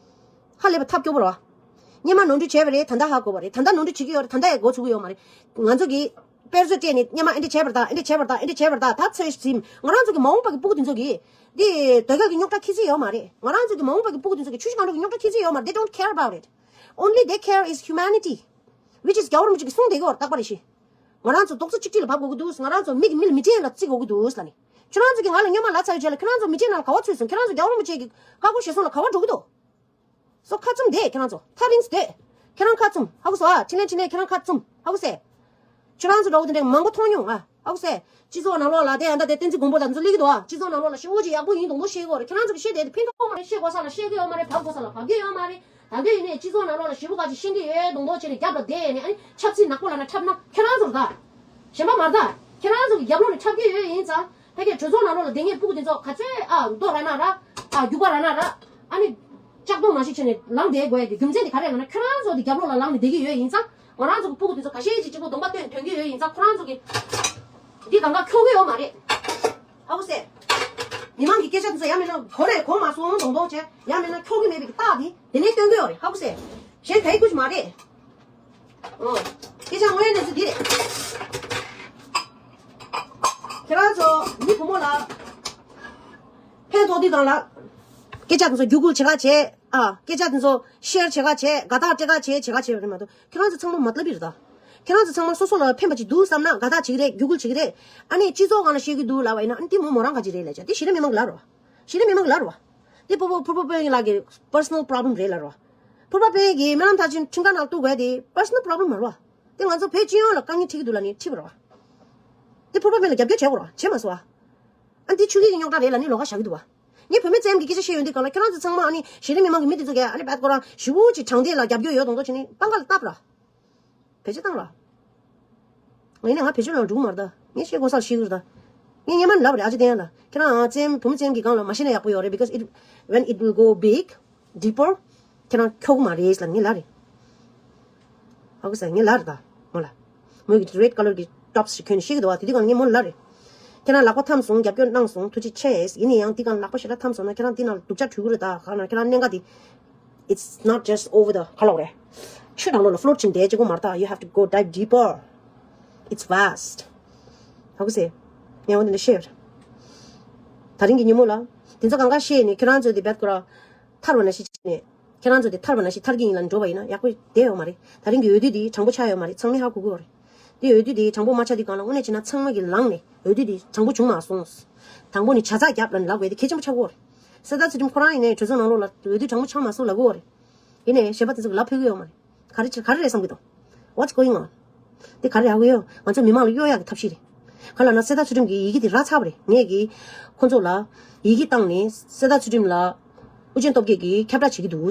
ཧ་ལས་པ་ཐབས་སྐྱོ་པོ་རེད་བ། སྔོན་མ་ནོར་འཁྲུལ་བྱས་པ་རེད། ད་ལྟ་ཧ་གོ་བ་རེད། ད་ལྟ་ནོར་འཁྲུལ་བྱེད་ཀྱི་ཡོད་རེད། ད་ལྟ་ཡང་འགོ་ཚུགས་ཀྱི་ཡོད་མ་རེད། ང་ཚོ་གིས་དཔེར་བརྗོད་སྤྲད་ནས་སྔོན་མ་ཨེ་འདྲ་བྱས་པ་རེད་ད། ཨེ་འདྲ་བྱས་པ་རེད་ད། ད་ཚོད་ཟིན། ང་རང་ཚོ་གི་མ་འོངས་པ་གི་སྤུ་གུ་དེ་ཚོ་གིས་འདི་ཟློས་གར་གྱི་རྙོག་དྲ་ཁྱད་ཅིག་ཡོད་མ་རེད། ང་རང་ཚོ་གི་མ་འོངས་པ་གི་སྤུ་གུ་དེ་ཚོ་གིས་ཆུ་བཞི་སྒང་དྲུག་གི་རྙོག་དྲ་ཁྱད་ཅིག་ཡོད་མ་རེད། They don't care about it. Only they care is humanity, which is རྒྱལ་བ་རིན་པོ་ཆེ་གིས་གསུངས་བསྡད་ཀྱི་ཡོད་རེད། རྟག་པར་རེ་ཞིག་ང་རང་ཚོ་རྡོག་རྩ་གཅིག་སྒྲིལ་ལ་བབས་དགོས་ཀྱི་འདུག་ང་རང་ཚོ་མི་གི་མི་ལ་མི་སྐྲན་ལ་བརྩི་དགོས་ཀྱི་འདུག་ལབ་ནས། ཁྱོད་རང་ཚོ་གིས་ང་ལ་སྔོན་མ་ལབ་ཚར་བའི་རྗེས་ལ་ཁྱོད་རང་ཚོ་མི་སྐྲན་ནང་ལ་ག་པར་ཚུད་སོང་། ཁྱོད་རང་ཚོ་རྒྱལ་བ་རིན་པོ་ཆེ་གི་བཀའ་བསྒོ་བཞེས་སོང་ལ་ག་པར་འགྲོ་གི་འདུག་སོ་ཁ་བཙུམ་བསྡད། ཁྱེད་རང་ཚོ་ཐག་རིང་སེ་སྡོད། ཁྱེད་རང་ཁ་བཙུམ། ཧ་གོ་སོང་ཨ། འཕྲིན་ལས་འཕྲིན་ལས། ཁྱེད་རང་ཁ་བཙུམ། ཧ་གོ་སོང་། ཁྱོད་རང་ཚོ་འདྲ་བོ་དེ་འདྲ་མང་པོ་མཐོང་མྱོང་ཨ། ཧ་ ཨ་ཁུ་སེ། སྤྱི་ཚོགས་ནང་ལོགས་ལ་དེ་ཡང་ད་དེ་བསྟན་འཛིན་མགོན་པོ་དང་ཚོ་སླེབས་ཀྱི་འདུག་ཨ། སྤྱི་ཚོགས་ནང་ལོགས་ལ་ཞེ་པོ་ཅིག་ཡག་པོ་ཡིན་མདོག་མདོག་བཤད་ཀྱི་ཡོད་རེད། ཁྱེད་རང་ཚོ་གིས་བཤད་དེ་ཕན་ཐོགས་མ་རེད། བཤད་དགོས་ས་ལ་བཤད་ཀྱི་ཡོད་མ་རེད། བབ་དགོས་ས་ལ་བབ་ཀྱི་ཡོད་མ་རེད། ད་ལྟ་ཡིན་ནའི་སྤྱི་ཚོགས་ནང་ལོགས་ལ་ཞེ་པོ་ག་ཅིག་ཤེས་ཀྱི་ཡོད་མདོག་མདོག་བྱས་ནས་རྒྱབ་ལ་བསྡད་ནས་ཨ་ནི་ཆབ་སྲིད་ནག་པོ་ལབ་ན་འཁྲབ་ན་ཁྱེད་རང་ཚོ་རེད་ད། གཞན་པ་མ་རེད་ད། ཁྱེད་རང་ཚོ་གི་རྒྱབ་ལོགས་ནས་འཁྲབ་ཀྱི་ཡོད་ཡིན་ཙང་། ཕ་གིའི་གྲོས་ཚོགས་ནང་ལོགས་ལ་བསྡད་མཁན་སྤུ་གུ་དེ་ཚོ་ག་ཚོད་ཨ་མདོ་ར་ན་ར་ཨ་རྒྱུག་པ་ར་ན་ར་ཨ་ནི་ལྕགས་སྡོང་ནང་བཞིན་བྱས་ནས་ལངས་བསྡད་དགོས་ཡ་གི་རྒྱུ་མཚན་དེ་ག་རེ་ལབ་ན་ཁྱོད་རང་ཚོ་དེ་རྒྱབ་ལོགས་ལ་ལངས་ནས་བསྡད་ཀྱི་ཡོད་ཡིན་ཙང་། ང་རང་ཚོ་གི་སྤུ་གུ་དེ་ཚོ་ཁ་ཤས་ཅིག་གཅིག་པོ་གདོང་པ་སྟོན་ཐོན་གྱི་ཡོད་ཡིན་ཙང་ཁོ་རང་ཚོ་གི་འདི་གང་ག་འཁྱོག་གི་ཡོད་མ་རེད། ཧ་གོ་སོང་། མི་མང་གི་སྐད་ཆ་དེ་ཚོ་ཡང་མིན་ན་གོ་ནས་གོ་མ་སོང་མདོག་མདོག་བྱས་ཡང་མིན་ན་འཁྱོག་གི་མེད་པའི་རྟགས་དེ་དེ་ནས་སྟོན་གྱི་ཡོད་རེད། ཧ་གོ་སོང་། གཞན་གའི་སྐུ་མ་རེད། ཨོ། སྐད་ཆ་དངོས་ཡོད་གནས་ཚུལ་འདི་རེད། ཁྱེད་རང་ཚོ་མི་བུ་མོ་ལ་ཕན་ཐོགས་དུས་སྒང་ལ། སྐད་ཆ་དེ་ཚོ་བརྒྱུད་སྐུལ་བྱེད་ག་བྱེད། ཨ། སྐད་ཆ་དེ་ཚོ་ཤེར་བྱེད་ག་བྱེད། དགའ་རྟགས་སྤྲད་ག་བྱེད། བྱེད་ག་བྱེད་པ་རེད་མ་གཏོགས་ཁྱེད་རང་ཚོ་ཚང་མ་མ་ཏལ་བི་རེད་ད། ཁྱེད་རང་ཚོ་ཚང་མ་སོ་སོ་ལ་ཕན་པ་ཅིག་འདུག་བསམ་ན་དགའ་རྟགས་བྱེད་ཀྱི་རེད། བརྒྱུད་སྐུལ་བྱེད་ཀྱི་རེད། ཨ་ནི་སྤྱི་ཚོགས་སྒང་ལ་བཤད་ཀྱི་འདུག་ལབ་པ་ཡིན་ན་ཨ་ནི་དེ་མོ་མོ་རང་ག་ཅིག་རེད་ལབ་བྱ། དེ་གཞི་རིམ་མི་མང་གི་ལབ་རེད་བ། གཞི་རིམ་མི་མང་གི་ལབ་རེད་བ། དེ་ཕུར་པ་ཕུར་པ་དཔོན་ལགས་ཀྱི་personal problem རེད་ལབ་རེད་བ། ཕུར་པ་དཔོན་གྱིས་སྨོན་ལམ་མཐར་ཕྱིན་ཁྲིམས་ཁང་ནང་གཏུག་དགོས་དེ་personal problem མ་རེད་བ། དེ་ང་ཚོ་བོད་སྤྱི་ཡོངས་ལ་དཀའ་ངལ་འཕྲད་ཀྱི་འདུག་ལབ་ནས་ཁྲིད་པ་རེད་བ། དེ་ཕུར་པ་དཔོན་ལ་རྒྱབ་སྐྱོར་བྱེད་དགོས་རེད་བ། བྱེད་མ་སོང་བ། ཨ་འདི་ཆོས་ལུགས་ཀྱི་རྙོག་དྲ་རེད་ལབ་ནས་ལོགས་ཀ་བཞག་གི་འདུག་བ། ངས་བུད་མེད་ཙམ་གྱི་སྐད་ཆ་བཤད་ཡོང་དུས་སྒང་ལ་ཁྱེད་རང་ཚོ་ཚང་མ་ཨ་ནི་གཞི་རིམ་མི་མང་གི་མི་དེ་ཚོ་གས་ཨ་ནི་བད་ཁོ་རང་ཞེ་པོ་ཅིག་དྲང་བདེན་ལ་རྒྱབ་སྐྱོར་ཡོད་མདོག་མདོག་བྱས་ནས་པང་ཁ་ལ་བཏབ་ར། བེད་སྤྱོད་བཏང་ར། ངས་ནས་ང་བེད་སྤྱོད་ལ་འགྲོ་གི་མ་རེད་ད། ངས་བཤད་དགོས་སར་བཤད་གི་རེད་ད། ངས་སྔོན་མ་ནས་ལབ་པ་རེད། ཨ་ཅེ་བསྟན་ཡ་ལ་ཁྱེད་རང་ཨ་ཙེམ་བུ་མོ་ཙེམ་གྱི་སྒང་ལ་མ་བཤད་ན་ཡག་པོ་ཡོད་རེད། Because it, when it will go big, deeper, ཁྱེད་རང་འཁྱོག་གི་མ་རེད་ལབ་ངས་ལབ་རེད། ཧ་གོ་སོང་། ངས་ལབ་རེད་ད། མོ་ལ། མོ་གི་red colour གི་tops ཞིག་གྱོན་ནས་བཤད་ཀྱི་འདུག་བ། དེ་དུས་སྒང་ལ་ངས་མོ་ལ་ལབ་རེད། ཁྱེད་རང་ལག་པ་འཐམས་སོང་། རྒྱབ་སྐྱོར་གནང་སོང་། ཐུགས་རྗེ་ཆེ། ཡིན་ན་ཡང་དེ་སྒང་ལག་པ་ཞེ་དྲག་འཐམས་སོང་ན་ཁྱེད་རང་དེ་ནང་སྡུག་ཅག་འགྲོ་གི་རེད་ད། གང་ན་ཁྱེད་རང་གནད་འགག་དེ། It's not just over the ག་ལབ་རེད། ཆུ་ནང་ལོགས་ལ་float བྱས་བསྡད་ཅིག་པོ་མ་རེད་ད། You have to go dive deeper. It's vast. ཧ་གོ་སོང་། ངས་འོ་དེ་འདྲ་བཤད་ཡོད་རེད། ད་རིང་གི་ཉིན་མོ་ལ། དེ་ཚོ་གང་ག་བཤད་ནས་ཁྱེད་རང་ཚོས་དེ་བད་ཁོ་ར། ཐར་བ་ནང་བཞིན་བྱས་ནས། ཁྱེད་རང་ཚོ་དེ་ཐར་བ་ནང་བཞིན་ཐར་གྱི་ཡིན་ལབ་འགྲོ་བ་ཡིན་ན་ཡག་པོ་བསྡད་ཡོད་མ་རེད། ད་རིང་གི་འོས་བསྡུ་དེ་དྲང་པོ་ཆགས་ཡོད་མ་རེད། ཚང་མས་ཧ་གོ་གི་ཡོད་རེད། དེ་འོས་བསྡུ་དེ་དྲང་པོ་མ་ཆགས་དུས་སྒང་ལ་དངོས་གནས་བྱས་ན་ཚང་མ་གིས་ལངས་ནས་འོས་བསྡུ་དེ་དྲང་པོ་བྱུང་མ་སོང་། དང་པོ་ནས་བྱ་ཚགས་རྒྱབ་ལབ་ནས་ལབ་དགོས་དེ་གལ་ཆེན་པོ་ཆགས་ཀྱི་ཡོད་རེད། གསེར་རྟ་ཚུལ་ཁྲིམས་ཁོ་རང་ཡིན་ནའི་གྲོས་ཚོགས་ནང་ལོགས་ལ་འོས་བསྡུ་དྲང་པོ་ཆགས་མ་སོང་ལབ་ཀྱི་ཡོད་རེད། ཡིན་ནའི་གཞན་པ་དེ་ཚོ་གིས་ལབ་ཕོད་ཀྱི་ཡོད་མ་རེད། ག་རེ་བྱེད་ག་རེ་རེད་བསམ་གྱི་འདུག What's going on? དེ་ག་རེ་ཧ་གོ་ཡོད། ང་ཚོ་མི་མང་ལ་གཡོ་ཡག་གི་ཐབས་ཤེས་རེད། ག་ལབ་ན་གསེར་རྟ་ཚུལ་ཁྲིམས་ཀྱི་ཡི་གེ་དེ་རག་ཚར་བ་རེད། ངས་ཀྱིས་ཁོ་ཚོ་ལ་ཡི་གེ་བཏང་ནས་གསེར་རྟ་ཚུལ་ཁྲིམས་ལ་ཨུ་རྒྱན་སྟོབས་རྒྱལ་གྱིས་ཁྱབ་བསྒྲགས་བྱེད་ཀྱི་འདུག་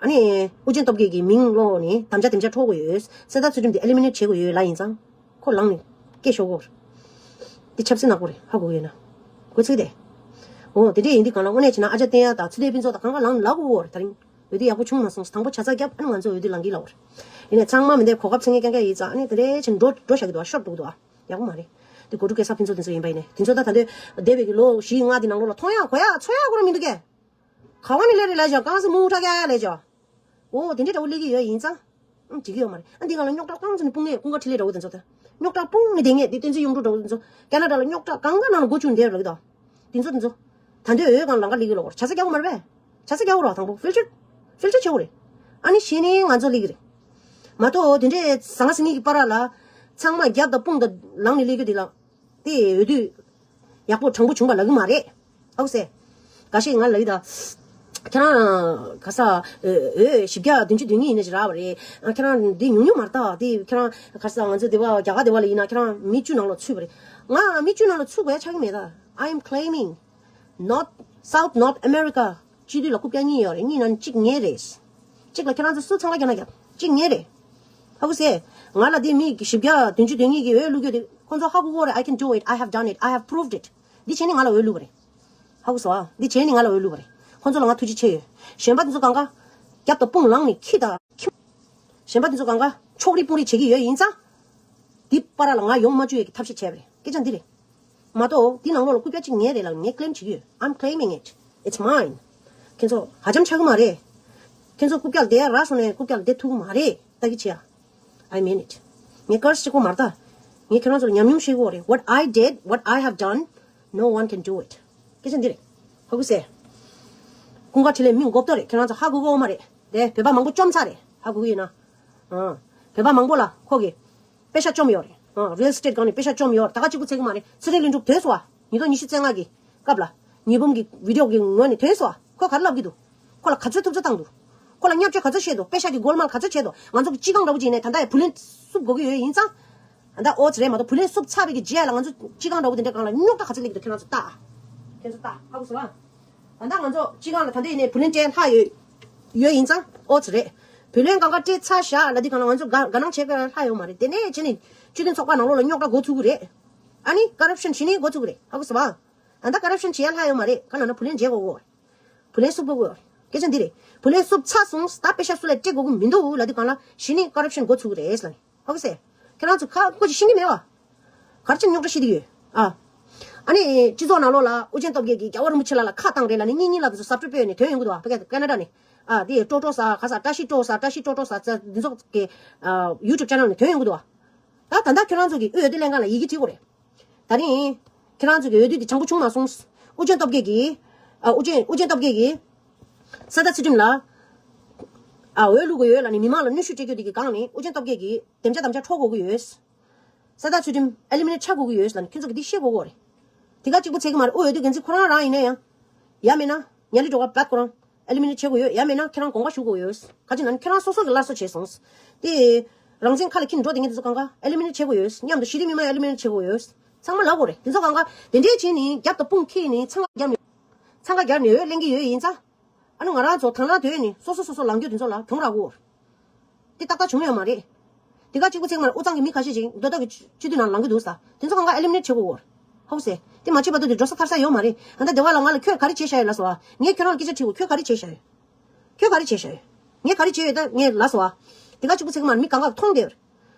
ཨ་ནི་ཨུ་རྒྱན་སྟོབས་རྒྱལ་གྱི་མིང་ཀློག་ནས་དམ་བཅའ་དེ་འདྲ་འཕྲོག་དགོས་ཡོད། གསེར་རྟ་ཚུལ་ཁྲིམས་དེ་eliminate བྱེད་དགོས་ཡོད་ལབ་ཡིན་ཙང་། ཁོ་ལངས་ནས་སྐད་ཤོར་གོ། འདི་ཆབ་སྲིད་ནག་པོ་རེད། ཧ་གོ་གི་ཡོད་ན། གོ་ཚིག་དེ། འོ་དེ་འདྲས་ཡིན་དུས་སྒང་ལ་དངོས་གནས་བྱས་ན་ཨ་ཅག་བསྟན་ཡ་དང་ཚེ་བརྟན་ཕུན་ཚོགས་དང་གང་ག་ལངས་ནས་ལབ་དགོས་གོ་རེད། ད་རིང་འོས་བསྡུ་ཡག་པོ་བྱུང་མ་སོང་། དང་པོ་བྱ་ཚགས་བརྒྱབ། ཨ་ནི་ང་ཚོ་འོས་བསྡུ་ལངས་གི་ལབ་པ་རེད། ཡིན་ནའི་ཚང་མ་མི་འདེབས་གོ་སྐབས་འཚོལ་མཁན་རྐྱང་རྐྱང་ཡིན་ཙང་། ཨ་ནི་དེ་འདྲས་བྱས་འགྲོ་འགྲོ་བཞག་གི་འདུག་ཤོར་འགྲོ་གི་འདུག་ཡག་པོ་མ་རེད། དེ་གོ་ཀྲུ་སྐལ་བཟང་ཕུན་ཚོགས་དེ་ཚོ་ཡིན་པ་ཡིན་ནའི་དེ་ཚོ་ད་ད་འདོད་འདས་པའི་གི་ལོ་བཞི་ལྔ་དེ་ནང་ལོགས་ལ་མཐོང་ཡག་གོ་ཡག་ཚོར་ཡག་ཁོ་རང་མི་འདུག་གས། ག་བ་ནས་སླེབས་རེད་ལབ་བྱས། རྐང་ཚ་མུ་ཁྲ་རྒྱག་ལབ་བྱས། འོ་དེ་འདྲས་འདྲ་བོ་སླེབས་ཀྱི་ཡོད་ཡིན་ཙང་། ཨང་འགྲིག་གི་ཡོད་མ་རེད། ཨ་འདི་སྒང་ལ་རྙོག་དྲ་རྐང་ཚ་ནས་སྤུངས་ནས་ཀུན་དགའ་འཕྲིན་ལས་འདྲ་བོ་དེ་ཚོ་དང་། རྙོག་དྲ་སྤུངས་ནས་བསྡད་མཁན་དེ་བསྟན་འཛིན་གཡུང་དྲུང་འདྲ་བོ་དེ་ཚོ། ཀ་ན་ཌ་ལ་རྙོག་དྲ་གང་ག་ནང་ལ་སྒོ་ཕྱུགས་འདེབས་ལབ་ཀྱི་འདུག་དེ་ཚོ་དེ་ཚོ། ད་འདོད་འོས་སྒང་ལམ་ཁ་སླེབས་ཀྱི་ལབ་པ་རེད། བྱ་ཚ་རྒྱག་དགོས་རེད། བྱ་ཚ་རྒྱག་དགོས་རེད། དང་པོ་ཕིལ་ཊར། ཕིལ་ཊར་བྱེད་དགོས་རེད། ཨ་ནི་གཞི་ནས་ང་ཚོ་སླེབས་ཀྱི་རེད། མ་གཏོགས་དེ་འདྲས་ཟང་ཟིང་གི་བར་ལ། ཚང་མ་རྒྱབ་དང་དཔུང་དང་ལངས་ནས་སླེབས་རྒྱུ་དེ་ལ། དེ་འོས་བསྡུ། ཡག་པོ་དྲང་པོ་བྱུང་པ་ལབ་ཀྱི་མ་རེད། ཨོ་སེ། འགའ་ཤས་ང་ལབ་ཡི་ད། ཁྱེད་རང་། ག་ས། འོས་བཞི་བརྒྱ་བདུན་ཅུ་དོན་གཉིས་ཡིན་ན་ཅིག་རག་པ་རེད། ཨ་ཁྱེད་རང་འདི་ཉུང་ཉུང་མ་རེད་ད། དེ་ཁྱེད་རང་ག་ས་ང་ཚོ་སྡེ་བ་རྒྱ་གར་སྡེ་བ་ལ་ཡིན་ན་ཁྱེད་རང་མི་བཅུ་ནང་ལ་ཚུད་པ་རེད། ང་མི་བཅུ་ནང་ལ་ཚུད་དགོས་ཡ་ཆགས་ཀྱི་མེད་ད། I am claiming North, South North America སྤྱི་འཐུས་ལ་རྐུབ་བཀྱག་གཉིས་ཡོད་རེད། གཉིས་ནང་གཅིག་ངའི་རེད། གཅིག་ལ་ཁྱེད་རང་ཚོ་སུ་ཚང་ལ་རྒྱ་ནག་རྒྱབ། གཅིག་ངའི་རེད། ཧ་གོ་སེ། ང་ལ་དེ་མི་བཞི་བརྒྱ་བདུན་ཅུ་དོན་གཉིས་ཀྱི་འོས་བླུག་རྒྱུ་དེ་ཁོང་ཚོ་ཧ་གོ་གོ་རེད། I can do it. I have done it. I have proved it. འདི་བྱས་ནས་ང་ལ་འོས་བླུགས་པ་རེད། ཧ་གོ་སོང་ཨ། འདི་བྱས་ནས་ང་ལ་འོས་བླུགས་པ་རེད། ཁོང་ཚོ་ལ་ང་ཐུགས་རྗེ་ཆེ་ཡོད། གཞན་པ་དེ་ཚོ་གང་ག་རྒྱབ་དང་དཔུང་ལངས་ནས་ཁྱི་དང་ཁྱི། གཞན་པ་དེ་ཚོ་གང་ག་ཕྱོགས་རིས་དཔུང་རིས་བྱེད་ཀྱི་ཡོད་ཡིན་ཙང་། འདི་པར་ལ་ང་ཡོང་མ་བཅུག་ཡས་ཀྱི་ཐབས་ཤེས་བྱས་པ་རེད། སྐད་ཆ་འདི་རེད། མ་གཏོགས་འདི་ནང་ལོགས་ལ་རྐུབ་བཀྱག་གཅིག་ངའི་རེད་ལབ་ངས་ཀི་ལེམ་བྱེད་ཀྱི་ཡོད། I'm claiming it. It's mine. ཁྱེད་ཚོ་ཧ་ཅང་ཆགས་ཀྱི་མ་རེད། ཁྱེད་ཚོ་རྐུབ་བཀྱག་བསྡད་ཡ་རག་སོང་ནས་རྐུབ་བཀྱག་བསྡད་ཐུབ་ཀྱི་མ་རེད། ལྟ་གི་བྱེད་ཡ། I mean it. ངས་ཀར་སི་གཅིག་པོ་མ་རེད་ད། ངས་ཁྱེད་རང་ཚོ་ལ་ཉམས་མྱོང་བཤད་ཀྱི་ཡོད་རེད། What I did, what I have done, no one can do it. སྐད་ཆ་འདི་རེད། ཧ་གོ་སེ། ཀུན་དགའ་འཕྲིན་ལས་མི་མགོ་བཏོག་རེད། ཁྱེད་རང་ཚོ་ཧ་གོ་གི་ཡོད་མ་རེད། དེ་བོད་པ་མང་པོ་བཅོམ་ཚར་རེད། ཧ་གོ་གི་ཡོད་ན། ཨ། བོད་པ་མང་པོ་ལ་ཁོ་གིས་པེ་ཤ་བཅོམ་ཡོད་རེད། ཨ། རི་ཡལ་སི་ཊེཊ་སྒང་ནས་པེ་ཤ་བཅོམ་ཡོད་རེད། ད་ག་གཅིག་པུ་ཚད་ཀྱི་མ་རེད། ཚེ་རིང་ལྷུན་གྲུབ་ཐོན་སོང་བ། ཉིས་སྟོང་ཉི་ཤུ་རྩ་ལྔ་གི་སྐབས་ལ། ཉི་འབུམ་གྱི་བི་ཌིའོ་གི་ངོས་ནས་ཐོན་སོང་བ། ཁོས་ག་རེ་ལབ་ཀྱི་འདུག་ཁོ་ལ་ག་ཚོད་ཐུབ་ཚོད་བཏང་འདུག་ཁོ་ལ་བརྙས་བཅོས་ག་ཚོད་བྱས་འདུག་པེ་ཤ་གི་གོལ་མལ་ག་ཚོད་བྱས་འདུག་ང་ཚོ་གི་སྤྱི་ཁང་འདྲ་པོ་ཅིག་ཡིན་ནའི་ད་ལྟ་ཡང་བུ་ལོན་བསུབ་དགོས་ཀྱི་ཡོད་ཡིན་ཙང་། ད་ལྟ་ཨོ་ཙི་རེད་མ་གཏོགས་བུ་ལོན་བསུབ་ཚར་བའི་གི་རྗེས་ལ་ང་ཚོ་སྤྱི་ཁང་འདྲ་བོ་དེ་འདྲའི་སྒང་ལ་རྙོག་དྲ་ག་ཚོད་སླེབས་ཀྱི་འདུག་ཁྱེད་རང་ཚོ་ལྟ། ཁྱེད་ཚོ་ལྟ་ཧ་གོ་སོང་ཨ། ད་ལྟ་ང་ཚོ་སྤྱི་ཁང་ལ་ད་ལྟ་ཡིན་ནའི་བུ་ལོན་སྤྲད་ལྷག་ཡོད། ཡོད་ཡིན་ཙང་ཨོ་ཙི་རེད། བུ་ལོན་གང་ག་སྤྲད་ཚར་བཞག་ལབ་དུས་སྒང་ལ་ང་ཚོ་དགའ་དགའ་སྣང་བྱེད་དགོས་ལྷག་ཡོད་མ་རེད། དེ་ནས་བྱས་ནས་སྤྱི་མཐུན་ཚོགས་པ་ནང་ལོགས་ལ་རྙོག་དྲ་འགོ་ཚུགས་ཀྱི་རེད། ཨ་ནི་ཀ་རབ་ཤན་བྱེད་ནི་འགོ་ཚུགས་ཀྱི་རེད། ཧ་གོ་སོང་ཨ། ད་ལྟ་ཀ་རབ་ཤན་བྱེད་ཡ་ལྷག་ཡོད་མ་རེད། ག་ལབ་ན་བུ་ལོན་འཇལ་དགོས་གོ། བུ་ལོན་བསུབ་དགོས་གོ། སྐད་ཆ་འདི་རེད། བུ་ལོན་བསུབ་ཚར་སོང་། ད་པེ་ཤ་སུ་ལ་སྤྲད་དགོས་ཀྱི་མི་འདུག་ལབ་དུས་སྒང་ལ་གཞི་ནས་ཀ་རབ་ཤན་འགོ་ཚུགས་ཀྱི་རེད་ལབ་ནས། ཧ་གོ་སོང་ཨ། ཁྱེད་རང་ཚོ་ཁ་སྐོར་ཅིག་ཤེས་ཀྱི་མེད་བ། ག་རེ་བྱས་རྙོག་དྲ་ཤི་དེ་ཡོད། ཨ། ཨ་ནི་སྤྱི་ཚོགས་ནང་ལོགས་ལ་ཨོ་རྒྱན་སྟོབས་རྒྱལ་གྱིས་རྒྱལ་བ་རིན་པོ་ཆེ་ལགས་ལ་ཁ་བཏང་རེད་ལབ་ནས་གཉིས་གཉིས་ལ་དེ་ཚོ་ཟབ་སྤྲོས་སྤེལ་ནས་ཐོན་ཡོང་གི་འདུག་བ། ཕ་གི་ཀ་ན་ཌ་ནས། ཨ་དེ་ཀྲོ་ཀྲོ་ཟ་ག་ས་བཀྲ་ཤིས་ཀྲོ་ཟ་བཀྲ་ཤིས་ཀྲོ་ཀྲོ་ཟ་ཙ་འདི་ཚོ་གི་ཨ་ཡུ་ཊུབ་ཅེ་ནལ་ནས་ཐོན་ཡོང་གི་འདུག་བ། ད་ད་ལྟ་ཁྱོད་རང་ཚོ་གི་འོས་བསྡུ་ལྷན་ཁང་ལ་ཡི་གེ་བྲིས་དགོས་རེད། ད་རིང་ཁྱེད་རང་ཚོ་གི་འོས་བསྡུ་དེ་བྱང་པོ་བྱུང་མ་སོང་། ཨོ་རྒྱན་སྟོབས་རྒྱལ་གྱིས་ཨ་ཨོ་རྒྱན་ཨོ་རྒྱན་སྟོབས་རྒྱལ་གྱིས་ས་མཐར་ཚུལ་ཁྲིམས་ལ་ཨ་འོས་བླུག་དགོས་ཡོད་ལབ་ནས་མི་མང་ལ་གནོན་ཤུགས་སྤྲད་རྒྱུ་དེ་གི་སྒང་ནས་ཨོ་རྒྱན་སྟོབས་རྒྱལ་གྱིས་དེམ་ཅ་དམ་ཅ་འཕྲོག་དགོས་ཀྱི་ཡོད། ས་མཐར་ཚུལ་ཁྲིམས་ཨེ་ལི་མི་ནེཊ་ཆགས་དགོས་ཀྱི་ཡོད་ལབ་ནས་ཁྱོད་ཚོ་གིས་འདི་ཤེས་དགོས་ཀྱི་རེད། དེ་ག་གཅིག་པུ་བྱེད་ཀྱི་མ་རེད། དབུས་འོས་བསྡུ་འགན་འཛིན་ཁོ་རང་རང་ཡིན་ན་ཡང་། ཡང་མིན་ན་ཉ་ལི་སྒྲོལ་དཀར་བད་ཁོ་རང་ཨེ་ལི་མི་ནེཊ་བྱེད་དགོས་ཡོད། ཡང་མིན་ན་ཁྱེད་རང་དགོངས་པ་ཞུ་དགོས་ཡོད། ག་ཅི་ན་ཁྱེད་རང་སོ་སོ་གི་སླར་གསོ་བྱས་སོང་། དེ་རང་བཙན་ཁ་ལ་འཁྱེར་འགྲོ་བསྡད་མཁན་དེ་ཚོ་གང་ག་ཨེ་ལི་མི་ནེཊ་བྱེད་དགོས་ཡོད། མཉམ་དུ་ཞི་བདེ་མི་མང་ཨེ་ལི་མི་ནེཊ་བྱེད་དགོས་ཡོད། ཚང་མ་ལབ་དགོས་རེད། དེ་ཚོ་གང་ག་དེ་འདྲས་བྱས་ནས་རྒྱབ་དང་དཔུང་འཁྱེར་ནས་འཚང་ཁ་རྒྱབ་ནས་འཚང་ཁ་རྒྱབ་ནས་འོས་ལེན་གྱི་ཡོད་ཡིན་ཙང་། ཨ་ནི་ང་རང་ཚོ་དང་བླངས་དོད་ནས་སོ་སོ་སོ་སོ་ལངས་རྒྱུ་དེ་ཚོ་ལ་གྱོང་རག་གོ། དེ་ཏག་ཏག་བྱུང་ཡོད་མ་རེད། དེ་ག་གཅིག་པུ་ཚེག་མར་དབུས་གཙང་གི་མི་ཁ་ཤས་ཅིག་མདོ་སྟོད་ཀྱི་སྤྱི་འཐུས་ནང་ལངས་ཀྱི་འདུག་ས། དེ་ཚོ་གང་ག་ཨེ་ལི་མི་ནེཊ་བྱེད་དགོས་གོ། ཧོ་སེ། དེ་མ་བྱེད་བར་དུ་དེ་འགྲོ་ས་ཐར་ས་ཡོད་མ་རེད། ཨ་ད་སྡེ་བ་ལགས་ང་ལ་ཁྱོད་ག་རེ་བྱས་བཞག་ཡོད་ལབ་སོང་ཨ། ངས་ཁྱོད་རང་ལ་སྐད་ཆ་དྲིས་གོ། ཁྱོད་ག་རེ་བྱས་བཞག་ཡོད། ཁྱོད་ག་རེ་བྱས་བཞག་ཡོད། ངས་ག་རེ་བྱས་ཡོད་ད་ངས་ལབ་སོང་ཨ། དེ་ག་གཅིག་པུ་ཚེག་མར་མི་གང་ག་མཐོང་བསྡད་ཡོད།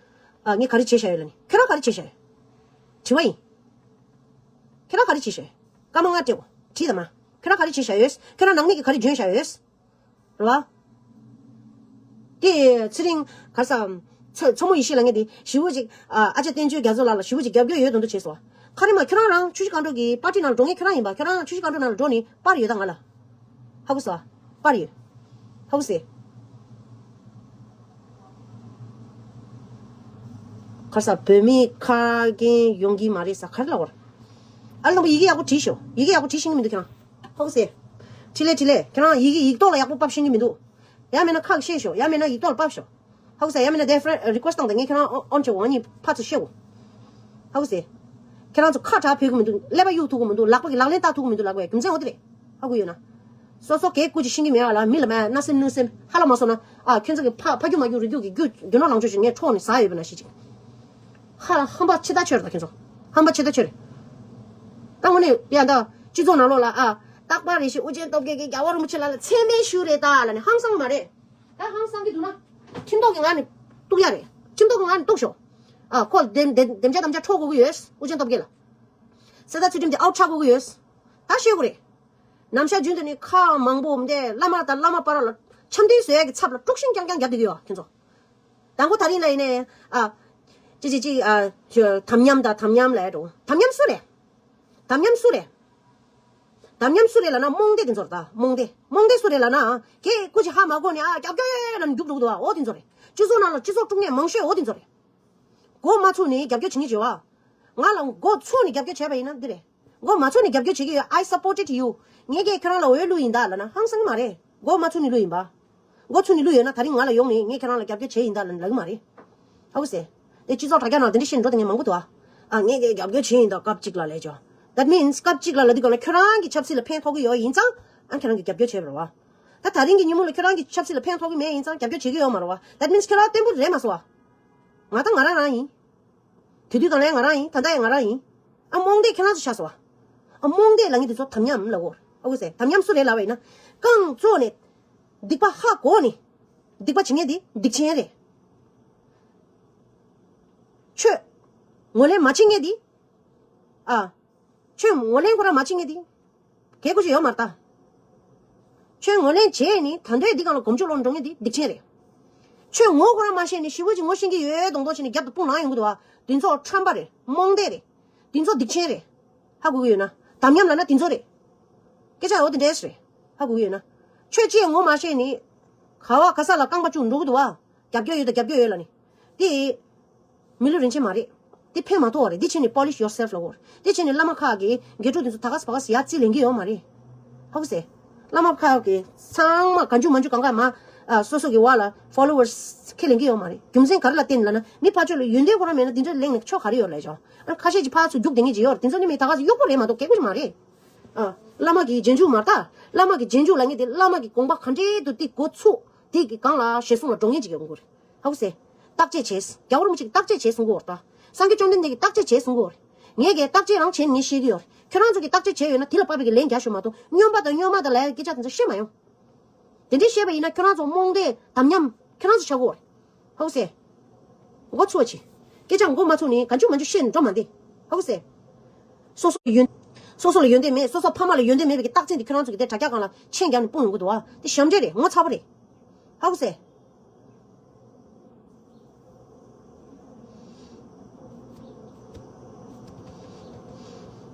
ཨ་ངས་ག་རེ་བྱས་བཞག་ཡོད་ལབ་ནི་ཁྱོད་རང་ག་རེ་བྱས་བཞག་ཡོད། དྲི་བ་ཡིན། ཁྱེད་རང་ག་རེ་བྱས་ཤག་སྐར་མ་ལྔ་སྤྲད་གོ། དྲིས་དང་མ། ཁྱེད་རང་ག་རེ་བྱས་ཤག་ཡོད། ཁྱེད་རང་ནང་མི་གིས་ག་རེ་འཇོན་ཤག་ཡོད། རེད་བ། དེ་ཚེ་རིང་ག་ས། ཚ་ཚ་མོ་ཡེ་ཤེས་ལབ་མཁན་དེ་ཞི་བོ་ཅིག་ཨ་ཨ་ཅག་བསྟན་ཆོས་རྒྱ་མཚོ་ལགས་ལ་ཞི་བོ་ཅིག་རྒྱབ་སྐྱོར་ཡོད་མདོག་མདོག་བྱས་སོང་། ཁ་རི་མ་ཁྱེད་རང་རང་ཆུ་བཞི་སྒང་དྲུག་གི་པར་ཊི་ནང་ལ་འགྲོ་མཁན་ཁྱེད་རང་ཡིན་པ། ཁྱེད་རང་ཆུ་བཞི་སྒང་དྲུག་ནང་ལ་འགྲོ་ནི་པར་ཡོད་ད་ང་ལ། ཧ་གོ་སོང་། པར་ཡོད། ཧ་གོ་སེ། ག་རེ་ཟ། བོད་མི་ཁ་རྒྱན་ཡོང་གི་མ་རེད་ཟ། ག་རེ་ལབ་དགོས་རེད། ཨ་ལམ་པོ་ཡི་གེ་ཡག་པོ་བྲིས་ཤོག་ཡི་གེ་ཡག་པོ་བྲིས་ཤེས་ཀྱི་མི་འདུག་ཁྱེད་རང་། ཧ་གོ་སེ། བྲིས་ལེ་བྲིས་ལེ། ཁྱེད་རང་ཡི་གེ་ཡིག་ཐོག་ལ་ཡག་པོ་ཕབ་ཤེས་ཀྱི་མི་འདུག་ཡང་མིན་ན་ཁ་གིས་བཤད་ཤོག་ཡང་མིན་ན་ཡིག་ཐོག་ལ་ཕབ་ཤོག་ཧ་གོ་སེ། ཡང་མིན་ན་དེ་ཕ་རེན་རི་ཀུ་ཨེ་སི་ཊི་བཏང་དང་། ངས་ཁྱེད་རང་ཨོན་བྱེད་དགོས། ང་གཉིས་ཕར་ཚུར་བཤད་དགོས། ཧ་གོ་སེ། ཁྱེད་རང་ཚོ་ཁ་གྲག་ཕོད་ཀྱི་མི་འདུག་ཀླད་པ་གཡུག་ཐུབ་ཀྱི་མི་འདུག་ལག་པ་གིས་ལག་ལེན་བསྟར་ཐུབ་ཀྱི་མི་འདུག་ལབ་དགོས་རྒྱུ་མཚན་འོ་དེ་རེད། ཧ་གོ་ཡོད་ན། སོ་སོ་གས་སྐུ་ཅིག་ཤེས་ཀྱི་མེད་པ་ལ་མི་ལ་མ་མནའ་སེམས་གནོད་སེམས་ཧ་ལ་མ་སོང་ན། ཨ་ཁྱོད་ཚོ་གི་ཕ་ཕ་རྒྱུ་མ་རྒྱུ་རིགས་རྒྱུད་ཀྱི་རྒྱུ་རྒྱུ་ནོར་ལང་ཕྱོགས་ཤིག་ངས་འཕྲོག་ནས་ཟ་ཡོད་པ་ན་ཤི་ཅིག་ཧ་ལ་ཧམ་པ་ཆེ་ད་ཆོད་རེད་ད་ཁྱོད་ཚོ། ཧམ་པ་ཆེ་ད་ཆོད་རེད། ད་དངོས་གནས་ཡ་ད་སྤྱི་ཚོགས་ནང་ལོགས་ལ་ཨ་རྟག་པར་རེ་ཞིག་ཨོ་རྒྱན་སྟོབས་རྒྱལ་གྱིས་རྒྱལ་བ་རིན་པོ་ཆེ་ལགས་ལ་མཚན་སྨད་ཞུས་རེད་ད་ལབ་ནས་ཧང་སང་མ་རེད། ད་ཧང་སང་གི་འདུག་ན། ཁྲིམས་ཐོག་གི་ངང་ནས་གཏུག་ཡ་རེད། ཁྲིམས་ཐོག་གི་ངང་ནས་གཏུག་ཤོག་ཨ་ཁོ་དེ་དེ་དེམ་ཅ་དམ་ཅ་འཕྲོག་དགོས་ཀྱི་ཡོད། ཨོ་རྒྱན་སྟོབས་རྒྱལ་ལ། ས་མཐར་ཚུལ་ཁྲིམས་དེ་ཨའུཊ་ཆགས་དགོས་ཀྱི་ཡོད། ད་ཤེས་དགོས་རེད། ནམ་ཞག་རྒྱུན་དུ་ནི་ཁ་མང་པོ་འདི་བླ་མ་དང་བླ་མ་བར་ལ་འཆམ་མཐུན་བཟོ་ཡ་གི་ཚབ་ལ་དཀྲུག་ཤིང་རྐྱང་རྐྱང་རྒྱབ་བསྡད་ཀྱི་ཡོད་ཁྱེད་ཚོ། དང་པོ་ད་རིང་ལ་ཡིན་ནའི་ཨ། ཅི་ཅི་ཅི་ཨ། དམ་ཉམས་དང་དམ་ཉམས་ལབ་ཡ་འགྲོ། དམ་ཉམས་སུ་རེད། དམ་ཉམས་སུ་རེད། དམ་ཉམས་སུ་རེད་ལབ་ན་རྨོངས་དད་དེ་ཚོ་རེད་ད། རྨོངས་དད། རྨོངས་དད་སུ་རེད་ལབ་ན་ཨ། ཁྱེད་སྐུ་མཁྱེན་ཧ་མ་གོ་ནས་ཨ་རྒྱབ་སྐྱོར་ཡོད་ལབ་ནས་རྒྱུག་འགྲོ་གི་འདུག་ཨ། འོ་དེ་ཚོ་རེད། སྤྱི་ཚོགས་ནང་ལ་སྤྱི་ཚོགས་དཀྲུག་མཁན་མང་ཤོས་འོ་དེ་ཚོ་རེད། མགོ་མ་ཚུགས་ནས་རྒྱབ་སྐྱོར་བྱེད་མཁན་བྱེད་བ། ང་ལ་མགོ་ཚུགས་ནས་རྒྱབ་སྐྱོར་བྱས་པ་ཡིན་ན་འདི་རེད། མགོ་མ་ཚུགས་ནས་རྒྱབ་སྐྱོར་བྱེད་ཀྱི་ཡོད། I supported you. ངས་ཀྱིས་ཁྱོད་རང་ལ་འོས་བླུགས་ཡིན་ད་ལབ་ན་ཧང་སང་གི་མ་རེད། མགོ་མ་ཚུགས་ནས་བླུགས་ཡིན་པ། མགོ་ཚུགས་ནས་བླུགས་ཡོད་ན་ད་རིང་ང་ལ་ཡོང་ནས་ངས་ཁྱོད་རང་ལ་རྒྱབ་སྐྱོར་བྱས་ཡིན་ད་ལབ་ལབ་གི་མ་རེད། ཧ་གོ་སེ། དེ་སྤྱི་ཚོགས་དྲ་རྒྱ་ནང་དེ་འདྲ་བཤད་འགྲོ་དེ་ངས་མང་པོ་འདུག་ཨ། ཨ་ངས་ཀྱིས་རྒྱབ་སྐྱོར་བྱས་ཡིན་ད་སྐབས་གཅིག་ལ་ལབ་ཅོ། That means སྐབས་གཅིག་ལ་ལབ་དུས་ག་ལ་ཁྱོད་རང་གི་ཆབ་སྲིད་ལ་ཕན་ཐོགས་ཀྱི་ཡོད་ཡིན་ཙང་ཨ་ཁྱོད་རང་གིས་རྒྱབ་སྐྱོར་བྱས་པ་རེད་བ། ད་ད་རིང་གི་ཉིན་མོ་ལ་ཁྱོད་རང་གི་ཆབ་སྲིད་ལ་ཕན་ཐོགས་ཀྱི་མེད་ཡིན་ཙང་རྒྱབ་སྐྱོར་བྱེད་ཀྱི་ཡོད་མ་རེད་བ། That means ཁྱོད་རང་བརྟན་པོ་རེད་མ་སོང་བ། ང་ད་ང་རང་རང་ཡིན། དེ་དུས་གང་ལ་ཡང་ང་རང་ཡིན། ད་ལྟ་ཡང་ང་རང་ཡིན། ཨ་རྨོངས་དད་ཁྱེད་རང་ཚོ་ཆགས་སོང་བ། ཨ་རྨོངས་དད་ལབ་མཁན་དེ་ཚོ་དམ་ཉམས་ལབ་གོ། ཨ་གོ་སེ། དམ་ཉམས་སུ་རེད་ལབ་པ་ཡིན་ན། རྐང་བཙུགས་ནས། སྡིག་པ་ཧ་གོ་ནས། སྡིག་པ་བྱེད་མཁན་དེ་སྡིག་ཆེན་རེད། ཆོས། ངོས་ལེན་མ་བྱེད་མཁན་དེ། ཨ། ཆོས་ངོས་ལེན་ཁོ་རང་མ་བྱེད་མཁན་དེ། གལ་དགོས་ཅིག་ཡོད་མ་རེད་ད། ཆོས་ངོས་ལེན་བྱས་ནས་ད་འདོད་འདི་གང་ལ་གོམ་བགྱོད་ལོག་འགྲོ་མཁན་འདི་སྡིག་ཆེན་རེད། ཆོས་ངོ་ཁོ་རང་མ་ཤེས་ནས་ཞི་བོ་ཅིག་ངོ་ཤེས་ཀྱི་ཡོད་མདོག་མདོག་བྱས་ནས་རྒྱབ་ཏུ་དཔུང་ལངས་ཡོང་གི་འདུག་བ། འདི་ཚོ་ཁྲམ་པ་རེད། རྨོངས་དད་རེད། འདི་ཚོ་སྡིག་ཆེན་རེད། ཧ་གོ་གི་ཡོད་ན། དམ་ཉམས་ལབ་ན་འདི་ཚོ་རེད། སྐད་ཆ་འོ་དེ་འདྲས་རེད། ཧ་གོ་གི་ཡོད་ན། ཆོས་ཅི་ཡང་ངོ་མ་ཤེས་ནས། ག་བ་ག་ས་ལ་རྐང་པ་བཅུག་འགྲོ་གི་འདུག་བ། རྒྱབ་སྐྱོར་ཡོད་དང་རྒྱབ་སྐྱོར་ཡོད་ལབ་ནས། དེ། མི་ལུས་རིན་ཆེན་མ་རེད། དེ་ཕན་མ་ཐོགས་པ་རེད། དེ་བྱས་ནས་པོ་ལི་ཤི་ཡོར་སེལ་ཕ་ལབ་དགོས་རེད། དེ་བྱས་ནས་བླ་མ་ཁག་གིས་དགེ་ཕྲུག་དེ་ཚོ་ད་ག་ས་བ་ག་ས་ཡར་རྩིས་ལེན་གྱི་ཡོད་མ་རེད། ཧ་གོ་སེ། བླ་མ་ཁག་གིས་ཚང་མ་གང་བྱུང་མང་བྱུང་གང་ག་མ། ཨ་སོ་སོ་གི་བ་ལ་ཕོ་ལོ་ཝར་སི་ཁས་ལེན་གི་ཡོད་མ་རེད། རྒྱུ་མཚན་ག་རེ་ལ་བརྟེན་ལབ་ན་མི་ཕར་ཕྱོགས་ལ་ཡོན་ཏན་ཁོ་རང་མེད་ན་འདི་འདྲ་གླེང་ནས་ཆོ་ག་རེ་ཡོད་ལབ་ཅོ། ཨ་ཁ་ཤས་ཀྱི་ཕར་ཚུར་རྒྱུག་བསྡད་མཁན་ཅིག་ཡོད་རེད། དེ་ཚོ་ནི་མི་ད་ག་ཚོད་གཡོག་པོ་རེད་མ་གཏོགས་སྐྱེ་དགུ་ཅིག་མ་རེད། ཨ་བླ་མ་གི་རྗེས་འཇུག་མ་རེད་ད། བླ་མ་གི་རྗེས་འཇུག་ལབ་མཁན་དེ་བླ་མ་གི་དགོངས་པ་ག་འདྲའི་འདུག་དེ་འགོ་ཚུགས་དེ་གི་སྒང་ལ་ཞེ་སོང་ལ་འགྲོ་མཁན་ཅིག་ཡོང་གི་རེད། ཧ་གོ་སོང་། བརྟག་དཔྱད་བྱས། རྒྱལ་བ་རིན་པོ་ཆེ་གིས་བརྟག་དཔྱད་བྱས་གསུང་གི་ཡོད་རེད་ད། སངས་རྒྱས་བཅོམ་ལྡན་འདས་ཀྱིས་བརྟག་དཔྱད་བྱས་གསུང་གི་ཡོད་རེད། ངས་ཀྱིས་བརྟག་དཔྱད་རང་བྱས་ནས་ངས་བཤད་ཀྱི་ཡོད་རེད། ཁྱོད་རང་ཚོ་གིས་བརྟག་དཔྱད་བྱས་ཡོད་ན་དེ་ལ་དཔག་པའི་གི་ལན་རྒྱག་ཤོག་མ་གཏོགས་སྨྱོན་པ་དང་སྨྱོན་མ་དང་ལབ་ཡ་སྐད་ཆ་དེ་ཚོ་བཤད་མ་ཡོང་། དེ་འདྲའི་བཤད་པ་ཡིན་ན་ཁྱོད་རང་ཚོ་རྨོངས་དད་དམ་ཉམས་ཁྱོད་རང་ཚོ་ཆགས་ཀྱི་ཡོད་རེད། ཧ་གོ་སོང་། མགོ་ཚོས་བྱེད། སྐད་ཆ་མགོ་མ་ཚོས་ནས་ག་འཇུ་མ་འཇུ་བཤད་ནས་འགྲོ་མ་བདེ། ཧ་གོ་སོང་། སོ་སོ་ལ་ཡོན་སོ་སོ་ལ་ཡོན་ཏན་མེད། སོ་སོ་ཕ་མ་ལ་ཡོན་ཏན་མེད་པའི་གི་རྟགས་མཚན་དེ་ཁྱོད་རང་ཚོ་གི་དེ་དྲ་རྒྱ་སྒང་ལ་མཆན་རྒྱག་ནས་སྤུངས་ཡོང་གི་འདུག་བ། དེ་ཞབས་འདྲེན་རེད། ངོ་ཚ་པོ་རེད། ཧ་གོ་སོང་།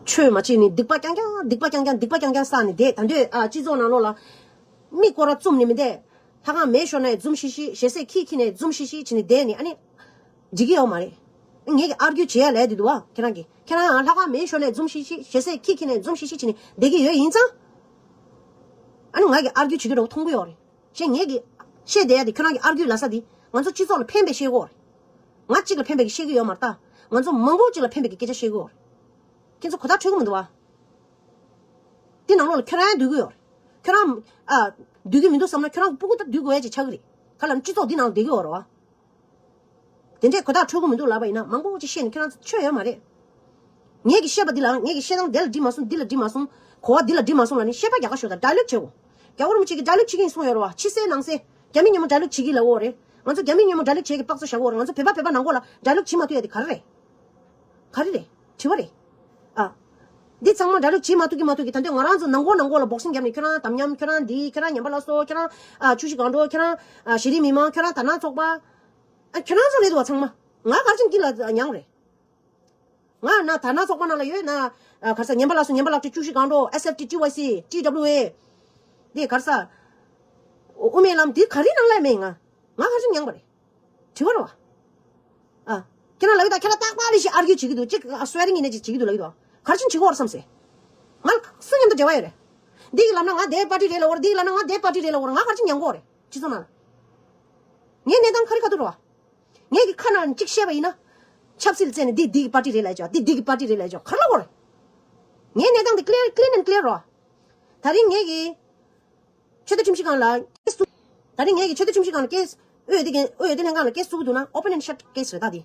ཆོས་མ་བྱས་ནས་སྡིག་པ་རྐྱང་རྐྱང་སྡིག་པ་རྐྱང་རྐྱང་སྡིག་པ་རྐྱང་རྐྱང་བསགས་ནས་བསྡད། ད་འདོད་ཨ་སྤྱི་ཚོགས་ནང་ལོགས་ལ་མི་སྐོར་ར་བཙུམ་ནས་མི་བསྡད། ལྷ་ཁང་མེད་ཤོར་ནས་འཛུམ་ཤིག་ཤིག་ཞེ་སའི་ཁྱི་ཁྱི་ནས་འཛུམ་ཤིག་ཤིག་བྱས་ནས་བསྡད་ནས་ཨ་ནི་འགྲིག་གི་ཡོད་མ་རེད། ངས་ཀྱི་ཨར་གྱུ་བྱེད་ཡ་ལས་དེ་འདུག་བ། ཁྱེད་རང་གིས་ཁྱེད་རང་ཡང་ལྷ་ཁང་མེད་ཤོར་ནས་འཛུམ་ཤིག་ཤིག་ཞེ་སའི་ཁྱི་ཁྱི་ནས་འཛུམ་ཤིག་ཤིག་བྱས་ནས་བསྡད་ཀྱི་ཡོད་ཡིན་ཙང་། ཨ་ནི་ང་གི་ཨར་གྱུ་བྱེད་ཀྱི་འདྲ་བོ་མཐོང་གི་ཡོད་རེད། ཞེས་ངས་ཀྱི་བཤད་བསྡད་ཡ་དེ་ཁྱོད་རང་གི་ཨར་གྱུ་ལབ་ས་དེ་ང་ཚོ་སྤྱི་ཚོགས་ལ་ཕན་པའི་བཤད་ཀྱི་ཡོད་རེད། ང་གཅིག་ལ་ཕན་པའི་གི་བཤད་ཀྱི་ཡོད་མ་རེད་ད། ང་ཚོ་མང་པོ་གཅིག་ལ་ཕན་པའི་གི་སྐད་ཆ་བཤད་ཀྱི་ཡོད་རེད། ཁྱེད་ཚོ་གོ་བརྡ་འཕྲོད་ཀྱི་མི་འདུག་བ། དེ་ནང་ལོགས་ལ་ཁྱོད་རང་ཡང་སྡོད་ཀྱི་ཡོད་རེད། ཁྱོད་རང་ཨ་སྡོད་ཀྱི་མི་འདུག་བསམ་ན་ཁྱོད་རང་སྤུ་གུ་ད་སྡོད་དགོས་ཡ་ཅིག་ཆགས་ཀྱི་རེད། ག་ལ་སྤྱི་ཚོགས་འདི་ནང་ལ་བསྡད་ཀྱི་ཡོད་རེད་བ། དེ་འདྲས་གོ་བརྡ་འཕྲོད་ཀྱི་མི་འདུག་ལབ་པ་ཡིན་ན་མང་པོ་ཅིག་བཤད་ནས་ཁྱེད་རང་ཚོ་ཆོས་ཡོད་མ་རེད། ངས་ཀྱི་བཤད་པ་འདི་ལའང་ངས་ཀྱི་བཤད་སྟངས་དེ་ལ་འགྲིག་མ་སོང་། འདི་ལ་འགྲིག་མ་སོང་། གོ་བ་འདི་ལ་འགྲིག་མ་སོང་ལབ་ནས་བཤད་པ་རྒྱག་ག་ཤོག་དང་། ཌའི་ལོག་བྱེད་འོ། རྒྱལ་བ་རིན་པོ་ཆེ་གིས་ཌའི་ལོག་བྱེད་ཀྱི་ཡིན་གསུངས་ཡོད་རེད་བ། ཕྱི་གསལ་ནང་གསལ། རྒྱ་མི་མཉམ་པོ་ཌའི་ལོག་བྱེད་ཀྱི་ལབ་ཡོད་རེད། ང་ཚོ་རྒྱ་མི་མཉམ་པོ་ཌའི་ལོག་བྱེད་ཀྱི་དཔག་ཚོད་བཞག་གི་ཡོད་རེད། ང་ཚོ་བོད་པ་བོད་པ་ནང་ཁོག་ལ་ཌའི་ལོག་བྱེད་མ་ཐུབ་ཡ་དེ་ག་རེ་རེད། ག་རེ་རེད། དྲི་བ་རེད། ཨ། འདི་ཚང་མ་ཌའི་ལོག་བྱེད་མ་ཐུབ་ཀྱི་མ་ཐུབ་ཀྱི་ད་འདོད་ང་རང་ཚོ་ནང་ཁོག་ནང་ཁོག་ལ་བོག་སིང་བརྒྱབ་ནས་ཁྱོད་རང་དམ་ཉམས། ཁྱོད་རང་འདི། ཁྱོད་རང་ཉམས་པ་སླར་གསོ། ཁྱོད་རང་ཨ་ཆུ་བཞི་སྒང་དྲུག་ཁྱོད་རང་ཨ་གཞི་རིམ་མི་མང་། ཁྱོད་རང་དར་ནག་ཚོགས་པ། ཨ་ཁྱོད་རང་ཚོ་རེད་འདུག་བ་ཚང་མ། ང་ག་རེ་བྱས་ནས་འདི་ལ་མྱངས་རེད། ང་ན་དར་ནག་ཚོགས་པ་ནང་ལ་ཡོད་ན། ཨ་ག་རེ་ཟ། ཉམས་པ་སླར་གསོ། ཉམས་པ་ལག་ཁྲིད། བཅུ་བཞི་སྒང་དྲུག་ཨེས་ཨེཕ་ཊི། ཊི་ཝའི་སི། ཊི་ཌབ་ལིའུ་ཨེ། འདི་ག་རེ་ཟ། དབུ་མའི་ལམ་འདི་ག་རེ་ནང་ལ་མེད། ང་ང་ག་རེ་བྱས་ནས་མྱངས་པ་རེད། དྲི་བ་རེད་བ། ཨ། ཁྱེད་རང་ལབ་ཀྱི་ད། ཁྱེད་རང་རྟག་པར་རེ་ཞིག་ཨར་གྱུ་བྱེད་ཀྱི་འདུག་ཅིག་ཨ་སུ་ཝེ་རིང་ཡིན་ནའི་ཅིག་བྱེད་ཀྱི་འདུག་ལབ་ཀྱི་འདུག་ག་རེ་བྱས་ནས་བྱེད་ཀྱི་ཡོད་རེད་བསམ་སོང་། ང་སུ་མཉམ་དུ་འབྲེལ་བ་ཡོད་རེད། འདི་གི་ལབ་ན་ང་དེའི་པར་ཊི་རེད་ལབ་ཀྱི་ཡོད་རེད། འདི་གི་ལབ་ན་ང་དེའི་པར་ཊི་རེད་ལབ་ཀྱི་ཡོད་རེད། ང་ག་རེ་བྱས་ནས་མྱངས་ཀྱི་ཡོད་རེད། སྤྱི་ཚོགས་ནང་ལ། ངའི་གནས་སྟངས་ཁ་རི་ཁ་ཐུག་རེད་བ། ངས་ཀྱི་ཁ་ནང་གཅིག་བཤད་པ་ཡིན་ན། ཆབ་སྲིད་བཙལ་ནས་འདི་འདི་གི་པར་ཊི་རེད་ལབ་ཀྱི་ཡོད། འདི་འདི་གི་པར་ཊི་རེད་ལབ་ཀྱི་ཡོད། ག་རེ་ལབ་དགོས་རེད། ངའི་གནས་སྟངས་འདི་ཀླེར་ཀླེར་ནས་ཀླེར་རོ། ད་རིང་ངས་ཀྱི་ཆོས་དད་ཁྲིམས་ཞིབ་ཁང་ལ་ཀེ་སི་བཙུགས། ད་རིང་ངས་ཀྱི་ཆོས་དད་ཁྲིམས་ཞིབ་ཁང་ལ་ཀེ་སི། འོས་བསྡུ་འོས་བསྡུ་ལྷན་ཁང་ལ་ཀེ་སི་བཙུགས་འདུག་ན་ཨོ་པན་ཨེན་ཤཊ་ཀེ་སི་རེད་ད་འདི།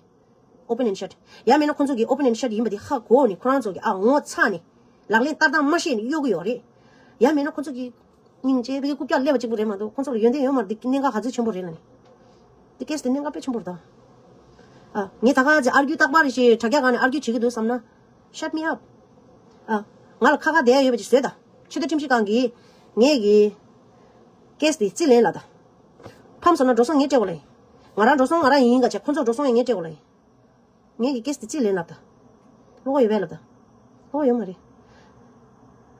ཨོ་པན་ཨེན་ཤཊ། ཡང་མིན་ན་ཁོང་ཚོ་གིས་ཨོ་པན་ཨེན་ཤཊ་ཡིན་པ་འདི་ཧ་གོ་ནས་ཁོ་རང་ཚོ་གིས་ཨ་ངོ་ཚ་ནས་ལག་ལེན་བསྟར་སྟངས་མ་ཤེས་ནས་གཡོག་གི་ཡོད་རེད། ཡང་མིན་ན་ཁོང་ཚོ་གིས་སྙིང་རྗེ་བའི་རྐུབ་བཀྱག་སླེབས་པ་གཅིག་པུ་རེད་མ་གཏོགས་ཁོང་ཚོ་ལ་ཡོན་ཏན་ཡོད་མ་རེད། འདི་གནད་འགག་ག་ཚོད་ཆེན་པོ་རེད་ལབ་ནས། འདི་ཀེ་སི་དེ་གནད་འགག་དཔེ་ཆེན་པོ་རེད་ད། ཨ། ངས་ད་ག་ཚོད་ཨར་གྱུ་རྟག་པར་རེ་ཞིག་དྲ་རྒྱ་སྒང་ནས་ཨར་གྱུ་བྱེད་ཀྱི་འདུག་བསམ་ན། Shut me up. ཨ། ང་ལ་ཁ་ཁ་བསྡད་ཡ་ཡོད་པ་ཅིག་བཟོས་ད། ཆོས་དད་ཁྲིམས་ཞིབ་ཁང་གིས་ངས་ཀྱི་ཀེ་སི་དེ་རྩིས་ལེན་ལ་ད། ཕམ་སོང་ན་འགྲོ་སོང་ངས་སྤྲད་དགོས་ལ་ཡིན། ང་རང་འགྲོ་སོང་ང་རང་ཡིན་ག་བྱས་ཁོང་ཚོ་འགྲོ་སོང་ཡང་ངས་སྤྲད་དགོས་ལ་ཡིན། ངས་ཀྱི་ཀེ་སི་དེ་རྩིས་ལེན་ལབ་ད། བློ་ཁོག་ཡོད་པས་ལབ་ད། བློ་ཁོག་ཡོད་མ་རེད།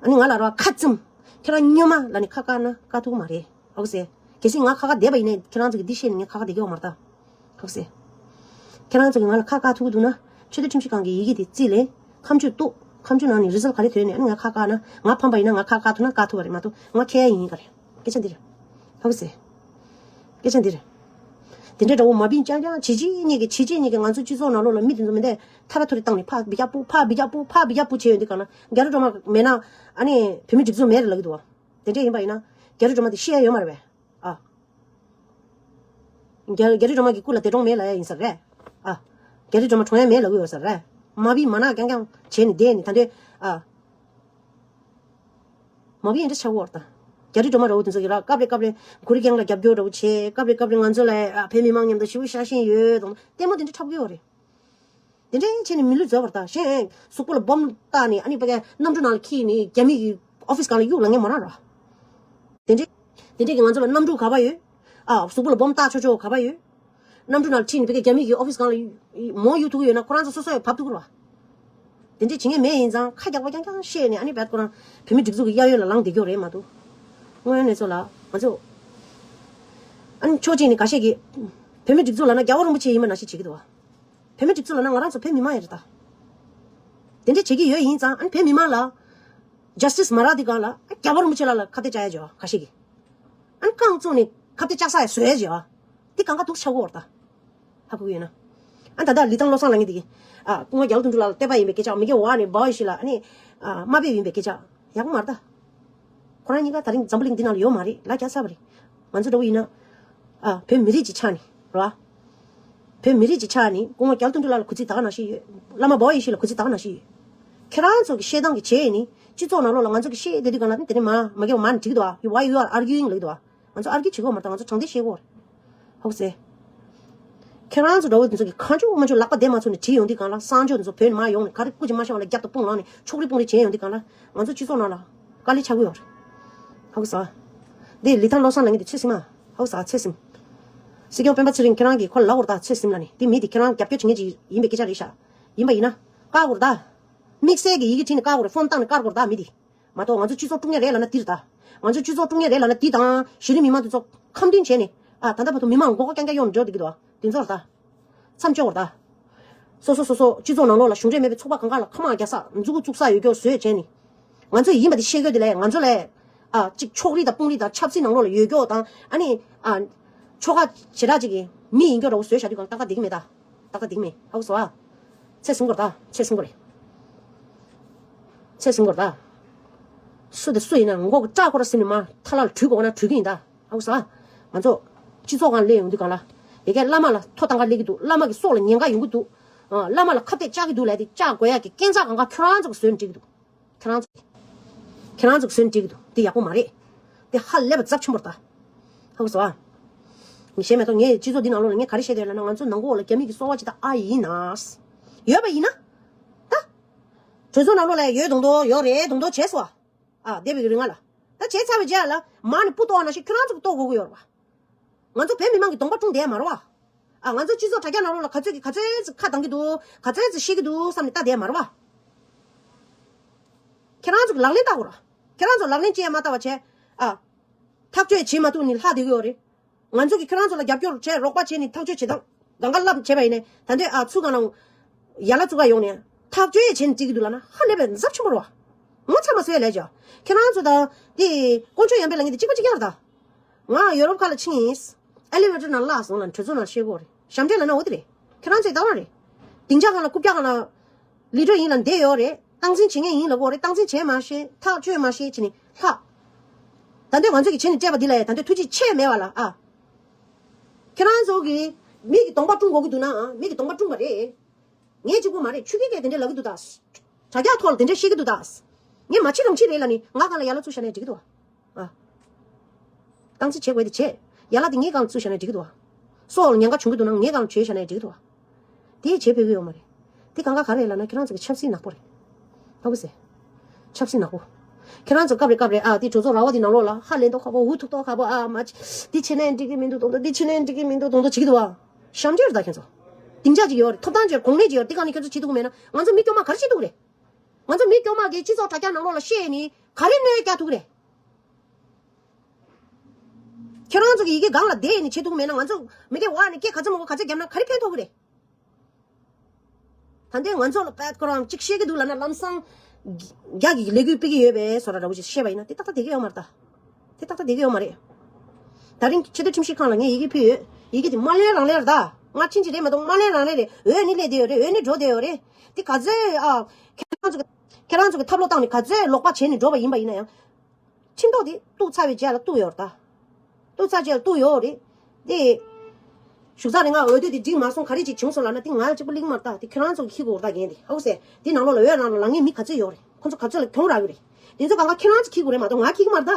ཨ་ནི་ང་ལ་རོ་ཁ་བཙུམ། ཁྱེད་རང་སྨྱོན་མ་ལབ་ནས་ཁ་བཀག་ན་བཀག་ཐུབ་ཀྱི་མ་རེད། ཨོ་ཟེ། གལ་སྲིད་ང་ཁ་ཁ་བསྡད་པ་ཡིན་ནའི་ཁྱེད་རང་ཚོ་གིས་འདི་ཤེས་ནས་ངས་ཁ་ཁ་བསྡད་ཀྱི་ཡོད་མ་རེད་ད། ཨོ་ཟེ། ཁྱེད་རང་ཚོ་གིས་ང་ལ་ཁ་བཀག་ཐུབ་ཀྱི་འདུག་ན་ཆོས་དད་ཁྲིམས་ཞིབ་ཁང་གི་ཡི་གེ་དེ་རྩིས་ལེན། ཁ་མཆུ་གཏུག་ཁ་མཆུ་ནང་ནས་རི་ཛལ་ག་རེ་ཐོན་ནས་ཨ་ནི་ང་ཁ་བཀག་ན་ང་ཕམ་པ་ཡིན་ན་ང་ཁ་བཀག་ཐུབ་ན་བཀག་ཐུབ་པ་རེད་མ་གཏོགས་ང་ཁྱེར་ཡ་ཡིན་ག་རེད། སྐད་ཆ་འདི་རེད། ཧ་གོ་སོང་། སྐད་ཆ་འདི་རེད། དེ་འདྲའི་འདྲ་བོ་མ་བིན་རྐྱང་རྐྱང་བྱེད་ཅིག་གཉིས་ཀྱི་བྱེད་ཅིག་གཉིས་ཀྱི་ང་ཚོ་སྤྱི་ཚོགས་ནང་ལོགས་ལ་མི་དེ་ཚོ་མི་འདས་ཐ་ར་ཐུ་རེ་བཏང་ནས་ཕ་བི་རྒྱ་པུ་ཕ་བི་རྒྱ་པུ་ཕ་བི་རྒྱ་པུ་བྱས་ཡོད་འདི་ག་ན་རྒྱ་རི་སྒྲོལ་མ་མེད་ན་ཨ་ནི་བོད་མི་སྒྲིག་འཛུགས་མེད་རེད་ལབ་ཀྱི་འདུག་བ། དེ་འདྲ་ཡིན་པ་ཡིན་ན་རྒྱ་རི་སྒྲོལ་མ་དེ་ཤི་ཡ་ཡོད་མ་རེད་པས། ཨ། རྒྱ་རྒྱ་རི་སྒྲོལ་མ་གི་སྐུ་ལ་འདས་གྲོངས་མེད་ལབ་ཡ་ཡིན་ས་རེད། ཨ། རྒྱ་རི་སྒྲོལ་མ་གྲོངས་ཡ་མེད་ལབ་ཀྱི་ཡོད་ས་རེད། མ་བིན་མ་ནག་རྐྱང་རྐྱང་བྱས་ནས་བསྡད་ནས་ད་འདྲའི་ཨ། མ་བི་ཡིན་འདྲ་ཆགས་ཡོད་རེད་ད། རྒྱ་རི་སྒྲོལ་མ་འདྲ་བོ་དེ་ཚོ་གིས་ར་སྐབས་རེ་སྐབས་རེ་གུ་རུ་རྒྱལ་ལ་རྒྱབ་སྐྱོར་འདྲ་བོ་བྱས། སྐབས་རེ་སྐབས་རེ་ང་ཚོ་ལ་ཨ་བོད་མི་མང་མཉམ་དུ་ཞེ་པོ་ཤ་ཞེན་ཡོད་དང་ལྟད་མོ་དེ་འདྲ་འཁྲབ་ཀྱི་ཡོད་རེད། དེ་འདྲ་བྱས་ནས་མི་ལུས་རྫོགས་པ་རེད་ད། གཞན་གཟུགས་པོ་ལ་སྦོམ་བཏགས་ནས་ཨ་ནི་ཕ་གིའི་གནམ་གྲུ་ནང་ལ་འཁྱེར་ནས་རྒྱ་མི་གི་ཨོ་ཕིས་སྒང་ལ་གཡུག་ལབ་མཁན་མོ་རང་རེད། དེ་འདྲས། དེ་འདྲས་ཀྱི་ང་ཚོ་ལ་གནམ་གྲུ་ག་པར་ཡོད། ཨ་གཟུགས་པོ་ལ་སྦོམ་བཏགས་ཆོག་ཆོག་ག་པར་ཡོད། གནམ་གྲུ་ནང་ལ་ཁྲིད་ནས་ཕ་གིའི་རྒྱ་མི་གི་ཨོ་ཕིས་སྒང་ལ་མོ་གཡུག་ཐུབ་ཀྱི་ཡོད་ན་ཁོ་རང་ཚོ་སོ་སོ་ཡང་བབས་ཐུབ་ཀྱི་རེད་བ། དེ་འདྲས་བྱེད་མཁན་མེད་ཡིན་ཙང་ཁ་རྒྱག་པ་རྐྱང་རྐྱང་བཤད་ནས་ཨ་ནི་བད་ཁོ་རང་བོད་མི་སྒྲིག་འཛུགས་ཀྱི་གཡས་གཡོན་ལ་ལངས་བསྡད་རྒྱུ་རེད་མ་གཏོགས། དངོས་ཡོད་གནས་ཚུལ་ལ་ང་ཚོ། ཨ་ནི་ཕྱོགས་གཅིག་ནས་འགའ་ཤས་ཀྱིས། བོད་མི་སྒྲིག་འཛུགས་ལབ་ན་རྒྱལ་བ་རིན་པོ་ཆེ་ཡིན་པ་ནང་བཞིན་བྱེད་ཀྱི་འདུག་བ། བོད་མི་སྒྲིག་འཛུགས་ལབ་ན་ང་རང་ཚོ་བོད་མི་མང་ཡིན་རེད་ད། དེ་འདྲས་བྱེད་ཀྱི་ཡོད་ཡིན་ཙང་ཨ་ནི་བོད་མི་མང་ལ། ཇ་སི་ཊི་སི་མ་རག་དུས་སྒང་ལ་ཨ་རྒྱལ་བ་རིན་པོ་ཆེ་ལགས་ལ་ཁ་གཏད་བཅག་ཡ་བྱེད་བ་ཁ་ཤས་ཀྱིས། ཨ་ནི་རྐང་བཙུགས་ནས་ ཁ་གཏད་བཅག་ས་ཡ་བཟོས་བྱས་བ། དེ་གང་ག་འདུག་ཆགས་ཀྱི་ཡོད་རེད་ད། ཧ་གོ་གི་ཡོད་ན། ཨ་ད་ལྟ་ལི་ཐང་བློ་བཟང་ལགས་ཀྱིས་དེ་གི། ཨ་སྐུ་ངོ་རྒྱ་ལོ་དོན་གྲུབ་ལགས་ལ་བསྟོད་པ་ཡིན་པའི་སྐད་ཆ། མི་དགེ་བ་ནས་འབའ་ཡི་ཤི་ལ་ཨ་ནི། ཨ་དམའ་འབེབས་ཡིན་པའི་སྐད་ཆ། ཡག་པོ་མ་རེད་ད། ཁོ་རང་གཉིས་ཀ་ད་རིང་འཛམ་བུ་གླིང་འདི་ནང་ལ་ཡོད་མ་རེད། ལ་རྒྱ་ཚ་བ་རེད། ང་ཚོ་འདྲ་བོ་ཡིན་ན། ཨ་བོད་མི་རིགས་ཀྱི་ཆ་ནས་རེད་བ། བོད་མི་རིགས་ཀྱི་ཆ་ནས་སྐུ་ངོ་རྒྱ་ལོ་དོན་གྲུབ་ལགས་ལ་གུས་བརྩི་ད་ག་ནང་བཞིན་ཡོད། བླ་མ་འབའ་ཡི་ཤི་ལ་གུས་བརྩི་ད་ག་ནང་བཞིན་ཡོད། ཁྱེད་རང་ཚོ་གི་བཤད་སྟངས་ཀྱི་བྱས་ནི་སྤྱི་ཚོགས་ནང་ལོགས་ལ་ང་ཚོ་གི་བཤད་བསྡད་དུས་གང་ལ་དེ་ནི་མ་མ་གི་མ་ནི་འགྲིག་འདུག་ཨ། Why you are arguing ལབ་འདུག་ཨ། ང་ཚོ་argue བྱེད་ཀྱི་ཡོད་མ་རེད་ད། ང་ཚོ་དྲང་བདེན་བཤད་ཀྱི་ཡོད་རེད། ཧོག་སེ། ཁྱེད་རང་ཚོ་འདྲ་བོ་དེ་ཚོ་གི་གང་བྱུང་མང་བྱུང་ལག་པ་བདེ་མ་ཚུགས་ནས་བྲིས་ཡོང་དུས་གང་ལ། གསང་སྤྱོད་དེ་ཚོ་བོད་ནས་མར་ཡོང་ནས་ག་རེ་སྐུ་མཁྱེན་མ་ཤེས་པ་ལ་རྒྱབ་དང་དཔུང་ལངས་ནས་ཕྱོགས་རིས་སྤུང་རིས་བྱས་ཡོང་དུས་གང་ལ། ང་ཚོ་སྤྱི་ཚོགས་ནང་ལ་དཀའ་ལས་ཆགས་ཀྱི་ཡོད་རེད། ཧོག་སེ། འདི་ལི་ཐང་བློ་བཟང་ལགས་ཀྱིས་འདི་ཚོད་ཟིན་མ། ཧོག་སེ་ཚོད་ཟིན། སྲིད་སྐྱོང་སྤེན་པ་ཚེ་རིང་ཁྱེད་རང་གིས་ཁོ་ལབ་དགོས་རེད་ད། ཚོད་ཟིན་ལབ་ནས། འདི་མི་དེ་ཁྱེད་རང་རྒྱབ་སྐྱོར་བྱེད་མཁན་ཅིག་ཡིན་པའི་སྐད་ཆ་རེད་ཤག་ཡིན་པ་ཡིན་ན། བཀག་དགོས་རེད་ད། དམིགས་བསལ་གྱི་ཡི་གེ་བྲིས་ནས་བཀག་དགོས་རེད། ཕོན་བཏང་ནས་བཀག་དགོས་རེད་ད་མི་དེ། མ་གཏོགས་ང་ཚོ་སྤྱི་ཚོགས་དཀྲུག་མཁན་རེད་ལབ་ན་འདི་རེད་ད། ང་ཚོ་སྤྱི་ཚོགས་དཀྲུག་མཁན་རེད་ལབ་ན་འདི་དང་། གཞི་རིམ་མི་མང་དེ་ཚོ་ཁ་འདོན་བྱས་ནས། ཨ་ད་ལྟ་བར་དུ་མི་མང་མགོ་སྐོར་རྐྱང་རྐྱང་གཡོག་ནས་འགྲོ་བསྡད་ཀྱི་འདུག་ཨ། དེ་ཚོ་རེད་ད། མཚམས་འཇོག་དགོས་རེད་ད། སོ་སོ་སོ་སོ་སྤྱི་ཚོགས་ནང་ལོགས་ལ་གཞུང་འབྲེལ་མེད་པའི་ཚོགས་པ་གང་ག་ལ་མཁའ་དམག་རྒྱག་ས། མཛུ་གུ་བཙུགས་ས་ཡོད་སྐྱོ་བཟོས་བྱས་ནས། ང་ཚོ་ཡིན་པ་དེ་ཤེས་དགོས་དེ་ལས། ང་ཚོ་ལས། ཨ་གཅིག་ཕྱོགས་རིས་དང་དཔུང་རིས་དང་ཆབ་སྲིད་ནང་ལོགས་ལ་ཡོད་སྐྱོ་དང་། ཨ་ནི། ཨ་ཆོལ་ཁ་བྱེ་བྲག་ཅིག་གི་མི་ཡིན་སྐྱོ་འདྲ་བོ་བཟོས་བཞག་དུས་གང་ཏག་ཏག་བསྡད་ཀྱི་མེད་ད། ཏག་ཏག་བསྡད་ཀྱི་མེད། ཧ་གོ་སོང་ཨ། ཚེ་སྲིང་གོ་རེད་ད། ཚེ་སྲིང་གོ་རེད། ཚེ་སྲིང་གོ་རེད་ད། སུ་དང་སུ་ཡིན་ན་མགོ་གི་སྐྲ་ཁོ་ར་སྲིད་ནས་མར་ཐ་ལག་ལ་དྲུད་དགོས་ན་དྲུད་ཀྱི་ཡིན་ད། ཧ་གོ་སོང་ཨ། ང་ཚོ་སྤྱི་ཚོགས་སྒང་སླེབས་ཡོང་དུས་གང་ལ། དེ་གས་བླ་མ་ལ་ཐོ་བཏང་ག་སླེབས་ཀྱི་འདུག་བླ་མ་གི་སྲོག་ལ་ཉེན་ཁ་ཡོང་གི་འདུག་ཨ་བླ་མ་ལ་ཁ་གཏད་བཅག་གི་འདུག་ལབ་དེ་བཅག་དགོས་ཡ་གི་སྐས་འཛེག་གང་ག་ཁྱོད་རང་ཚོ་གིས་བཟོས་ནས་འགྲིག་གི་འདུག་ཁྱེད་རང་ཚོ། ཁྱེད་རང་ཚོ་གིས་བཟོས་ནས་འགྲིག་གི་འདུག་དེ་ཡག་པོ་མ་རེད། དེ་ཧ་ལས་པ་ཚབས་ཆེན་པོ་རེད་ད། ཧ་གོ་སོང་ཨ། ངས་བཤད་མེད་དོ། ངས་སྤྱི་ཚོགས་འདི་ནང་ལོགས་ལ་ངས་ག་རེ་བཤད་བསྡད་ཡོད་ལབ་ན། ང་ཚོ་ནང་ཁུལ་ལ་རྒྱ་མི་གི་སོ་པ་ཅིག་ད་ཨ་ཡིན་ན། ཡོད་པ་ཡིན་ན། ད། གྲོས་ཚོགས་ནང་ལོགས་ལ་ཡོད་མདོག་མདོག་ཡོད་རེད་མདོག་མདོག་བྱས་སོང་ཨ། ཨ་འདས་པའི་རིང་ལ། ད་བྱས་ཚར་བའི་རྗེས་ལ་མར་ནས་སྤུ་གཏོར་བ་ནང་བཞིན་ཁྱོད་རང་ཚོ་གིས་གཏོར་དགོས་ཀྱི་ཡོད་རེད་པ། ང་ཚོ་བོད་མི་མང་གི་གདོང་པ་བཀྲུངས་བསྡད་ཡ་མ་རེད་པ། ཨ་ང་ཚོ་སྤྱི་ཚོགས་དྲ་རྒྱ་ནང་ལོགས་ལ་ག་ཚོད་ཀྱིས་ག་ཚོད་ཙམ་ཁ་གདངས་ཀྱི་འདུག་ག་ཚོད་ཙམ་བཤད་ཀྱི་འདུག་བསམ་ནས་ལྟ་བསྡད་ཡ་མ་རེད་པ། ཁྱེད་རང་ཚོ་གིས་ལག་ལེན་བསྟར་དགོས་རེད། ཁྱེད་རང་ཚོ་ལག་ལེན་བྱེད་ཡ་མ་བསྟར་བ་བྱས། ཨ། ཐག་གཅོད་བྱེད་མ་ཐུབ་ནས་ལྷག་བསྡད་ཀྱི་ཡོད་རེད། ང་ཚོ་གིས་ཁྱེད་རང་ཚོ་ལ་རྒྱབ་སྐྱོར་བྱས། རོགས་པ་བྱས་ནས་ཐག་གཅོད་བྱེད་སྟངས་གང་ག་བསླབ་བྱས་པ་ཡིན་ནའི། ད་འདོད་ཨ་ཚུར་གང་ལ་ཡ་ལ་བཙུགས་ག་ཡོང་ནས་ཐག་གཅོད་བྱས་ནས་འགྲིག་གི་འདུག་ལབ་ན་ཧ་ལས་པའི་ཚབས་ཆེན་པོ་རེད་པ། ངོ་ཚ་མ་བཟོད་ལས་ཀྱང་། ཁྱེད་རང་ཚོ་དང་དེ་དཀོན་མཆོག་ཡང་པའི་ལག་ངན་དེ་གཅིག་པ་གཅིག་རྐྱང་རེད་ད། ང་ཡོ་རོབ་ཁ་ལ་ཕྱིན། ཨེ་ལི་ཝེ་ཊར་ནང་བརླག་སོང་ལབ་གྲོས་ཚོགས་ནང་བཤད་ཀྱི་ཡོད་རེད། ཞབས་འདྲེན་ལབ་ན་འོ་དེ་རེད། ཁྱེད་རང་ཚོས་ལྟ་བ་རེད། སྡིངས་ཆ་སྒང་ལ་རྐུབ་བཀྱག་སྒང་ལ། ལི་ཌར་ཡིན་ལབ་བསྡད་ཡོད་རེད། སྟངས་འཛིན་བྱེད་མཁན་ཡིན་ལབ་ཀྱི་ཡོད་རེད། སྟངས་འཛིན་བྱེད་མ་ཤེས། ཐག་གཅོད་མ་ཤེས་བྱས་ནས་ལྷག་ད་འདོད་ང་ཚོ་གིས་བྱས་ནས་སྤྲད་པ་འདི་ལ་ཡ་ད་འདོད་ཐུགས་རྗེ་ཆེ་མེད་པ་ལ་ཨ། ཁྱེད་རང་ཚོ་གིས་མི་གི་གདོང་པ་བཀྲུང་དགོས་ཀྱི་འདུག་ན་ཨ། མི་གི་གདོང་པ་བཀྲུང་པ་རེད། ངས་གཅིག་པོ་མ་རེད། ཆོས་སྐད་ཀྱིས་དེ་འདྲས་ལབ་ཀྱི་འདུག་ད། དྲ་རྒྱ་ཐོག་ལ་དེ་འདྲས་བཤད་ཀྱི་འདུག་ད། ངས་མ་བྱེད་རང་བྱེད་རེད་ལབ་ནི་ང་སྒང་ལ་ཡ་ལ་བཙུགས་བཞག་ན་འགྲིག་གི་འདུག་ཨ། སྟངས་འཛིན་བྱེད་དགོས་དེ་བྱེད། ཡ་ལ་དེ་ངའི་སྒང་ལ་བཙུགས་བཞག་ན་འགྲིག་གི་འདུག་ཨ། སྲོག་ལ་ཉེན་ཁ་བྱུང་གི་འདུག་ན་ངའི་སྒང་ལ་བྱས་བཞག་ན་འགྲིག་གི་འདུག་ཨ། དེ་བྱེད་ཕོད་ཀྱི་ཡོད་མ་རེད། དེ་གང་ག་ག་རེ་ལབ་ན་ཁྱེད་རང་ཚོ་གི་ཆབ་སྲིད་ནག་པོ་རེད། ཧ་གོ་སོང་། ཆབ་སྲིད་ནག་པོ། ཁྱེད་རང་ཚོ་སྐབས་རེ་སྐབས་རེ་ཨ་དེ་གྲོས་ཚོགས་ར་བ་དེ་ནང་ལོགས་ལ་ཧ་ལས་མདོག་ཁ་པོ། འུ་ཐུག་མདོག་ཁ་པོ། ཨ་མ་འདི་བྱས་ན་འགྲིག་གི་མི་འདུག་མདོག་མདོག་འདི་བྱས་ན་འགྲིག་གི་མི་འདུག་མདོག་མདོག་བྱེད་ཀྱི་འདུག་ཨ། ཞབས་འདྲེན་རེད་ད་ཁྱེད་ཚོ། སྡིངས་ཆ་ཅིག་ཡོད་རེད། ཐོབ་ཐང་ཅིག་ཡོད་རེད། གོ་གནས་ཅིག་ཡོད་རེད། དེ་ག་ནས་ཁྱེད་ཚོ་བྱེད་ཐུབ་ཀྱི་མེད་ན་ང་ཚོ་མི་དཀྱུས་མ་ག་རེ་བྱེད་ཐུབ་ཀྱི་རེད། ང་ཚོ་མི་དཀྱུས་མ་གིས་སྤྱི་ཚོགས་དྲ་རྒྱ་ནང་ལོགས་ལ་བཤད་ནས་ག་རེ་གནོད་རྒྱག་ཐུབ་ཀྱི་རེད། ཁྱེད་རང་ཚོ་གི་ཡི་གེ་སྒང་ལ་བསྡད་ནས་བྱེད་ཐུབ་མེད་ན། ང་ཚོ་མི་སྐད་འོག་ནས་སྐད་ག་ཚོད་མང་པོ་ག་ཚོད་བརྒྱབ་ན་ག་རེ་ཕན་ཐོགས་ཀྱི་རེད། ད་ལྟའི་ང་ཚོ་ལ་པད་ཁོ་རང་གཅིག་བཤད་ཀྱི་འདུག་ལབ་ན་ལམ་སང་རྒྱ་གི་ལས་འགུལ་སྤེལ་གྱི་ཡོད་པའི་བཟོ་འདྲ་འདྲ་བོ་ཞིག་བཤད་པ་ཡིན་ན་དེ་ཏག་ཏག་བསྡད་ཀྱི་ཡོད་མ་རེད་ད། དེ་ཏག་ཏག་བསྡད་ཀྱི་ཡོད་མ་རེད། ད་རིང་ཆེས་མཐོའི་ཁྲིམས་ཞིབ་ཁང་ལ་ངས་ཡི་གེ་ཕུལ་ཡོད། ཡི་གེ་དེ་དམར་ལན་རང་ལན་རེད་ད། སྔར་ཕྱིན་གྱི་རེད་མ་གཏོགས་དམར་ལན་རང་ལན་རེད། འོས་ནི་སླེབས་བསྡད་ཡོད་རེད། འོས་ནི་འགྲོ་བསྡད་ཡོད་རེད། དེ་ག་ཚོད་ཨ། ཁྱེད་རང་ཚོ་གི་ཁྱེད་རང་ཚོ་གི་ཐབས་ལོག་བཏང་ནས་ག་ཚོད་ལོག་པ་བྱས་ནས་འགྲོ་བ་ཡིན་པ་ཡིན་ན་ཡང་། ཁྲིམས་ཐོག་དེ་གཏུགས་ཚར་བའི་རྗེས་ལ་གཏུགས་ཡོད་རེད་ད། གཏུགས་ཚར་རྗེས་ལ་གཏུགས་ཡོད་རེད། དེ། བཞུགས་ཚར་རེད། ང་འོས་བསྡུ་དེ་འགྲིག་མ་སོང་། ག་རེ་ཅིག་བྱུང་སོང་ལབ་ན་དེ་ང་གཅིག་པོ་གླེང་མ་རེད་ད། དེ་ཁྱེད་རང་ཚོ་གིས་འཁྱེར་དགོས་རེད་ད། འགན་དེ་ཧ་གོ་སོང་། དེ་ནང་ལོགས་ལ་འོས་རང་ལ་ལངས་མཁན་མི་ག་ཚོད་ཡོད་རེད། ཁོ་ཚོ་ག་ཚོད་ལ་གྱོང་རག་གི་རེད། དེ་ཚོ་གང་ག་ཁྱེད་རང་ཚོ་འཁྱེར་དགོས་རེད་མ་གཏོགས་ང་འཁྱེར་གྱི་མ་རེད་ད།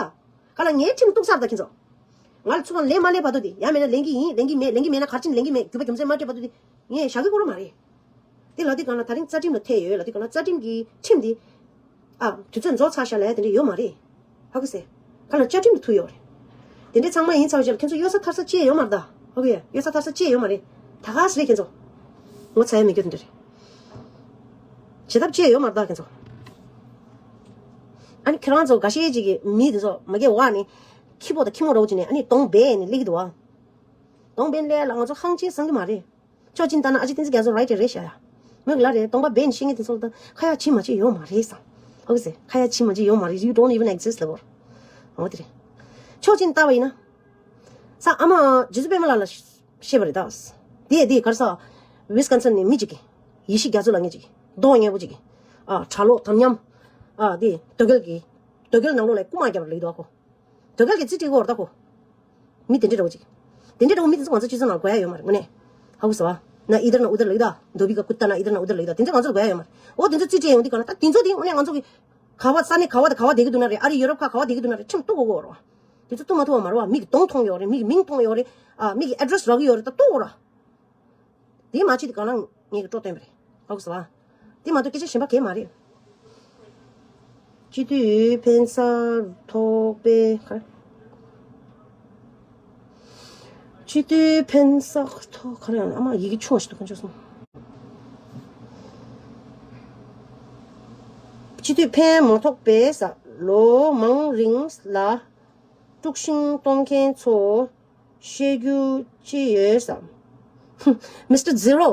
ག་ལ་ངའི་ཁྲིམས་གཏུགས་ཚར་ད་ཁྱེད་ཚོ། ང་ལ་ཚུར་ཁ་ལན་མ་སླེབས་བར་དུ་དེ་ཡང་མིན་ན་ལེན་གྱི་ཡིན། ལེན་གྱི་མེད། ལེན་གྱི་མེད་ན་ག་རེ་བྱས་ནས་ལེན་གྱི་མེད། རྒྱུ་མཚན་མ་སྤྲད་བར་དུ་དེ་ངས་བཞག་གི་ཡོད་རེད་མ་རེད། དེ་ལབ་དུས་སྒང་ལ་ད་རིང་རྩ་ཁྲིམས་ལ་ཐེ་ཡོད་ལབ་དུས་སྒང་ལ་རྩ་ཁྲིམས་ཀྱི་ཁྲིམས་དེ། ཨ། དུས་ཚོད་རྫོགས་ཚར་ཤག་ལབ་ཡ་དེ་འདྲ་ཡོད་མ་རེད། ཧ་གོ་སོང་། ཁ་ལ་བཅའ་ཁྲིམས་ལ་ཐུག་ཡོད་རེད། དེ་འདྲ་ཚང་མ་ཡིན་ཚར་བ་རྗེས་ལ་ཁྱེད་ཚོ་གཡོལ་ས་ཐར་ས་ཅི་ཡང་ཡོད་མ་རེད་ད། ཧ་གོ་ཡ། གཡོལ་ས་ཐར་ས་ཅི་ཡང་ཡོད་མ་རེད། ད་ག་སེ་རེད་ཁྱེད་ཚོ། ངོ་ཚ་ཡ་མེད་རྒྱུ་དེ་འདྲ་རེད། བྱེད་ཐབས་ཅི་ཡང་ཡོད་མ་རེད་ད་ཁྱེད་ཚོ། ཨ་ནི་ཁྱེད་རང་ཚོ་འགའ་ཤས་ཅིག་གིས་མི་དེ་ཚོ་མ་གིའི་འོག་ནས་ཁྱི་པོ་དང་ཁྱི་མོ་འདྲ་བོ་ཅིག་ནས་ཨ་ནི་གདོང་སྦས་ནས་སླེབས་ཀྱི་འདུག་ཨ། གདོང་སྦས་ནས་སླེབས་ལ་ང་ཚོ་ཧང་ཅིང་སང་གི་མ་རེད། ཕྱོགས་གཅིག་ནས་ལྟ་ན་ཨ་ཅེ་བསྟན་འཛིན་རྒྱ་མཚོ་རའིཊ་རེད་ཤག་ཡ། མོས་ལབ་རེད། གདོང་པ་སྦས་ནས་བཤད་མཁན་དེ་ཚོ་ལ་ད་ཁ་ཡ་བྱེད་མ་བྱེད་ཡོད་མ་རེད་བསམ། ཧ་གོ་སོང་། ཁ་ཡ་བྱེད་མ་བྱེད་ཡོད་མ་རེད། You don't even exist ལབ་པ་རེད། འོ་དེ་རེད། ཕྱོགས་གཅིག་ནས་ལྟ་བ་ཡིན་ན། ས་ཨ་མ་རྗེ་བཙུན་པད་མ་ལགས་ལ་བཤད་པ་རེད་ད། དེ་དེ་གར་ས་ཝིས་ཀོན་སིན་ནས་མི་གཅིག་གིས་ཡེ་ཤེས་རྒྱ་མཚོ་ལབ་མཁན་གཅིག་གིས་མདོག་ངན་པོ་གཅིག་གིས་ཨ་གྲྭ་ལོག་དམ་ཉམས་ཨ་དེ་དོལ་རྒྱལ་གྱི་དོལ་རྒྱལ་ནང་ལོགས་ལ་རྐུ་མ་རྒྱབ་པ་ལབ་ཀྱི་འདུག་ཨ་ཁོ། དོལ་རྒྱལ་གྱི་རྩིས་སྤྲད་ཀྱི་ཡོད་རེད་ད་ཁོ། མི་དེ་འདྲ་འདྲ་བོ་གཅིག་དེ་འདྲ་འདྲ་བོ་མི་དེ་ཚོ་ང་ཚོ་སྤྱི་ཚོགས་ནང་དགོས་ཡ་ཡོད་མ་རེད་དངོས་གནས། ཧ་གོ་སོང་ཨ། ན་ཨི་དར་ན་ཨུ་དར་ལབ་ཀྱི་ད། དྷོ་བི་ཀ་ཀུར་ཏ་ན་ཨི་དར་ན་ཨུ་དར་ལབ་ཀྱི་ད། དེ་ཚོ་ང་ཚོར་དགོས་ཡ་ཡོད་མ་རེད། འོ་དེ་ཚོ་རྩིས་སྤྲད་ཡོང་དུས་གང་ལ་ད་དེ་ཚོ་དེ་དངོས་གནས་ང་ཚོ་གི་ག་བ་ས་གནས་ག་བ་དང་ག་བ་བསྡད་ཀྱི་འདུག་ན་རེད། ཨ་རི་ཡུ་རོབ་ཁག་ག་བ་བསྡད་ཀྱི་འདུག་ན་རེད། ཁྲིམས་གཏུག་དགོས་ཀྱི་ཡོད་རེད་བ། དེ་ཚོ་གཏུག་མ་ཐུབ་པ་མ་རེད་བ། མི་གི་གདོང་མཐོང་ཡོད་རེད། མི་གི་མིང་མཐོང་ཡོད་རེད། ཨ་མི་གི་ཨེ་ཌི་རེ་སི་རག་གི་ཡོད་རེད། ད་གཏུག་དགོས་ར། དེ་མ་བྱེད་དེ་གང་ལ་ངས་ཀྱི་སྤྲོ་སྟོན་པ་རེད། ཧ་གོ་སོང་ཨ། དེ་མ་གཏོགས་སྐད་ཆ་གཞན་པ་གང་ཡང་མ་རེད། སྤྱི་འཐུས་འཕེན་ས་ཐོག་པའི་ག་རེ། སྤྱི་འཐུས་འཕེན་ས་ཐོག་ག་རེ་ཡང་ཨ་མ་ཡི་གེ་ཆུང་བ་ཞིག་འདུག་ག་ཅོག་སོང་། སྤྱི་འཐུས་འཕེན་མ་ཐོག་པའི་ས་ལོ་མང་རིང་ལ་དཀྲུག་ཤིང་གཏོང་མཁན་ཚོ་བཤད་རྒྱུ་ཅི་ཡོད་བསམ། མི་སི་ཊར་ཛི་རོ།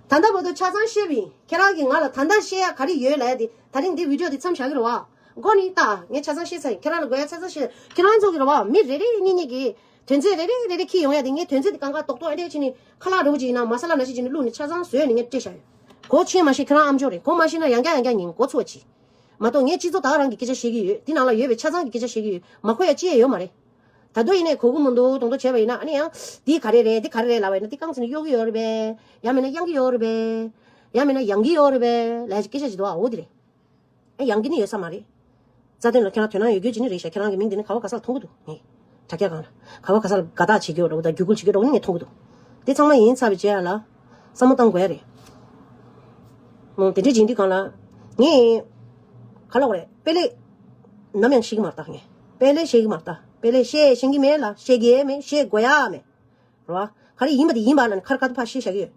ད་ལྟ་བར་དུ་ཆ་ཚང་བཤད་པ་ཡིན། ཁྱེད་རང་གིས་ང་ལ་ད་ལྟ་བཤད་ཡ་ག་རེ་ཡོད་ལབ་ཡ་དེ་ད་རིང་འདི་བི་ཌི་ཡོ་འདི་མཚམས་བཞག་གི་རེད་བ། མགོ་ནས་ལྟ། ངས་ཆ་ཚང་བཤད་ཚར་ཡིན། ཁྱེད་རང་ལ་དགོས་ཡ་ཆ་ཚང་བཤད། ཁྱེད་རང་ཚོ་གི་རེད་བ། མི་རེ་རེ་གཉིས་གཉིས་ཀྱིས་དོན་ཚན་རེ་རེ་རེ་རེ་འཁྱེར་ཡོང་ཡ་དེ། ངས་དོན་ཚན་དེ་གང་ག་རྡོག་རྡོག་ཨེ་འདྲས་བྱས་ནས་ཁ་ལག་འདྲ་བོ་ཅིག་ཡིན་ན་མ་ས་ལ་འདྲ་ཞིག་བྱས་ནས་བླུགས་ནས་ཆ་ཚང་བཟོས་ནས་ངས་སྤྲད་བཞག་ཡོད། གོ་ཆེན་མ་ཤེས། ཁྱེད་རང་ཨམ་ཅོག་རེད། གོ་མ་ཤེས་ན་ཡང་བསྐྱར་ཡང་བསྐྱར་ཉན། གོ་ཚུགས་པ་བྱེད། མ་གཏོགས་ངས་སྤྱི་ཚོགས་ད་ག་རང་གི་སྐད་ཆ་བཤད་ཀྱི་ཡོད། དེ་ནང་ལ་ཡོད་པའི་ཆ་ཚང་གི་སྐད་ཆ་བཤད་ཀྱི་ཡོད། མ་གོ་ཡ་ཅི་ཡང་ཡོད་མ་རེད། ད་དུང་ཡིན་ནའི་གོ་གི་མི་འདུག་གདོང་ཐུག་བྱས་པ་ཡིན་ན། ཨ་ནི་ཡང་འདི་ག་རེ་རེད། འདི་ག་རེ་རེད་ལབ་པ་ཡིན་ན། འདི་རྐང་ཚུགས་ནས་གཡོ་གི་ཡོད་རེད་པས། ཡང་མིན་ན་གཡང་གི་ཡོད་རེད་པས། ཡང་མིན་ན་ཡང་གི་ཡོད་རེད་པས་ལབ་ཡ་སྐད་ཆ་ཅིག་འདུག་ཨ། འོ་དེ་རེད། ཨ་ཡང་གི་ནི་ཡོད་ས་མ་རེད། རྩ་དོན་ལ་ཁྱེད་རང་དོ་སྣང་ཡོད་རྒྱུ་ཅིག་ནི་རེད་ཤག་ཁྱེད་རང་གི་མིང་འདི་ནི་ག་བ་ག་ས་ལ་མཐོང་གི་འདུག་ངས་དྲ་རྒྱ་སྒང་ལ་ག་བ་ག་ས་ལ་དགའ་རྟགས་བྱེད་ཀྱི་ཡོད་འདྲ་བོ་དང་བརྒྱུད་སྐུལ་བྱེད་ཀྱི་ཡོད་འདྲ་བོ་ནི་ངས་མཐོང་གི་འདུག་དེ་ཚང་མ་ཡིན་ཚར་བའི་རྗེས་ལ་བསམ་བློ་བཏང་དགོས་ཡ་རེད། ཨང་། དེ་འདྲའི་བྱེད་དུས་སྒང་ལ་ངས་ག་ལབ་དགོས་རེད། དཔེ་ལེགས་ནམ་ཡང་ཤེས་ཀྱི་མ་རེད་ད། ངས་དཔེ་ལེགས་ཤེས་ཀྱི་མ་རེད་ད། དཔེ་ལེགས་བཤད་ཤེས་ཀྱི་མེད་ལ། བཤད་ཀྱི་མེད། བཤད་དགོས་ཡ་མེད། རེད་བ། ག་རེ་ཡིན་པ་དེ་ཡིན་པ་ལབ་ནས་ཁ་རི་ཁ་ཐུག་ཕར་བཤད་བཞག་གི་ཡོད།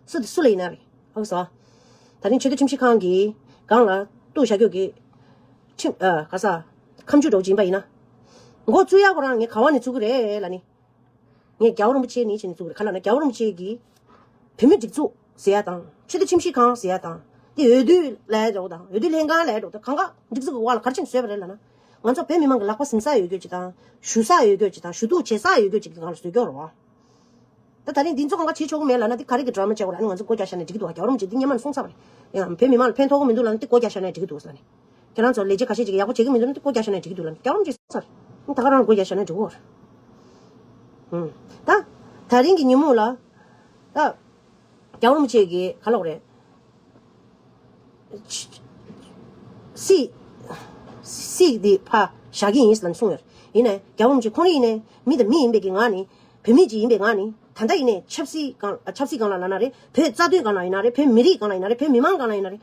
སུ་དེ་སུ་ལ་ཡིན་ན་རེད། ཧ་གོ་སོང་ཨ། ད་རིང་ཆེས་མཐོ་ཁྲིམས་ཞིབ་ཁང་གི་སྒང་ལ་གཏུག་བཞག་རྒྱུ་གི་ཁྲིམས་ཨ་ག་ས་ཁ་མཆུ་འདྲ་བོ་ཅིག་ཡིན་པ་ཡིན་ན། མགོ་བཙུགས་ཡ་ཁོ་རང་ངས་ག་བ་ནས་བཙུགས་ཀྱི་རེད་ལབ་ནི། ངས་རྒྱལ་བ་རིན་པོ་ཆེ་ནས་བྱས་ནས་བཙུགས་ཀྱི་རེད། ག་ལབ་ན་རྒྱལ་བ་རིན་པོ་ཆེ་གིས་བོད་མི་སྒྲིག་འཛུགས་ཟེར་ཡ་དང་། ཆེས་མཐོ་ཁྲིམས་ཞིབ་ཁང་ཟེར་ཡ་དང་། དེ་འོས་བསྡུ་ལས་འགྲོ་དང་། འོས་བསྡུ་ལྷན་ཁང་ལས་འགྲོ་དང་། གང་ག་སྒྲིག་འཛུགས་ཀྱི་འོག་ལ་ག་རེ་བྱས་ནས་བཟོས་པ་རེད་ལབ་ན། ང་ཚོ་བོད་མི་མང་གི་ལག་པ་ཟིན་ས་ཡོད་རྒྱུ་ཅིག་དང་། ཞུ་ས་ཡོད་རྒྱུ་ཅིག་དང་། ཞུ་གཏུག་བྱེད་ས་ཡོད་རྒྱུ་ཅིག་གི་སྒང་ལ་བཟོས་ཀྱི་ཡོད་རེད་བ། ད་ད་རིང་འདི་ཚོ་གང་ག་བྱེད་ཆོག་གི་མེད་ལབ་ན། འདི་ག་རེ་གི་ཌ་ར་མ་བྱེད་དགོས་རེད། ཨ་ནི་ང་ཚོ་སྒོ་རྒྱག་བཞག་ན་འགྲིག་གི་འདུག་བ། རྒྱལ་བ་རིན་པོ་ཆེ་འདི་སྔོན་མ་ནས་གསུངས་ཚར་བ་རེད། ཡང་བོད་མི་མང་ལ་ཕན་ཐོགས་ཀྱི་མི་འདུག་ལབ་ན་འདི་སྒོ་རྒྱག་བཞག་ན་འགྲིག་གི་འདུག་ཟེར་ནས། ཁྱེད་རང་ཚོ་ལས་བྱེད་ཁ་ཤས་ཅིག་ཡག་པོ་བྱེད་ཀྱི་མི་འདུག་ན་འདི་སྒོ་རྒྱག་བཞག་ན་འགྲིག་གི་འདུག་ལབ་ན། རྒྱལ་བ་རིན་པོ་ཆེ་གསུངས་ཚར་རེད། ད་ག་རང་སྒོ་རྒྱག་བཞག་ན་འགྲིག་གི་རེད། ད་ད་རིང་གི་ཉིན་མོ་ལ་ད་རྒྱལ་བ་རིན་པོ་ཆེ་གིས་ག་ལབ་དགོས་རེད། སྲིད། སྲིད་འདི་ཕར་བཞག་གི་ཡིན་ལབ་གསུངས་ཡོད། ཡིན་ནའི་རྒྱལ་བ་རིན་པོ་ཆེ་ཁོང་རང་ཡིན་ནའི་མི་དང་མི་ཡིན་པའི་གི་ངང་ནས། བོད་མི་ཅིག་ཡིན་པའི་ངང་ནས། ད་ལྟ་ཡིན་ནའི་ཆབ་སྲིད་སྒང་ཆབ་སྲིད་སྒང་ལ་ལབ་ན་རེད། བོད་རྩ་དོན་སྒང་ལ་ཡིན་ན་རེད། བོད་མི་རིགས་སྒང་ལ་ཡིན་ན་རེད། བོད་མི་མང་སྒང་ལ་ཡིན་ན་རེད།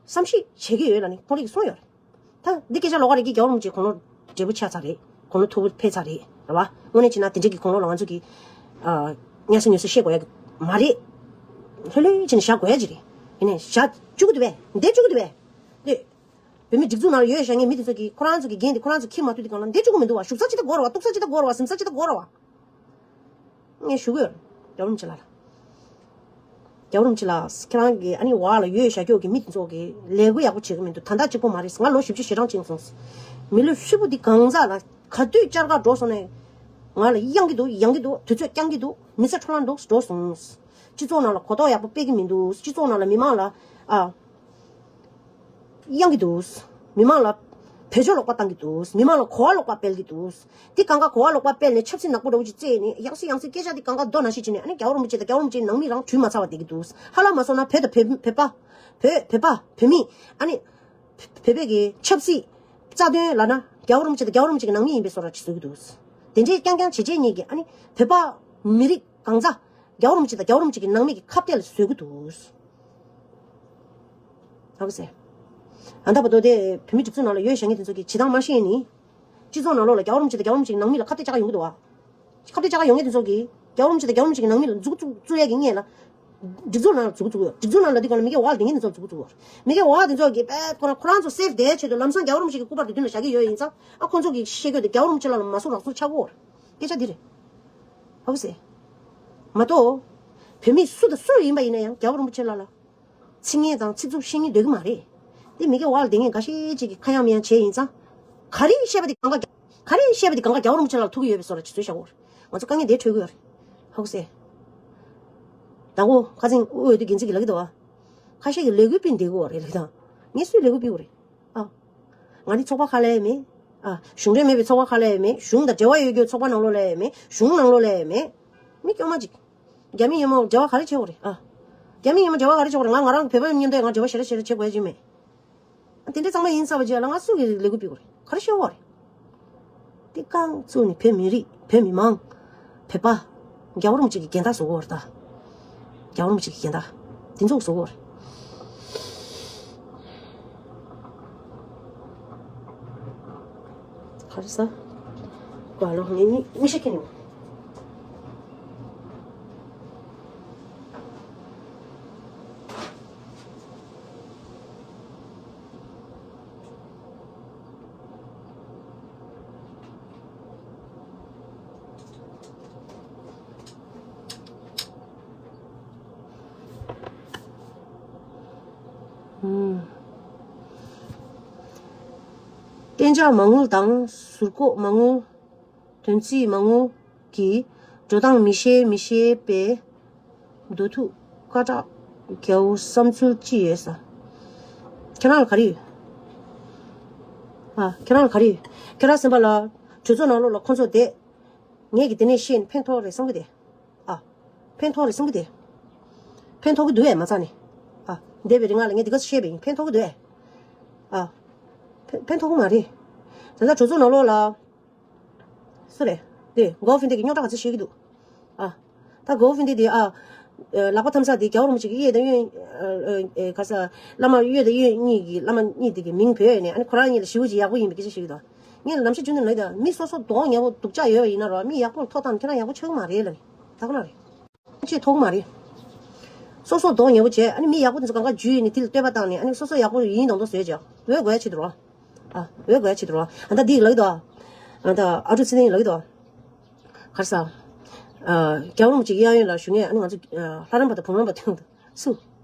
བསམ་གཞིག་བྱེད་ཀྱི་ཡོད་ལབ་ནས་ཁོང་རང་གིས་གསུངས་ཡོད་རེད། ད་འདི་སྐད་ཆ་ལོགས་ཀ་རེད། ཀྱི་རྒྱལ་བ་རིན་པོ་ཆེ་དགུང་ལོ་བགྲེས་པོ་ཆགས་ཚར་རེད། དགུང་ལོ་མཐོ་པོ་ཕེབས་ཚར་རེད། རེད་བ། དངོས་གནས་བྱས་ན་དེ་འདྲ་གི་དགུང་ལོ་ལ་ང་ཚོ་གིས་ཨ་སྙན་སེང་ཉུང་སེ་བཤད་དགོས་ཡ་མ་རེད། ལྷོད་ལྷོད་བྱས་ནས་བཞག་དགོས་ཡ་ཅིག་རེད། ཡིན་ནའི་བཞག་བཅུག་གི་འདུག་པས། བསྡད་བཅུག་གི་འདུག་པས། འདི་བོད་མི་སྒྲིག་འཛུགས་ནང་ལ་ཡོད་བཞག་མཁན་མི་དེ་ཚོ་གིས་ཁོ་རང་ཚོ་གི་འགན་དེ་ཁོ་རང་ཚོ་འཁྱེར་མ་ཐུབ་དུས་སྒང་ལ་བསྡད་བཅུག་གི་མི་འདུག་བ། གཏུག་ས་ཅི་ལྟར་དགོས་རེད་བ། གཏུག་ས་ཅི་ལྟར་དགོས་རེད་བ། ཟིན་ས་ཅི་ལྟར་དགོས་རེད་བ། ངས་ཞུ་གི་ཡོད། རྒྱལ་བ་རིན་པོ་ཆེ་ལགས་ལ། རྒྱལ་བ་རིན་པོ་ཆེ་ལགས། ཁྱེད་རང་གི་ཨ་ནི་འོག་ལ་ཡོད་བཞག་རྒྱུ་གི་མི་དེ་ཚོ་གིས་ལས་འགུལ་ཡག་པོ་བྱེད་ཀྱི་མི་འདུག་ད་ལྟ་གཅིག་པོ་མ་རེད། ང་ལོ་བཞི་བཅུ་ཞེ་གྲངས་ཕྱིན་སོང་། མི་ལོ་ཧྲིལ་པོ་འདི་གང་ཟག་ལ་ག་དུས་བཅར་ག་འགྲོ་སོང་ནས་ང་ལ་གཡང་གི་འདུག་ཡང་གི་འདུག་དུས་ཚོད་རྐྱང་གི་འདུག་མི་ཚེ་འཕྲོ་བརླག་འདུག་འགྲོ་སོང་། སྤྱི་ཚོགས་ནང་ལ་གོ་རྟོགས་ཡག་པོ་སྤེལ་གྱི་མི་འདུག་སྤྱི་ཚོགས་ནང་ལ་མི་མང་ལ་ཨ། གཡང་གི་འདུག་མི་མང་ལ་བེད་སྤྱོད་ལོག་པ་བཏང་གི་འདུག་མི་མང་ལ་གོ་བ་ལོག་པ་སྤེལ་གི་འདུག་དེ་གང་ག་གོ་བ་ལོག་པ་སྤེལ་ནས་ཆབ་སྲིད་ནག་པོ་འདྲ་བོ་ཅིག་བརྩེགས་ནས་ཡང་སེ་ཡང་སེ་སྐད་ཆ་དེ་གང་ག་མདོ་ནང་བཞིན་བྱས་ནས། ཨ་ནི་རྒྱལ་བ་རིན་པོ་ཆེ་དང་རྒྱལ་བ་རིན་པོ་ཆེའི་ནང་མི་རང་གྲོལ་མ་ཚར་བ་བསྡད་ཀྱི་འདུག་ཧ་ལམ་མ་སོང་ན་བོད་དང་བོད་བོད་པ། བོད་བོད་པ་བོད་མི། ཨ་ནི་བོད་པའི་གི་ཆབ་སྲིད་རྩ་དོན་ལབ་ན་རྒྱལ་བ་རིན་པོ་ཆེ་དང་རྒྱལ་བ་རིན་པོ་ཆེ་གི་ནང་མི་ཡིན་པའི་བཟོ་འདྲ་ཅིག་བཟོ་གི་འདུག་དེ་འདྲའི་རྐྱང་རྐྱང་བྱས་བྱས་ཉིད་ཀྱིས་ཨ་ནི་བོད་པ་མི་རིགས་གང་ཟག་རྒྱལ་བ་རིན་པོ་ཆེ་དང་རྒྱལ་བ་རིན་པོ་ཆེ་གི་ནང་མི་གི་ཁ་གཏད་ལ་བཟོ་གི་འདུག་ཧ་གོ་སོང་ཨ། ད་བར་དུ་དེ་བོད་མི་སྒྲིག་འཛུགས་ནང་ལ་ཡོད་བཞག་མཁན་དེ་ཚོ་གིས་བྱེད་སྟངས་མ་ཤེས་ནི། སྤྱི་ཚོགས་ནང་ལོགས་ལ་རྒྱལ་བ་རིན་པོ་ཆེ་དང་རྒྱལ་བ་རིན་པོ་ཆེ་གི་ནང་མི་ལ་ཁ་གཏད་བཅག་ཡོང་གི་འདུག་བ། ཁ་གཏད་བཅག་ཡོང་མཁན་དེ་ཚོ་གིས་རྒྱལ་བ་རིན་པོ་ཆེ་དང་རྒྱལ་བ་རིན་པོ་ཆེ་གི་ནང་མི་ལ་མཛུབ་གུ་བཙུགས་ཡས་ཀྱི་སྔོན་ལ། སྒྲིག་འཛུགས་ནང་ལ་མཛུབ་གུ་བཙུགས་ཡོད། སྒྲིག་འཛུགས་ནང་ལ་འདི་ག་ལ་མི་སྒེར་འོག་ལ་བསྡད་མཁན་དེ་ཚོ་ལ་མཛུབ་གུ་བཙུགས་ཡོད། མི་སྒེར་འོག་དེ་ཚོ་གིས་དཔེ་ཁོ་རང་ཁོ་རང་ཚོ་སེབ་བསྡད་ཆེད་དུ་ལམ་སང་རྒྱལ་བ་རིན་པོ་ཆེ་གི་སྐུ་པར་དེ་མདུན་ལ་བཞག་གི་ཡོད་ཡིན་ཙང་། ཨ་ཁོང་ཚོ་གིས་བཤད་རྒྱུ་དེ་རྒྱལ་བ་རིན་པོ་ཆེ་ལ་མ་སུ་རག་སུ་ཆགས་ཀྱི་ཡོད་རེད། སྐད་ཆ་འདི་རེད། ཧ་གོ་སོང་ཨ། མ་གཏོགས། བོད་མི་སུ་དང་སུ་ཡིན་པ་ཡིན་ན་ཡང་རྒྱལ་བ་རིན་པོ་ཆེ་ལགས་ལ་ཚིག་ངན་དང་ཚིག་རྩུབ་བཤད་སྙིང་འདོད་ཀྱི་མ་རེད། འདི་མི་སྒེར་འོག་ལ་བསྡད་མཁན་འགའ་ཤས་ཅིག་གིས་ཁ་ཡང་མི་ཡང་བྱས་ཡིན་ཙང་། ག་རེ་བཤད་པ་དེ་གང་ག་རྒྱ་ ག་རེ་བཤད་པ་དེ་གང་ག་རྒྱལ་བ་རིན་པོ་ཆེ་ལ་ཐུག་གི་ཡོད་པའི་བཟོ་འདྲ་ཅིག་བཟོས་བཞག་གོ། ང་ཚོ་དཀའ་ངལ་དེ་འཕྲད་ཀྱི་ཡོད་རེད། ཧ་གོ་སོང་། དང་པོ་ཁ་སང་དབུས་འོས་བསྡུ་འགན་འཛིན་གྱིས་ལབ་ཀྱི་འདུག་བ། ཁ་ཤས་ཀྱིས་ལས་འགུལ་སྤེལ་བསྡད་ཀྱི་ཡོད་རེད་ལབ་ཀྱི་འདུག་ངས་སུས་ལས་འགུལ་སྤེལ་དགོས་རེད། ཨ། ང་ནི་ཚོགས་པ་ཁག་ལ་ཡང་མེད། ཨ། གཞུང་འབྲེལ་མེད་པའི་ཚོགས་པ་ཁག་ལ་ཡང་མེད། གཞུང་དང་འབྲེལ་བ་ཡོད་རྒྱུའི་ཚོགས་པ་ནང་ལོགས་ལ་ཡང་མེད། གཞུང་ནང་ལོགས་ལ་ཡང་མེད། མི་སྐྱོ་མ་ཅིག་རྒྱ་མི་མཉམ་པོ་འབྲེལ་བ་ག་རེ་བྱེད་དགོས་རེད། ཨ། རྒྱ་མི་མཉམ་པོ་འབྲེལ་བ་ག་རེ་བྱེད་དགོས་རེད། ང་ང་རང་བོད་པ་མཉམ་དུ་ང་འབྲེལ་བ་ཞེ་དྲག་ཞེ་དྲག་བྱེད་དགོས་ཀྱི་མེད། དེ་འདྲ་ཚང་མ་ཡིན་ཚར་བ་རྗེས་ལ་ང་སུ་གི་ལས་འགུལ་སྤེལ་དགོས་རེད། ག་རེ་བཤད་དགོས་རེད། དེ་རྐང་བཙུགས་ནས་བོད་མི་རིགས། བོད་མི་མང་། བོད་པ། རྒྱལ་བ་རིན་པོ་ཆེ་གི་འགན་བདག་བཟོ་དགོས་རེད་ད། རྒྱལ་བ་རིན་པོ་ཆེ་གི་འགན་བདག་དེ་ཚོ་བཟོ་དགོས་རེད། ག་རེ་ཟ། ག་ལོ་ངས་མི་མི་ཤེས་ཁྱེར་ནས། གཏན་འཇགས་མ་དངུལ་དང་ཟུར་བཀོག་མ་དངུལ། དོན་རྩིས་མ་དངུལ་གྱི་འགྲོ་སྟངས་མི་ཤེས་མི་ཤེས་པའི་འདོད་ཐུག་སྐད་གྲགས་རྒྱའུ་བསམ་ཚུལ་ཅི་ཡོད་ས། ཁྱེད་རང་ལ་ག་རེ་ཡོད། ཨ། ཁྱེད་རང་ལ་ག་རེ་ཡོད། ཁྱེད་རང་སེམས་པ་ལ་གྲོས་ཚོགས་ནང་ལོགས་ལ་ཁོང་ཚོ་བསྡད། ངས་ཀྱི་དེ་ནས་བཤད་ནས་ཕན་ཐོགས་རེད་བསམ་གི་དེ། ཨ། ཕན་ཐོགས་རེད་བསམ་གི་དེ། ཕན་ཐོགས་ཀྱི་འདུག་ཨེ་མ་རྩ་ནས། ཨ། འདས་པའི་རིང་ལ་ངས་འདི་ག་བཤད་པ་ཡིན། ཕན་ཐོགས་ཀྱི་འདུག་ཨེ། ཨ། ཕན་ཕན་ཐོགས་ཀྱི་མ་རེད། ད་ལྟ་གྲོས་ཚོགས་ནང་ལོགས་ལ། སུ་རེད། དེ་གོ་ཧྥིན་ཏེ་གི་རྙོག་དྲ་ག་ཚོད་བཤད་ཀྱི་འདུག་ཨ། ད་གོ་ཧྥིན་ཏེ་དེ། ཨ། ལག་པ་འཐམ་ས་དེ་རྒྱལ་བ་རིན་པོ་ཆེ་གི་གཡས་དང་གཡོན། ཨ། ཨ། ག་ས། བླ་མ་གཡོན་དང་གཡོན་གཉིས་ཀྱི་བླ་མ་གཉིས་དེ་གི་མིང་བོས་ནས། ཨ་ནི་ཁོ་རང་གཉིས་ལ་ཞེ་པོ་ཅིག་ཡག་པོ་ཡིན་པའི་སྐད་ཆ་བཤད་ཀྱི་འདུག་ངས་ལ་ནམ་ཞིག་རྒྱུན་དུ་ལབ་ཡོད་ད། མི་སོ་སོ་མདོག་ཉེས་པོ་སྡུག་ཅག་ཡོད་པ་ཡིན་ན་རོ། མི་ཡག་པོ་ལ་ཐོག་བཏང་ན་ཁྱེད་རང་ཡག་པོ་ཆགས་ཀྱི་མ་རེད་ལབ་ནས། ད་ག་ན་རེད། ཆེས་ཐོག་མ་རེད། སོ་སོ་མདོག་ཉེས་པོ་བྱས། ཨ་ནི་མི་ཡག་པོ་དེ་ཚོ་གང་ག་འཇུས་ནས་དེ་ལ་བསྟོད་པ་བཏང་ནས། ཨ་ནི་སོ་སོ་ཡག་པོ་ཡིན་མདོག་མདོག་བཟོས་བྱས་འོས་དགོས་ཡ་ཆེད་དུ་རོ། ཨ། འོས་དགོས་ཡ་ཆེད་དུ་རོ། ཨ། ད་འདི་ལབ་ཀྱི་འདུག་ཨ། ད་ཨ་ཀྲུག་ཚེ་བརྟན་ལབ་ཀྱི་འདུག་ག་རེ་ཟ། ཨ། རྒྱལ་བ་རིན་པོ་ཆེ་གཡས་གཡོན་ལ་བཞུགས་མཁན། ཨ་ནི་ང་ཚོ། ཨ། ལྷ་རམས་པ་དང་བུམ་རམས་པ་དེ་ཚོ་སུ།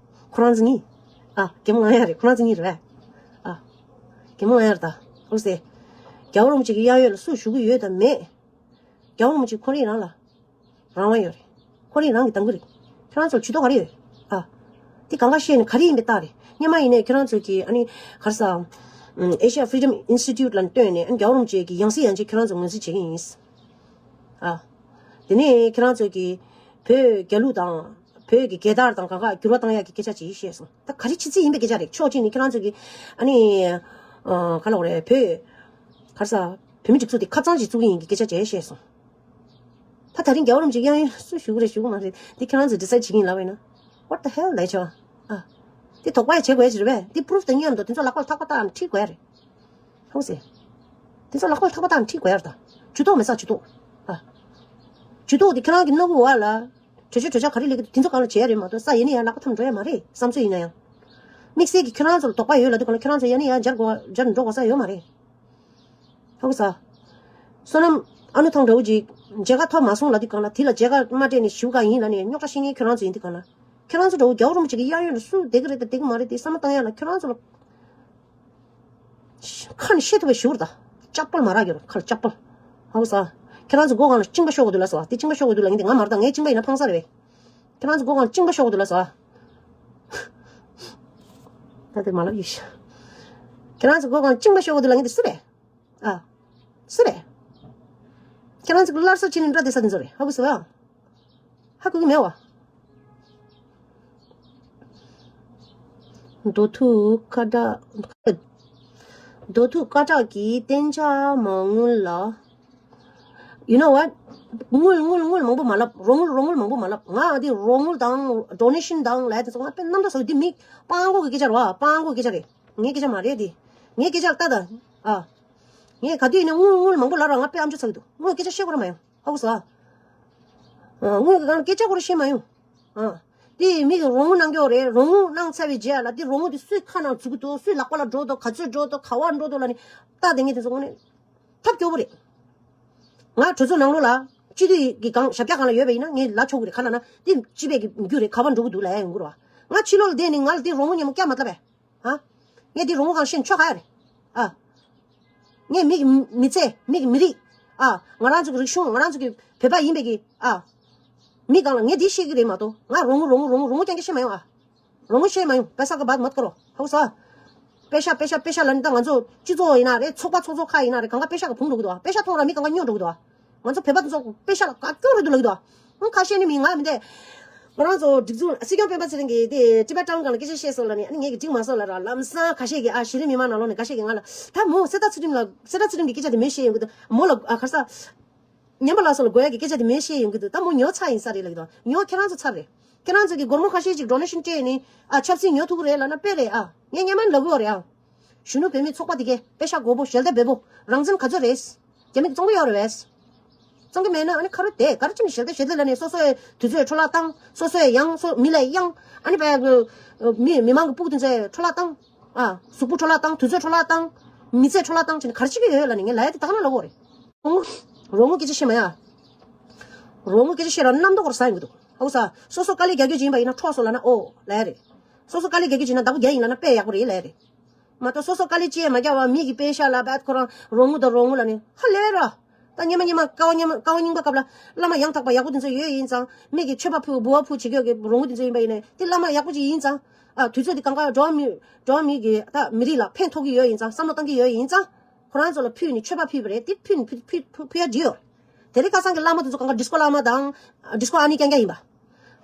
ཁོ་རང་ཚོ་གཉིས། ཨ། རྒན་མོ་ང་ཡ་རེད། ཁོ་རང་ཚོ་གཉིས་རེད་པས། ཨ། རྒན་མོ་ང་ཡ་རེད་ད། ཨོ་སེ། རྒྱལ་བ་རིན་པོ་ཆེ་གི་གཡས་གཡོན་ལ་སུ་བཞུགས་ཀྱི་ཡོད་དམ་མེད། རྒྱལ་བ་རིན་པོ་ཆེ་ཁོ་རང་རང་ལ། རང་དབང་ཡོད་རེད། ཁོ་རང་རང་གིས་འདང་གི་རེད། ཁྱེད་རང་ཚོར་ཇུས་གཏོགས་ག་རེ་ཡོད། ཨ། འདི་གང་ག་བཤད་ནས་ག་རེ་ཡིན་པའི་རྟགས་རེད། སྔོན་མ་ཡིན་ནའི་ཁྱེད་རང་ཚོ་གིས། ཨ་ནི་ག་རེ་ཟ། ཨམ། Asia Freedom Institute ལ་བཏོན་ནས། ཨ་ནི་རྒྱལ་བ་རིན་པོ་ཆེ་གི་ཡང་སྲིད་ཡན་ཆད་ཁྱེད་རང་ཚོ་ངོས་འཛིན་བྱེད་ཀྱི་ཡིན། ཨ། དེ་ནས་ཁྱེད་རང་ཚོ་གིས་བོད་རྒྱལ་གླུ་དང་བོད་ཀྱི་རྒྱལ་དར་དང་གང་ག་འགྱུར་བ་བཏང་ཡག་གི་སྐད་ཆ་ཅིག་བཤད་སོང་། ད་ག་རེ་བྱེད་རྩིས་ཡིན་པའི་སྐད་ཆ་རེད། ཕྱོགས་གཅིག་ནས་ཁྱེད་རང་ཚོ་གིས། ཨ་ནི། ཨ། ག་ལབ་དགོས་རེད། བོད། ག་རེ་ཟ། བོད་མི་སྒྲིག་འཛུགས་དེ་ཁ་རྩང་ཅིག་བཙུགས་ཀྱི་ཡིན་གྱི་སྐད་ཆ་ཅིག་བཤད་སོང་། ད་དེ་རིང་རྒྱལ་བ་རིན་པོ་ཆེ་གཡས་གཡོན་སུ་བཞུགས་ཀྱི་རེད་བཞུགས་ཀྱི་མ་རེད་འདི་ཁྱེད་རང་ཚོས་ཌི་སའིཌ་བྱེད་ཀྱི་ཡིན་ལབ་པ་ཡིན་ན། What the hell ལབ་བྱས་པ། ཨ། འདི་དོགས་པ་ཡང་བྱེད་དགོས་ཡ་ཅིག་རེད་པས། འདི་པུ་རུབ་དང་མཉམ་དུ་དེ་ཚོ་ལག་པ་ལ་ཐག་པ་བཏགས་ནས་ཁྲིད་དགོས་ཡ་རེད། ཧང་སེ། དེ་ཚོ་ལག་པ་ལ་ཐག་པ་བཏགས་ནས་ཁྲིད་དགོས་ཡ་རེད་ད། ཇུས་གཏོགས་མེད་ས་ཇུས་གཏོགས། ཨ། ཇུས་གཏོགས་དེ་ཁྱེད་རང་གི་སྣ་ཁུག་བར་ལ། གྲོས་ཆོད་གྲོས་འཆར་ག་རེ་སླེབས་ཀྱི་འདུག་དེ་ཚོ་སྒང་ལ་བྱེད་ཡ་རེད་མ་གཏོགས། ས་ཡིན་ན་ཡང་ལག་པ་འཐམ་འགྲོ་ཡ་མ་རེད། བསམ་ཚུལ་ཡིན་ན་ཡང་། དམིགས་བསལ་གྱི་ཁྱེད་རང་ཚོ་ལ་དོགས་པ་ཡོད་ལབ་དུས་སྒང་ལ་ཁྱེད་རང་ཚོ་ཡ་ནས་ཡར་འབྱར་དགོས། འབྱར་འགྲོ་དགོས་ས་ཡོད་མ་རེད། ཧ་གོ་སོང་། བསོད་ནམས་ཨ་ནུ་ཐང་འདྲ་བོ་ཅིག་མཇལ་ཁ་ཐོབ་མ་སོང་ལབ་དུས་སྒང་ལ། དེ་ལ་མཇལ་ཁ་མ་སྤྲད་ནས་ཞུ་ག་ཡིན་ལབ་ནས་རྙོག་དྲ་བཤད་མཁན་ཁྱེད་རང་ཚོ་ཡིན་དུས་སྒང་ལ། ཁྱེད་རང་ཚོ་འདྲ་བོ་རྒྱལ་བ་རིན་པོ་ཆེ་གི་གཡས་གཡོན་ལ་སུ་བསྡད་ཀྱི་རེད་དང་བསྡད་ཀྱི་མ་རེད་དེ་བསམ་བློ་བཏང་ཡ་ལ་ཁྱེད་རང་ཚོ་ལ། ཁ་ནས་བཤད་ཐུབ་པ་ཞུ་ར་ད། ལྕགས་པོ་མ་རག་གི་ར། ཁ་ལ་ལྕགས་པོ། ཧ་གོ་སོང་། ཁྱེད་རང་ཚོ་མགོ་སྒང་ལ་གཅིན་པ་ཤོར་གི་འདུག་ལབ་སོང་། དེ་གཅིན་པ་ཤོར་གི་འདུག་ལབ་མཁན་དེ་ང་མ་རེད་ད། ངའི་གཅིན་པ་ཡིན་ན་འཕངས་ས་རེད་པས། ཁྱེད་རང་ཚོ་མགོ་སྒང་ལ་གཅིན་པ་ཤོར་གི་འདུག་ལབ་སོང་། ད་དེ་མ་ལབ་ཡོད་ཤག་ཁྱེད་རང་ཚོ་མགོ་སྒང་ལ་གཅིན་པ་ཤོར་གི་འདུག་ལབ་མཁན་དེ་སུ་རེད། ཨ། སུ་རེད། ཁྱེད་རང་ཚོ་གི་སླར་གསོ་བྱེད་ནས་འདྲ་བསྡད་ས་དེ་ཚོ་རེད། ཧ་གོ་སོང་ཨ། ཧ་གོ་གི་མེད་བ། འདོད་ཐུག་སྐད་གྲགས། འདོད་ཐུག་སྐད་གྲགས་ཀྱི་གཏན་འཇགས་མ་དངུལ་ལ། You know what? དངུལ་དངུལ་དངུལ་མང་པོ་མ་ལབ། རོགས་དངུལ་རོགས་དངུལ་མང་པོ་མ་ལབ། ང་འདི་རོགས་དངུལ་དང་ཌོ་ནེ་ཤན་དང་ལབ་ཡ་དེ་ཚོ་ང་དཔེ་རྣམ་རྟོག་ཟ་གི། འདི་མི་སྤྲང་པོ་གི་སྐད་ཆ་རེད་བ། སྤྲང་པོ་གི་སྐད་ཆ་རེད། ངའི་སྐད་ཆ་མ་རེད་འདི། ངའི་སྐད་ཆ་ལ་ལྟ་དང་། ཨ། ངས་ག་དུས་ནས་དངུལ་དངུལ་མང་པོ་ལབ་ར་ང་དཔེ་ཨ་མཆོག་ཚ་གི་འདུག་དངུལ་སྐད་ཆ་བཤད་དགོས་ར་མ་ཡོང་། ཧ་གོ་སོང་ཨ། ཨ། དངུལ་གི་སྒང་ལ་སྐད་ཆ་དགོས་ར་བཤད་མ་ཡོང་། ཨ། དེ་མི་གི་རོགས་དངུལ་གནང་གི་ཡོད་རེད། རོགས་དངུལ་གནང་ཚར་བའི་རྗེས་ལ་དེ་རོགས་དངུལ་དེ་སུའི་ཁ་ནང་འཛུལ་གི་འདུག་སུའི་ལག་པ་ལ་འགྲོ་འདུག་ག་ཚོད་འགྲོ་འདུག་ག་པར་འགྲོ་འདུག་ལབ་ནས་ལྟ་བསྡད་མཁན་དེ་ཚོ་དངོས་གནས་ཐབས་སྐྱོ་པོ་རེད། ང་གྲོས་ཚོགས་ནང་ལོགས་ལ་སྤྱི་འཐུས་ཀྱི་སྒང་ཞབས་བཀྱག་སྒང་ལ་ཡོད་པ་ཡིན་ན་ངས་ལབ་ཆོག་གི་རེད། ག་ལབ་ན་དེ་སྤྱི་པའི་གི་རྒྱུ་རེད། ག་པར་འགྲོ་གི་འདུག་ལབ་ཡ་ཡོང་གི་རེད་བ། ང་ཕྱི་ལོགས་ལ་བསྡད་ནས་ང་ལ་དེ་རོགས་དངུལ་མཉམ་པོ་བཀྱག་མ་ལབ་པས། ཨ། ངས་འདི་རོགས་དངུལ་གང་ཤེས་ཆོག་ག་ཡ་རེད། ཨ། ངས་མི་གི་མི་ཚེ། མི་གི་མི་རིགས། ཨ། ང་རང་ཚོ་གི་རིག་གཞུང་། ང་རང་ཚོ་གི་བོད་པ་ཡིན་པའི་གི། ཨ། མི་གང་ལ་ངས་འདི་བཤད་གི་རེད་མ་གཏོགས། ང་རོང་བོ་རོང་བོ་རོང་བོ་རོང་བོ་རྐྱང་རྐྱང་བཤད་མ་ཡོང་། ཨ། རོང་བོ་བཤད་མ་ཡོང་། པེ་ས་ཀ་བཱད་མ་ཀ་རོ། ཧའུ་ས། པེ་ཤ་པེ་ཤ་པེ་ཤ་ལབ་ནི་ད་ང་ཚོ་སྤྱི་ཚོགས་ཡིན་ན་རེད། ཚོགས་པ་ཚོགས་ཚོགས་ཁག་ཡིན་ན་རེད། གང་ག་པེ་ཤ་ག་བུང་འགྲོ་གི་འདུག། ཨ། པེ་ཤ་མཐོང་ར་མི་གང་ག་སྨྱོ་འགྲོ་གི་འདུག། ཨ། ང་ཚོ་བོད་པ་དེ་ཚོ་པེ་ཤ་ལ་དགའ་སྐྱོ་རེད་འདུག་ལབ་ཀྱི་འདུག། ཨ། ཁ་ཤས་ནི་མི་ང་མི་འདས། ང་རང་ཚོ་སྒྲིག་འཛུགས་སྲིད་སྐྱོང་སྤེན་པ་ཚེ་རིང་གིས་དེ་ཊི་བེཊ་ཊའུན་སྒང་ལ་སྐད་ཆ་བཤད་སོང་ལབ་ནས། ཨ་ནི་ངས་ཀྱི་འགྲིག་མ་སོང་ལབ་ར། ལམ་སང་ཁ་ཤས་ཀྱིས། ཨ། གཞི་རིམ་མི་མང་ནང་ལོགས་ནས་ཁ་ཤས་ཀྱིས་ང་ལ། ད་མོ་གསེར་རྟ་ཚུལ་ཁྲིམས་ལ། གསེར་རྟ་ཚུལ་ཁྲིམས་ཀྱི་སྐད་ཆ་དེ་མོས་བཤད་ཡོང་གི་འདུག། མོ་ལ། ཨ། ག་རེ་ཟ། ཉམས་པ་ལགས་སོ་ལ་དགོས་ཡ་གི་སྐད་ཆ་དེ་མོས་བཤད་ཡོང་གི་འདུག། ད་མོ་ཉོ་ཚར་ཡིན་ས་རེད་ལབ་ཀྱི་འདུག། ཉོ་ཁྱེད་རང་ཚོ་ཚར་རེད། ཁྱེད་རང་ཚོ་གིས་སྒོར་མོ་ཁ་ཤས་ཅིག་ཌོ་ནེ་ཤན་སྤྲད་ནས། ཨ། ཆབ་སྲིད་ཉོ་ཐུབ་ཀྱི་རེད་ལབ་ན་དཔེ་རེད། ཨ། ངས་སྔོན་མ་ནས་ལབ་ཀྱི་ཡོད་རེད། ཨ། གཞོན་ནུ་བོད་མིའི་ཚོགས་པ་དེ་གས་པེ་ཤ་དགོས་པོ། ཞལ་ཏ་འབེལ་པོ། རང་བཙན་ག་ཚོད་རེད། རྒྱ་མི་གིས་བཙོང་གི་ཡོད་རེད་པས། བཙོང་གི་མེད་ན་ཨ་ནི་ཁ་རོ་དེ་ག་རེ་བྱས་ནས་ཞལ་ཏ་ཞལ་ཏ་ལབ་ནས། སོ་སོའི་དུས་ཚོད་འཕྲོ་བརླག་བཏང་། སོ་སོའི་ཡང་སོ་མི་ལ་གཡང་། ཨ་ནི་བས་མི་མི་མང་གི་ཕྲུ་གུ་དེ་ཚོའི་འཕྲོ་བརླག་བཏང་། ཨ། གཟུགས་པོ་འཕྲོ་བརླག་བཏང་། དུས་ཚོད་འཕྲོ་བརླག་བཏང་། མི་ཚེ་འཕྲོ་བརླག་བཏང་བྱས་ནས་ག་རེ་བྱེད་ཀྱི་ཡོད་ལབ་ནས་ངས་ལབ་ཡ་དེ་ད་ག་ནང་ལབ་ཀྱི་ཡོད་རེད། རོང་བོ། རོང་བོ་སྐད་ཆ་བཤད་མ་ཡ། རོང་བོ་སྐད་ཆ་བཤད་ར་རྣམ་རྟོག་ར་ཟ་ཡོང་གི་འདུག། ཧའུ་ས། སོ་སོ་དཀའ་ལས་རྒྱག་རྒྱུ་ཅིག་ཡིན་པ་ཡིན་ན་འཕྲོག་སོང་ལབ་ན་ཨོ་ལབ་ཡ་རེད། སོ་སོ་དཀའ་ལས་རྒྱག་རྒྱུ་ཅིག་ཡིན་ན་བདག་པོ་རྒྱག་ཡིན་ལབ་ན་དཔེ་ཡག་པོ་རེད་ལབ་ཡ་རེད། མ་གཏོགས་སོ་སོ་དཀའ་ལས་ཅི་ཡང་མ་རྒྱག་པ་མི་གི་པེ་ཤ་ལ་བད་ཁོ་རང་རོང་བོ་དང་རོང་བོ་ལབ་ནས་ཧ་ལས་ར། ད་སྔོན་མ་སྔོན་མ་ཀ་བ་སྔོན་མ་ཀ་བ་རྙིང་པ་སྐབས་ལ་བླ་མ་ཡང་དག་པ་ཡག་པོ་དེ་ཚོ་ཡོད་ཡིན་ཙང་། མི་གི་མཆོད་པ་ཕུལ་འབུལ་བ་ཕུལ་བྱེད་ཀྱི་ཡོད་ཀྱི་རོང་བོ་དེ་ཚོ་ཡིན་པ་ཡིན་ནའི་དེ་བླ་མ་ཡག་པོ་ཅིག་ཡིན་ཙང་། ཨ། དུས་ཚོད་དེ་གང་ག་འགྲོ་བ་མི་འགྲོ་བ་མི་གི་ད་མི་རིགས་ལ་ཕན་ཐོགས་ཀྱི་ཡོད་ཡིན་ཙང་། བསམ་བློ་བཏང་གི་ཡོད་ཡིན་ཙང་། ཁོ་རང་ཚོ་ལ་ཕུལ་ནས་མཆོད་པ་ཕུལ་བ་རེད། དེ་ཕུལ་ནས་ཕུལ་ཕུལ་ཕུལ་ཕུལ་ཡ་འགྲིག་ཡོད། དེ་རིང་ཁ་སང་གི་བླ་མ་དེ་ཚོ་གང་ག་ཌི་སྐོ་བླ་མ་དང་ཌི་སྐོ་ཨ་ནེ་རྐྱང་རྐྱང་ཡིན་པ།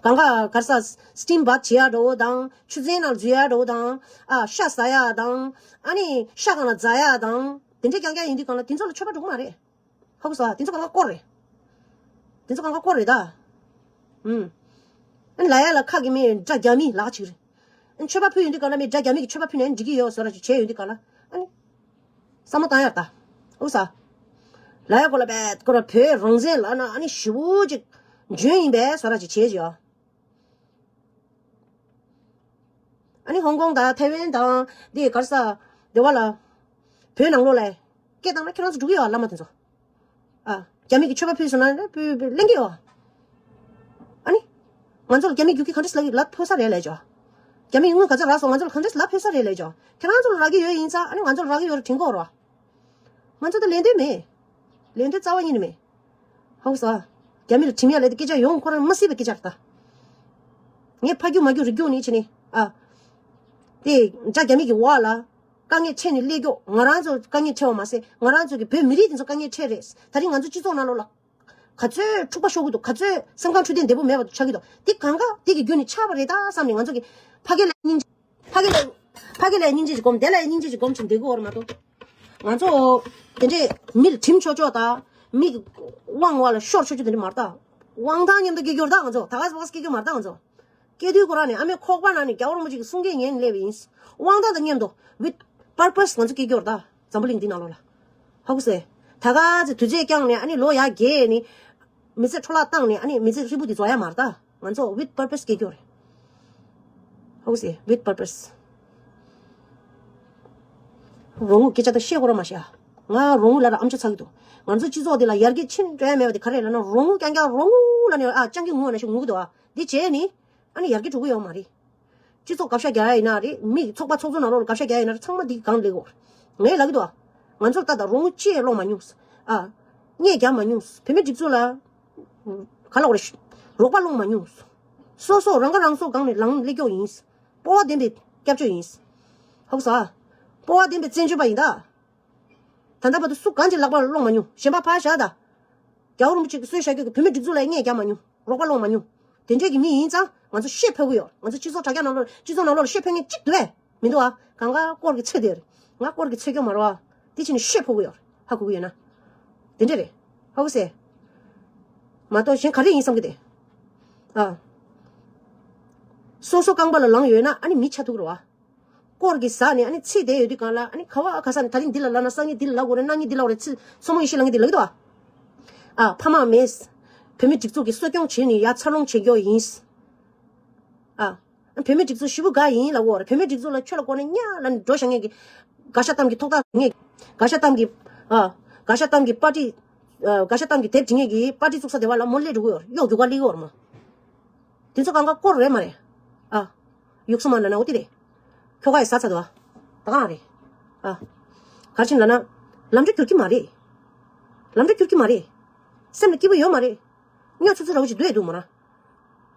གང་ག་ག་རེ་ཟ། སི་ཊིམ་བཱཐ་བྱེད་ཡ་འདྲ་བོ་དང་། ཆུ་ཚན་ནང་འཛུལ་ཡ་འདྲ་བོ་དང་། ཨ། ཤ་ཟ་ཡ་དང་། ཨ་ནི་ཤ་སྒང་ལ་འཛག་ཡ་དང་། དེ་འདྲས་རྐྱང་རྐྱང་ཡིན་དུས་གང་ལ་དེ་ཚོ་ལ་མཆོད་པ་འགྲོ་གི་མ་རེད། ཧ་གོ་སོང་། དེ་ཚོ་གང་ག་སྐོར་རེད། དེ་ཚོ་གང་ག་སྐོར་རེད་ད། ཨུམ། ཨ་ནི་ལབ་ཡ་ལ་ཁ་གི་མི་དགྲ་རྒྱ་མི་ལག་ཅིག་རེད། ཨ་ནི་མཆོད་པ་ཕུལ་ཡོང་དུས་གང་ལ་མི་དགྲ་རྒྱ་མི་གི་མཆོད་པ་ཕུལ་ནས་ཨ་ནི་འགྲིག་གི་ཡོད་བཟོ་འདྲ་ཅིག་བྱས་ཡོང་དུས་གང་ལ། ཨ་ནི། བསམ་བློ་བཏང་ཡར་ལྟ། ཨུ་ས། ལ་ཡ་གོ་ལ་བས་ཁོ་ར་བོད་རང་བཙན་ལབ་ན་ཨ་ནི་ཞེ་པོ་ཅིག་འཇོན་ཡིན་པས་བཟོ་འདྲ་ཅིག་བྱས་ཀྱི་ཡོད། ཨ་ནི་ཧོང་ཀོང་དང་ཐའེ་ཝན་དང་འདི་ག་རེ་ཟ། འདི་བ་ལ། བོད་ནང་ལོགས་ལ་སྐད་བཏང་ན་ཁྱེད་རང་ཚོ་འགྲོ་གི་ཡོད་བླ་མ་དེ་ཚོ། ཨ། རྒྱ་མི་གི་མཆོད་པ་ཕུལ་སོང་ན་ཕུལ་ཕུལ་ལེན་གི་ཡོད། ཨ་ནི། ང་ཚོ་ལ་རྒྱ་མི་རྒྱུག་ཁྱི་ག་འདྲས་ལབ་ལབ་ཕོད་ས་རེད་ལབ་ཅོ། རྒྱ་མི་དངུལ་ག་ཚོད་རག་སོང་། ང་ཚོ་ལ་ག་འདྲས་ལབ་ཕོད་ས་རེད་ལབ་ཅོ། ཁྱེད་རང་ཚོ་ལ་རག་གི་ཡོད་ཡིན་ཙང་ཨ་ནི་ང་ཚོ་ལ་རག་གི་ཡོད་རེད་དྲན་གོ་རོ། ང་ཚོ་ད་ལེན་འདོད་མེད། ལེན་འདོད་རྩ་བ་ཉིད་ནས་མེད། ཧ་གོ་སོང་། རྒྱ་མི་ལ་ཁྲིམས་ཡ་ལས་དེ་སྐད་ཆ་ཡོང་ཁོ་རང་མ་སྲིད་པའི་སྐད་ཆ་རེད་ད། ངས་ཕ་རྒྱུག་མ་རྒྱུག་རིག་རྒྱུག་ནི་བྱས་ནི་ཨ། དེ་འདྲ་རྒྱ་མི་གི་འོག་ལ། དཀའ་ངལ་འཕྲད་ནས་སླེབས་རྒྱུ། ང་རང་ཚོ་དཀའ་ངལ་འཕྲད་པ་མ་ཟད་ང་རང་ཚོ་གི་བོད་མི་རིགས་དེ་ཚོ་དཀའ་ངལ་འཕྲད་རེད། ད་རིང་ང་ཚོ་སྤྱི་ཚོགས་ནང་ལོགས་ལ། ག་ཚོད་འཁྲུག་པ་ཤོར་གི་འདུག། ག་ཚོད་སེམས་ཁམས་འཕྲོད་བསྟེན་བདེ་པོ་མེད་པ་ཆགས་ཀྱི་འདུག། འདི་གང་ག་འདི་གི་རྒྱུ་ནི་ཆགས་པ་རེད་ད་བསམ་ནས་ང་ཚོ་གི་ཕ་གི་ལ་སྙིང་རྗེ། ཕ་གི་ལ་ཕ་གི་ལ་སྙིང་རྗེ་ཅིག་སྒོམ། དེ་ལ་སྙིང་རྗེ་ཅིག་སྒོམ་བྱས་འདི་གོ་བར་མ་གཏོགས། ང་ཚོ་དེ་འདྲས་མི་ལ་གྲིམ་ཆོག་ཆོག་དང་མི་གི་དབང་བ་ལ་ཤོར་ཆོག་ཆོག་དེ་འདྲས་མ་རེད་ད། དབང་ཐང་མཉམ་དུ་སྐྱེལ་རྒྱུ་རེད་ད། ང་ཚོ་ད་ག་སེ་བ་སེ་སྐྱེལ་རྒྱུ་མ་རེད་ད། ང་ཚོ་སྐྱེ་དུས་ཁོ་རང་ནས་ཨ་མའི་ཁོག་པ་ནང་ནས་རྒྱལ་བ་རིན་པོ་ཆེ་གི་གསུང་སྐད་ཉན་ནས་སླེབས་པ་ཡིན། དབང་ཐང་དང་མཉམ་དུ་with purpose ང་ཚོ་སྐྱེལ་རྒྱུ་རེད་ད། འཛམ་བུ་གླིང་འདི་ནང་ལོགས་ལ། ཧ་གོ་སོང་། ད་ག་ཚོད་དུས་ཚོད་བསྐྱངས་ནས་ཨ་ནི་ལོ་ཡར་རྒས་ནས། མི་ཚེ་འཕྲོ་བརླག་བཏང་ནས་ཨ་ནི་མི་ཚེ་ཧྲིལ་པོ་འདི་རྫོགས་ཡ་མ་རེད་ད། ང་ཚོ་with purpose སྐྱེལ་རྒྱུ་རེད། ཧ་གོ་སོང་། with purpose། རོང་བོ་སྐད་ཆ་ད་བཤད་དགོས་ར་མ་བཤད་ཨ། ང་རོང་བོ་ལབ་ར་ཨམ་ཅོག་ཚ་གི་འདུག། ང་ཚོ་སྤྱི་ཚོགས་འདི་ལ་ཡར་རྒྱས་ཕྱིན་འགྲོ་ཡ་མེད་པ་དེ་ག་རེ་ལབ་ན་རོང་བོ་རྐྱང་རྐྱང་རོང་བོ་ལབ་ནས་ཨ་སྤྱང་ཀི་ངུ་བ་ནང་བཞིན་ངུ་གི་འདུག་ཨ། འདི་བྱས་ནི། ཨ་ནི་ཡར་རྒྱས་འགྲོ་གི་ཡོད་མ་རེད། སྤྱི་ཚོགས་དགག་བྱ་རྒྱག་ཡ་ཡིན་ན་རེད། མི་ཚོགས་པ་ཚོགས་གཙོ་ནང་ལོགས་ལ་དགག་བྱ་རྒྱག་ཡ་ཡིན་ན་རེད། ཚང་མ་འདི་གང་ལེགས་འོར། ངས་ལབ་ཀྱི་འདུག་ཨ། ང་ཚོར་ལྟ་དང་རོང་བོ་ཅི་ཡང་སློང་མ་མྱོང་། ཨ། སྙད་རྒྱག་མ་མྱོང་། བོད་མི་སྒྲིག་འཛུགས་ལ། ག་ལ་འོར། རོགས་པ་སློང་མ་མྱོང་། སོ་སོ་རང་ཁ་རང་གསོ་སྒང་ནས་ལངས་སླེབས་ཀྱོག་ཡིན། སྤོབས་པ་ལྡན་པའི་སྐྱབས་བཅོལ་ཡིན། ཧ་གོ་སོང་ཨ། སྤོབས་པ་ལྡན་པའི་བཙན་བྱོལ་པ་ཡིན་ད། ད་ལྟ་བར་དུ་སུ་གང་གི་ལག་པར་སློང་མ་མྱོང་། གཞན་པ་ཕར་བཞག་ད། རྒྱལ་བ་རིན་པོ་ཆེ་གིས་གསོལ་བཞག་རྒྱུ་གི་བོད་མི་སྒྲིག་འཛུགས་ལ་སྙད་རྒྱག་མ་མྱོང་། རོགས་པ་སློང་མ་མྱོང་། དེ་འདྲས་ཀྱི་མི་ཡིན་ཙང་ང་ཚོ་ཤེས་ཕོད་ཀྱི་ཡོད། ང་ཚོ་སྤྱི་ཚོགས་དྲ་རྒྱ་ནང་ལོགས་སྤྱི་ཚོགས་ནང་ལོགས་ལ་ཤེས་ཕོད་མཁན་གཅིག་འདུག་གས། མི་འདུག་ཨ། གང་ག་དཀོར་གྱི་ཚོད་དེ་རེད། ང་དཀོར་གྱི་ཚོད་སྐྱོན་མ་རེད་བ། དེ་ཕྱིན་ནས་ཤེས་ཕོད་ཀྱི་ཡོད་རེད། ཧ་གོ་གི་ཡོད་ན། དེ་འདྲས་རེད། ཧ་གོ་སོང་། མ་གཏོགས་གཞན་ག་རེ་ཡིན་བསམ་གི་དེ། ཨ། སོ་སོ་རྐང་པ་ལ་ལངས་ཡོད་ན་ཨ་ནི་མི་ཆགས་ཐུབ་ཀྱི་རེད་བ། དཀོར་གྱིས་ཟ་ནས་ཨ་ནི་ཚིག་བསྡད་ཡོད་དུས་གང་ལ་ཨ་ནི་ག་བ་ག་ས་ནས་ད་རིང་འདི་ལ་ལབ་ན་སང་ཉིན་འདི་ལ་ལབ་དགོས་རེད། གནངས་ཉིན་འདི་ལབ་དགོས་རེད། ཚིག་མཚོ་མོ་ཡེ་ཤེས་ལབ་མཁན་འདི་ལབ་ཀྱི་འདུག་ཨ། ཨ། ཕ་མ་མེད། བོད་མི་སྒྲིག་འཛུགས་ཀྱིས་གསོ་སྐྱོང་བྱས་ནས་ཡར་འཚར་ལོངས་བྱེད་རྒྱུ་ཡིན། ཨ། བོད་མི་སྒྲིག་འཛུགས་ཞེ་པོ་དགའ་ཡིན་ལབ་ཀྱི་ཡོད་རེད། བོད་མི་སྒྲིག་འཛུགས་ལ་ཁྱོད་ལ་དགོས་ན་ཉག་ལབ་ནས་འགྲོ་བཞག་མཁན་གྱི། དགག་བྱ་གཏམ་གྱི་ཐོག་ཐག་ངས། དགག་བྱ་གཏམ་གྱི། ཨ། དགག་བྱ་གཏམ་གྱི་པར་ཊི། ཨ། དགག་བྱ་གཏམ་གྱི་དེབ་འབྲི་མཁན་གྱི་པར་ཊི་བཙུགས་ས་དེ་བ་ལ་མོ་སླེབས་འགྲོ་གི་ཡོད་རེད། གཡོག་རྒྱུག་ག་སླེབས་ཀྱི་ཡོད་རེད་མོ། དེ་ཚོ་གང་ག་དཀོར་རེད་མ་རེད། ཨ། ཡུགས་སོ་མ་ལབ་ན་འོ་དེ་རེད། ཁྱོ་ག་ཡི་ཟ་ཚར་འདུག་ཨ། ད་གང་རེད། ཨ། ག་རེ་བྱས་ནས་ལབ་ན། ལམ་འགྲོ་འགྱུར་གྱི་མ་རེད། ལམ་འགྲོ་འགྱུར་གྱི་མ་རེད། སེམས་ལ་སྐྱིད་པོ་ཡོད་མ་རེད། སྨྱོ་ཚུ་ཚུ་ར་བོ་ཞིག་སྡོད་འདུག་མ་ར།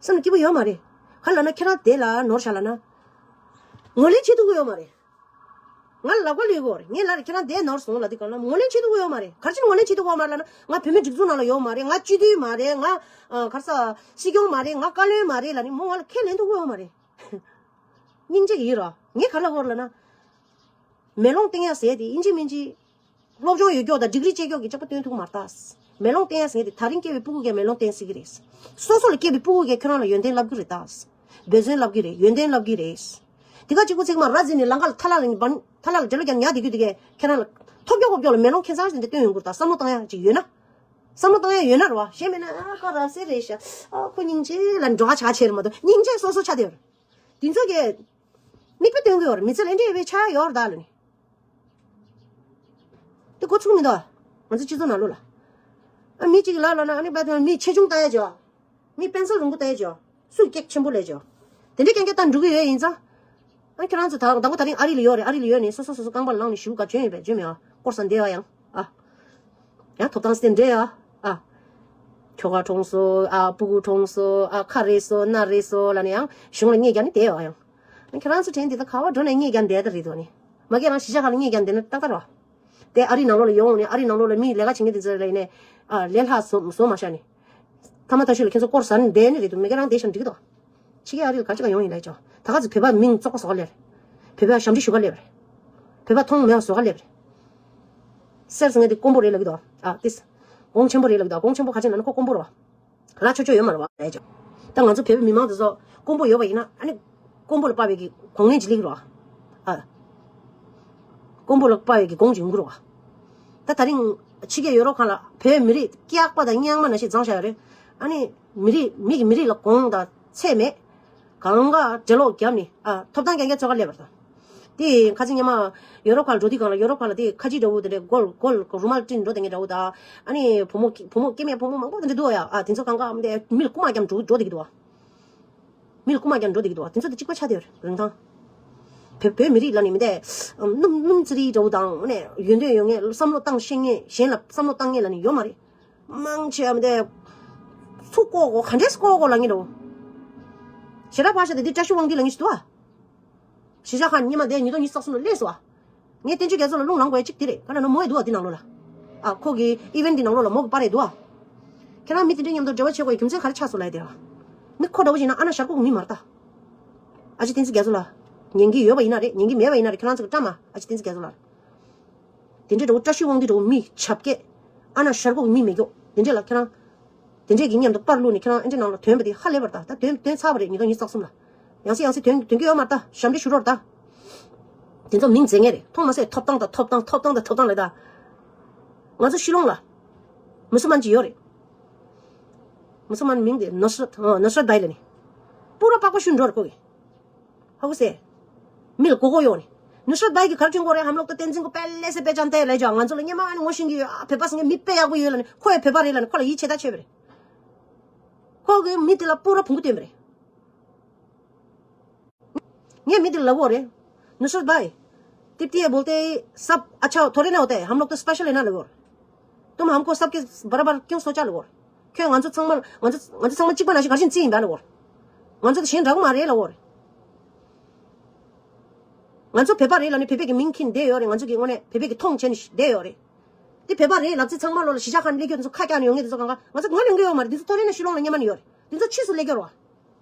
སེམས་ལ་སྐྱིད་པོ་ཡོད་མ་རེད། ག་ལ་ན་ཁྱེད་རང་དེ་ལ་ནོར་བཞག་ལ་ན། ངོས་ལེན་བྱེད་ཐུབ་ཀྱི་ཡོད་མ་རེད། ང་ལ་ལབ་ག་ལོས་གོ་རེད། ངས་ལ་རེ་ཁྱེད་རང་དེ་ནོར་སོང་ལ་དེ་ག་ལ་ངོས་ལེན་བྱེད་ཐུབ་ཀྱི་ཡོད་མ་རེད། ག་རེ་བྱས་ནས་ངོས་ལེན་བྱེད་ཐུབ་ཀྱི་ཡོད་མ་རེད་ལ་ན། ང་བུད་མེད་སྒྲིག་འཛུགས་ནང་ལ་ཡོད་མ་རེད། ང་སྤྱི་འཐུས་མ་རེད། ང་ཨ་ག་རེ་ཟ་སྲིད་སྐྱོང་མ་རེད། ང་བཀའ་བློན་མ་རེད་ལ་ནི་མོ་ང་ལ་ཁས་ལེན་ཐུབ་ཀྱི་ཡོད་མ་རེད། སྙིང་རྗེ་ཡིན་རོ། ངས་ག་ལ་བོར་ལ་ན། མེ་ལོང་སྟེང་ཡ་ཟེར་དེ་ཨིན་ཇི་མིན་ཇི། སློབ་སྦྱོང་ཡོད་ཀྱོག་དང་ཌིག་རི་བཅད་ཀྱོག་གི་ལྕགས་པ་སྟོན་ཐུབ་མ་རེད་ད། མེ་ལོང་སྟེང་ཡ་ཟེར་དེ་ད་རིང་སྐྱེས་པའི་སྤུ་གུ་གས་མེ་ལོང་སྟེང་སྲིད་ཀྱི་རེད། སོ་སོ་ལ་སྐྱེས་པའི་སྤུ་གུ་གས་ཁྱོད་རང་ལ་ཡོན་ཏན་བསླབ་ཀྱི་རེད་ད། འབད་བརྩོན་བསླབ་ཀྱི་རེད། ཡོན་ཏན་བསླབ་ཀྱི་རེད། དེ་ག་གཅིག་པུ་ཚིག་མ་ར་ཟིན་ནས་ལང་ཀ་ལ་ཐ་ལ་ལ་ཉི་བ་ཐ་ལ་ལ་འབྲེལ་ལོ་རྒྱག་ཉག་དེ་རྒྱུ་དེ་གས་ཁྱེད་རང་ལ་ཐོབ་ཀྱོག་ཀོབ་ཀྱོག་ལ་མེ་ལོང་ཁྱེད་ཚང་ཞིག་འདི་སྟོན་ཡོང་དགོས་ད། བསམ་བློ་བཏང་ཡ་ཅིག་ཡོད་ན། བསམ་བློ་བཏང་ཡ་ཡོད་ན་རེད་བ། གཞན་མེད་ན་ཨ་ཁོ་ར་སེ་རེད་ཤག་ཨ་ཁོ་སྙིང་རྗེ་ལ་འགྲོ་ཁ་ཆག་ཆེ་རེད་མ་གཏོགས་སྙིང་རྗེ་སོ་སོ་ཆགས་བསྡད་ཡོད་རེད། དེ་ཚོ་གས་མིག་དཔེ་སྟོན་གི་ཡོད་རེད། མི་ཚེ་ལ་འདྲ་བའི་ཆ་ཡོད་རེད་ད་ལ་ནི། དེ་གོ་ཚུགས་མི་འདུག་ང་ཚོ་སྤྱི་ཚོགས་ནང་ལོགས་ལ། ཨ་མི་གཅིག་ལ་ལ་ན་ཨ་ནི་བ་དེ་མི་ཆེ་ཆུང་ལྟ་ཡ་ཅོ། མི་དཔེ་མཚོན་རིང་པོ་ལྟ་ཡ་ཅོ། སུས་སྐད་ཆེན་པོ་ལས་ཅོ། དེ་འདྲའི་རྐྱང་རྐྱང་ལྟ་འགྲོ་གི་ཡོད་ཡིན་ཙང་། ཨ་ཁྱེད་རང་ཚོ་ད་དང་པོ་ད་རིང་ཨ་རི་ལ་ཡོད་རེད། ཨ་རི་ལ་ཡོད་ནས་སོ་སོ་སོ་སོ་རྐང་པ་ལངས་ནས་ཞུ་ག་བྱོན་ཡོད་པས་བྱོན་མེད་ཨ། སྐོར་ས་འདེ་བ་ཡང་ཨ། ཡང་ཐོབ་ཐང་སྟེ་འདྲེ་ཡ་ཨ། ཁྱོ་ག་གྲོངས་སོ་ཨ། སྤུ་གུ་གྲོངས་སོ་ཨ། ཁ་རེད་སོ་སྣ་རེད་སོ་ལ་ནས་ཡང་གཞུང་ལ་བརྙས་རྒྱག་ནི་བསྡད་ཡོད་ཡང་། ཁྱེད་རང་ཚོ་དྲན་འདི་ད་ག་བ་འགྲོ་ནས་བརྙས་རྒྱག་འདས་ད་རེད་དོ་ནི། མ་གི་རང་གཞིས་ཆགས་ཁག་ལ་བརྙས་རྒྱག་འདས་ན་ཏག་ཏག་རོ། དེ་ཨ་རི་ནང་ལོགས་ལ་ཡོང་ནས་ཨ་རི་ནང་ལོགས་ལ་མི་ལས་ཀ་བྱེད་མཁན་དེ་ཚོ་ལ་ཡིན་ནས་ཨ་ལས་སླ་བཟོ་བཟོ་མ་བྱ་ནི། ཐ་མ་ད་ཤུལ་ལ་ཁྱེད་ཚོ་སྐོར་ཟ་ནས་བསྡད་ནི་རེད་དོ། མ་གི་རང་བསྡད་ཤམ་འགྲིག་གི་དོ། ཕྱི་རྒྱལ་ཨ་རི་ལ་ག་ཅི་ག་ཡོང་ཡིན་ལ་ཅོ། ད་ག་ཚོད་བོད་པ་མིང་བཙོག་པ་བཟོ་ག་སླེབས་རེད། བོད་པ་ཞབས་འདྲེན་ཞུ་ག་སླེབས་རེད། བོད་པ་མཐོང་མེད་པ་བཟོ་ག་སླེབས་རེད། སེར་སང་ངེ་དེ་དཀོན་པོ་རེད་ལབ་ཀྱི་འདུག་ཨ་ཏིས། གོང་ཆེན་པོ་རེད་ལབ་ཀྱི་འདུག་གོང་ཆེན་པོ་ག་ཅི་ན་ནི་ཁོ་དཀོན་པོ་རེད་བ། ར་ཆོ་ཆོ་ཡོད་མ་རེད་བ་ལས་ཅོ། ད་ང་ཚོ་བོད་པའི་མི་མང་དེ་ཚོ་དཀོན་པོ་ཡོད་པ་ཡིན་ན་ཨ་ནི། དཀོན་པོ་ལ་དཔག་པའི་གི་གོང་ནས་ཇི་ལིག་རོ། ཨ། དཀོན་པོ་ལ་དཔག་པའི་གི་གོང་ཇི་ཡོང་གི་རོ། ད་ད་རིང་ཕྱི་རྒྱལ་ཡོ་རོབ་ཁང་ལ་བོད་མི་རིགས་སྐྱག་པ་དང་རྙིང་མ་ན་ཞིག་བརྫངས་བཞག་ཡོད་རེད། ཨ་ནི། མི་རིགས་མི་གི་མི་རིགས་ལ་གོང་དང་ཚད་མེད། གང་ག་འགྲེ་ལོག་བརྒྱབ་ནས་ཨ་ཐོབ་ཐང་རྐྱང་རྐྱང་འཚོལ་ག་སླེབས་པ་དང་། དེ་ཁ་ཆེ་ཉི་མ་ཡོ་རོབ་ཁ་ལ་འགྲོ་དུས་སྒང་ལ་ཡོ་རོབ་ཁ་ལ་དེ་ཁ་ཆེ་འདྲ་བོ་དེ་འདྲ་གོལ་གོལ་རུ་མལ་སྤྲིན་འགྲོ་དེ་འདྲ་འདྲ་བོ་དང་། ཨ་ནི་བུ་མོ་བུ་མོ་སྐྱེ་མེད་བུ་མོ་མང་པོ་དེ་འདྲ་འདུག་ཡ། ཨ་དེ་ཚོ་གང་ག་དེ་མི་ལ་རྐུ་མ་རྐྱང་འགྲོ་འགྲོ་དེ་གི་འདུག་བ། མི་ལ་རྐུ་མ་རྐྱང་འགྲོ་དེ་གི་འདུག་བ། དེ་ཚོ་དེ་གཅིག་པ་ཆགས་དེ་རིན་ཐང་། བོད་བོད་མི་རིགས་ལ་ནི་མི་དེ་སྣུམ་སྣུམ་ཙི་རི་འདྲ་བོ་དང་ཨ་ནི་ཡོན་ཏན་ཡོད་མཁན་བསམ་བློ་བཏང་ཤེས་མཁན་གཞན་ལ་བསམ་བློ་བཏང་མཁན་ལ་ནི་ཡོད་མ་རེད། མང་ཆེ་བ་དེ། ཚུར་བཀོག་གོ་ག་འདྲས་བཀོག་གོ་ལ་ངེས་འགྲོ། ཞེ་དྲག་ཕར་བཞག་དེ་འདི་བཀྲ་ཤིས་དབང་འདུས་ལ་ངེས་ཤི་འདུག་ཨ། གཞིས་ཆགས་ཁག་ཉི་མ་དེ་ཉིས་སྟོང་ཉི་ཤུ་རྩ་གསུམ་ལ་སླེབས་སོང་ཨ། ངས་བསྟན་ཆོས་རྒྱ་མཚོ་ལ་རླུང་ལངས་དགོས་ཡ་གཅིག་དེ་རེད། ག་ལ་ན་མོ་ཡི་འདུག་ཨ་འདི་ནང་ལོགས་ལ། ཨ་ཁོ་གི་ཨི་ཝེན་འདི་ནང་ལོགས་ལ་མོ་གི་པར་རེད་འདུག་ཨ། ཁྱེད་རང་མི་དེ་འདྲའི་མཉམ་དུ་འབྲེལ་བ་བྱེད་དགོས་ཡ་རྒྱུ་མཚན་ག་རེ་ཆགས་སོང་ལབ་ཡ་དེ་ར། མི་ཁོ་འདྲ་བོ་ཞིག་ན་ཨ་ན་ཤར་ཁོག་མི་མ་རེད་ད། ཨ་ཅེ་བསྟན་འཛིན་རྒྱ་མཚོ་ལ། ཉན་གི་ཡོད་པ་ཡིན་ན་རེད། ཉན་གི་མེད་པ་ཡིན་ན་རེད། ཁྱེད་རང་ཚོ་གི་བཀྲ་མ་ཨ་ཅེ་བསྟན་འཛིན་རྒྱ་མཚོ་ལ། དེ་འདྲའི་འདྲ་བོ་བཀྲ་ཤིས་དབང་འདུས་འདྲ་བོ་མི་ཆབ་སྐད། ཨ་ན་ཤར་ཁོག་མི་མེད་མགྱོགས་དེ་འདྲས་ལ་ཁྱེད་རང་། དེ་འདྲས་ཀྱི་མཉམ་དུ་པར་བླུགས་ནས་ཁྱེད་རང་ཨེ་འདྲས་ནང་ལ་ཐོན་པ་དེ་ཧ་ལས་པར་ད་ད་ཐོན་ཐོན་ཚར་བ་རེད་ཉིས་སྟོང་ཉི་ཤུ་རྩ་གསུམ་ལ། ཡང་སེ་ཡང་སེ་ཐོན་ཐོན་གི་ཡོད་མ་རེད་ད་ཞབས་འདྲེན་ཞུ་རོགས་ད། དེ་ཚོ་མིང་བརྗེ་ངེས་རེད་མཐོང་མ་སོང་ཐོབ་ཐང་དང་ཐོབ་ཐང་ཐོབ་ཐང་དང་ཐོབ་ཐང་ལས་ད། ང་ཚོ་ཤི་ལོང་ལ། མུ་སུ་མན་ཅིག་ཡོད་རེད། མུ་སུ་མན་མིང་དེ་ནོ་སི་རད་ནོ་སི་རད་བའི་ལ་ནི། པུ་ར་པགས་པ་ཤུན་འགྲོ་རེད་ཁོ་གི། ཧ་གོ་སེ། མི་ལ་གོ་གོ་ཡོང་ནི། ནུ་ཤོད་བའི་གི་གར་ཁྲིན་གོ་རེ་ཧམ་ལོག་ཏུ་བསྟན་འཛིན་གོ་པེ་ལེ་སེ་པེ་ཅང་ཏེ་ལེ་ཅང་ང་ཚོ་ལ་སྙན་མ་ནི་ངོ་ཤེས་ཀྱི་ཡོད་ཨ། བོད་པ་སེ་ངའི་མི་དཔེ་ཡག་པོ་ཡོད་ལ་ནི་ཁོ་ཡི་བོད་པ་རེད་ལ་ནི་ཁོ་ལ་ཡིད་ཆེས་ད་ཆེ་བ་རེད། ཁོ་གི་མི་དེ་ལ་པུ་ར་ཕུང་གུ་སྟོན་པ་རེད། ངས་མི་དེ་ལ་ལབ་གོ་རེད། ནུ་ཤོད་བའི། ཏིབ་ཏིའི་བོལ་ཏེ་སབ་ཨ་ཆ་ཐོ་རེ་ན་འོ་ཏེ་ཧམ་ལོག་ཏུ་སི་པེ་ཤལ་ཡིན་ན་ལབ་གོ་རེད། तुम हमको सबके बराबर क्यों सोचा ལབ་གོ་རེད། ཁྱོད་ང་ཚོ་ཚང་མ་ང་ཚོ་ང་ཚོ་ཚང་མ་གཅིག་པ་ནང་བཞིན་ག་རེ་བྱས་ནས་བརྩིས་ཡིན་པ་ལབ་གོ་རེད། ང་ཚོ་དེ་གཞན་འདྲ་གི་མ་རེད་ལབ་གོ་རེད། ང་ཚོ་བོད་པ་རེད་ལབ་ནས་བོད་པའི་གི་མིང་འཁྱེར་བསྡད་ཡོད་རེད། ང་ཚོ་གི་དངོས་གནས་བོད་པའི་གི་མཐོང་བྱས་ནས་བསྡད་ཡོད་རེད། དེ་བོད་པ་རེད་ལབ་ཚེ་ཚང་མ་ལོ་ལ་གཞིས་ཆགས་ཁག་ནས་སླེབས་རྒྱུ་དེ་ཚོ་ཁ་བཀག་ནས་ཡོང་མཁན་དེ་ཚོ་གང་ག་ང་ཚོ་ངོས་ལེན་གི་ཡོད་མ་རེད། དེ་ཚོ་ཐོ་རེ་ན་ཤི་ལོང་ལ་སྙན་མ་ནི་ཡོད་རེད། དེ་ཚོ་ཕྱིས་སུ་སླེབས་རྒྱུ་རེད་བ།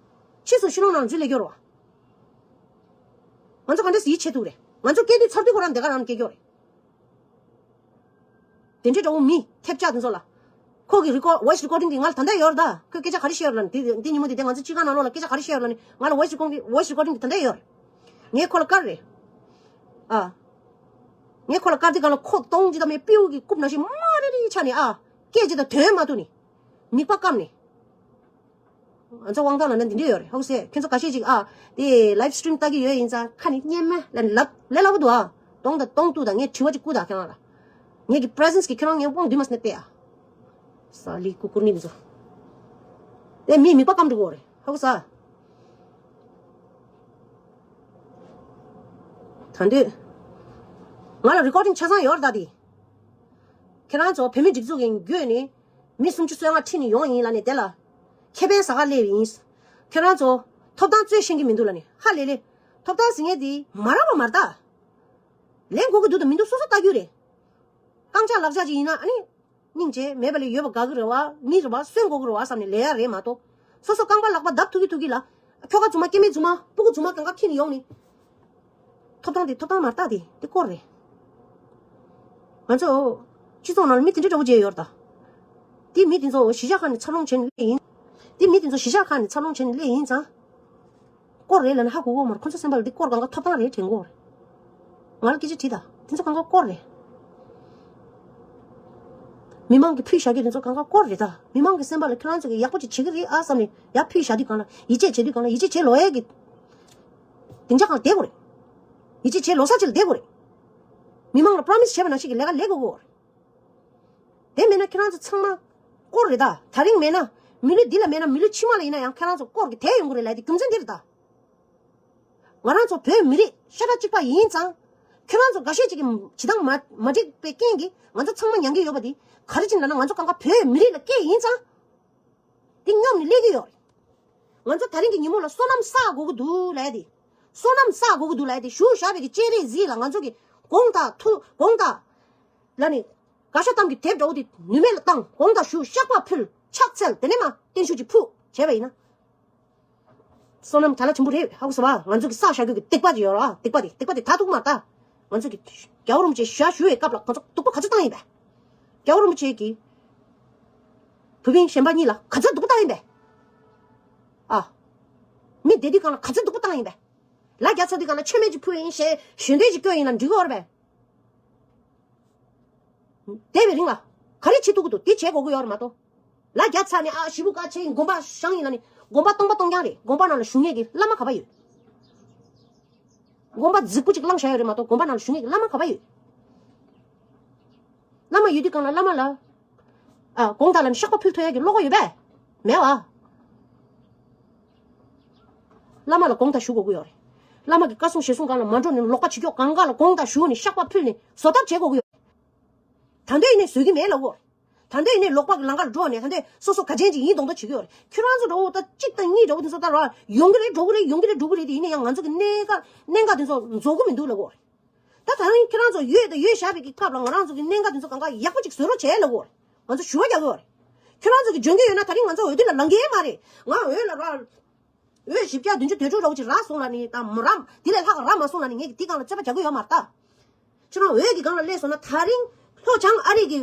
ཕྱིས་སུ་ཤི་ལོང་ནང་འཛུལ་སླེབས་རྒྱུ་རེད་བ། ང་ཚོ་ག་འདྲས་ཡིད་ཆེས་ཐུབ་རེད། ང་ཚོ་སྐད་དུས་ཚར་དུས་ཁོ་རང་འདི་ག་རང་སྐད་རྒྱུ་རེད། དེ་འདྲའི་འདྲ་བོ་མི་ཐེབས་ཆག་དེ་ཚོ་ལ། ཁོ་གི་རི་ཀོ་ཝོ་ཡིས་རི་ཀོར་ཌིང་དེ་ང་ལ་ད་ལྟ་ཡོད་རེད་ད། ཁོས་སྐད་ཆ་ག་རེ་བཤད་ཡོད་ལ་ནི་དེ་དེ་ཉིན་མོ་དེ་དེ་ང་ཚོ་སྤྱི་ཁང་ནང་ལོགས་ལ་སྐད་ཆ་ག་རེ་བཤད་ཡོད་ལ་ནི་ང་ལ་ཝོ་ཡིས་རི་ཀོར་ཌིང་ཝོ་ཡིས་རི་ཀོར་ཌིང་དེ་ད་ལྟ་ཡོད་རེད། ངས་ཁོ་ལ་བཀར་རེད། ཨ། ངས་ཁོ་ལ་བཀར་དུས་གང་ལ་ཁོ་གདོང་ཇི་ལྟ་མེད་སྤྲེའུ་གི་རྐུབ་ནང་བཞིན་དམར་རི་རི་ཆགས་ནས་ཨ། སྐད་ཇི་ལྟ་དོན་མ་ཐུབ་ནི། མིད་པ་སྐམ་ནི། ང་ཚོ་དབང་ཐང་ལ་ནི་འདི་འདྲ་ཡོད་རེད་ཧོ་སེ། ཁྱོད་ཚོ་ཁ་ཤས་ཅིག་ཨ། དེ་ལའིབ་སི་ཊི་རིམ་ལྟ་གི་ཡོད་ཡིན་ཙང་ཁ་ནས་སྙན་མ་ལ་ལབ་ལས་སླ་པོ་འདུག་ཨ། གདོང་དང་གདོང་གཏུག་དང་ངས་དྲི་བ་ཅིག་བསྐུར་དང་ཁྱེད་རང་ལ། ངས་ཀྱི་པི་རེ་ཛེན་སི་གིས་ཁྱེད་རང་ངས་དབང་འདུས་མ་སོང་ནས་བལྟས་ཨ། ས་ལི་ཀུ་ཀུར་ནི་འདི་ཚོ། དེ་མིའི་མིད་པ་སྐམ་འགྲོ་གི་ཡོད་རེད་ཧོ་ས། ད་འདོད། ང་ལ་རི་ཀོར་ཌིང་ཆ་ཚང་ཡོད་རེད་ད་དེ། ཁྱེད་རང་ཚོ་བོད་མི་སྒྲིག་འཛུགས་ཀྱི་བརྒྱུད་ནས་མི་སུམ་ཅུ་སོ་ལྔ་ཁྲིད་ནས་ཡོང་ཡིན་ལབ་ནས་དེ་ལ་ཁེ་ཕན་ཟ་ག་སླེབས་ཡིན། ཁྱེད་རང་ཚོ་ཐོབ་ཐང་རྩོད་ཤེས་ཀྱི་མི་འདུག་ལབ་ནས་ཧ་ལས་ལས། ཐོབ་ཐང་ཟེར་མཁན་དེ་མ་རག་པ་མ་རེད་ད། ལེན་དགོས་ཀྱི་འདུག་དང་མི་འདུག་སོ་སོ་ལྟ་རྒྱུ་རེད། རྐང་ཆག་ལག་ཆག་ཅིག་ཡིན་ན་ཨ་ནི། སྙིང་རྗེ་མེད་པ་ལས་ཡོད་པ་དགའ་གི་རེད་བ། མི་རེད་བ། གསོན་དགོས་ཀྱི་རེད་བ་བསམ་ནས་ལས་ཡ་རེད་མ་གཏོགས། སོ་སོ་རྐང་པ་ལག་པ་བརྡབ་ཐུབ་ཀྱི་ཐུབ་ཀྱི་ལ། ཁྱོ་ག་རྫུན་མ་སྐྱེ་དམན་རྫུན་མ་སྤུ་གུ་རྫུན་མ་གང་ག་ཁྱེར་ནས་ཡོང་ནས། ཐོབ་ཐང་དེ་ཐོབ་ཐང་མ་རེད་ད། དེ་དེ་སྐོར་རེད། ང་ཚོ་སྤྱི་ཚོགས་ནང་ལ་མི་དེ་འདྲ་འདྲ་བོ་བརྗེ་ཡོད་རེད་ད། དེ་མི་དེ་ཚོ་གཞིས་ཆགས་ཁག་ནས་འཚར་ལོངས་བྱས་ནས་སླེབས་ཡིན། དེ་མི་དེ་ཚོ་གཞིས་ཆགས་ཁག་ནས་འཚར་ལོངས་བྱས་ནས་སླེབས་ཡིན་ཙང་། སྐོར་རེད་ལབ་ན་ཧ་གོ་གོ་མ་རེད། ཁོ་ཚོ་སེམས་པ་ལ་འདི་སྐོར་གང་ག་ཐོབ་ཐང་རེད་དྲན་གོ་རེད། ང་ལ་སྐད་ཆ་དྲིས་དང་། དེ་ཚོ་གང་ག་སྐོར་རེད། མི་མང་གིས་ཕུལ་བཞག་རྒྱུ་དེ་ཚོ་གང་ག་སྐོར་རེད་ད། མི་མང་གི་སེམས་པ་ལ་ཁྱོད་རང་ཚོ་གིས་ཡག་པོ་ཅིག་བྱེད་ཀྱི་རེད་ཨ་བསམ་ནས་ཡར་ཕུལ་བཞག་དུས་གང་ལ་ཡིད་ཆེས་བྱེད་དུས་གང་ལ་ཡིད་ཆེས་བྱེད་ལོ་ཡས་ཀྱི་སྡིངས་ཆ་གང་ལ་བསྡད་དགོས་རེད། ཡིད་ཆེས་བྱེད་ལོ་ས་ཅིག་ལ་བསྡད་དགོས་རེད། མི་མང་ལ་པྲོ་མི་སི་བྱས་པ་ནང་བཞིན་གྱི་ལས་ཀ་ལས་དགོས་ཀྱི་ཡོད་རེད། དེ་མེད་ན་ཁྱེད་རང་ཚོ་ཚང་མ་སྐོར་རེད་ད། ད་རིང་མེད་ན་མི་ལུས་འདི་ལ་མེད་ན་མི་ལུས་ཕྱི་མ་ལ་ཡིན་ན་ཡང་ཁྱེད་རང་ཚོ་སྐོར་གྱི་དེ་ཡོང་གི་རེད་ལབ་དེ་རྒྱུ་མཚན་འདི་རེད་ད། ང་རང་ཚོ་བོད་མི་རིགས་ཤ་ཁྲག་གཅིག་པ་ཡིན་ཙང་། ཁྱེད་རང་ཚོ་འགའ་ཤས་ཅིག་གིས་བྱེད་སྟངས་མ་མ་འགྲིག་པའི་རྐྱེན་གྱིས་ང་ཚོ་ཚང་མ་མྱང་གི་ཡོད་པ་དེ་ག་རེ་བྱས་ན་ལབ་ན། ང་ཚོ་གང་ག་བོད་མི་རིགས་ལ་སྐྱེས་ཡིན་ཙང་། དེ་སྙོམས་ནས་སླེབས་ཀྱི་ཡོད་རེད། ང་ཚོ་ད་རིང་གི་ཉིན་མོ་ལ་བསོད་ནམས་བསགས་དགོས་ཀྱི་འདུག་ལབ་ཡ་དེ། བསོད་ནམས་བསགས་དགོས་ཀྱི་འདུག་ལབ་ཡ་དེ། བཞུགས་བཞག་པའི་གི་སྤྱན་རས་གཟིགས་ལ་ང་ཚོ་གི་དགོངས་དག་ཐུགས་དགོངས་དག་ལ་ནི། དགའ་ཤོས་གཏམ་གྱི་དེབ་འདྲ་བོ་དེ་ནུས་མེད་ལ་བཏང་། དགོངས་དག་ཞུ། བཤགས་པ་ཕུལ། ཕྱག་འཚལ། དེ་ནས་མར་བརྟན་བཞུགས་ཅིག་ཕུལ་བྱས་པ་ཡིན་ན། བསོད་ནམས་ག་ལ་ཆེན་པོ་རེད། ཧ་གོ་སོང་བ། ང་ཚོ་གི་བསགས་བཞག་རྒྱུ་གི་སྡིག་པ་ཅིག་ཡོད་རེད་བ། སྡིག་པ་དེ་སྡིག་པ་དེ་མཐར་ཐུག་མ་ལྟ། ང་ཚོ་གི་རྒྱལ་བ་རིན་པོ་ཆེ་ཞལ་བཞུགས་པའི་སྐབས་ལ་ང་ཚོ་སྡིག་པ་ག་ཚོད་བཏང་ཡིན་པས། རྒྱལ་བ་རིན་པོ་ཆེ་གིས་བུ་སྤུན་གཞན་པ་གཉིས་ལ་ག་ཚོད་སྡིག་པ་བཏང་ཡིན་པས། ཨ། མི་བསྡད་དུས་སྒང་ལ་ག་ཚོད་སྡིག་པ་བཏང་ཡིན་པས། ལ་རྒྱ་ཚ་དུས་སྒང་ལ་མཆོད་མེ་ཅིག་ཕུལ་ཡིན་ཞེས་ཞལ་འདེབས་ཅིག་བསྐྱོན་ཡིན་ན་འགྲིག་གི་ཡོད་རེད་པས། དེ་བས་རིང་ལ་ག་རེ་བྱེད་ཐུབ་ཀྱི་འདུག་དེ་བྱེད་དགོས་ཀྱི་ཡོད་རེད་མ་གཏོགས། ལ་རྒྱ་ཚ་ནས་ཨ་ཞེ་པོ་དཀའ་ཆེ་ཡིན། དགོན་པ་བཞེངས་ཡིན་ལབ་ནས། དགོན་པ་སྟོང་པ་སྟོང་རྐྱང་རེད། དགོན་པ་ནང་ལ་བཞུགས་མཁན་གྱི་བླ་མ་ག་པར་ཡོད། དགོན་པ་རྫིག་པོ་ཅིག་བླངས་བཞག་ཡོད་རེད་མ་གཏོགས། དགོན་པ་ནང་ལ་བཞུགས་མཁན་གྱི་བླ་མ་ག་པར་ཡོད། བླ་མ་ཡོད་དུས་སྒང་ལ་བླ་མ་ལ། ཨ། དགོངས་དག་ལ་བཤགས་པ་ཕུལ་ཐུབ་ཡ་གི་བློ་ཁོག་ཡོད་པས། མེད་བ། བླ་མ་ལ་དགོངས་དག་ཞུ་དགོས་ཀྱི་ཡོད་རེད། བླ་མ་གི་བཀའ་གསུང་ཞལ་གསུང་སྒང་ལ་མ་འགྲོ་ནས་ལོག་པ་བྱེད་ཀྱོག་གང་ག་ལ་དགོངས་དག་ཞུ་ནས་བཤགས་པ་ཕུལ་ནས་བཟོ་ཐབས་བྱེད་དགོས་ཀྱི་ཡོད། ད་འདོད་ཡིན་ནས་བཟོ་གི་མེད་ལབ་གོ། ད་འདོད་ཡིན་ནས་ལོག་པ་གི་ལམ་ཁར་འགྲོ་ནས་ད་འདོད་སོ་སོ་ག་ཅན་ཅིག་ཡིན་མདོག་མདོག་བྱེད་ཀྱི་ཡོད་རེད། ཁྱོད་རང་ཚོ་འགྲོ་འོ་ད་གཅིག་དང་གཉིས་འགྲོ་འོ་དེ་ཚོ་ད་ར་ཡོང་གི་རེད་འགྲོ་གི་རེད་ཡོང་གི་རེད་འགྲོ་གི་རེད་དེ། ཡིན་ན་ཡང་ང་ཚོ་གི་གནད་འགག་གནད་འགག་དེ་ཚོ་རྫོགས་གི་མི་འདུག་ལབ་གོ། ད་ད་རིང་ཁྱེད་རང་ཚོ་ཡོད་དང་ཡོད་བཞག་པའི་གི་སྐབས་ལ་ང་རང་ཚོ་གི་གནད་འགག་དེ་ཚོ་གང་ག་ཡག་པོ་ཅིག་བཟོ་རོགས་བྱས་ལབ་གོ། ང་ཚོ་ཞུ་བ་རྒྱག་གི་ཡོད་རེད། ཁྱེད་རང་ཚོ་གི་འཇོན་གི་ཡོད་ན་ད་རིང་ང་ཚོ་འོས་བསྡུ་ལ་ལངས་གི་མ་རེད། ང་འོས་ལ་ར། འོས་བཞི་བརྒྱ་བདུན་ཅུ་དོན་དྲུག་འདྲ་བོ་ཅིག་རག་སོང་ལབ་ནི་དང་མ་རག་དེ་ལས་ལྷག་རག་མ་སོང་ལབ་ནི་ངས་ཀྱི་དེ་སྒང་ལ་རྩོད་པ་རྒྱག་གི་ཡོད་མ་རེད་ད། ཁྱེད་རང་འོས་ཀྱི་སྒང་ལ་སླེབས་སོང་ན་ད་རིང་ལྷོ་བྱང་ཨ་རི་གི་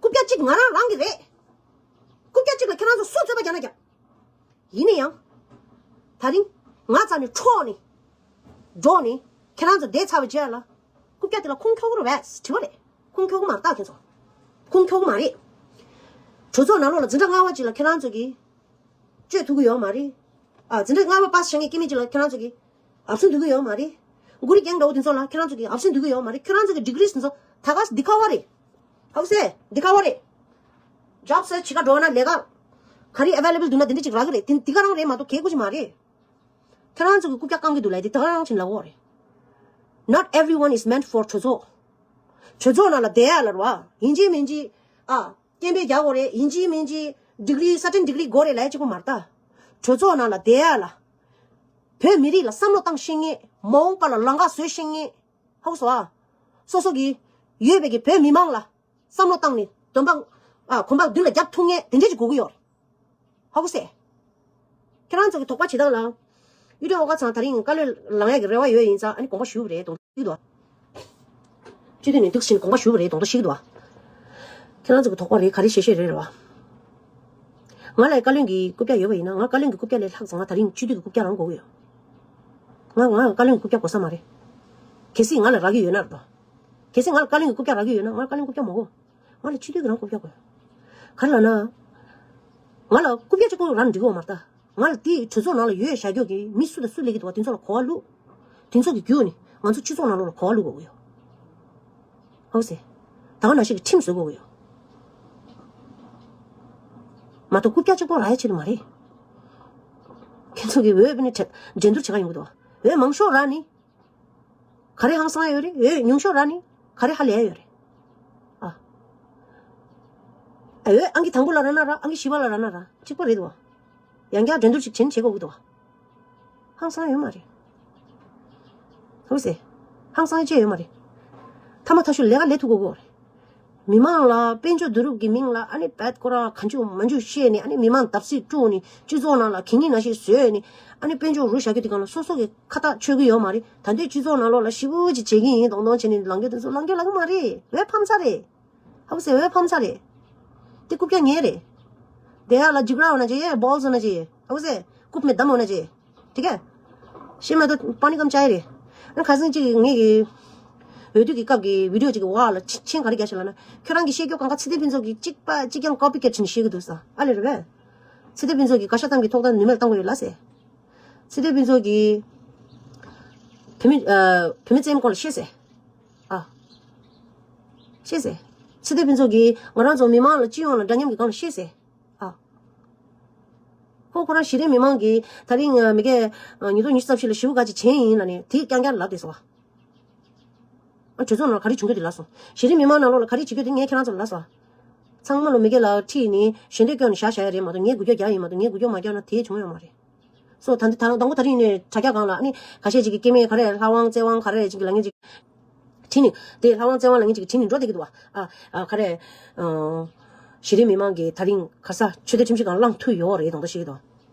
རྐུབ་བཀྱག་གཅིག་ང་རང་རང་གི་རེད། རྐུབ་བཀྱག་གཅིག་ལ་ཁྱེད་རང་ཚོ་སུ་རྩོད་པ་རྒྱག་ན་རྒྱབ། ཡིན་ན་ཡང་། ད་རིང་ང་རྩ་ནས་འཕྲོག་ནས་འགྲོ་ནས་ཁྱེད་རང་ཚོ་བསྡད་ཚར་བའི་རྗེས་ལ་རྐུབ་བཀྱག་དེ་ལ་ཁུངས་འཁྱོལ་གི་རེད་པས། དྲི་བ་རེད། ཁུངས་འཁྱོལ་གི་མ་རེད་ད་ཁྱེད་ཚོ། ཁུངས་འཁྱོལ་གི་མ་རེད། གྲོས་ཚོགས་ནང་ལོགས་ལ་འཛིན་གྲྭ་ལྔ་པ་ཅིག་ལ་ཁྱེད་རང་ཚོ་གིས་བཅོས་ཐུབ་ཀྱི་ཡོད་མ་རེད། ཨ། འཛིན་གྲྭ་ལྔ་པ་པཱས་བྱེད་མཁན་སྐྱེ་དམན་ཅིག་ལ་ཁྱེད་རང་ཚོ་གིས་ཨབ་སེན་ཐུབ་ཀྱི་ཡོད་མ་རེད། མགོ་རིལ་གེང་འདྲ་བོ་དེ་ཚོ་ལ་ཁྱེད་རང་ཚོ་གིས་ཨབ་སེན་ཐུབ་ཀྱི་ཡོད་མ་རེད། ཁྱེད་རང་ཚོ་གི་ཌིག་རིས་དེ་ཚོ་ད་ག་སེ་འདི་ཁ་བ་རེད། ཧ་གོ་སོང་། འདི་ཁ་བ་རེད། ཇོབ་སར་བྱེད་ག་འགྲོ་ན་ལས་ཀ་ག་རེ་ཨ་ཝེ་ལེ་བལ་འདུག་ན་དེ་འདྲ་ཅིག་རག་གི་རེད། དེ་འདི་ག་རང་རེད་མ་གཏོགས་གལ་དགོས་ཅིག་མ་རེད། ཁྱེད་རང་ཚོ་གི་རྐུབ་བཀྱག་བཀང་གི་འདུག་ལབ་དེ་ད་ག་རང་ཅིག་ལབ་དགོས་རེད། Not everyone is meant for གྲོས་ཚོགས། གྲོས་ཚོགས་ནང་ལ་བསྡད་ཡ་ལ་རེད་བ། ཡིན་གཅིག་མིན་གཅིག་ཨ། སྐད་འབོད་རྒྱག་དགོས་རེད། ཡིན་གཅིག་མིན་གཅིག་ཌིག་རི་སར་ཊན་ཌིག་རི་དགོས་རེད་ལབ་ཡ་གཅིག་པོ་མ་རེད་ད། གྲོས་ཚོགས་ནང་ལ་བསྡད་ཡ་ལ། བོད་མི་རིགས་ལ་བསམ་བློ་བཏང་ཤེས་མཁན། མ་འོངས་པ་ལ་ལམ་ཁ་བཟོ་ཤེས་མཁན། ཧ་གོ་སོང་ཨ། སོ་སོ་གི་ཡོད་པའི་གི་བོད་མི་མང་ལ་བསམ་བློ་བཏང་ནས་འདོན་པ། ཨ། གོམ་པ་མདུན་ལ་རྒྱབ་ཐུབ་མཁན་དེ་འདྲས་ཅིག་དགོས་ཀྱི་ཡོད་རེད། ཧ་གོ་སོང་། ཁྱེད་རང་ཚོ་གི་དོགས་པ་བྱེད་སྟངས་ལ། གཡུ་སྒྲོན་ཨོ་ཀ་ཚང་ད་རིང་བཀའ་བློན་ལངས་ཡག་གི་རེ་བ་ཡོད་ཡིན་ཙང་ཨ་ནི་དགོངས་པ་ཞུ་བ་རེད་དོན་ཤེས་ཀྱི་འདུག་བ། སྤྱི་འཐུས་ནས་འདུག་ཕྱིན་དགོངས་པ་ཞུ་བ་རེད་དོན་ཤེས་ཀྱི་འདུག་བ། ཁྱེད་རང་ཚོ་གི་དོགས་པ་རེད། ག་རེ་བཤད་བཤད་རེད་རེད་བ། ང་ལ་བཀའ་བློན་གྱི་རྐུབ་བཀྱག་ཡོད་པ་ཡིན་ན་ང་བཀའ་བློན་གྱི་རྐུབ་བཀྱག་ལས་ལྷག་ཙམ་ང་ད་རིང་སྤྱི་འཐུས་ཀྱི་རྐུབ་བཀྱག་རང་དགོས་ཀྱི་ཡོད། ང་ང་བཀའ་བློན་གྱི་རྐུབ་བཀྱག་དགོས་ས་མ་རེད། གལ་སྲིད་ང་ལ་རག་གི་ཡོད་ན་རེད་དོ། གལ་སྲིད་ང་ལ་བཀའ་བློན་གྱི་རྐུབ་བཀྱག་རག་གི་ཡོད་ན་ང་བཀའ་བློན་རྐུབ་བཀྱག་མ་དགོས། ང་ལ་སྤྱི་འཐུས་ཀྱི་རང་རྐུབ་བཀྱག་དགོས། ག་རེ་ལབ་ན། ང་ལ་རྐུབ་བཀྱག་གཅིག་པོ་རང་འགྲིག་གི་ཡོད་མ་རེད་ད། ང་ལ་དེའི་གྲོས་ཚོགས་ནང་ལ་ཡོད་བཞག་རྒྱུ་གི་མི་སུ་དང་སུ་སླེབས་ཀྱི་འདུག་བ་དེ་ཚོ་ལ་གོ་བ་བླུགས། དེ་ཚོ་གི་བརྒྱུད་ནས་ང་ཚོ་སྤྱི་ཚོགས་ནང་ལོགས་ལ་གོ་བ་བླུགས་དགོས་ཀྱི་ཡོད། ཧ་གོ་སོང་། ད་ག་ནང་བཞིན་གྱི་ཁྲིམས་བཟོ་དགོས་ཀྱི་ཡོད། མ་གཏོགས་རྐུབ་བཀྱག་གཅིག་པོ་རག་ཡ་ཆེད་དུ་མ་རེད། ཁྱེད་ཚོ་གི་འོས་ནི་འགྲན་འགྲན་བསྡུར་བྱེད་ག་ཡོང་གི་འདུག་བ། འོས་མང་ཤོས་རག་ནི། ག་རེ་ཧང་སང་ཡོད་རེད། འོས་ཉུང་ཤོས་རག་ནི་ག་རེ་ཧ་ལས་ཡོད་རེད། ཨ། ཨ་ཡོད། ཨང་ཀི་དང་པོ་ལ་རག་ན་རག་ཨང་ཀི་བཞི་པ་ལ་རག་ན་རག་གཅིག་པ་རེད་དོ། ཡང་བསྐྱར་འགྲན་བསྡུར་ཅིག་བྱེད་ན་བྱེད་དགོས་ཀྱི་འདུག་ཧང་སང་ཡོད་མ་རེད། ཧུ་སེ། ཧང་སང་བྱས་ཡོད་མ་རེད། ཐ་མ་ཐ་ཤུ་ལས་ཀ་ལས་ཐུབ་དགོས་ཀྱི་རེད། མི་མང་ལ་དཔལ་འབྱོར་བསྡུ་རུབ་ཀྱི་མིང་ལ་ཨ་ནི་བད་ཁོ་རང་གང་བྱུང་མང་བྱུང་བཤད་ནས། ཨ་ནི་མི་མང་བརྡབ་གསིག་དཀྲུགས་ནས། སྤྱི་ཚོགས་ནང་ལ་གད་སྙིགས་ནང་བཞིན་བཟོས་ནས། ཨ་ནི་དཔལ་འབྱོར་རུལ་བཞག་རྒྱུ་དེ་གང་ལ་སོ་སོ་གི་ཁ་ཐག་ཆོད་ཀྱི་ཡོད་མ་རེད། ད་འདོད་སྤྱི་ཚོགས་ནང་ལོགས་ལ་ཞེ་པོ་ཅིག་བྱེད་ཀྱི་ཡིན་མདོག་མདོག་བྱས་ནས་ལངས་རྒྱུ་དེ་ཚོ་ལངས་རྒྱུ་ལ་གི་མ་རེད། འོས་ཕམ་ཚར་རེད། ཧ་གོ་སོང་། འོས་ཕམ་ཚར་རེད། དེ་རྐུབ་བཀྱག་ཉེས་རེད། དེ་ཡ་ལ་འཇིགས་ར་འོ་ན་ཅི་ཡེ་བོལ་སོ་ན་ཅི་ཡེ། ཧ་གོ་སོང་། རྐུབ་མེ་བསྡམས་འོ་ན་ཅི་ཡེ། དེ་ག་ཤེས་མ་གཏོགས་པ་ནི་སྐམ་ཅའི་རེད། ཨ་ཁ་སང་ཅིག་ངེད་ཀྱི་འོས་བསྡུ་གི་སྐབས་ཀྱི་བི་ཌིའོ་ཅིག་གི་འོག་ལ་མཆན་ག་རེ་རྒྱག་ཤག་ལབ་ན། ཁྱོད་རང་གི་བཤད་རྒྱུ་གང་ག་ཚེ་བརྟན་ཕུན་ཚོགས་ཀྱིས་གཅིག་པ་གཅིག་རྐྱང་ཀོ་པི་ཀེཊ་བྱས་ནས་བཤད་ཀྱི་འདུག་ཟེར། ཨ་ལེ་རེད་པས། ཚེ་བརྟན་ཕུན་ཚོགས་ཀྱིས་བཀའ་ཤག་ཏང་གི་ཐོག་མཐའ་ནུས་མེད་བཏང་གི་ཡོད་ལ་ཟེར། ཚེ་བརྟན་ཕུན་ཚོགས་ཀྱིས་བུད་མེད་ཨ་བུད་མེད་བཙན་གོང་ལ་བཤད་ཟེར། ཨ། བཤད་ཟེར། ཚེ་བརྟན་ཕུན་ཚོགས་ཀྱིས་ང་རང་ཚོ་མི་མང་ལ་སྤྱི་ཡོངས་ལ་འདྲ་མཉམ་གྱི་སྒང་ལ་བཤད་ཟེར། ཨ། ཁོ་ཁོ་རང་གཞི་རིམ་མི་མང་གིས་ད་རིང་ཨ་མི་གེ་ཨ་ཉིས་སྟོང་ཉི་ཤུ་རྩ་བཞི་ལ་ཞེ་པོ་ག་ཅིག་བྱས་ཡིན་ལབ་ནས་དེ་རྐྱང་རྐྱང་ལབ་བསྡད་སོང་བ། ཨ་གྲོས་ཚོགས་ནང་ལ་ག་རེ་བྱུང་རྒྱུ་དེ་ལབ་སོང་། གཞི་རིམ་མི་མང་ནང་ལོགས་ལ་ག་རེ་བྱེད་རྒྱུ་དེ་ངས་ཁྱེད་རང་ཚོ་ལ་ལབ་སོང་། ཚང་མ་ལོ་མི་སྒེར་ལ་ཁྲིད་ནས་ཞལ་འདེབས་སྐྱོན་ནས་བཞག་བཞག་ཡ་རེད་མ་གཏོགས། ངས་འགུལ་སྐྱོད་རྒྱག་ཡིན་མ་གཏོགས། ངས་འགུལ་སྐྱོད་མ་རྒྱག་ན་དེ་བྱུང་ཡོད་མ་རེད། སོ་ད་ལྟ་དང་པོ་ད་རིང་ནས་དྲ་རྒྱ་སྒང་ལ་ཨ་ནི་ཁ་ཤས་ཅིག་གིས་སྐྱེ་དམན་ག་རེ་ལྷ་དབང་བཙན་དབང་ག་རེ་ཅིག་གི་ལབ་མཁན་ཅིག་བྲིས་ནས། དེ་ལྷ་དབང་བཙན་དབང་ལབ་མཁན་ཅིག་གིས་བྲིས་ནས་འགྲོ་བསྡད་ཀྱི་འདུག་བ། ཨ་ཨ་ག་རེ། ཨ་གཞི་རིམ་མི་མང་གིས་ད་རིང་ག་ས་ཆོས་དད་ཁྲིམས་གཞི་སྒང་བླངས་ཐུབ་ཡོད་རེད་དང་པོ་ཞིག་གི་འདུག་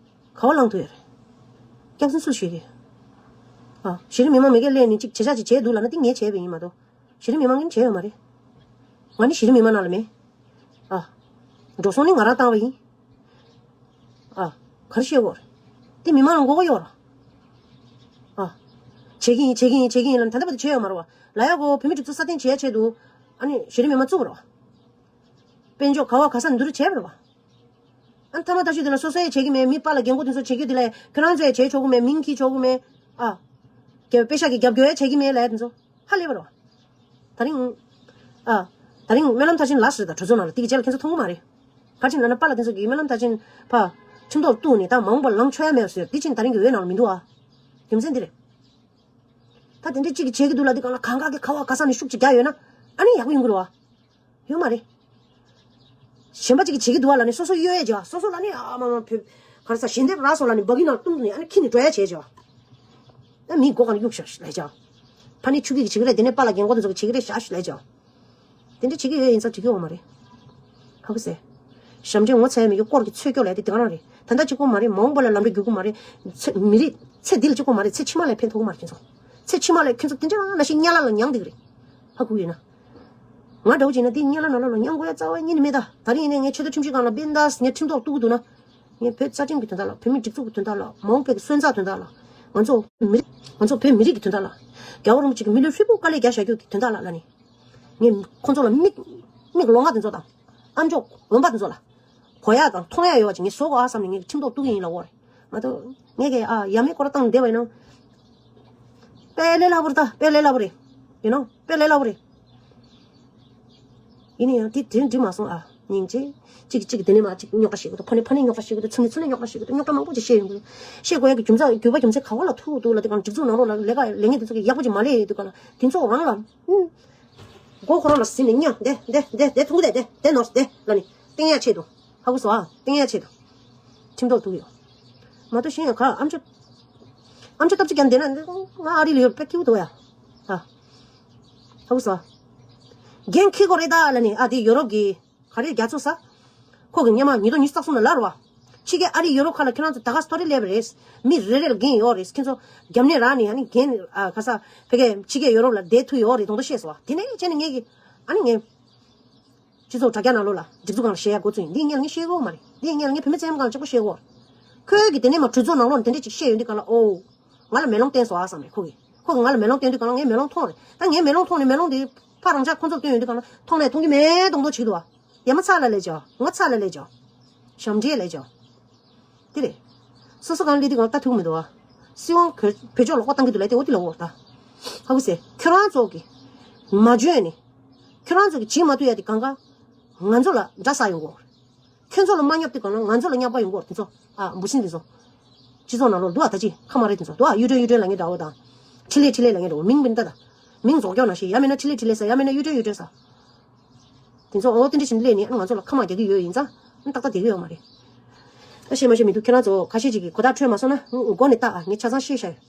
ག་བ་བླངས་ཐུབ་ཡོད་རེད། སྐྱག་རྫུན་སུས་ཤོད་ཀྱི། ཨ་གཞི་རིམ་མི་མང་མི་སྒེར་སླེབས་ནས་ཅིག་བྱེད་བྱ་ཅིག་བྱས་འདུག་ལབ་ན་དེ་ངས་བྱས་པ་ཡིན་མ་གཏོགས། གཞི་རིམ་མི་མང་གིས་བྱས་ཡོད་མ་རེད། ང་ནི་གཞི་རིམ་མི་མང་ནང་ལ་མེད། ཨ། འགྲོ་སོང་ནི་ང་རང་བཏང་བ་ཡིན། ཨ། ག་རེ་བཤད་དགོས་རེད། དེ་མི་མང་ལ་མགོ་སྐོར་ཡོད་རེད། ཨ། བྱེད་ཀྱི་ཡིན་བྱེད་ཀྱི་ཡིན་བྱེད་ཀྱི་ཡིན་ལབ་ནས་ད་ལྟ་བར་དུ་བྱས་ཡོད་མ་རེད་བ། ལབ་ཡག་གོ་བོད་མི་སྒྲིག་འཛུགས་སྲ་བརྟན་བྱེད་ཡག་ཆེད་དུ། ཨ་ནི་གཞི་རིམ་མི་མང་བཙུགས་པ་རེད་བ། དཔལ་འབྱོར་ག་བ་ག་ས་ནས་བསྡུ་རུབ་བྱས་པ་རེད་བ། ཨ་ཐ་མ་ད་ཤོད་དེ་ལ་སོ་སོ་ཡས་བྱེད་ཀྱི་མེད། མི་པཱ་ལགས་རྒན་གོག་དེ་ཚོ་བྱེད་རྒྱུ་དེ་ལས་ཁྱོད་རང་ཚོ་ཡས་བྱེད་ཆོག་གི་མེད། མིང་འཁྱེར་ཆོག་གི་མེད། ཨ། རྒྱ་པད་ཤག་གི་རྒྱབ་སྐྱོར་ཡས་བྱེད་ཀྱི་མེད་ལབ་ཡ་དེ་ཚོ་ཧ་ལས་པ་རེད་བ། ད་རིང་། ཨ། ད་རིང་སྨོན་ལམ་མཐར་ཕྱིན་ལ་ཟེར་ད་གྲོས་ཚོགས་ནང་ལ་དེ་གི་རྗེས་ལ་ཁྱེད་ཚོ་མཐོང་གི་མ་རེད། ག་རེ་ཡིན་ལབ་ན་པཱ་ལགས་དེ་ཚོ་གིས་སྨོན་ལམ་མཐར་ཕྱིན་ཕར་ཁྲིམས་ཐོག་གཏུགས་ནས་ད་མ་འོངས་པར་ལངས་ཆོག་ཡ་མེད་ཟེར། དེ་ཕྱིན་ད་རིང་གི་འོས་ནང་ལ་མི་འདུག་ཨ། རྒྱུ་མཚན་འདི་རེད། ད་དེ་འདྲས་གཅིག་གིས་བྱེད་ཀྱི་འདུག་ལབ་དུས་སྒང་ལ་གང་ག་གི་ག་བ་ག་ས་ནས་ཤུགས་ཅིག་རྒྱག་ཡོད་ན་ཨ་ནི་ཡག་པོ་ཡོང་གི་རེད་བ། ཡོད་མ་རེད། གཞན་པ་གཅིག་གིས་བྱེད་ཀྱི་འདུག་བ་ལབ་ནས་སོ་སོ་གཡོལ་ཡས་བྱས་བ། སོ་སོ་ལ་ནི་ཨ་མ་མ་བོད་ག་རེ་ཟ་ཞལ་འདེབས་རག་སོང་ལབ་ནས་སྦ་གི་ནང་བཏུམས་ནས་ཨ་ནི་ཁྱེར་ནས་འགྲོ་ཡས་བྱས་བྱས་བ། ཨ་མིའི་མགོ་སྒང་ལ་གཡུག་ཤག་ལབ་བྱས་བ། ཕ་ནི་ཆུ་སྐྱིད་ཀྱིས་བྱེད་ཀྱི་རེད། དེ་ནས་པཱ་ལགས་རྒན་གོག་དེ་ཚོ་གིས་བྱེད་ཀྱི་རེད་ཤག་ལབ་བྱས་བ། དེ་འདྲ་བྱེད་ཀྱི་ཡོད་ཡིན་ཙང་འགྲིག་གི་ཡོད་མ་རེད། ཧ་གོ་སོང་། ཞབས་འདྲེན་ངོ་ཚ་ཡ་མེད་རྒྱུ་སྐོར་གྱི་ཚོད་སྐྱོ་ལབ་ཡ་དེ་དེ་ག་རང་རེད། ད་ལྟ་གཅིག་པོ་མ་རེད། མ་འོངས་པ་ལ་ལམ་འགྲོ་འགྱུར་གྱི་མ་རེད། ཚེ་མི་རིགས་ཚེ་འདི་ལ་གཅིག་པོ་མ་རེད། ཚེ་ཕྱི་མ་ལ་ཕན་ཐོགས་ཀྱི་མ་རེད་ཁྱེད་ཚོ། ཚེ་ཕྱི་མ་ལ་ཁྱེད་ཚོ་དེ་འདྲ་ནང་བཞིན་དམྱལ་བ་ལ་མྱངས་བསྡད་ཀྱི་རེད། ཧ་གོ་གི་ཡོད་ན། ང་འདྲ་བོ་བྱས་ན་དེ་དམྱལ་བ་ནང་ལོགས་ལ་མྱང་དགོས་ཡ་རྩ་བ་ཉིད་ནས་མེད་ད། ད་རིང་ཡིན་ནའི་ངས་ཆེས་མཐོ་ཁྲིམས་ཞིབ་ཁང་ལ་སྤེན་ཟླ་ངས་ཁྲིམས་ཐོག་གཏུག་གི་འདུག་ན། ངས་བོད་རྩ་ཁྲིམས་ཀྱི་དོན་དག་ལ། བོད་མིའི་སྒྲིག་འཛུགས་ཀྱི་དོན་དག་ལ། མ་འོངས་པའི་གི་སོན་རྩ་དོན་དག་ལ། ང་ཚོ་མི་རིགས། ང་ཚོ་བོད་མི་རིགས་ཀྱི་དོན་དག་ལ། རྒྱལ་བ་རིན་པོ་ཆེ་གི་མི་ལུས་ཧྲིལ་པོ་དཀའ་ལས་རྒྱག་བཞག་རྒྱུ་གི་དོན་དག་ལ་ལབ་ནས། ངས་ཁོང་ཚོ་ལ་མིག་མིག་ལོང་བ་དེ་ཚོ་དང་། ཨ་མཆོག་འོན་པ་དེ་ཚོ་ལ། གོ་ཡ་དང་མཐོང་ཡ་ཡོད་པ་ཅིག་ངས་བཟོ་དགོས་ཨ་བསམ་ནས་ངས་ཁྲིམས་ཐོག་གཏུག་གི་ཡིན་ལབ་ཀྱི་ཡོད་རེད། མ་གཏོགས་ངས་ཀྱི་ཨ་ཡ་མའི་སྐོར་བཏང་བསྡད་པ་ཡིན་ན། དཔེ་ལས་སླ་པོ་རེད་ད། དཔེ་ལས་སླ་པོ་རེད། ཡིན་ནོ། དཔེ་ལས་སླ་པོ་རེད། ཡིན་ན་ཡང་དེ་དྲན་འགྲིག་མ་སོང་ཨ། སྙིང་རྗེ། གཅིག་གིས་གཅིག་གི་དེ་ནས་མར་གཅིག་རྙོག་དྲ་བཤད་དགོས་འདུག་ཕ་ནས་ཕ་ནས་རྙོག་དྲ་བཤད་དགོས་འདུག་ཚུར་ནས་ཚུར་ནས་རྙོག་དྲ་བཤད་དགོས་འདུག་རྙོག་དྲ་མང་པོ་ཅིག་བཤད་ཡོང་གི་འདུག་བཤད་དགོས་ཡ་གི་རྒྱུ་མཚན་རྒྱུ་བ་རྒྱུ་མཚན་ག་བ་ལ་ཐུག་འདུག་ལབ་དུས་གང་སྒྲིག་འཛུགས་ནང་ལོགས་ལ་ལས་ཀ་ལས་ངན་དེ་ཚོ་གི་ཡག་པོ་ཅིག་མ་ལས་ཡོད་དུས་གང་ལ་དེ་ཚོ་རང་ལ་ཨུམ། མགོ་ཁོ་རང་ལ་ཟིན་ནས་གཉའ་དེ་དེ་དེ་དེ་ཐུང་གུ་དེ་དེ་དེ་ནོར་དེ་ལ་ནི་བསྟན་ཡ་ཆེད་དུ། ཧ་གོ་སོང་ཨ། བསྟན་ཡ་ཆེད་དུ། ཁྲིམས་ཐོག་གཏུག་ཡོད། མ་གཏོགས་གཞན་ཡང་ག་ཨ་མཆོག་ཨ་མཆོག་སྟབས་ཅིག་ཀྱང་བསྡད་ན་ང་ཨ་རི་ལ་ཡོད་པའི་སྐྱིད་པོ་འདུག་ཡ། ཨ། ཧ་གོ་སོང་ཨ། འགན་འཁྱེར་དགོས་རེད་ད་ལ་ནི་ཨ་དེ་ཡོ་རོབ་ཀྱི་ག་རེ་རྒྱ་མཚོ་ས། ཁོ་གི་སྔོན་མ་ཉིས་སྟོང་ཉི་ཤུ་རྩ་གསུམ་ལ་ལབ་རེད་བ། ཕྱི་རྒྱལ་ཨ་རི་ཡོ་རོབ་ཁག་ལ་ཁྱེད་རང་ཚོ་ད་ག་སི་ཊོ་རི་སླེབས་པ་རེད། མི་རེ་རེ་ལ་འགན་ཡོད་རེད། ཁྱེད་ཚོ་རྒྱབ་གནས་རག་ནས་ཨ་ནི་འགན་ཨ་ག་ས་ཕ་གི་ཕྱི་རྒྱལ་ཡོ་རོབ་ལ་བསྡད་ཐུབ་ཡོད་རེད་དོན་དག་བཤད་སོང་བ། དེ་ནས་བྱས་ནས་ངས་ཀྱི་ཨ་ནི་ངས་སྤྱི་ཚོགས་དྲ་རྒྱ་ནང་ལོགས་ལ་སྒྲིག་འཛུགས་སྒང་ལ་བཤད་ཡ་འགོ་བཙུགས་ཡིན། འདི་སྔོན་ལ་ངས་བཤད་ཀྱི་ཡོད་མ་རེད། འདི་སྔོན་ལ་ངས་བུད་མེད་བཙན་གྱི་སྒང་ལ་གཅིག་པོ་བཤད་ཀྱི་ཡོད་རེད། ཁོས་ཀྱི་དེ་ནས་མར་གྲོས་ཚོགས་ནང་ལོགས་ལ་དེ་འདྲས་ཅིག་བཤད་ཡོང་དུས་གང་ལ་ཨོ། ང་ལ་མེ་ལོང་བསྟན་སོང་ཨ་བསམ་རེད་ཁོ་གིས། ཁོ་གིས་ང་ལ་མེ་ལོང་བསྟན་དུས་གང་ལ་ངས་མེ་ལོང་མཐོང་རེད། ད་ངས་མེ་ལོང་མཐོང་ནས་མེ་ལོང་དེ་ཕར་རང་ཅག་ཁོ་ཚོར་སྟོན་ཡོང་དུས་གང་ལ་མཐོང་ནས་མཐོང་གི་མེད་མདོག་མདོག་བྱེད་འདུག་བ། ཡ་མ་ཚ་ལ་ལས་ཅོ། ང་ཚ་ལ་ལས་ཅོ། ཞབས་འདྲེན་ལས་ཅོ། དེ་རེད། སོ་སོ་གང་ལ་དེ་གང་ལ་ལྟ་ཐུབ་མི་འདུག་བ། སྲིད་དབང་བོད་བོད་ཕྱོགས་ལ་ཁོ་བཏང་གི་འདུག་ལ་དེ་འོ་དེ་ལ་འོ་ད། ཧ་གོ་སོང་། ཁྱོད་རང་ཚོ་གིས་མ་འཇོན་ནས། ཁྱོད་རང་ཚོ་གིས་བྱེད་མ་ཐུབ་ཡ་དེ་གང་ག་ང་ཚོ་ལ་འདྲ་ས་ཡོང་གོ། ཁྱོད་ཚོ་ལ་མ་བསྙབ་དུས་གང་ལ་ང་ཚོ་ལ་བསྙབ་པ་ཡོང་གོ་དེ་ཚོ། ཨ་འབུ་སྲིན་དེ་ཚོ། སྤྱི་ཚོགས་ནང་ལོགས་འདུག་ཨ་ད་ཅི་ཁ་མ་རེད་དེ་ཚོ་འདུག་ཨ་གཡུ་སྒྲོན་གཡུ་སྒྲོན་ལབ་མཁན་འདྲ་བོ་དང་། འཕྲིན་ལས་འཕྲིན་ལས་ལབ་མཁན་འདྲ་བོ་མིང་སྤུན་ཟླ་དང་། མིང་རྫོགས་སྐྱོར་ནང་བཞིན་ཡང་མིན་ན་འཕྲིན་ལས་འཕྲིན་ལས་ཟེར་ཡང་མིན་ན་གཡུ་སྒྲོན་གཡུ་སྒྲོན་ཟེར། དེ་ཚོ་འོ་དེ་འདྲ་བྱས་ནས་སླེབས་ནས་ང་ཚོ་ལ་ཁ་མ་རྒྱག་གི་ཡོད་ཡིན་ཙང་ཏག་ཏག་བསྡད་ཀྱི་ཡོད་མ་རེད། ད་ཤེས་མ་ཤེས་མི་འདུག་ཁྱེད་རང་ཚོ་ཁ་ཤས་ཅིག་གིས་གོ་བརྡ་འཕྲོད་མ་སོང་ན་མགོ་ནས་བལྟ་ཨ། ངས་ཆ་ཚང་ཤེས་ཤག་ཡོད།